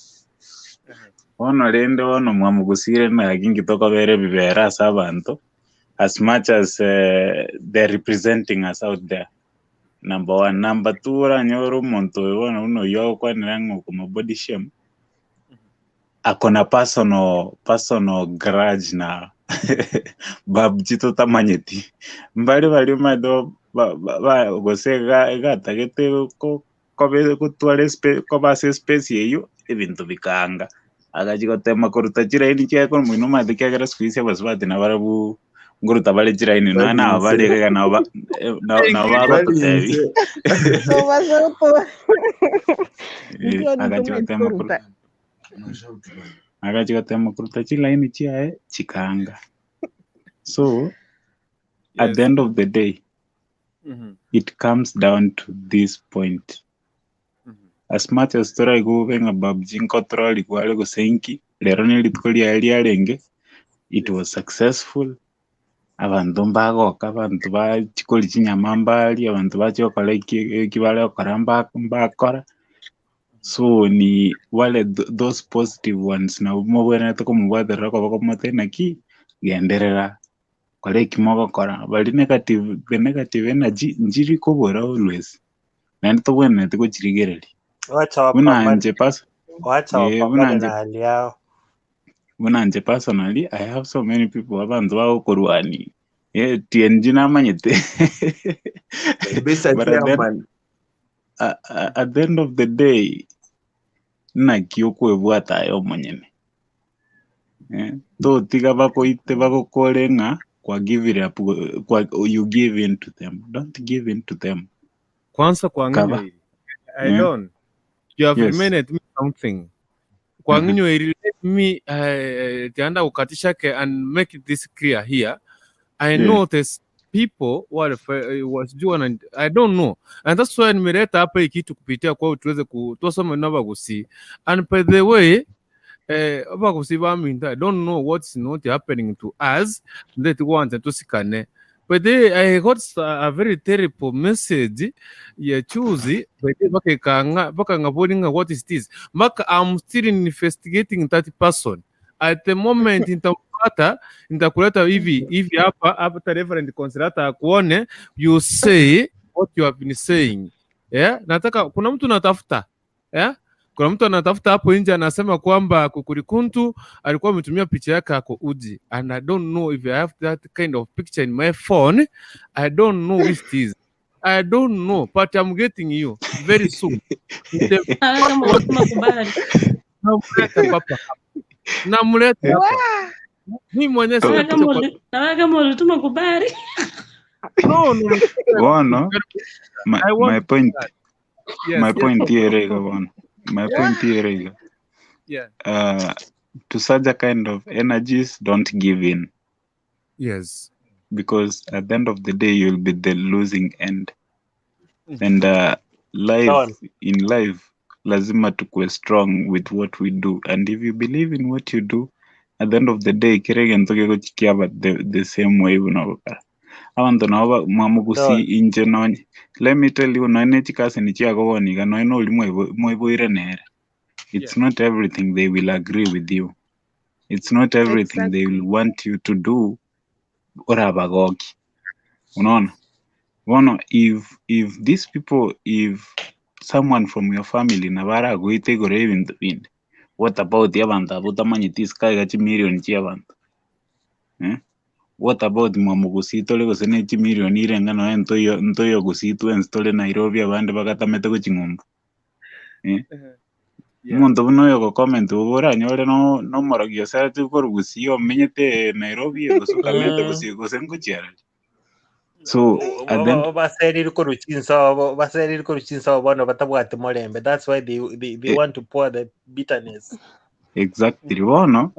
Bono rende bono mwamogusire naki inki tokobera ebibera ase abanto, as much as they're representing us out there. Number one. Number two, oranyore omonto oyo bono buna oyio agokwanera ng'a okoma body shame, akona personal personal grudge na Babji totamanyeti. Mbare baria omanyete ba gose iga igatagete kobe gotwara koba ase espace eyio, ebinto bikaanga. Agachi gotema koruta chiraini chiaye korwa moino omanyete kiagera siku hizi abasubati nabarabwo ngoruta bare chiraini nonya nabo bare iga nabo nabo bagototebi. Agachi gotema koruta agachi gotema koruta chilaini chiaye chikaanga. So at the end of the day it comes down to this point. As much as toraigube ng'a Babji nkotororigwa are gose inki, rero ne rituko riaye riarenge, it was successful. Abanto mbagoka, abanto bachikori chinyama mbari, abanto bachigokora eki eki bare gokora mbakora. So ni wale those positive ones nabo mobwenerete komobwaterera okoboko mote naki, genderera, kora eki mogokora. Bari negative, the negative energy nchiri kobora always, naende tobwenerete gochirigereria. Wacha Buna wapambane, inche wacha buna wapambane inche na hali yao. buna inche personally, I have so many people abantu bagokorwani. TNG namanyete. Mr. But at the Chairman. At the end of the day, naki okwebwata aye omonyene. Eh, totiga bakoite bagokore ng'a kwa give it up, kwa, you give in to them. Don't give in to them. Kwanza kwa Kaba. ng'inyo iri. I Eh? don't. You have Yes. reminded me something. Kwa Mhm. ng'inyo iri, let me tianda kukatisha ke and make this clear here. I Yeah. know there's people who are wasijui wana I don't know and that's why nimeleta hapa hii kitu kupitia kwao tuweze kutusome n'abagusi and by the way abagusi baminto I don't know what's not happening to us that want tusikane but they, I got a very terrible message ya chuzi but they bakekanga bakangaboni what is this maka I'm still investigating that person at the moment nitampata nitakuleta hivi hivi hapa hapa ta Reverend Consolata akuone you say what you have been saying yeah nataka kuna mtu natafuta yeah kuna mtu anatafuta hapo nje anasema kwamba Kukurikuntu alikuwa ametumia picha yake ako uji and I don't know if I have that kind of picture in my phone I don't know which it is I don't know but I'm getting you very soon Nite- Nawe kama ulituma kubali. namleta papa hapa namleta hapa mimi mwenyewe Nawe sina kama picha kwa uli- nawe kama ulituma kubali. no no no. Bono, my, I want my to see point, that. Yes, my yes. point here iga bono. My point here iga. Yeah. To such a kind of energies, don't give in. Yes. Because at the end of the day, you'll be the losing end. And life, Don. in life, lazima tukue strong with what we do. And if you believe in what you do, at the end of the day, kire gento gegochikiaba the same way bunogokara. Abanto nabo mwamugusi Don. inche nonye. Let me tell you, nonye chikasini chiakoboniga nonye nori mwiboire nere. It's not everything they will agree with you. It's not everything they will want you to do orabagoki. Unaona? Bono, if these people, if someone from your family nabaragoite igoro ebinto binde, what about abanto abo otamanyeti isiko iga chimilion chia abanto? Eh? What about mwamugusi tore gose ne chimilion irenga noe ntoyo ntoyo gusii twensi tore Nairobi abande bagatamete goching'umbu. Eh? Omonto buna oyo ogokomenta obo oranyore no nomorogi osereti korwa gusii omenyete Nairobi gose okamete gusii gose ngochiarari. So at the end baserire korwa chinsobo baserire korwa chinsobo bono batabwati morembe that's why they want to pour the bitterness Exactly. Bono,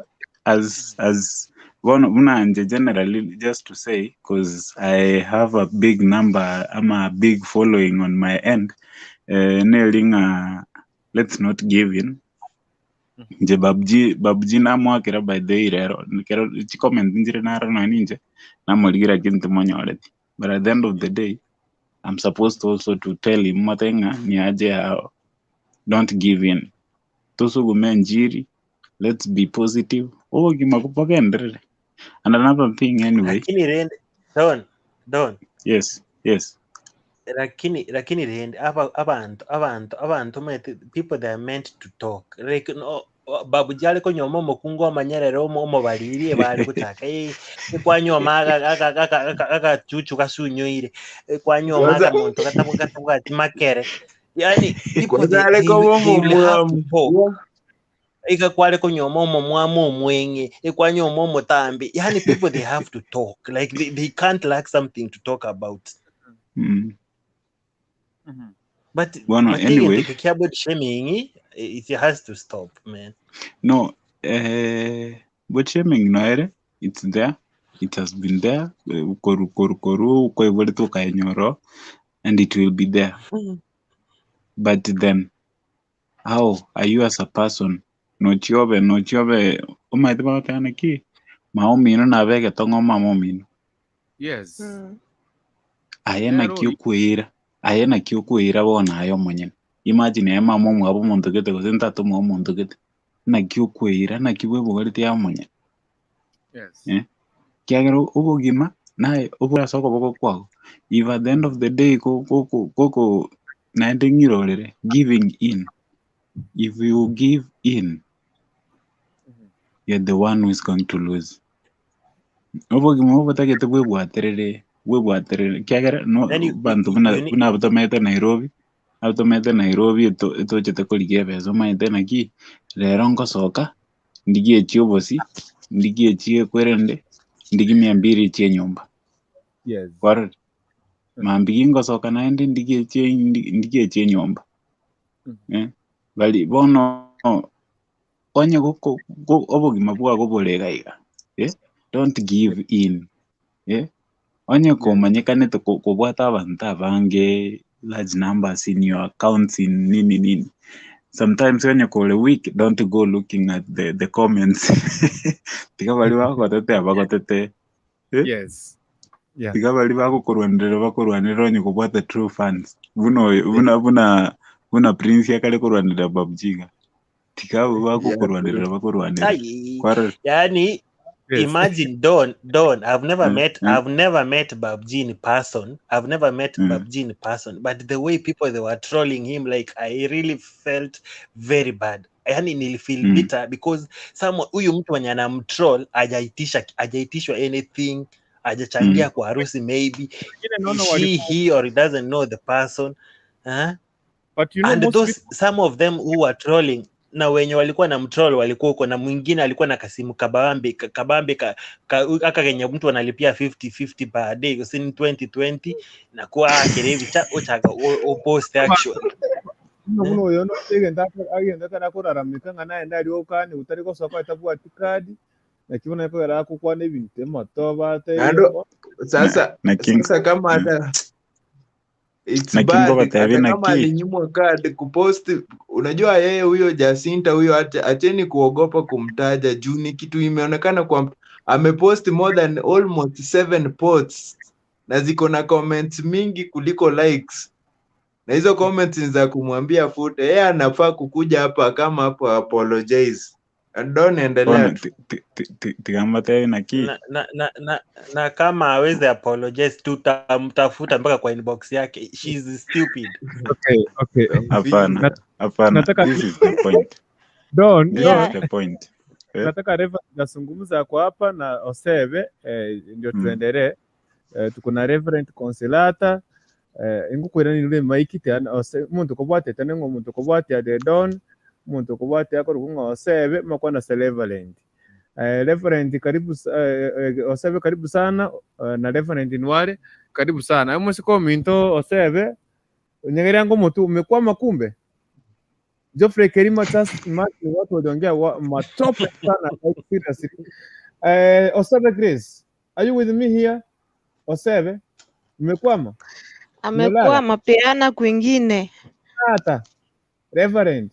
as bono buna nje generally just to say because I have a big number, I'm a big following on my end. Nelinga let's not give in. Nje babji babji namwakira by the way rero kero chi comment njire naro no ninje namorigira kintu monyoreti. But at the end of the day, I'm supposed to also to tell him matenga ni aje hao. Don't give in. Tusugume njiri. Let's be positive. Obogima kupagenderere. And another thing anyway. lakini rende don don Yes, yes. lakini lakini rende aba abantu abantu abantu maete people they are meant to talk like no babu jali konyoma omokungu omanyerere omo omobaririe bari gotaka eh kwanyoma aka aka aka aka aka chuchu kasunyoire kwanyoma Kwanza aka muntu katabwa katabwati makere yani people kwanza they ale they, kobo they will have to mwamu. talk ikakwale konyoma omomwamu omwenge ekwanyoma omotambi yani people they have to talk like they can't lack something to talk about But Bono, but anyway, egento kia body shaming it has to stop man no, body shaming no ere, it's there. It has been there. Koru koru koru koiborete okainyoro and it will be there. But then how are you as a person? Nochiobe nochiobe omaete bagotebana ki maomino nabe egetong'o mama omino. Yes. Aye Nero naki okoira aye naki okoira bono aye omonyene imagine aye mama omwabo omonto gete gose ntata omwabo omonto gete naki okoira naki bwebogoretie aye omonyene Yes. eh? Kiagera obogima naye obore ase okoboko kwago if at the end of the day koko naende ng'irorere giving in if you give in you're the one who is going to lose obogima obo botagete bwebwaterere bwebwaterere kiagera no then you banto you, buna you need buna batomete Nairobi Atomete Nairobi eto etochete korigia ebesa omanyete naki, rero ngosoka, ndigie echia obosie, ndigie echia ekwerende, ndigie mia mbili echia enyomba. Yes. Kwarora? Mambia gingosoka naende ndigie echia ndigie echia enyomba. Eh, bari bono onye goko go obogima bwago bore iga iga, eh, don't give in, eh, onye komanyekanete ko kobwate abanto abange large numbers in your accounts in nini nini, sometimes onye kore weak don't go looking at the the comments tiga baria bagotetea bagotetee, eh. Yes. Yeah. Tiga baria bagokorwanerera bakorwanerere onye kobwate true fans buna oyo buna buna buna Prince akare korwanerera Babu G iga. Tiga abwo bagokorwanerera bakorwanerere. Ai, Kwarora? yani Yes. imagine Don Don I've never Mm, met mm, I've never met Babji in person. I've never met mm. Babji in person, but the way people they were trolling him, like I really felt very bad. Yani nilifeel Mm. bitter because some huyu mtu mwenye anamtroll hajaitisha hajaitishwa anything, hajachangia Mm. kwa harusi maybe Wengine naona she walikuwa he or he doesn't know the person. Huh? but you know and most those people some of them who were trolling na wenye walikuwa na mtroll walikuwa huko na mwingine alikuwa na kasimu kabambe ka- kabambe ka, ka, aka kenye mtu analipia 50 50 per day sin 2020 na kuwa kirevi cha uchaka upost actually muno eh? muno oyo no agenda agenda kana kuraramika ng'a naende ari okani utari gosoka etabwati kadi lakini unakogera kukwana ebinto ematoba Nando ataiyo Na, sasa na king sasa kama mm. hata it's na bad kingobatebi hata kama naki alinyimwa card kupost. Unajua yeye huyo Jacinta huyo, acheni kuogopa kumtaja juu ni kitu imeonekana kwa amepost more than almost seven posts na ziko na comments mingi kuliko likes, na hizo comments ni za kumwambia fute. Yeye anafaa kukuja hapa kama hapo apologize. Don, endelea bono tu. tigambatebi naki na, na, na, na, na kama aweze apologize tutamtafuta mpaka kwa inbox yake she's stupid okay okay hapana Nat- hapana nataka this is the point Don this Don is the point eh? nataka Reverend azungumza kwa hapa na Osebe eh, ndio mm. tuendelee eh, tuko na Reverend Consolata eh, ingukwira nire maiki te ose muntu kobwate tene ngo muntu kobwate ade Don muntu kobwate akoro ngo Osebe makwana se Reverend eh, Reverend karibu eh, eh, Osebe karibu sana eh, na Reverend Nware karibu sana ayo musiko minto Osebe unyegeria ngo mutu umekwama kumbe Geoffrey Kerima just imagine watu waliongea wa, matope sana like seriously. Eh, Osebe Grace, are you with me here? Osebe, umekwama? Umelala? Amekwama, peana kwingine. Hata Reverend,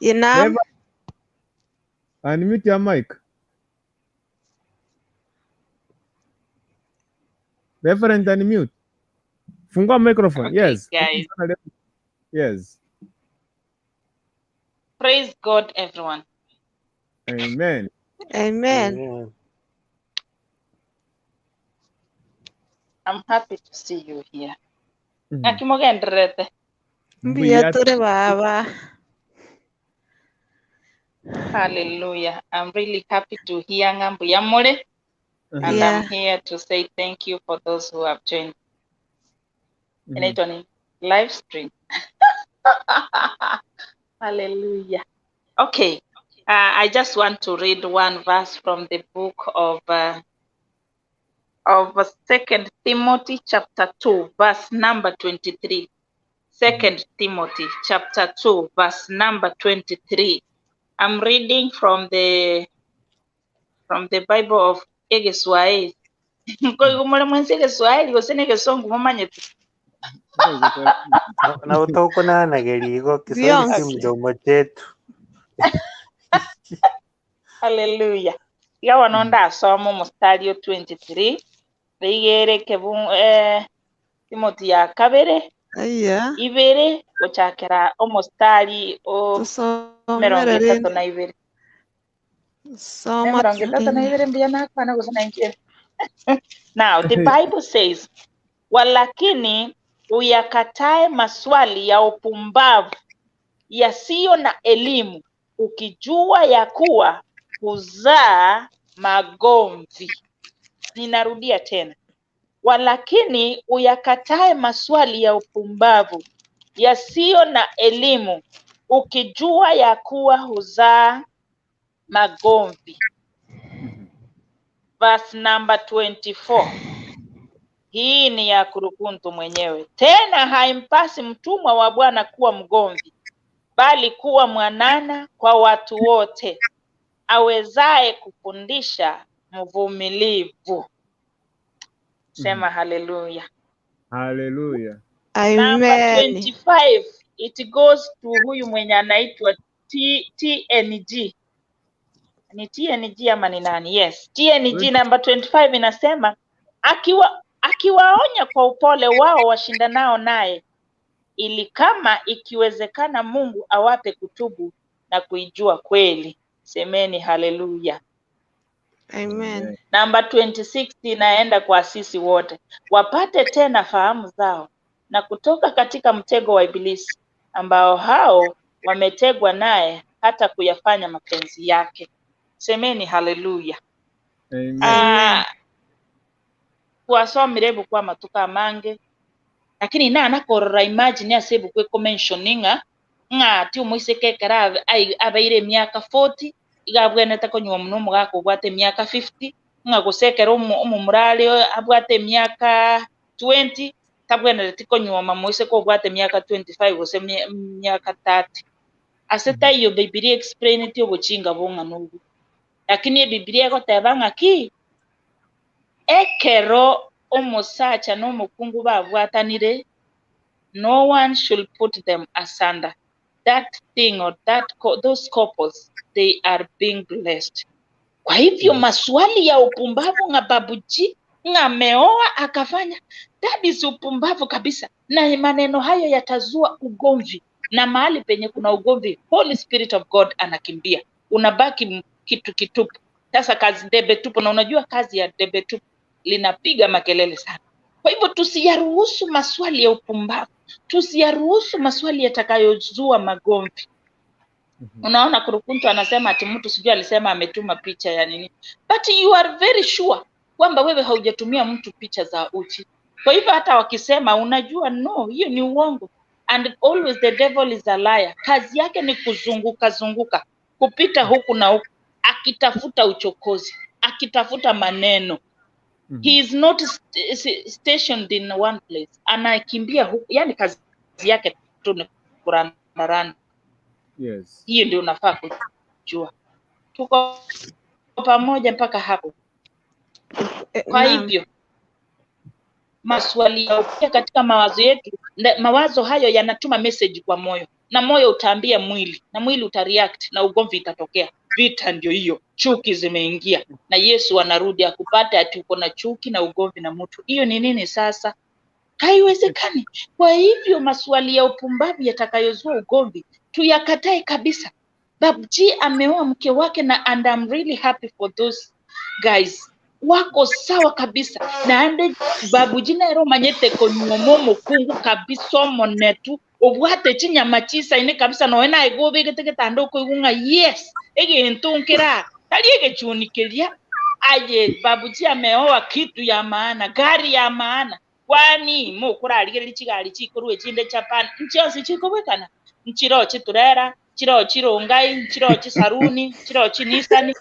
Naam, Reverend, unmute your mic. Reverend unmute. Fungua microphone. Okay, Yes. Karibu guys. sana Reverend. Yes. Praise God, everyone. Amen. amen. Amen. I'm happy to see you here. Mhm. Nakimogenderete. Mbuya Mbuya tore baba. Hallelujah. I'm really happy to hear Ngambuya More, and I'm Yeah. here to say thank you for those who have joined. Mhm. Inaitwa ni live stream. Hallelujah. Okay. I just want to read one verse from the book of Second Timothy chapter 2, verse number 23. Second Timothy chapter 2, verse number 23. I'm reading from the Bible of Egeswahili. Mule mwenzi Egeswahili gose negesongu mumanyete. Na utokunanageria igo Kiswahili si Beyonce. mdomo chetu Hallelujah. Iga bono ndasoma omostari o 23 rigere kebu Timothy ya kabere Aya, ibere gochakera omostari o tusomere mirongo etato rende. na ibere. Ne Soma mirongo etato na rende. ibere mbuya nakwana gose na inche. Now the Bible says, walakini uyakatae maswali ya upumbavu yasiyo na elimu, ukijua ya kuwa huzaa magomvi. Ninarudia tena, Walakini uyakatae maswali ya upumbavu yasiyo na elimu, ukijua ya kuwa huzaa magomvi. Verse number 24. Hii ni ya Kurukuntu mwenyewe. Tena haimpasi mtumwa wa Bwana kuwa mgomvi, bali kuwa mwanana kwa watu wote, awezaye kufundisha, mvumilivu. Sema haleluya. Haleluya. Number Amen. 25, it goes to huyu mwenye anaitwa TNG. Ni TNG ama ni nani? Yes, TNG number 25 inasema akiwaonya kwa upole wao washindanao naye, ili kama ikiwezekana Mungu awape kutubu na kuijua kweli. Semeni haleluya. Amen. Namba 26 inaenda kwa sisi wote, wapate tena fahamu zao na kutoka katika mtego wa Ibilisi ambao hao wametegwa naye hata kuyafanya mapenzi yake. Semeni haleluya. Amen. Ah, twasomire ebuku amatuko amange lakini nana korora imagine ase ebuku ekomentioninga ng'a ati omoiseke ekero abeire emiaka 40 iga abwenerete konywa omonwe omogaka obwate emiaka 50 ng'a gose ekero omomura are abwate emiaka 20 tabwenereti konyuoma moiseke obwate emiaka 25 gose emiaka 30 ase taiyo bibilia explaineti obochinga bong'ana obwo lakini ebibilia egoteba ng'aki ekero omosacha na omokungu babwatanire no one should put them asunder. That thing or that those couples, they are being blessed. Kwa hivyo maswali ya upumbavu nga babuji nga ameoa akafanya, that is upumbavu kabisa, na maneno hayo yatazua ugomvi, na mahali penye kuna ugomvi, Holy Spirit of God anakimbia, unabaki kitu kitupu. Sasa kazi debe tupu, na unajua kazi ya debe tupu linapiga makelele sana. Kwa hivyo tusiyaruhusu maswali ya upumbavu, tusiyaruhusu maswali yatakayozua magomvi. Unaona, Kurukuntu anasema ati mtu sijui alisema ametuma picha ya nini, but you are very sure kwamba wewe haujatumia mtu picha za uchi. Kwa hivyo hata wakisema unajua, no, hiyo ni uongo. And always the devil is a liar. Kazi yake ni kuzunguka zunguka, kupita huku na huku, akitafuta uchokozi, akitafuta maneno. He is not stationed in one place, anakimbia huku, yani kazi yake tu ni kurandaranda. Yes. Hiyo ndio unafaa kujua. Tuko pamoja mpaka hapo. Kwa Naam. hivyo maswali ya upya katika mawazo yetu, mawazo hayo yanatuma message kwa moyo, na moyo utaambia mwili, na mwili utareact, na ugomvi itatokea. Vita ndio hiyo, chuki zimeingia, na Yesu anarudi akupate ati uko na chuki na ugomvi na mtu. Hiyo ni nini sasa? Haiwezekani. Kwa hivyo maswali ya upumbavu yatakayozua ugomvi tuyakatae kabisa. Babji ameoa mke wake na and I'm really happy for those guys. Wako sawa kabisa naende babuji nero manyete konyuoma omokungu kabisa omonetu obwate chinyama chisaine kabisa noe naye obegete getanda okoigwa ng'a yes egento nkera tari egechuni keria aye babuji ameoa kitu ya maana gari ya maana kwani mokorarigereria chigari chikorwa echinde Japan nchionsi chikobwekana nchiro chiturera chiro chirongai nchiro chisaruni chiro chinisani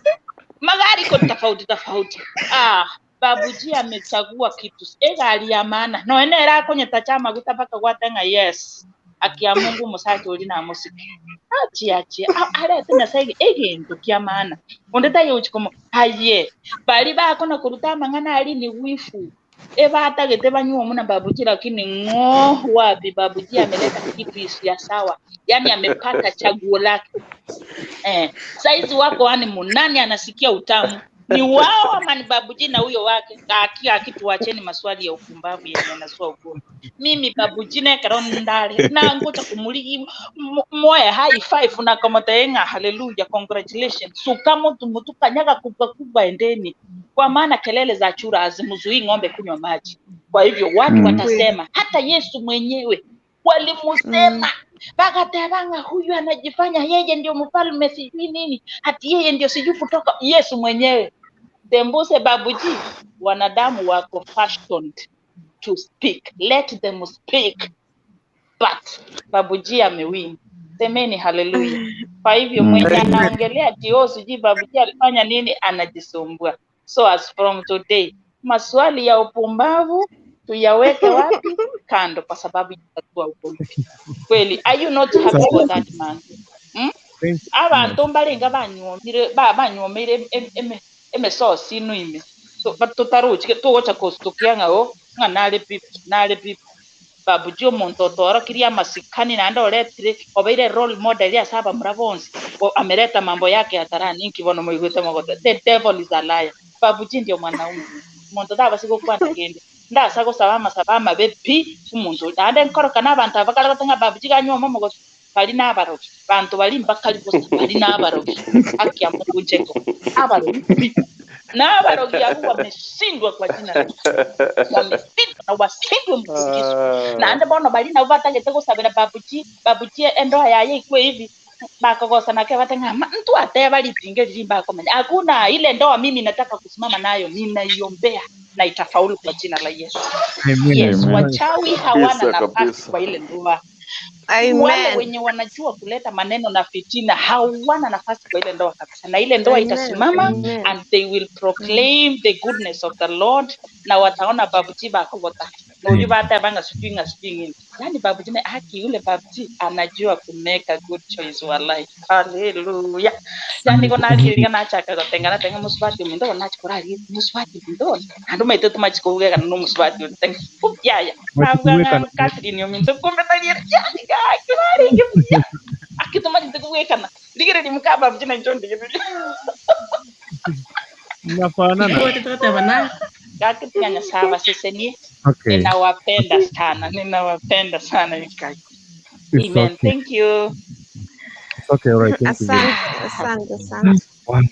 magari iko tofauti tofauti. Ah, babuji amechagua kitu egari ya maana no ene erakonyeta chama maguta mpaka gwatenga yes akia Mungu musacha ori na musiki achi achi arete nyasaye egento kia maana onde tayochikomo aye bari bakona kuruta amang'ana ari ni wifu ebatagete banyuomo na babuji lakini ng'o wapi babuji ameleta kitu isi ya sawa yani amepata chaguo lake saizi wako yani munani anasikia utamu ni wao ama ni babuji na huyo wake akia akituacheni maswali ya upumbavu yenye yanazua ugomvi mimi babuji nekero ndale nangocha kumuli moya high five na komotenga haleluya congratulations suka mutu mutu kanyaga kubwa kubwa endeni kwa maana kelele za chura hazimzuii ng'ombe kunywa maji kwa hivyo watu watasema hata Yesu mwenyewe walimusema bakatebanga huyu anajifanya yeye ndio mfalme sijui nini hati yeye ndio sijui kutoka Yesu mwenyewe Sembuse Babuji, wanadamu wako fashioned to speak. Let them speak. But Babuji amewin. Semeni haleluya. Kwa hivyo mwenye anaongelea ati oh, sijui Babuji alifanya nini anajisumbua. So as from today, maswali ya upumbavu tuyaweke wapi? Kando, kwa sababu itakuwa ugomvi. Kweli, are you not happy for that man? Thank you so much. Abanto mbarenga banyuomire banyuomire emesosi ino ime so but totarochike togocha kostukia ng'a o ng'a nare pipi nare pipi Babuji omonto otorokirie amasikani naende oretire obeire role model ase abamura bonsi amereta mambo yake hatarani inki bono moigwete mogote the devil is a liar. Babuji ndio mwanaume omonto tabasi gokwana kende ndasa gosaba amasaba amabe pi omonto naende nkoroka na abanto aba kare gote ng'a Babuji ganyuoma omogoso bari na abarogi banto bari mbakari bosa bari na abarogi haki ya Mungu njeko abarogi pi na abarogi abo wameshindwa kwa jina la Yesu wameshindwa na wasindwe mtikiso naende bono bari nabo batagete gosabera Babuji Babuji endoa yaye ikwe hivi bakogosa nake bate ng'a "Ma, mtu ateba litinge lili bakomenya hakuna ile ndoa mimi nataka kusimama nayo ninaiombea na itafaulu kwa jina la Yesu. Amen. Yes, Amen. wachawi hawana Kabisa nafasi kabisa. kwa ile ndoa. Wale Amen. wenye wanajua kuleta maneno na fitina hawana nafasi kwa ile ndoa kabisa, na ile ndoa Amen. itasimama Amen. and they will proclaim the goodness of the Lord, na wataona Babuji bakogota noyu batebanga sijui ng'a sijui ng'ini. Yani Babuji ne haki, yule Babuji anajua ku make a good choice wallahi. Haleluya. Yani ko narigiriria nachaka gotengana tenga musubati ominto nachikora musubati ominto naende omaete tomachi kobwekana na omusubati onde tenga yaya nabuga ng'a Machikuwekana. Catherine ominto kumbe tari yani gaki narenge buya akitumanyete kobwekana rigereria muka Babuji nainche ondigereria Mnafanana. Wote totebana. gaki tiga Nyasaye abasesenie. Okay. Ninawapenda sana, ninawapenda sana you guys. It's Amen. okay. Thank you. It's okay, all right. Thank you very Asante, asante, asante. much.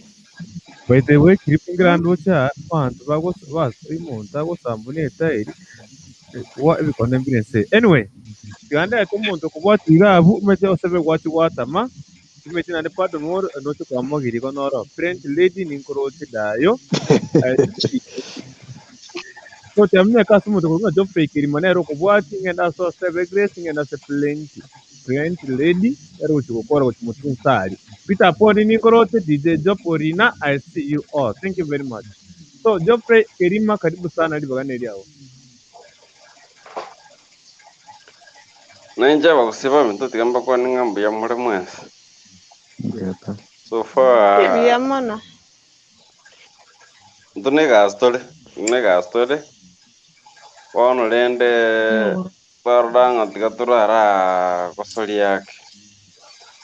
By the way, kiripingira ndocha abantu bagos bas omuntu agosamba n'etairi wa ebikondo mbire nse. Anyway, tiganda ate omuntu okobwati igabu omanyete osebe gwachi gwatama omanyete naende pardon woro noche kwamogiri igo noro French lady ninkoroche dayo. So tiamenya ase omonto korwa Geoffrey Kirima nere okobwati ng'ende ase osebe Grace ng'ende ase Plenty French lady ere gochi gokora gochi motunsari Peter Poni ninkoroche DJ Job Orina I see you all thank you very much. So Geoffrey Kirima karibu sana ribaga neriago. Nainche abagusi baminto tiga mbakwane ng'a mbuya more mwensi. So far Mbuya mono. intwe na egasi tore, na egasi tore, bono rende twarora ng'a tiga torara gosoria ake.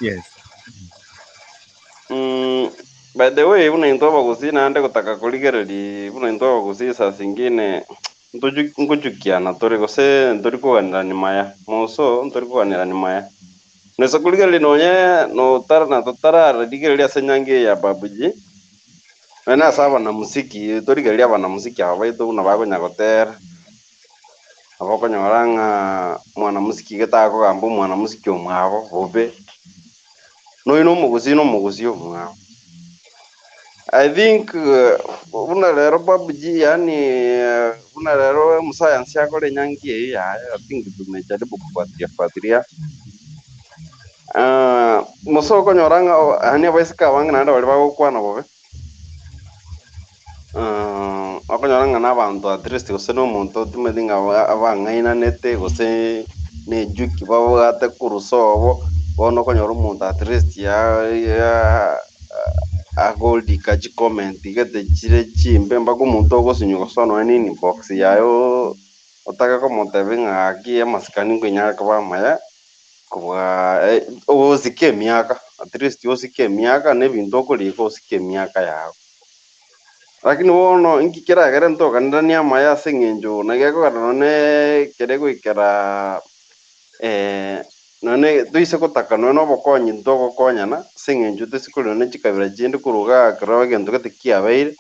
Yes. By the way, buna intwe abagusi naende gotaka korigereria buna intwe abagusi saa zingine nkochukiana tore gose ntori koganera maya moso ntori koganera maya noisa korigereria nonye notara na totararigereria ase enyangi eye ya Babuji nonye na ase abanamuziki torigereria abanamuziki aba baito buna bakonya gotera nabo okonyora ng'a mwanamuziki iga takogamba omwanamuziki omwabo bobe noyo na omogusi na omogusi omwabo. I think buna rero Babuji yani buna rero omusayansi akore enyangi eywo yaye I think tumejaribu kufuatilia fuatilia moso okonyora ng'a yaani abaiseke abange naende baria bagokwana bobe okonyora ng'a na abanto at least gose na omonto otimeti ng'a abang'ainanete gose na ejuki babwate korusa obo bono okonyora omonto at least ya ya agorika chicomment gete chire chimbe mpaka omonto ogosinywa gose nonya na inbox yaye otake komotebia ng'a gaki amasikani nkoinyare koba amaya kobua osike emiaka at least osike emiaka na ebinto okorika osike emiaka yago. Lakini bono inki keragere ntokanirania amaya ase eng'encho naki ekogera nonye ekere goikera nonye toise gotaka nonye na obokonyi ntogokonyana ase eng'encho toise korwa nonye chikabira chinde korwa igaa ekero egento gete kiabeire,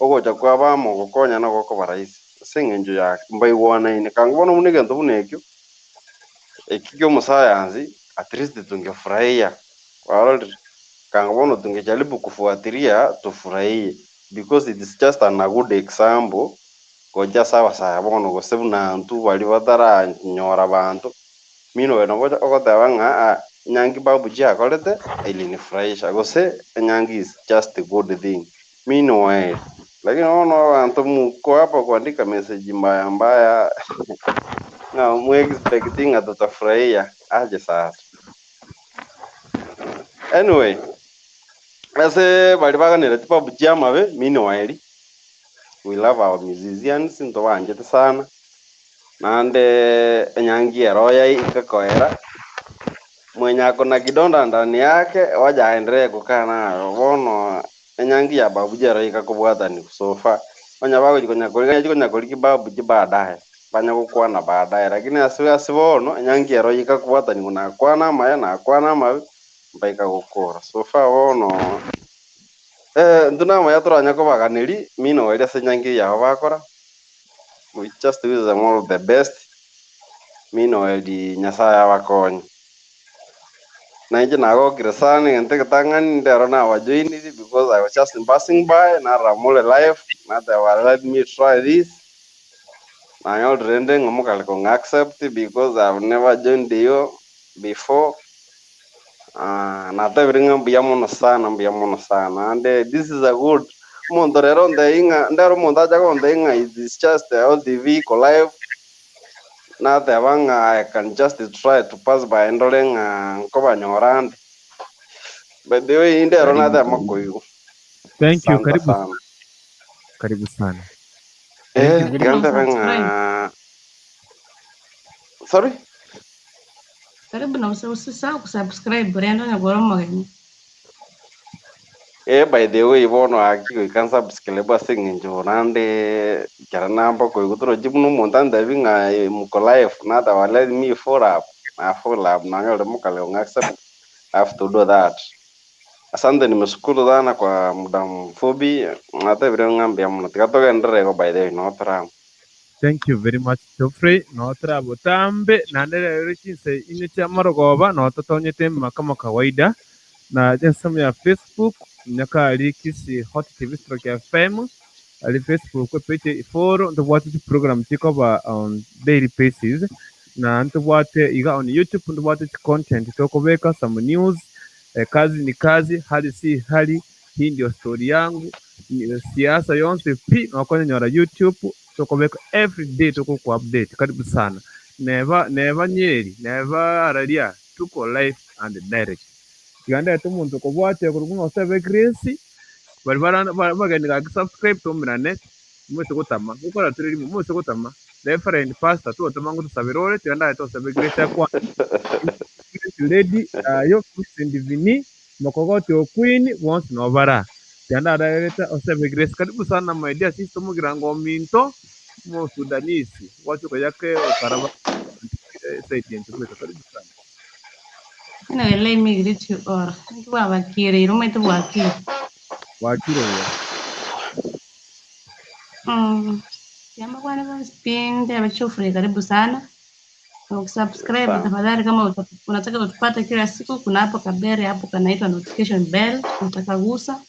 ogocha kwaba amo gokonyana gokoba rahisi ase eng'encho ya mbaigwanaine. Kango bono buna egento buna ekio, eki kia omosayansi at least tungefurahia kwarorire, kango bono tungejaribu kufuatilia tufurahie. Because it is just an a good example gocha ase abasae bono gose buna intwe baria bataranyora banto, meanwhile nabo ogoteba ng'a ah enyangi Babu G akorete ilinifurahisha gose enyangi is just a good thing meanwhile lakini bono abanto mko hapa kuandika message mbaya mbaya ng'a mwe expect ng'a tutafurahia aje sasa. Anyway, ase baria baganereti Babu G amabe meanwhile we love our musicians ntobanchete sana naende enyangi ero yaika koera mwenye ako na kidonda ndani yake wacha aendelee kukaa nayo bono enyangi ya Babu G ero ika kobwataniwa so far onye bagochi konya korigia konya korigia Babu G baadaye banya gokwana baadaye lakini ase ase bono enyangi ero ika kobwataniwa nakwana amaya nakwana amabe mpaka gokora so far bono intwe namaya toranya kobaganeri meanwhile ase enyangi yabo bakora we just wish them all the best meanwhile nyasaye abakonye. Na inche nagokire sana egento egetang'ani ndero nabajoiniri because I was just passing by narora more live nateba let me try this nanyorire rende ng'a mokare kong'a accept because I've never joined you before. Ah, natebire ng'a mbuya mono sana mbuya mono sana and this is a good omonto rero ontebie ng'a ndero omonto acha gontebia ng'a it is just a OTV iko live nateba ng'a I can just try to pass by ndore ng'a nkobanyora ande. By the way ndero Karibu, natema karibu. koigwa. Thank you, Asante karibu sana. karibu sana. Thank Eh, you very tiga much. ntebe Subscribe. ng'a sorry? Karibu na usisahau kusubscribe Brenda Nyagoro Mogeni. Eh, by the way bono aki goika nsubscribe ase eng'encho naende ekero namba koigwa torochi buna omonto antebi ng'a mko live nateba let me follow up na follow up nanyore mokare ong'a accept I have to do that. Asante nimeshukuru sana kwa muda mfupi natebire ng'a mbuya mono tiga togenderere igo by the way no torama. Thank you very much Geoffrey. Notara botambe naende rero chinse inye chia marogoba nototonyete emima kama kawaida na ensemo ya Facebook nyakari Kisii Hot TV stroke FM ari Facebook epage iforo ntobwate chiprogram chikoba on daily basis na ntobwate iga on YouTube ntobwate chicontent tokobeka some news eh, kazi ni kazi hali si hali hii ndio story yangu ni siasa yonse pi nokonyora YouTube tokobeka every day toko ku update karibu sana neva neva nyeri neva araria tuko live and direct tigandete omonto okobwatia korwa ng'a osebe grace bari bageni gaki subscribe tomerane mwese gotama gokora tore rimo mwese gotama reverend pastor togotama ngo tosabere ore tiga ndagete osebe grace akwa lady ayo Vincent Vini mokogoti o Queen bonsi nobara tiga ndadarete osebe grace karibu sana my dear sister omogirango ominto mo Sudanese wachuka yake okaraba side yentu kweta karibu sana Anyway, let me greet you all. Nkiwabakire irume tubwakire. wakire buya Jambo bwana bonsi pinde abachofure karibu sana. Na ukisubscribe Sana. tafadhali, kama unataka utupate kila siku, kuna hapo kabere hapo kanaitwa notification bell, utakagusa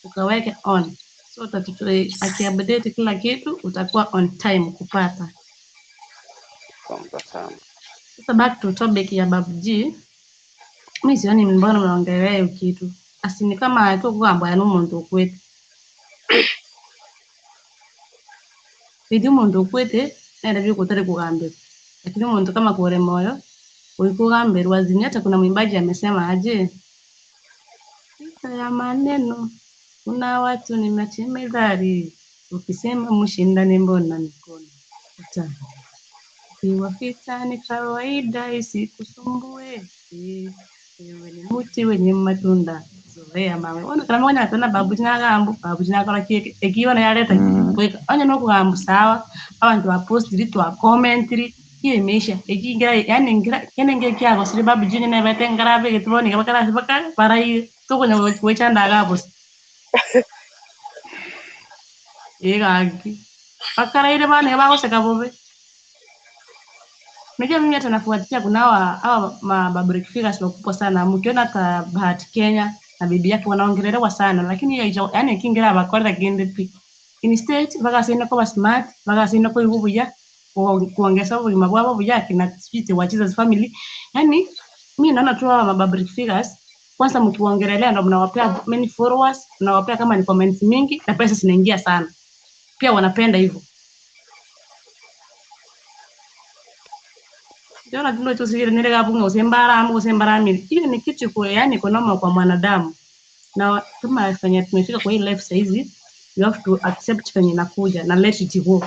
ukaweke on, so akiupdate kila kitu utakuwa on time kupata. Asante sana. Sasa back to topic ya Babu G, mi sioni mbona mnaongelea hiyo kitu asini kama tu kugamba n'omuntu okwete edi omuntu okwete naenda byokutari kugambirwa lakini omuntu kama kure moyo ulikugambirwa azini. Hata kuna mwimbaji amesema aje, vita ya maneno kuna watu ni machemedari, ukisema mshindane mbona mikono uta Ikiwa vita ni kawaida isikusumbue, wewe ni muti wenye matunda zoea mawe. Ono kana mwanya atona babu chinagambu babu chinakora keke ekiona yaleta kweka onye nokugambu sawa abantu bapostiri twakomentiri hiyo imeisha ekingira yani ngira kene nge kyago siri babu jini na bete ngarabe getuboni bakara baka barai tukunya wechanda gabo igaki bakaraire bana bagoseka bobe Unajua mimi hata nafuatilia kuna hawa hawa ma public figures wakubwa sana. Mkiona hata Bahati Kenya, na bibi yake wanaongelelewa sana lakini hiyo haicha yaani ekingera abakorera kende pi. Instead bagasaine koba smart, bagasaine koigwa buya, kuongeza obogima bwabo buya akina sijui the Wachiza's family. Yaani mi naona tu hawa mapublic figures kwanza mkiwaongelelea ndo mnawapea many followers, mnawapea kama ni comments mingi na pesa zinaingia sana. Pia wanapenda hivyo. Ndiona tundo tusivile nile kabunga usembara amu usembara mimi. Hiyo ni kitu kwa yani iko normal kwa mwanadamu. Na kama fanya tumefika kwa hii life saizi, you have to accept penye inakuja na let it go.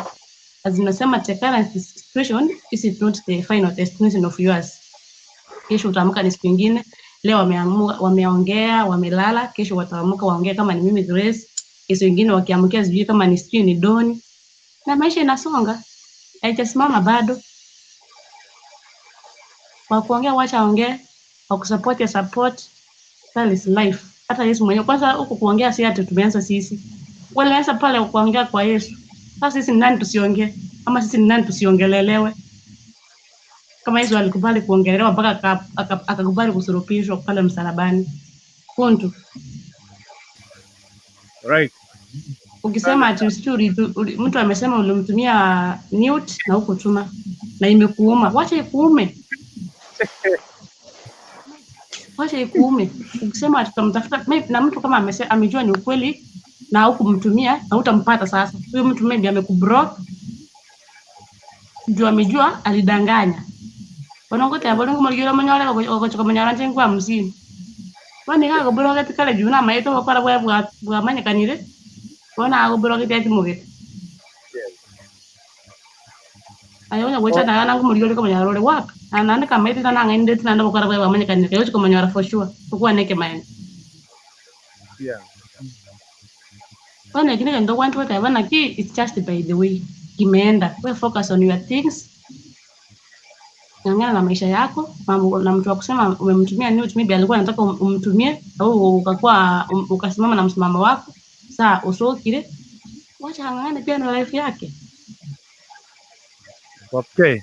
As inasema the current situation is not the final destination of yours. Kesho utaamka ni siku ingine. Leo wameamua, wameongea, wamelala, kesho wataamka waongee kama ni mimi Grace, kesho ingine wakiamkia sijui kama ni sijui ni Doni. Na maisha inasonga, haijasimama bado. Kwa kuongea wacha aongee, kwa kusupport ya support, that is life. Hata Yesu mwenyewe kwanza huku kuongea si ati tumeanza sisi. Walianza pale kuongea kwa Yesu. Sasa sisi ni nani tusiongee? Ama sisi ni nani tusiongelelewe? Kama Yesu alikubali kuongelelewa mpaka akakubali kusulubishwa pale msalabani. Kuntu. Right. Ukisema ati sijui mtu amesema ulimtumia nude na hukutuma na imekuuma, wacha ikuume. Wacha ikuume. Ukisema ati utamtafuta maybe, na mtu kama amejua ni ukweli na hukumtumia na hutampata sasa. Huyo mtu maybe amekublock juu amejua alidanganya. Bonongote abo ngumaligira manyore gogochoka manyora nje ngwa mzini. Bani ga goblock kale juu na maito bakora bwa bwa bwamanyekanire. Bona agoblock ati mugete. Ayo nya gwecha na nangu muligori ko manyora ore wapi? Na nande kamaite na nang'ende tinanda bokora bwa bwamanyekanire kayo chiko manyora for sure. Tukwa neke maene. Yeah. Bana kile ndo wantu wote bana ki it's just by the way. Kimeenda. We focus on your things. Ng'ang'ana na maisha yako. Mambo na mtu wa kusema umemtumia nude maybe alikuwa anataka umtumie au ukakuwa ukasimama na msimamo wako. Saa usokire. Wacha ang'ang'ane pia na life yake. Okay.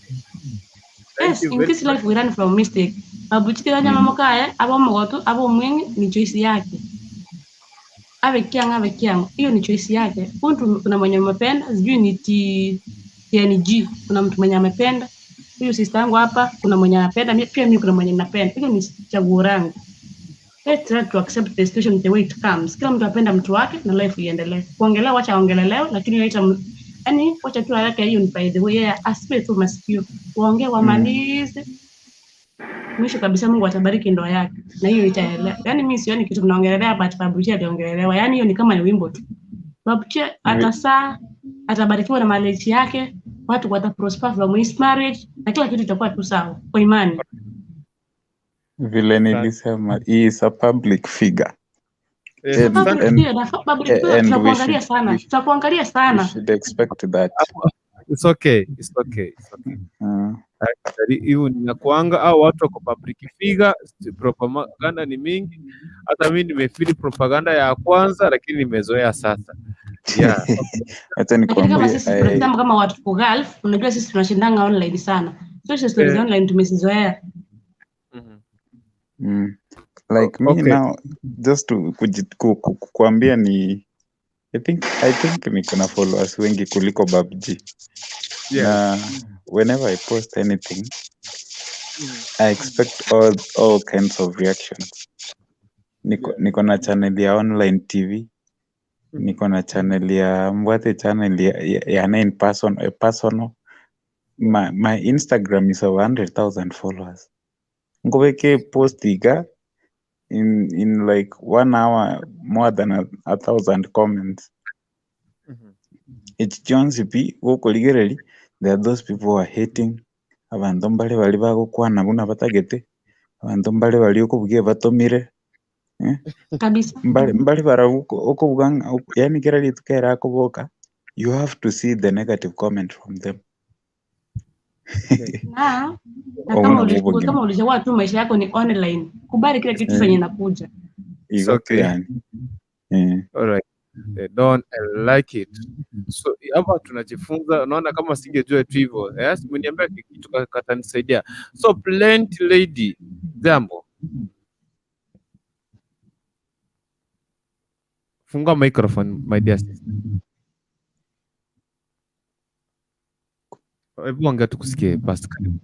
Thank Yes, you in very this much. life we learn from mistake. Babuchite banya mama kae abo mogotu abo mwengi ni choice yake. Abe kiang abe kiang, hiyo ni choice yake. Mtu kuna mwenye amependa, sijui ni T TNG, kuna mtu mwenye amependa. Huyu sister yangu hapa kuna mwenye anapenda, pia mimi kuna mwenye napenda. Hiyo ni chaguo langu. Let's try to accept the situation the way it comes. Kila mtu apenda mtu wake na life iendelee. Kuongelea wacha aongelelewe, lakini wacha yani wacha tu aweke hiyo ni by the way, yeye asiwe tu masikio. Waongee wamalize. Mwisho kabisa Mungu atabariki ndoa yake na hiyo itaendelea. Yaani mimi sioni kitu mnaongelelea hapa ati Babuchi aliongelelewa. Yaani hiyo ni kama ni wimbo tu. Babuchi atasaa, atabarikiwa na marriage yake, watu wata prosper from his marriage na kila kitu itakuwa tu sawa kwa imani. Vile nilisema he is a public figure. Eh, And, Public and, figure na public figure and we tunakuangalia should, sana. we, Tutakuangalia we sana. should expect that. It's okay. It's okay. It's okay. Actually, hiyo ninakuanga au watu wako public figure, propaganda ni mingi. Hata mimi nimefeel propaganda ya kwanza, lakini nimezoea sasa. Yeah. Acha Lakini kama nikwambie sisi for example kama watu tuko Gulf, unajua sisi tunashindanga online sana. So hizo stories Eh. online tumezizoea. Like me Okay. now just to kuambia ni I think niko na followers wengi kuliko Babji. Yeah. Na whenever I post anything I expect all kinds of reactions. Niko na channel ya online TV, niko na channel ya Mbwate channel ya nine person, a personal. My Instagram is over 100,000 followers. Ngobeke post iga in like 1 hour more than 1,000 comments. It's Jones P gokorigereri there are those people who are hating abantu mbare bari bagokwana buna batagete abantu mbare bari okobugia batomire Kabisa. Mbare bara okobuga ng'a yani kera rituko erakoboka you have to see the negative comment from them. Na, na Obwo kama nabwo obogima. kama ulichagua tu maisha yako ni online, kubali kila kitu venye inakuja. It's Igo tu okay. yani. All right. They don't like it. So hapa tunajifunza, unaona kama singejua tu hivyo. Yes, umeniambia kitu katanisaidia. So plenty lady, jambo. Fungua microphone my dear sister. Hebu ongea tukusikie basi karibu.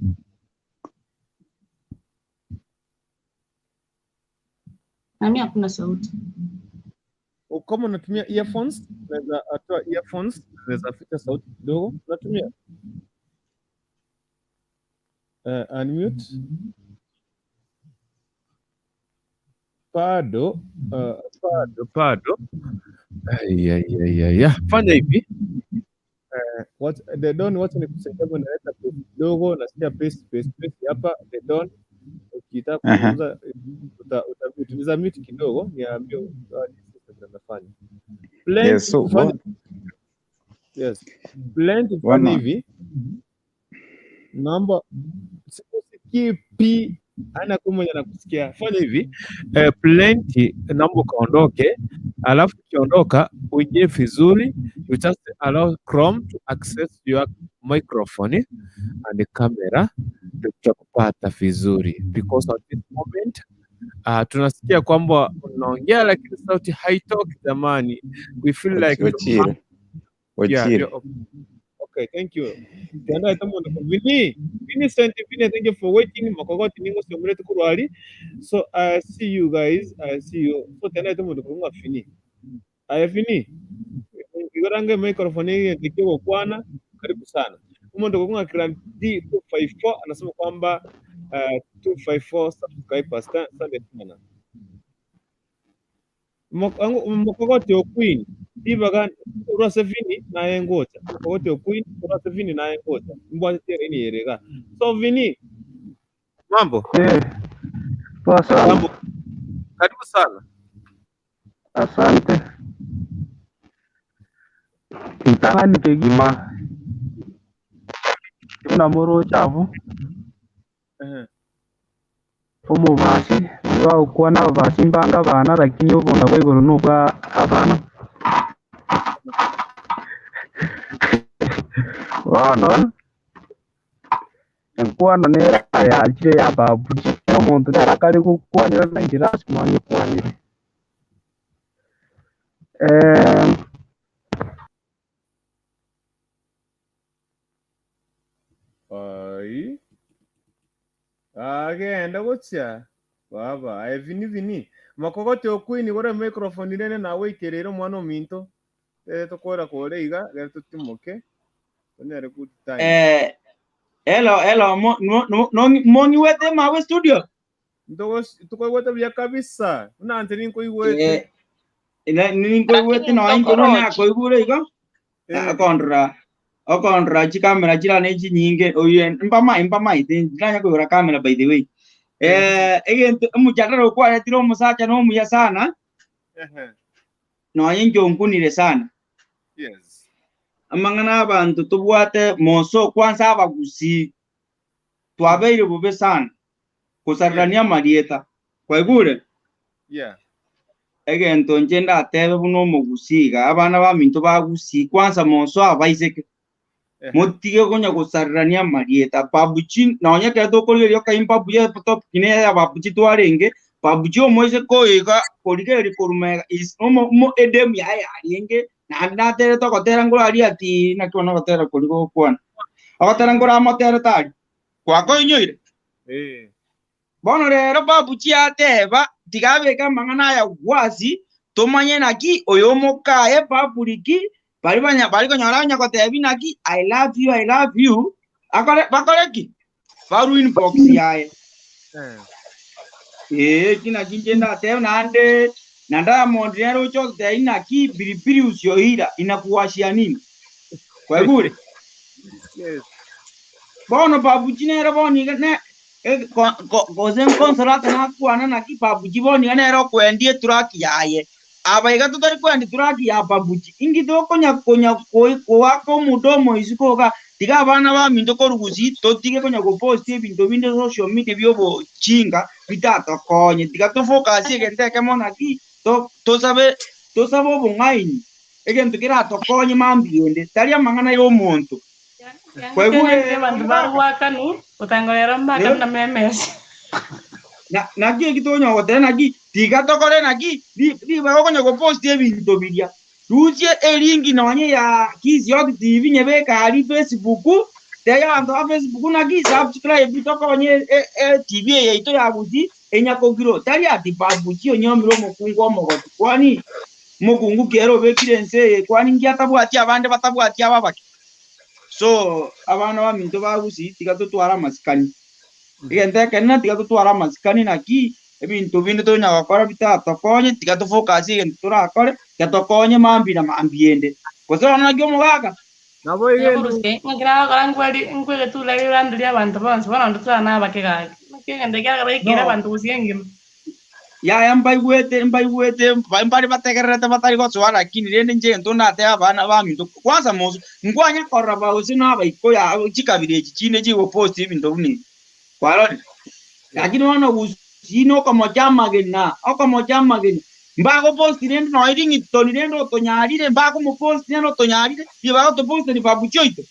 Nami hakuna sauti. Kama unatumia earphones, unaweza atoa earphones, unaweza ficha sauti kidogo. Unatumia unmute. Bado bado bado. Ai, ai, ai, ai, ai. Fanya hivi. What the Don, wacha nikusaidia hapo, naleta pace kidogo, nasikia pace pace pace hapa the Don. Ukitaka Aha. kuzungumza uta mute, niza mute kidogo, niambie jinsi tunafanya. Plenty Yes, so fanya one, yes. Plenty fanya one, hivi. Naomba sikusikii pi ana kwa mwenye anakusikia. Fanya hivi Plenty, naomba ukaondoke, alafu ukiondoka uingie vizuri, you just allow Chrome to access your microphone and the camera, ndio tutakupata vizuri because at this moment tunasikia kwamba unaongea lakini sauti haitoki jamani, we feel like Ochire. yeah, Ochire. yeah, okay, thank you. Tena itamu ndiko Vini, Vincent Vini, thank you for waiting. Makogoti ningo somre tukurwali. So I see you guys, I see you. So tena itamu ndiko nga Vini. Aya Vini, igorange microphone hii ndikiwa kwana, karibu sana. Umo ndiko nga Grand D254 anasema kwamba 254 subscribers. Asante sana. Mokogoti okwini ibaga urase Vini naye ngocha mokogoti okwini urase Vini naye ngocha mbwa tere ni yerega so Vini mambo Eh, poa sana. mambo karibu sana Asante. Ntang'ani kegima buna moroche abwo Ehe. omobasi bagokwana ababasi mbanga abana lakini obonda bwa igoro nobwa abana. Bono enkwano nere yachire ya babuji omonto nere akare gokwanera nainche lasima anyekwanere. Ai agenda gocha baba aye Vini Vini makogoti okwini gore microphone rene nawe ikerere omwana ominto tukwera kore iga gere tutimoke tonyare good time Hello, hello, mo, mo, mo, mongiwete mawe studio. Ndogo tukoigwete buya kabisa unante ninkoigwete Eh, ninkoigwete Lakini no inko mtokorochi. nakoigure igo. Eh. Akondora. Okondora chikamera chirane chinyinge oye mpama mpama ndanya kugura kamera by the way. Egento omuchandara okwaretire omusacha nomuya sana Ehe. nonya inche onkunire sana. Yes. Amang'ana abantu tobwate moso kwanza abagusi twabeire bobe sana kusarurania amarieta kwaigure Yeah. egento nche ndatebe buna omogusiga abana baminto bagusi kwanza moso abaiseke Ehe. motige konya gusarurania amarieta babuchi nonya ekero tokorigereria okaimba buya topic neye ya babuchi twarenge babuchi omoiseke oiga korigereria koruma is omo omo edemu yaye yarenge naende naterete ogotera ngorari ati naki bono ogotera koria gokwana ogotera ngoramotere tari gwakoinyoire Eh. bono rero babuchi ateba tiga abeke amang'ana aya gwasi tomanye naki oyo omokaye public bari banya bari konyora onya gotebi naki I love you, I love you akore bakore ki baru inbox yaye Eh. Ee kina kinche ndateba naende na Diamond nere ocha gotebi naki pilipili usioira inakuwashia nini kwaigure Yes. bono babuchi nere bono iga ne gose nkonsolata nakwana naki babuchi bono iga nere okwendia eturaki yaye aba iga totari kwendia turaki ya babuchi ingi tokonya konya koaka omudomo isiko iga tiga abana baminto korugusi totige konya gopost ebinto binde social media bia obochinga bitatokonye tiga tofocus egento ekemo naki tosabe tosabe obong'aini egento keratokonye mambi ende tari amang'ana ya omonto kwaigure Bantu barwakanu utangorera mbaka na memes. Naki ekitonya goteba naki Tiga tokore naki, ribaga okonya gopost ebinto biria, rusia elinki nonye ya Kisiot TV nyebeke aria Facebook, tebia abanto ba Facebook naki subscribe tokonye eTV eye yaito ya Gusii enya kogrow. Tari ati Babu G onyomire omokungu omogotu, kwani mokungu ki ere obekire ense eye, kwani nki atabwati abande batabwati aba abake? So abana baminto ba Gusii tiga totware amasikani. Egento ekenene tiga totware amasikani naki ebinto binde tonya gokora bitatokonye, tiga tofocus egento torakore, getokonye mambia na mambia ende. Gose bono naki omogaka? Nabo iga Nyakorusia, ng'aki nagokora nkweri nkwegetura rirande ri'abanto bonsi, bono intwe twana abake gaki. Naki egento ekiagera baikeire No. abanto gusii engima. Yaya mbaigwete, mbaigwete, mbare bategererete batari gosoa, lakini rende inche egento ndatebe abana baminto, kwanza moso, nkwanya korora gose na abaikoyo abo chikabira echi chinde chigopost ebinto buna ebi, kwarorire? Lakini bono gusii nokomocha amagena, okomocha amagena, mbagopost rende nonya ring'itoni rende otonyarire, mbakomopost rende otonyarire, ribaga otoposteria babuchi oito,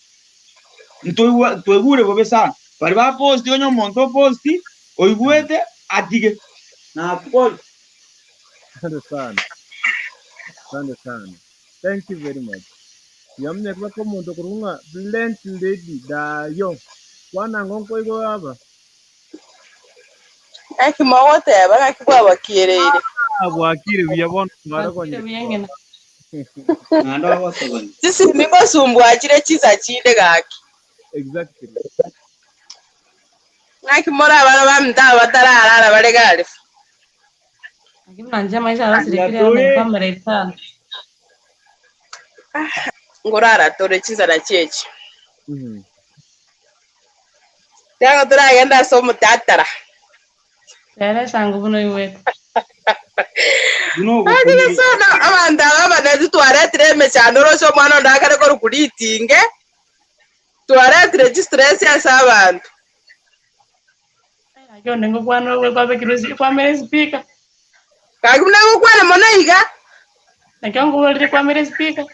ntoigwa twaigure bobe sana. Baria baposti onye omonto oposti, oigwete atige. Nakori. Asante sana. Asante sana. Thank you very much. Yamanya kuba ko omonto okorokwa ng'a Blent Lady Dayo. Kwana ngo nkoigwa aba. Ng'aki mogoteba, ng'aki bwabakiereire? Ah, bwakire buya bono tware Bwakire konyora. buya ng'ina. Naende ogotogonyia. Chisimi ngosumbua chire chinsa chinde gaki. Exactly. Ng'aki more abana baminto aba batararara bare garifu? Lakini buna inche amaisha arosire Buya kire tore. kwamera etano. Ngorara tore chinsa nachio echi. Mhm. Nigo toragende ase omotatara. Rero esango buna oigwete. Buna Lakini ogokumia. sana abanto aba abanene twaretire emechando oroche omwana onde akare korokwa ritinge, twaretire chistress ase abanto. Gaki onde ngokwana ogwe kwabekirwe esi kwamera espeaker. Gaki buna ngokwana mono iga. Nakio nkoborire kwamera espeaker.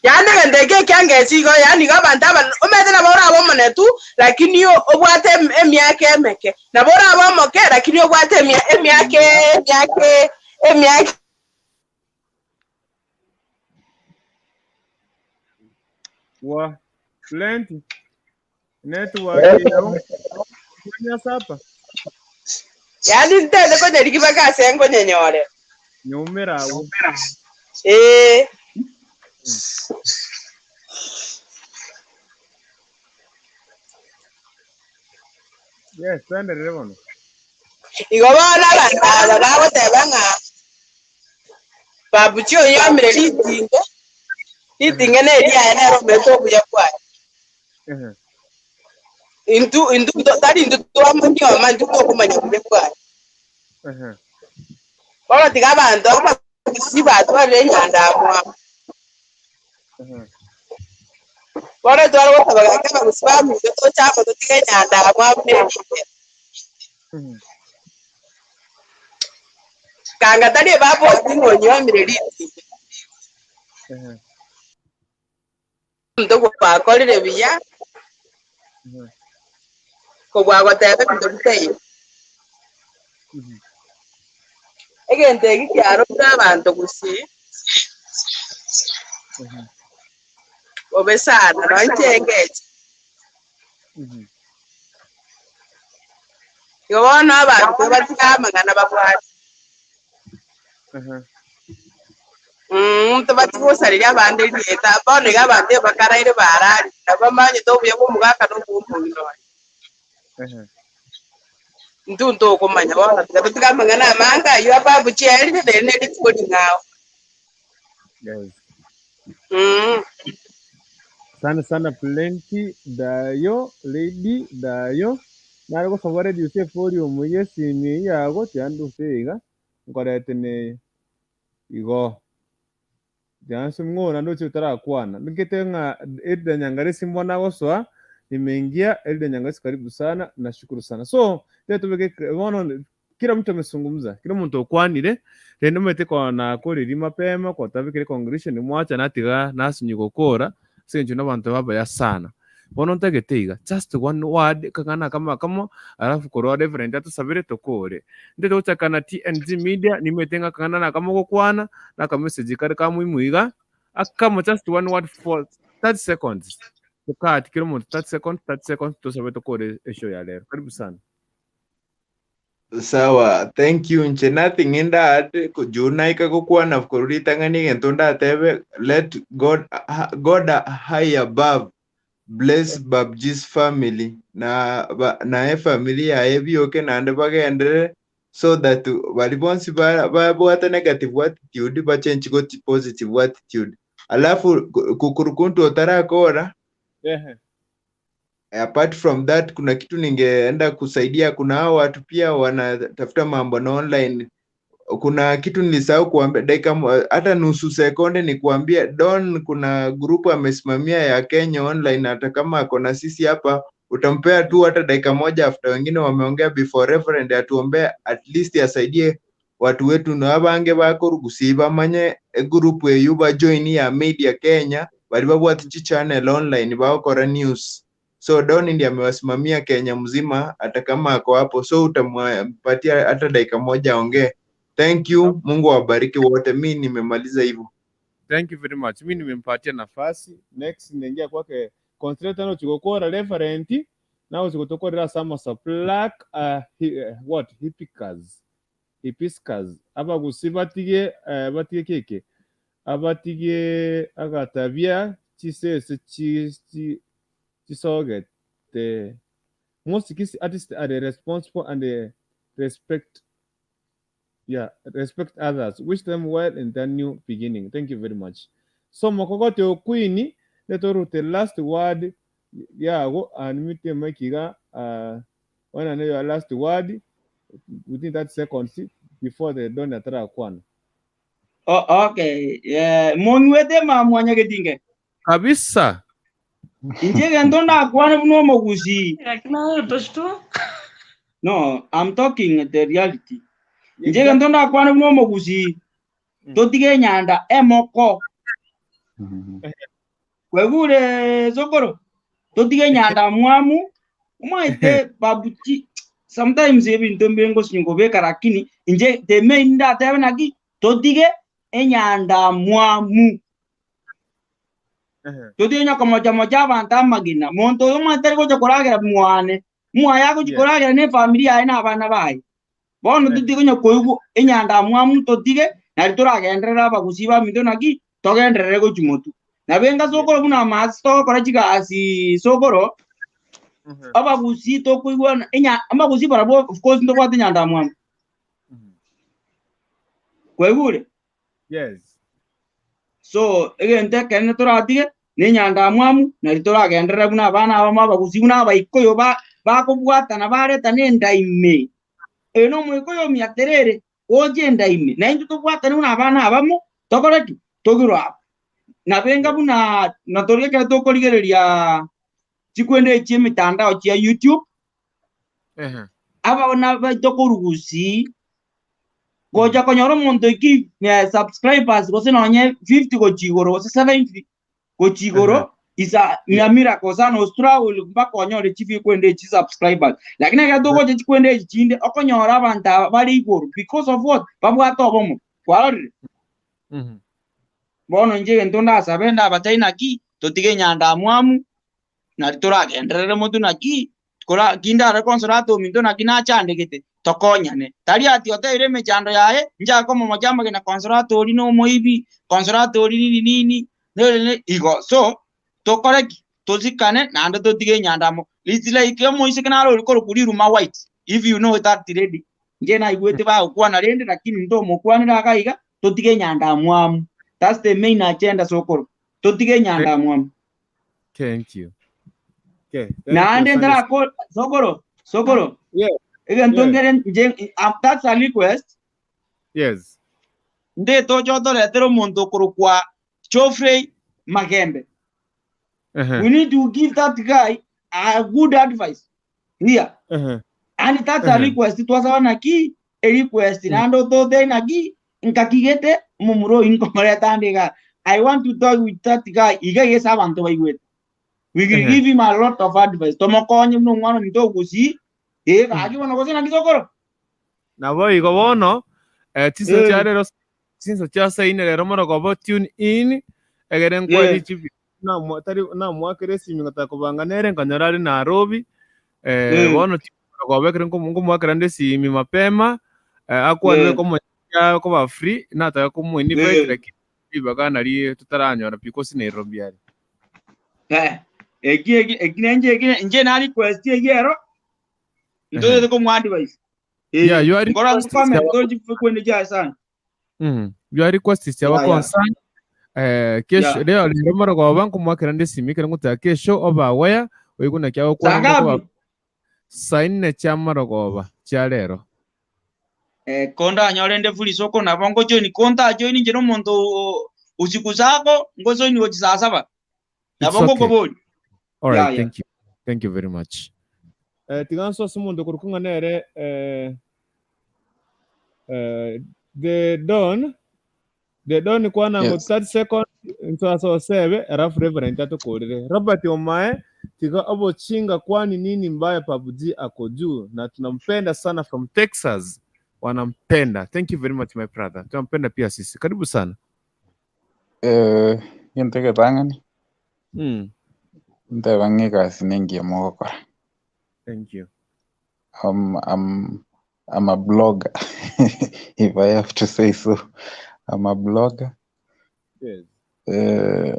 Yaani egento eke ekiangecha igo, yaani igo abanto aba omanyete nabo orabe omonetu lakini obwate emiaka emeke, nabo orabe omoke lakini obwate emiaka emiaka emiaka. Wa plenty network yao Kenya sapa Yaani ntete konyarigia mpaka ase nkonyenyorera. nyumera agwo Ee. Yes, twenderere bono. Igo bono abanto aba bagoteba ng'a Babuchi oyomire ritinge, ritinge neriaye nere omanyete obuya bwaye. Ehe. Intwe intwe to- tari intwe twamonyoma, intwe tokomanya buya bwaye. Ehe. Bono tiga abanto abagusii batwarire enyandamwamu. Ehe. Bono tware gosaba gaki abagusii baminto toche amo totige enyandamwamu na erinde. Mhm. Kanga tari ebabosi ng'a onyomire ritinge. Ehe. Omonto gwakorire buya, kobua goteba ebinto bitaiyo. Egento eki kiarokire abanto gusii bobe sana, nonye inche engeche. Igo bono abanto batige amang'ana babwate. Tobati gosareria abande erieta, bono iga abanto ebakaraire bararire, nabo bamanyete obuya bw'omogaka na obw'omong'ina oye. Intwe ntokomanya bono, tiga totige amang'ana amange ayio ababu chiaerire, neri ne rituko ring'ao. Yes. Mm. Sana sana plenty dayo lady dayo nare gosaba reduce evolume yesimi eyio yago tianduse iga nkorete neye igo tianse ng'o naende oche otarakwana nkete ng'a Elda Nyangaresi mbono agosoa nimeingia Elda Nyangaresi karibu sana nashukuru sana so tiga tobeke bono Kera omonto amesungumza, kera omonto okwanire, rende omanyete konakoreri mapema kotabekire congregation mwacha natiga nasinyi gokora ase eng'encho nabanto babaya sana. Bono ntagete iga, just one word, kang'ana akamo akamo, alafu korwa Reverend atosabere tokore. Ntete gochaka na TNG Media, nimanyete ng'a akang'ana nakamo gokwana, na akamessage kare ka muhimu iga, akamo just one word for 30 seconds. Tokati kera omonto 30 seconds, 30 seconds, tosabe tokore eshow ya rero. Karibu sana. Sawa, thank you inche nothing in that juu naika gokwana korwa ritang'ani egento ndatebe let God, God high above bless Babji's family na ba, na efamily yaye bioke naende bagenderere so that bari bonsi ba- babwate negative attitude bachenchi goti positive attitude alafu kukurukuntu otarakora Ehe. apart from that kuna kitu ningeenda kusaidia kuna hao watu pia wanatafuta mambo na online kuna kitu nilisahau kuambia dakika hata nusu sekonde ni kuambia Don kuna grupu amesimamia ya Kenya online hata kama ako na sisi hapa utampea tu hata dakika moja after wengine wameongea before reverend atuombee at least asaidie watu wetu na abange bakorugusi bamanye egroup eyu bajoin ya media Kenya bari babwate chichannel online bagokora news so Don ndiye amewasimamia Kenya mzima hata kama ako hapo so utampatia hata dakika moja aongee thank you Mungu awabariki wote mi nimemaliza hivyo Thank you very much. Mi nimempatia nafasi. Next naingia kwake Concentrate no chigokora referent nawe chigotokorera sama black hi, what hipicas hibiscus abagusi batige batige keke abatige agatabia chisese chi, chi, chisogete most Kisii artists are responsible and respect yeah respect others wish them well in their new beginning thank you very much so mokogote okwini letorute last word yago animite makiga wana know your last word within 30 seconds before the don atara kwana Oh, okay. Eh, mong'wete mamwanya getinge. kabisa Inche egento ndakwane buna omogusi. No, I'm talking the reality. Inche egento ndakwane buna omogusi. Totige enyanda emoko. Kwegure sokoro. Totige enyanda mwamu. Omanyete babuchi sometimes ebinto mbire ngosinywa kobeka lakini inche the main ndatebe naki totige enyanda mwamu. Totige onye komocha mocha abanto amagena. Monto oyo omanyete tari gocha koragera mwane. Mwaye agochi Yeah. koragera na efamiri yaye na abana baye. Bono totige onye koigwa enyanda mwamu totige nari toragenderera abagusi baminto naki togenderere gochi motwe. Nabo enga sokoro buna amaasi togokora chigasi sokoro abagusi tokoigwana enya abagusi barabwo of course ntobwate enyanda mwamu. Kwaigure? yes So egento ekenene toratige na enyanda mwamu nari toragenderera buna abana abamo abagusi buna abaikoyo ba bakobwatana baretana enda ime. Oyo na omoikoyo omiaterere oche enda ime. Na intwe tobwatane buna abana abamo tokore ki? Togirwe abo. Nabo enga buna natori ekero tokorigereria chikwende echi emitandao chia YouTube abana baito korugusi gocha konyora omonto eki subscribers gose nonye 50 gochi igoro gose 70 gochi igoro is a a miracle sana ostruggle mpaka onyore chibikwende echi subscribers lakini ekero togocha chikwende echi chinde okonyora abanto aba bare igoro because of what babwate obomo kwarorire bono inche egento ndasabe ndabatebie naki totige enyanda mwamu nari toragenderere motwe naki kora kindare consolata ominto naki nachandegete tokonyane tari ati oteire emechando yaye nchake komomocha amagena consolata ori na omoibi consolata ori nini nini nere ne igo so tokore ki tosikane naende totige enyanda amo it's like omoiseke naro ori korokwa riruma white if you know that lady inche naigwete bagokwana rende lakini ntomokwanera iga iga totige enyanda mwamu that's the main agenda sokoro totige enyanda mwamu thank you okay thank you naende asante ntarako sokoro sokoro yeah egento yeah nkere nche that's a request yes ndete oche otoretere omonto okorokwa Geoffrey Magembe we need to give that guy a good advice here and that's a request twasaba naki a request naende otote naki nkakigete omomura oyo nkomoreta ande iga I want to talk with that guy iga gese abanto baigwete. We will Ehe. give him a lot of advice. Tomokonye buna omwana ominto ogusii, eh gaki bono gose naki sokoro? Nabo igo bono, eh, chinsa Eh. chia rero chinsa chia saa ine rero morogoba tune in egere nkwe Eh. richibi namwa tari namwakera esimi ngataka kobanga nere nkanyora are Nairobi eh, Eh. bono morogoba ekero nkomo- nkomoakera nde esimi mapema eh, akwanire Eh. komonya koba free nataka komoinvite Eh. lakini ribaga nari totaranyora pi gose Nairobi are. Eh, eki eki eki nenche eki inche na request eyio ero ntotete komo advice. Yeah, your Nkora request is comment our tochi kwende chia sana. Your request is our Yeah, yeah. concern. Eh, kesho Yeah. leo lero morogoba nkomwakera nde esimi ekero ngoteba kesho obe aware oigwe naki Saa agokwana ngapi? ngokoba saa nne chia morogoba chia rero. Eh, kondanyore nde free soko nabo ngojoin kontajoin inche nomonto o- usiku zako ngojoin gochi saa saba It's nabo okay. ngokobori All right, yeah, yeah. thank you. Thank you very much. Eh, tiga nso ase omonto okorokwa ng'a nere eh, eh, the Don the Don kwana ngo Yes. 30 seconds nso ase osebe alafu Reverend atokorere. Robert Omae tiga obochinga kwani nini mbaya PUBG ako juu na tunampenda sana from Texas. Wanampenda. Thank you very much my brother. Tunampenda pia sisi. Karibu sana. Eh, gento egetang'ani, nteba ng'a egasi nengiya mogokora. Thank you. I'm, I'm a blogger, if I have to say so. I'm a blogger. Yes. Eh,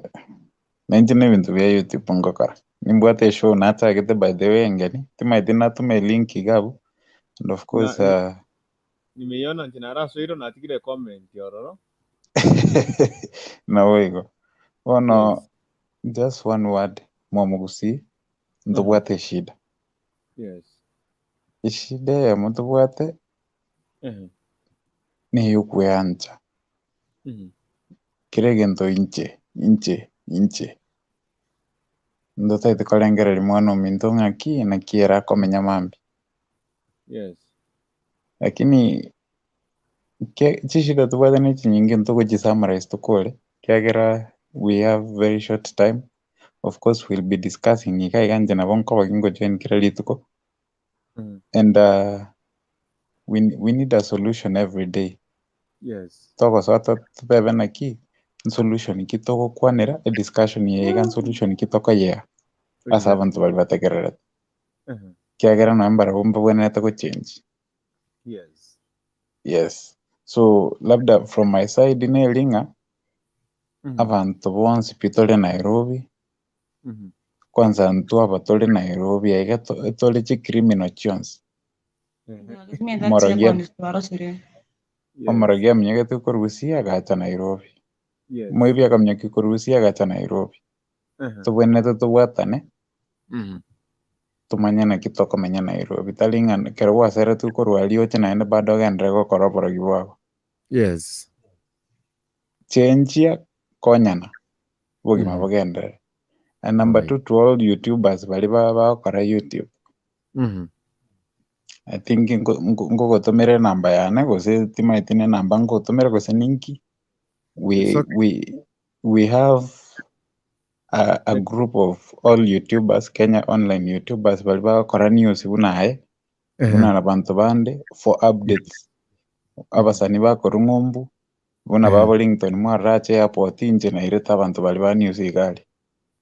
nainche na ebinto bia YouTube ngokora. Nimbwate eshow nachagete by the way engeni, timaeti natuma elink iga abwo, and of Na, course ni, nimeiona nche narasoire natigire comment ororo. nabo igo. Bono Yes. just one word mwamogusii ntobwate eshida. Yes. Eshida eyemo tobwate niyo okweancha. Kera egento inche inche inche ntotaete korengereria mwana ominto ng'aki naki ere akomenya mambia. Yes. Lakini ke chishida tobwate na echinyinge ntogochisummarize tokore kiagera we have very short time. Of course we'll be discussing iga iga inche nabo nkoba gingojoin kera rituko and we need a solution every day. Yes. Togosoa to- totebe naki nsolution ki togokwanera ediscussion eye iga nsolution ki tokoyea ase abanto baria bategererete. Kiagera nonye mbarabwo mbabwenerete gochange. Yes. Yes. So labda from my side neri ng'a abanto bonsi pi tore Nairobi, kwanza intwe aba tore Nairobi aiga to- tore chicriminal chionsi. Give me that Omorogi second twarosire. omorogi aminyegete korusia agacha Nairobi. Yes. Moibi akamnyokia korusia agacha Nairobi. Tobwenerete tobwatane tumanye naki tokomenya Nairobi. Tari ng'a ekero gwaseretwe korwa aria oche naende bado ogenderere gokora oborogi bwabo. Yes. Chenchia konyana obogima bogenderere. And number two to all YouTubers baria ba- bagokora YouTube. I think nko- nko- nkogotomera enamba yane gose timaeti na enamba nkogotomera gose ninki we It's okay. we have a group of all YouTubers Kenya online YouTubers baria bagokora news buna aye buna na banto bande for updates abasani bakorwa ng'umbu buna ba Wellington mwarache airport inche nairete abanto baria ba news iga aria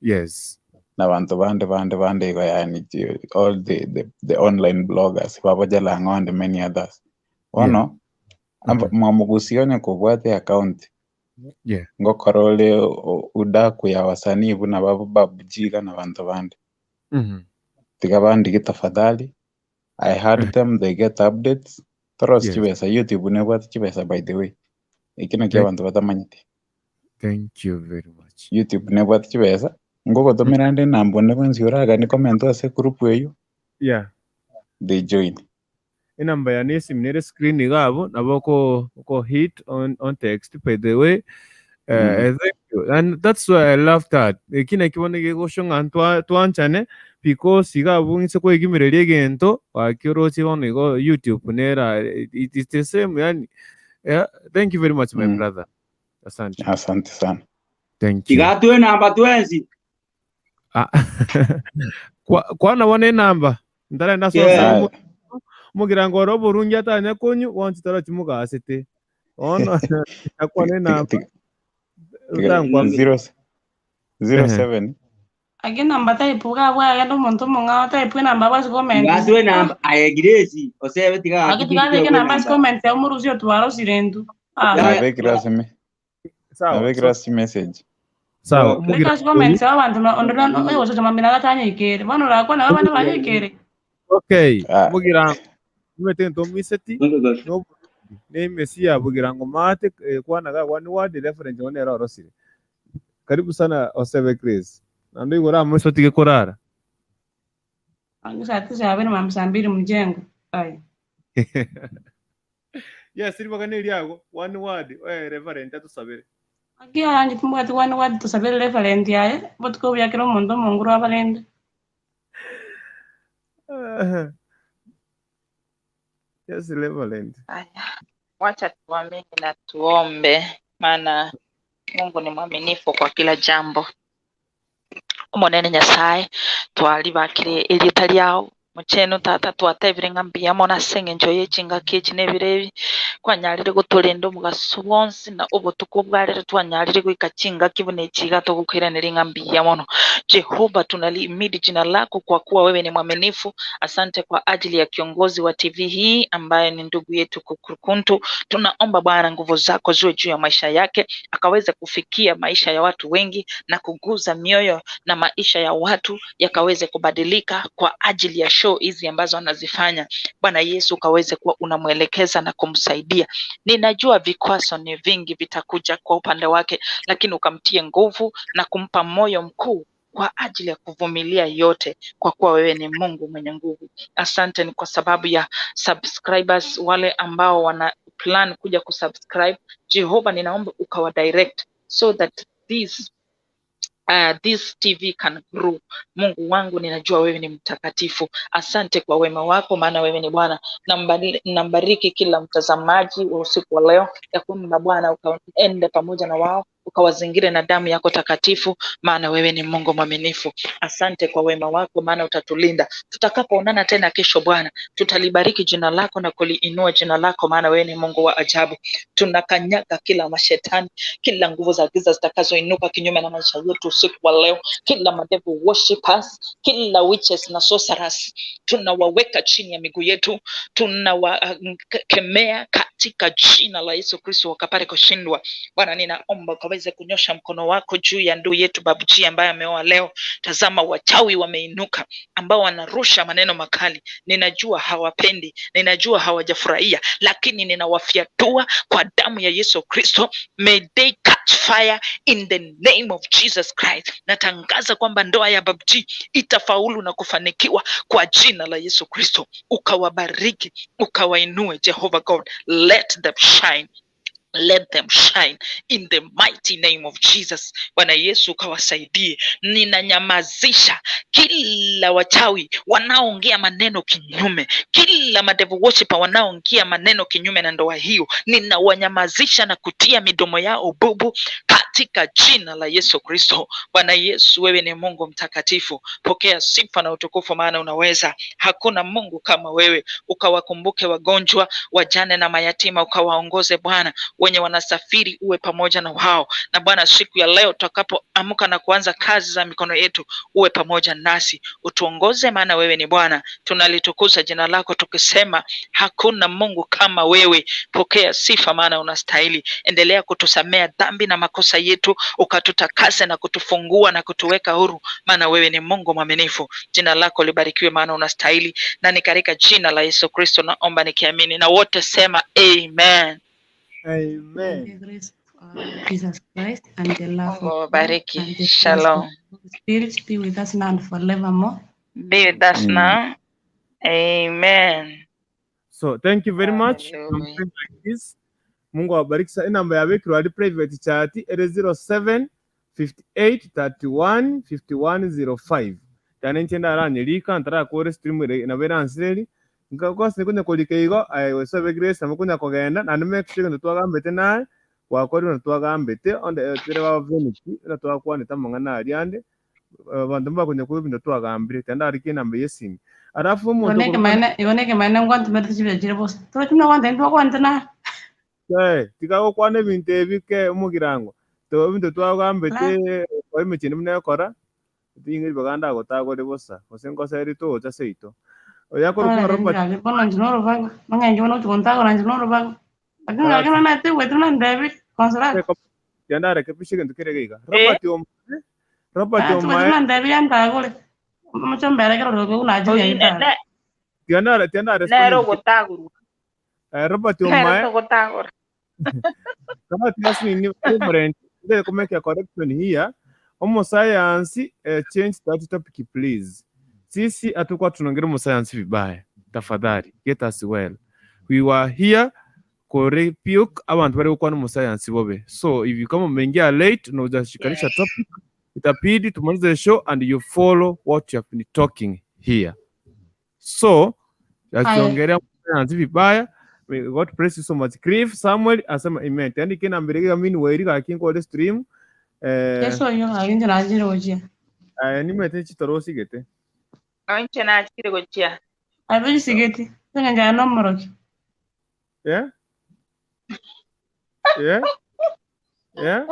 Yes. na banto bande bande bande igo yani all the online bloggers babo Jalang'o and many others bono aba- mwamogusia onye kobwate account Yeah. ngokora ore o- udaku ya wasanii buna babo Babu G iga na banto bande tiga bandike tafadhali I heard them they get updates toros Yes. chibesa YouTube nebwate chibesa by the way eki nakio Thank, abanto batamanyete thank you very much. YouTube nebwate chibesa ngogotomera nde enamba onde bwensi oragani comment ase egroup eywo Yeah. they join Enamba yane esimu nere screen iga abwo nabo oko oko hit on text by the way. Thank you. And that's why I love that. Eki naki bono gegosho ng'a ntwa twanchane because iga abwo ng'ise koegimereria egento gaki oroche bono igo YouTube nera it is the same yani. Yeah, thank you very much my brother. Asante. Asante sana. Thank you. Tiga twe namba twensi. Ah, Kwa- kwana bono enamba ntarenda ase Yeah. ase omogirango ore oborungi atanya konywa bonsi torochi mogasete bono akwana enamba otankwa Zero, zero Ehe. seven. Ake namba type iga abwo agende omonto omong'ao type enamba abwo ase comments. Ngaswe namba aye Grace osebe tiga Ake gaki tiga abeke twegwe namba ase namba. comments yao morusie otware osire intwe. Ah. Nabekire ase me. Sawa, Nabekire ase message. sawa Beka omogirango ase comments yao abanto na onde na oyogosocha mambia nagatanyekere. Bono orakwane abande banyekere. okay omogirango omanyete egento omiseti no ne mesia bogirango maate eh, kwana ga one word reference one ero orosire karibu sana osebe Grace naende igoro amoiso otige korara Ake saa tisa yabere mambia saa mbili mjengo. Ai. yes ribaga neriago one word oe reverend atusabere Ake ayanche timbwati one word tosabere referent yaye botuko obuya kera omonto omonguru abarende. yes reverend Haya, wacha tuamini na tuombe, maana Mungu ni mwaminifu kwa kila jambo. Omonene Nyasaye twaribakire erieta riao mochenu tata twatebire ng'a mbuya mono ase eng'encho ye chingaki echi na ebiro ebi kwanyarire gotorenda omogaso bwonsi na obotuko bwarero twanyarire goika chingaki buna echi iga togokoiraneria ng'a mbuya mono. Jehova tunalihimidi jina lako kwa kuwa wewe ni mwaminifu. Asante kwa ajili ya kiongozi wa TV hii ambaye ni ndugu yetu Kukurukuntu. Tunaomba Bwana nguvu zako ziwe juu ya maisha yake, akaweze kufikia maisha ya watu wengi na kuguza mioyo na maisha ya watu yakaweze kubadilika kwa ajili ya show hizi ambazo anazifanya. Bwana Yesu ukaweze kuwa unamwelekeza na kumsaidia. Ninajua vikwazo ni vingi vitakuja kwa upande wake, lakini ukamtie nguvu na kumpa moyo mkuu kwa ajili ya kuvumilia yote, kwa kuwa wewe ni Mungu mwenye nguvu. Asante ni kwa sababu ya subscribers wale ambao wana plan kuja kusubscribe. Jehova, ninaomba ukawa direct so that this this TV can grow. Mungu wangu, ninajua wewe ni mtakatifu. Asante kwa wema wako, maana wewe ni Bwana. Nambari- Nambariki kila mtazamaji wa usiku wa leo, ya kwamba Bwana ukaende pamoja na wao ukawazingire na damu yako takatifu, maana wewe ni Mungu mwaminifu. Asante kwa wema wako, maana utatulinda. Tutakapoonana tena kesho, Bwana, tutalibariki jina lako na kuliinua jina lako, maana wewe ni Mungu wa ajabu. Tunakanyaga kila mashetani, kila nguvu za giza zitakazoinuka kinyume na maisha yetu usiku wa leo, kila madevil worshippers, kila witches na sorcerers, tunawaweka chini ya miguu yetu, tunawakemea katika jina la Yesu Kristo, wakapate kushindwa. Bwana, ninaomba ukaweze kunyosha mkono wako juu ya ndugu yetu Babuji ambaye ameoa leo. Tazama, wachawi wameinuka ambao wanarusha maneno makali. Ninajua hawapendi, ninajua hawajafurahia, lakini ninawafyatua kwa damu ya Yesu Kristo. May they catch fire in the name of Jesus Christ. Natangaza kwamba ndoa ya Babuji itafaulu na kufanikiwa kwa jina la Yesu Kristo. Ukawabariki, ukawainue Jehovah God. Let them shine let them shine in the mighty name of Jesus. Bwana Yesu ukawasaidie. Ninanyamazisha kila wachawi wanaoongea maneno kinyume, kila madevil worshiper wanaoongea maneno kinyume na ndoa hiyo, ninawanyamazisha na kutia midomo yao bubu katika jina la Yesu Kristo. Bwana Yesu, wewe ni Mungu mtakatifu, pokea sifa na utukufu, maana unaweza. Hakuna Mungu kama wewe. Ukawakumbuke wagonjwa, wajane na mayatima, ukawaongoze Bwana wenye wanasafiri uwe pamoja na wao. Na Bwana, siku ya leo tutakapoamka na kuanza kazi za mikono yetu, uwe pamoja nasi, utuongoze, maana wewe ni Bwana. Tunalitukuza jina lako tukisema hakuna Mungu kama wewe. Pokea sifa, maana unastahili. Endelea kutusamea dhambi na makosa yetu, ukatutakase na kutufungua na kutuweka huru, maana wewe ni Mungu mwaminifu. Jina lako libarikiwe, maana unastahili, na ni katika jina la Yesu Kristo naomba nikiamini, na wote sema amen. Amen. The grace of our Jesus Christ and the love Mungu of God awabariki. and the fellowship Shalom. of the Holy Spirit be with us now and forevermore. Be with us now. Amen. So thank you very much. Hallelujah. Something like this. Mungu awabariki sana. Inamba yabekirwa ari private chat ere 07 58 31 51 05. Cyane nche ndaranyerika ntarakore stream ere nabo eransireri nkakwasi kunya kurika igo aye wesobe grace nabo kunya kogenda naende make sure ng'a twagambete naye gwakorire na twagambete onde tere baba vanity na twakwanete amang'ana aria ande. Abanto mbakonya korwa ebinto twagambire, tenda arike enamba y'esimi. Alafu Igo omonto okorokwa nekemaene, igo nekemaene ngwantomerete chibesa chire bosa. Torochi buna gwantebia ntibakwanete naye. Ee, tiga gokwana ebinto ebi ke omogirango. To ebinto twagambete okora emechie ende buna ekora, ting'iri ribaga ndagotagore bosa, gose nkoseri tocha seito. Oyo akorokwa ng'a Robert Ore bono inche norubago, nong'enki bono gochi gontagora inche norubago. Lakini Gaki. gaki nonye nateigweti buna ndebi, Consolata. Tiga ndarekebishe egento kere iga iga. Robert Omae, Robert Nateigweti Omae, buna ndebi yantagore. Omochie ombere ekero orobe buna achire Oyi ne- nyagetari. ne- tiga ndare tiga ndarespond nere egento kere. ogotagorwa. Eh, Robert Nere Omae, togotagora. Robert Yasmin, Reverend, ndere ko make a correction here. Omosayansi, eh, change that topic please. Sisi hatukuwa tunaongelea omosayansi vibaya. Tafadhali, get us well. We were here ko rebuke abantu bari gokwana omosayansi bobe. So if you come umeingia late na hujashikanisha topic, itabidi tumalize show and you follow what you have been talking here. So Aya. akiongelea omosayansi vibaya. May God bless you so much. Cliff Samuel asema amen. Tandike nambere iga mini weri gaki nkore stream. Eh, Yeso oyo gaki inche nachire gochia. eh, nimete chitorosi gete. No inche nachire gochia. Aye tochisigeti, ase eng'encho aye nomoroki. Yeah? Yeah? Yeah?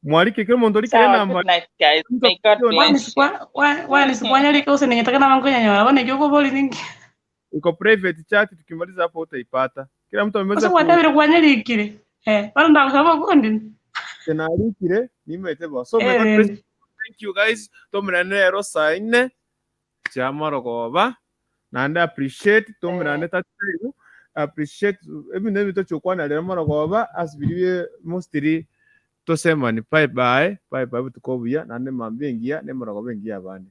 Mwarike kero omonto orikire Sawa, enamba good night guys. May God bless you. Kwani kwanyarika naba nkonyanyora bono ekio okobori ninki? Iko private chat tukimaliza hapo utaipata. Kila mtu ameweza Ase ku gwatabire kwanyarikire. Eh, bono ndagosaba okondini. Narikire nimete bo. So may Eh, God bless rende. you. Thank you guys. Tomerane rero saa ine chiamarogoba naende appreciate tomerane tataibu appreciate ebinto ebi tochokwana rero marogoba ase biria mostly tosemani bye bye bye bye botuko obuya naende mambia engiya na emorogoba engiya abande.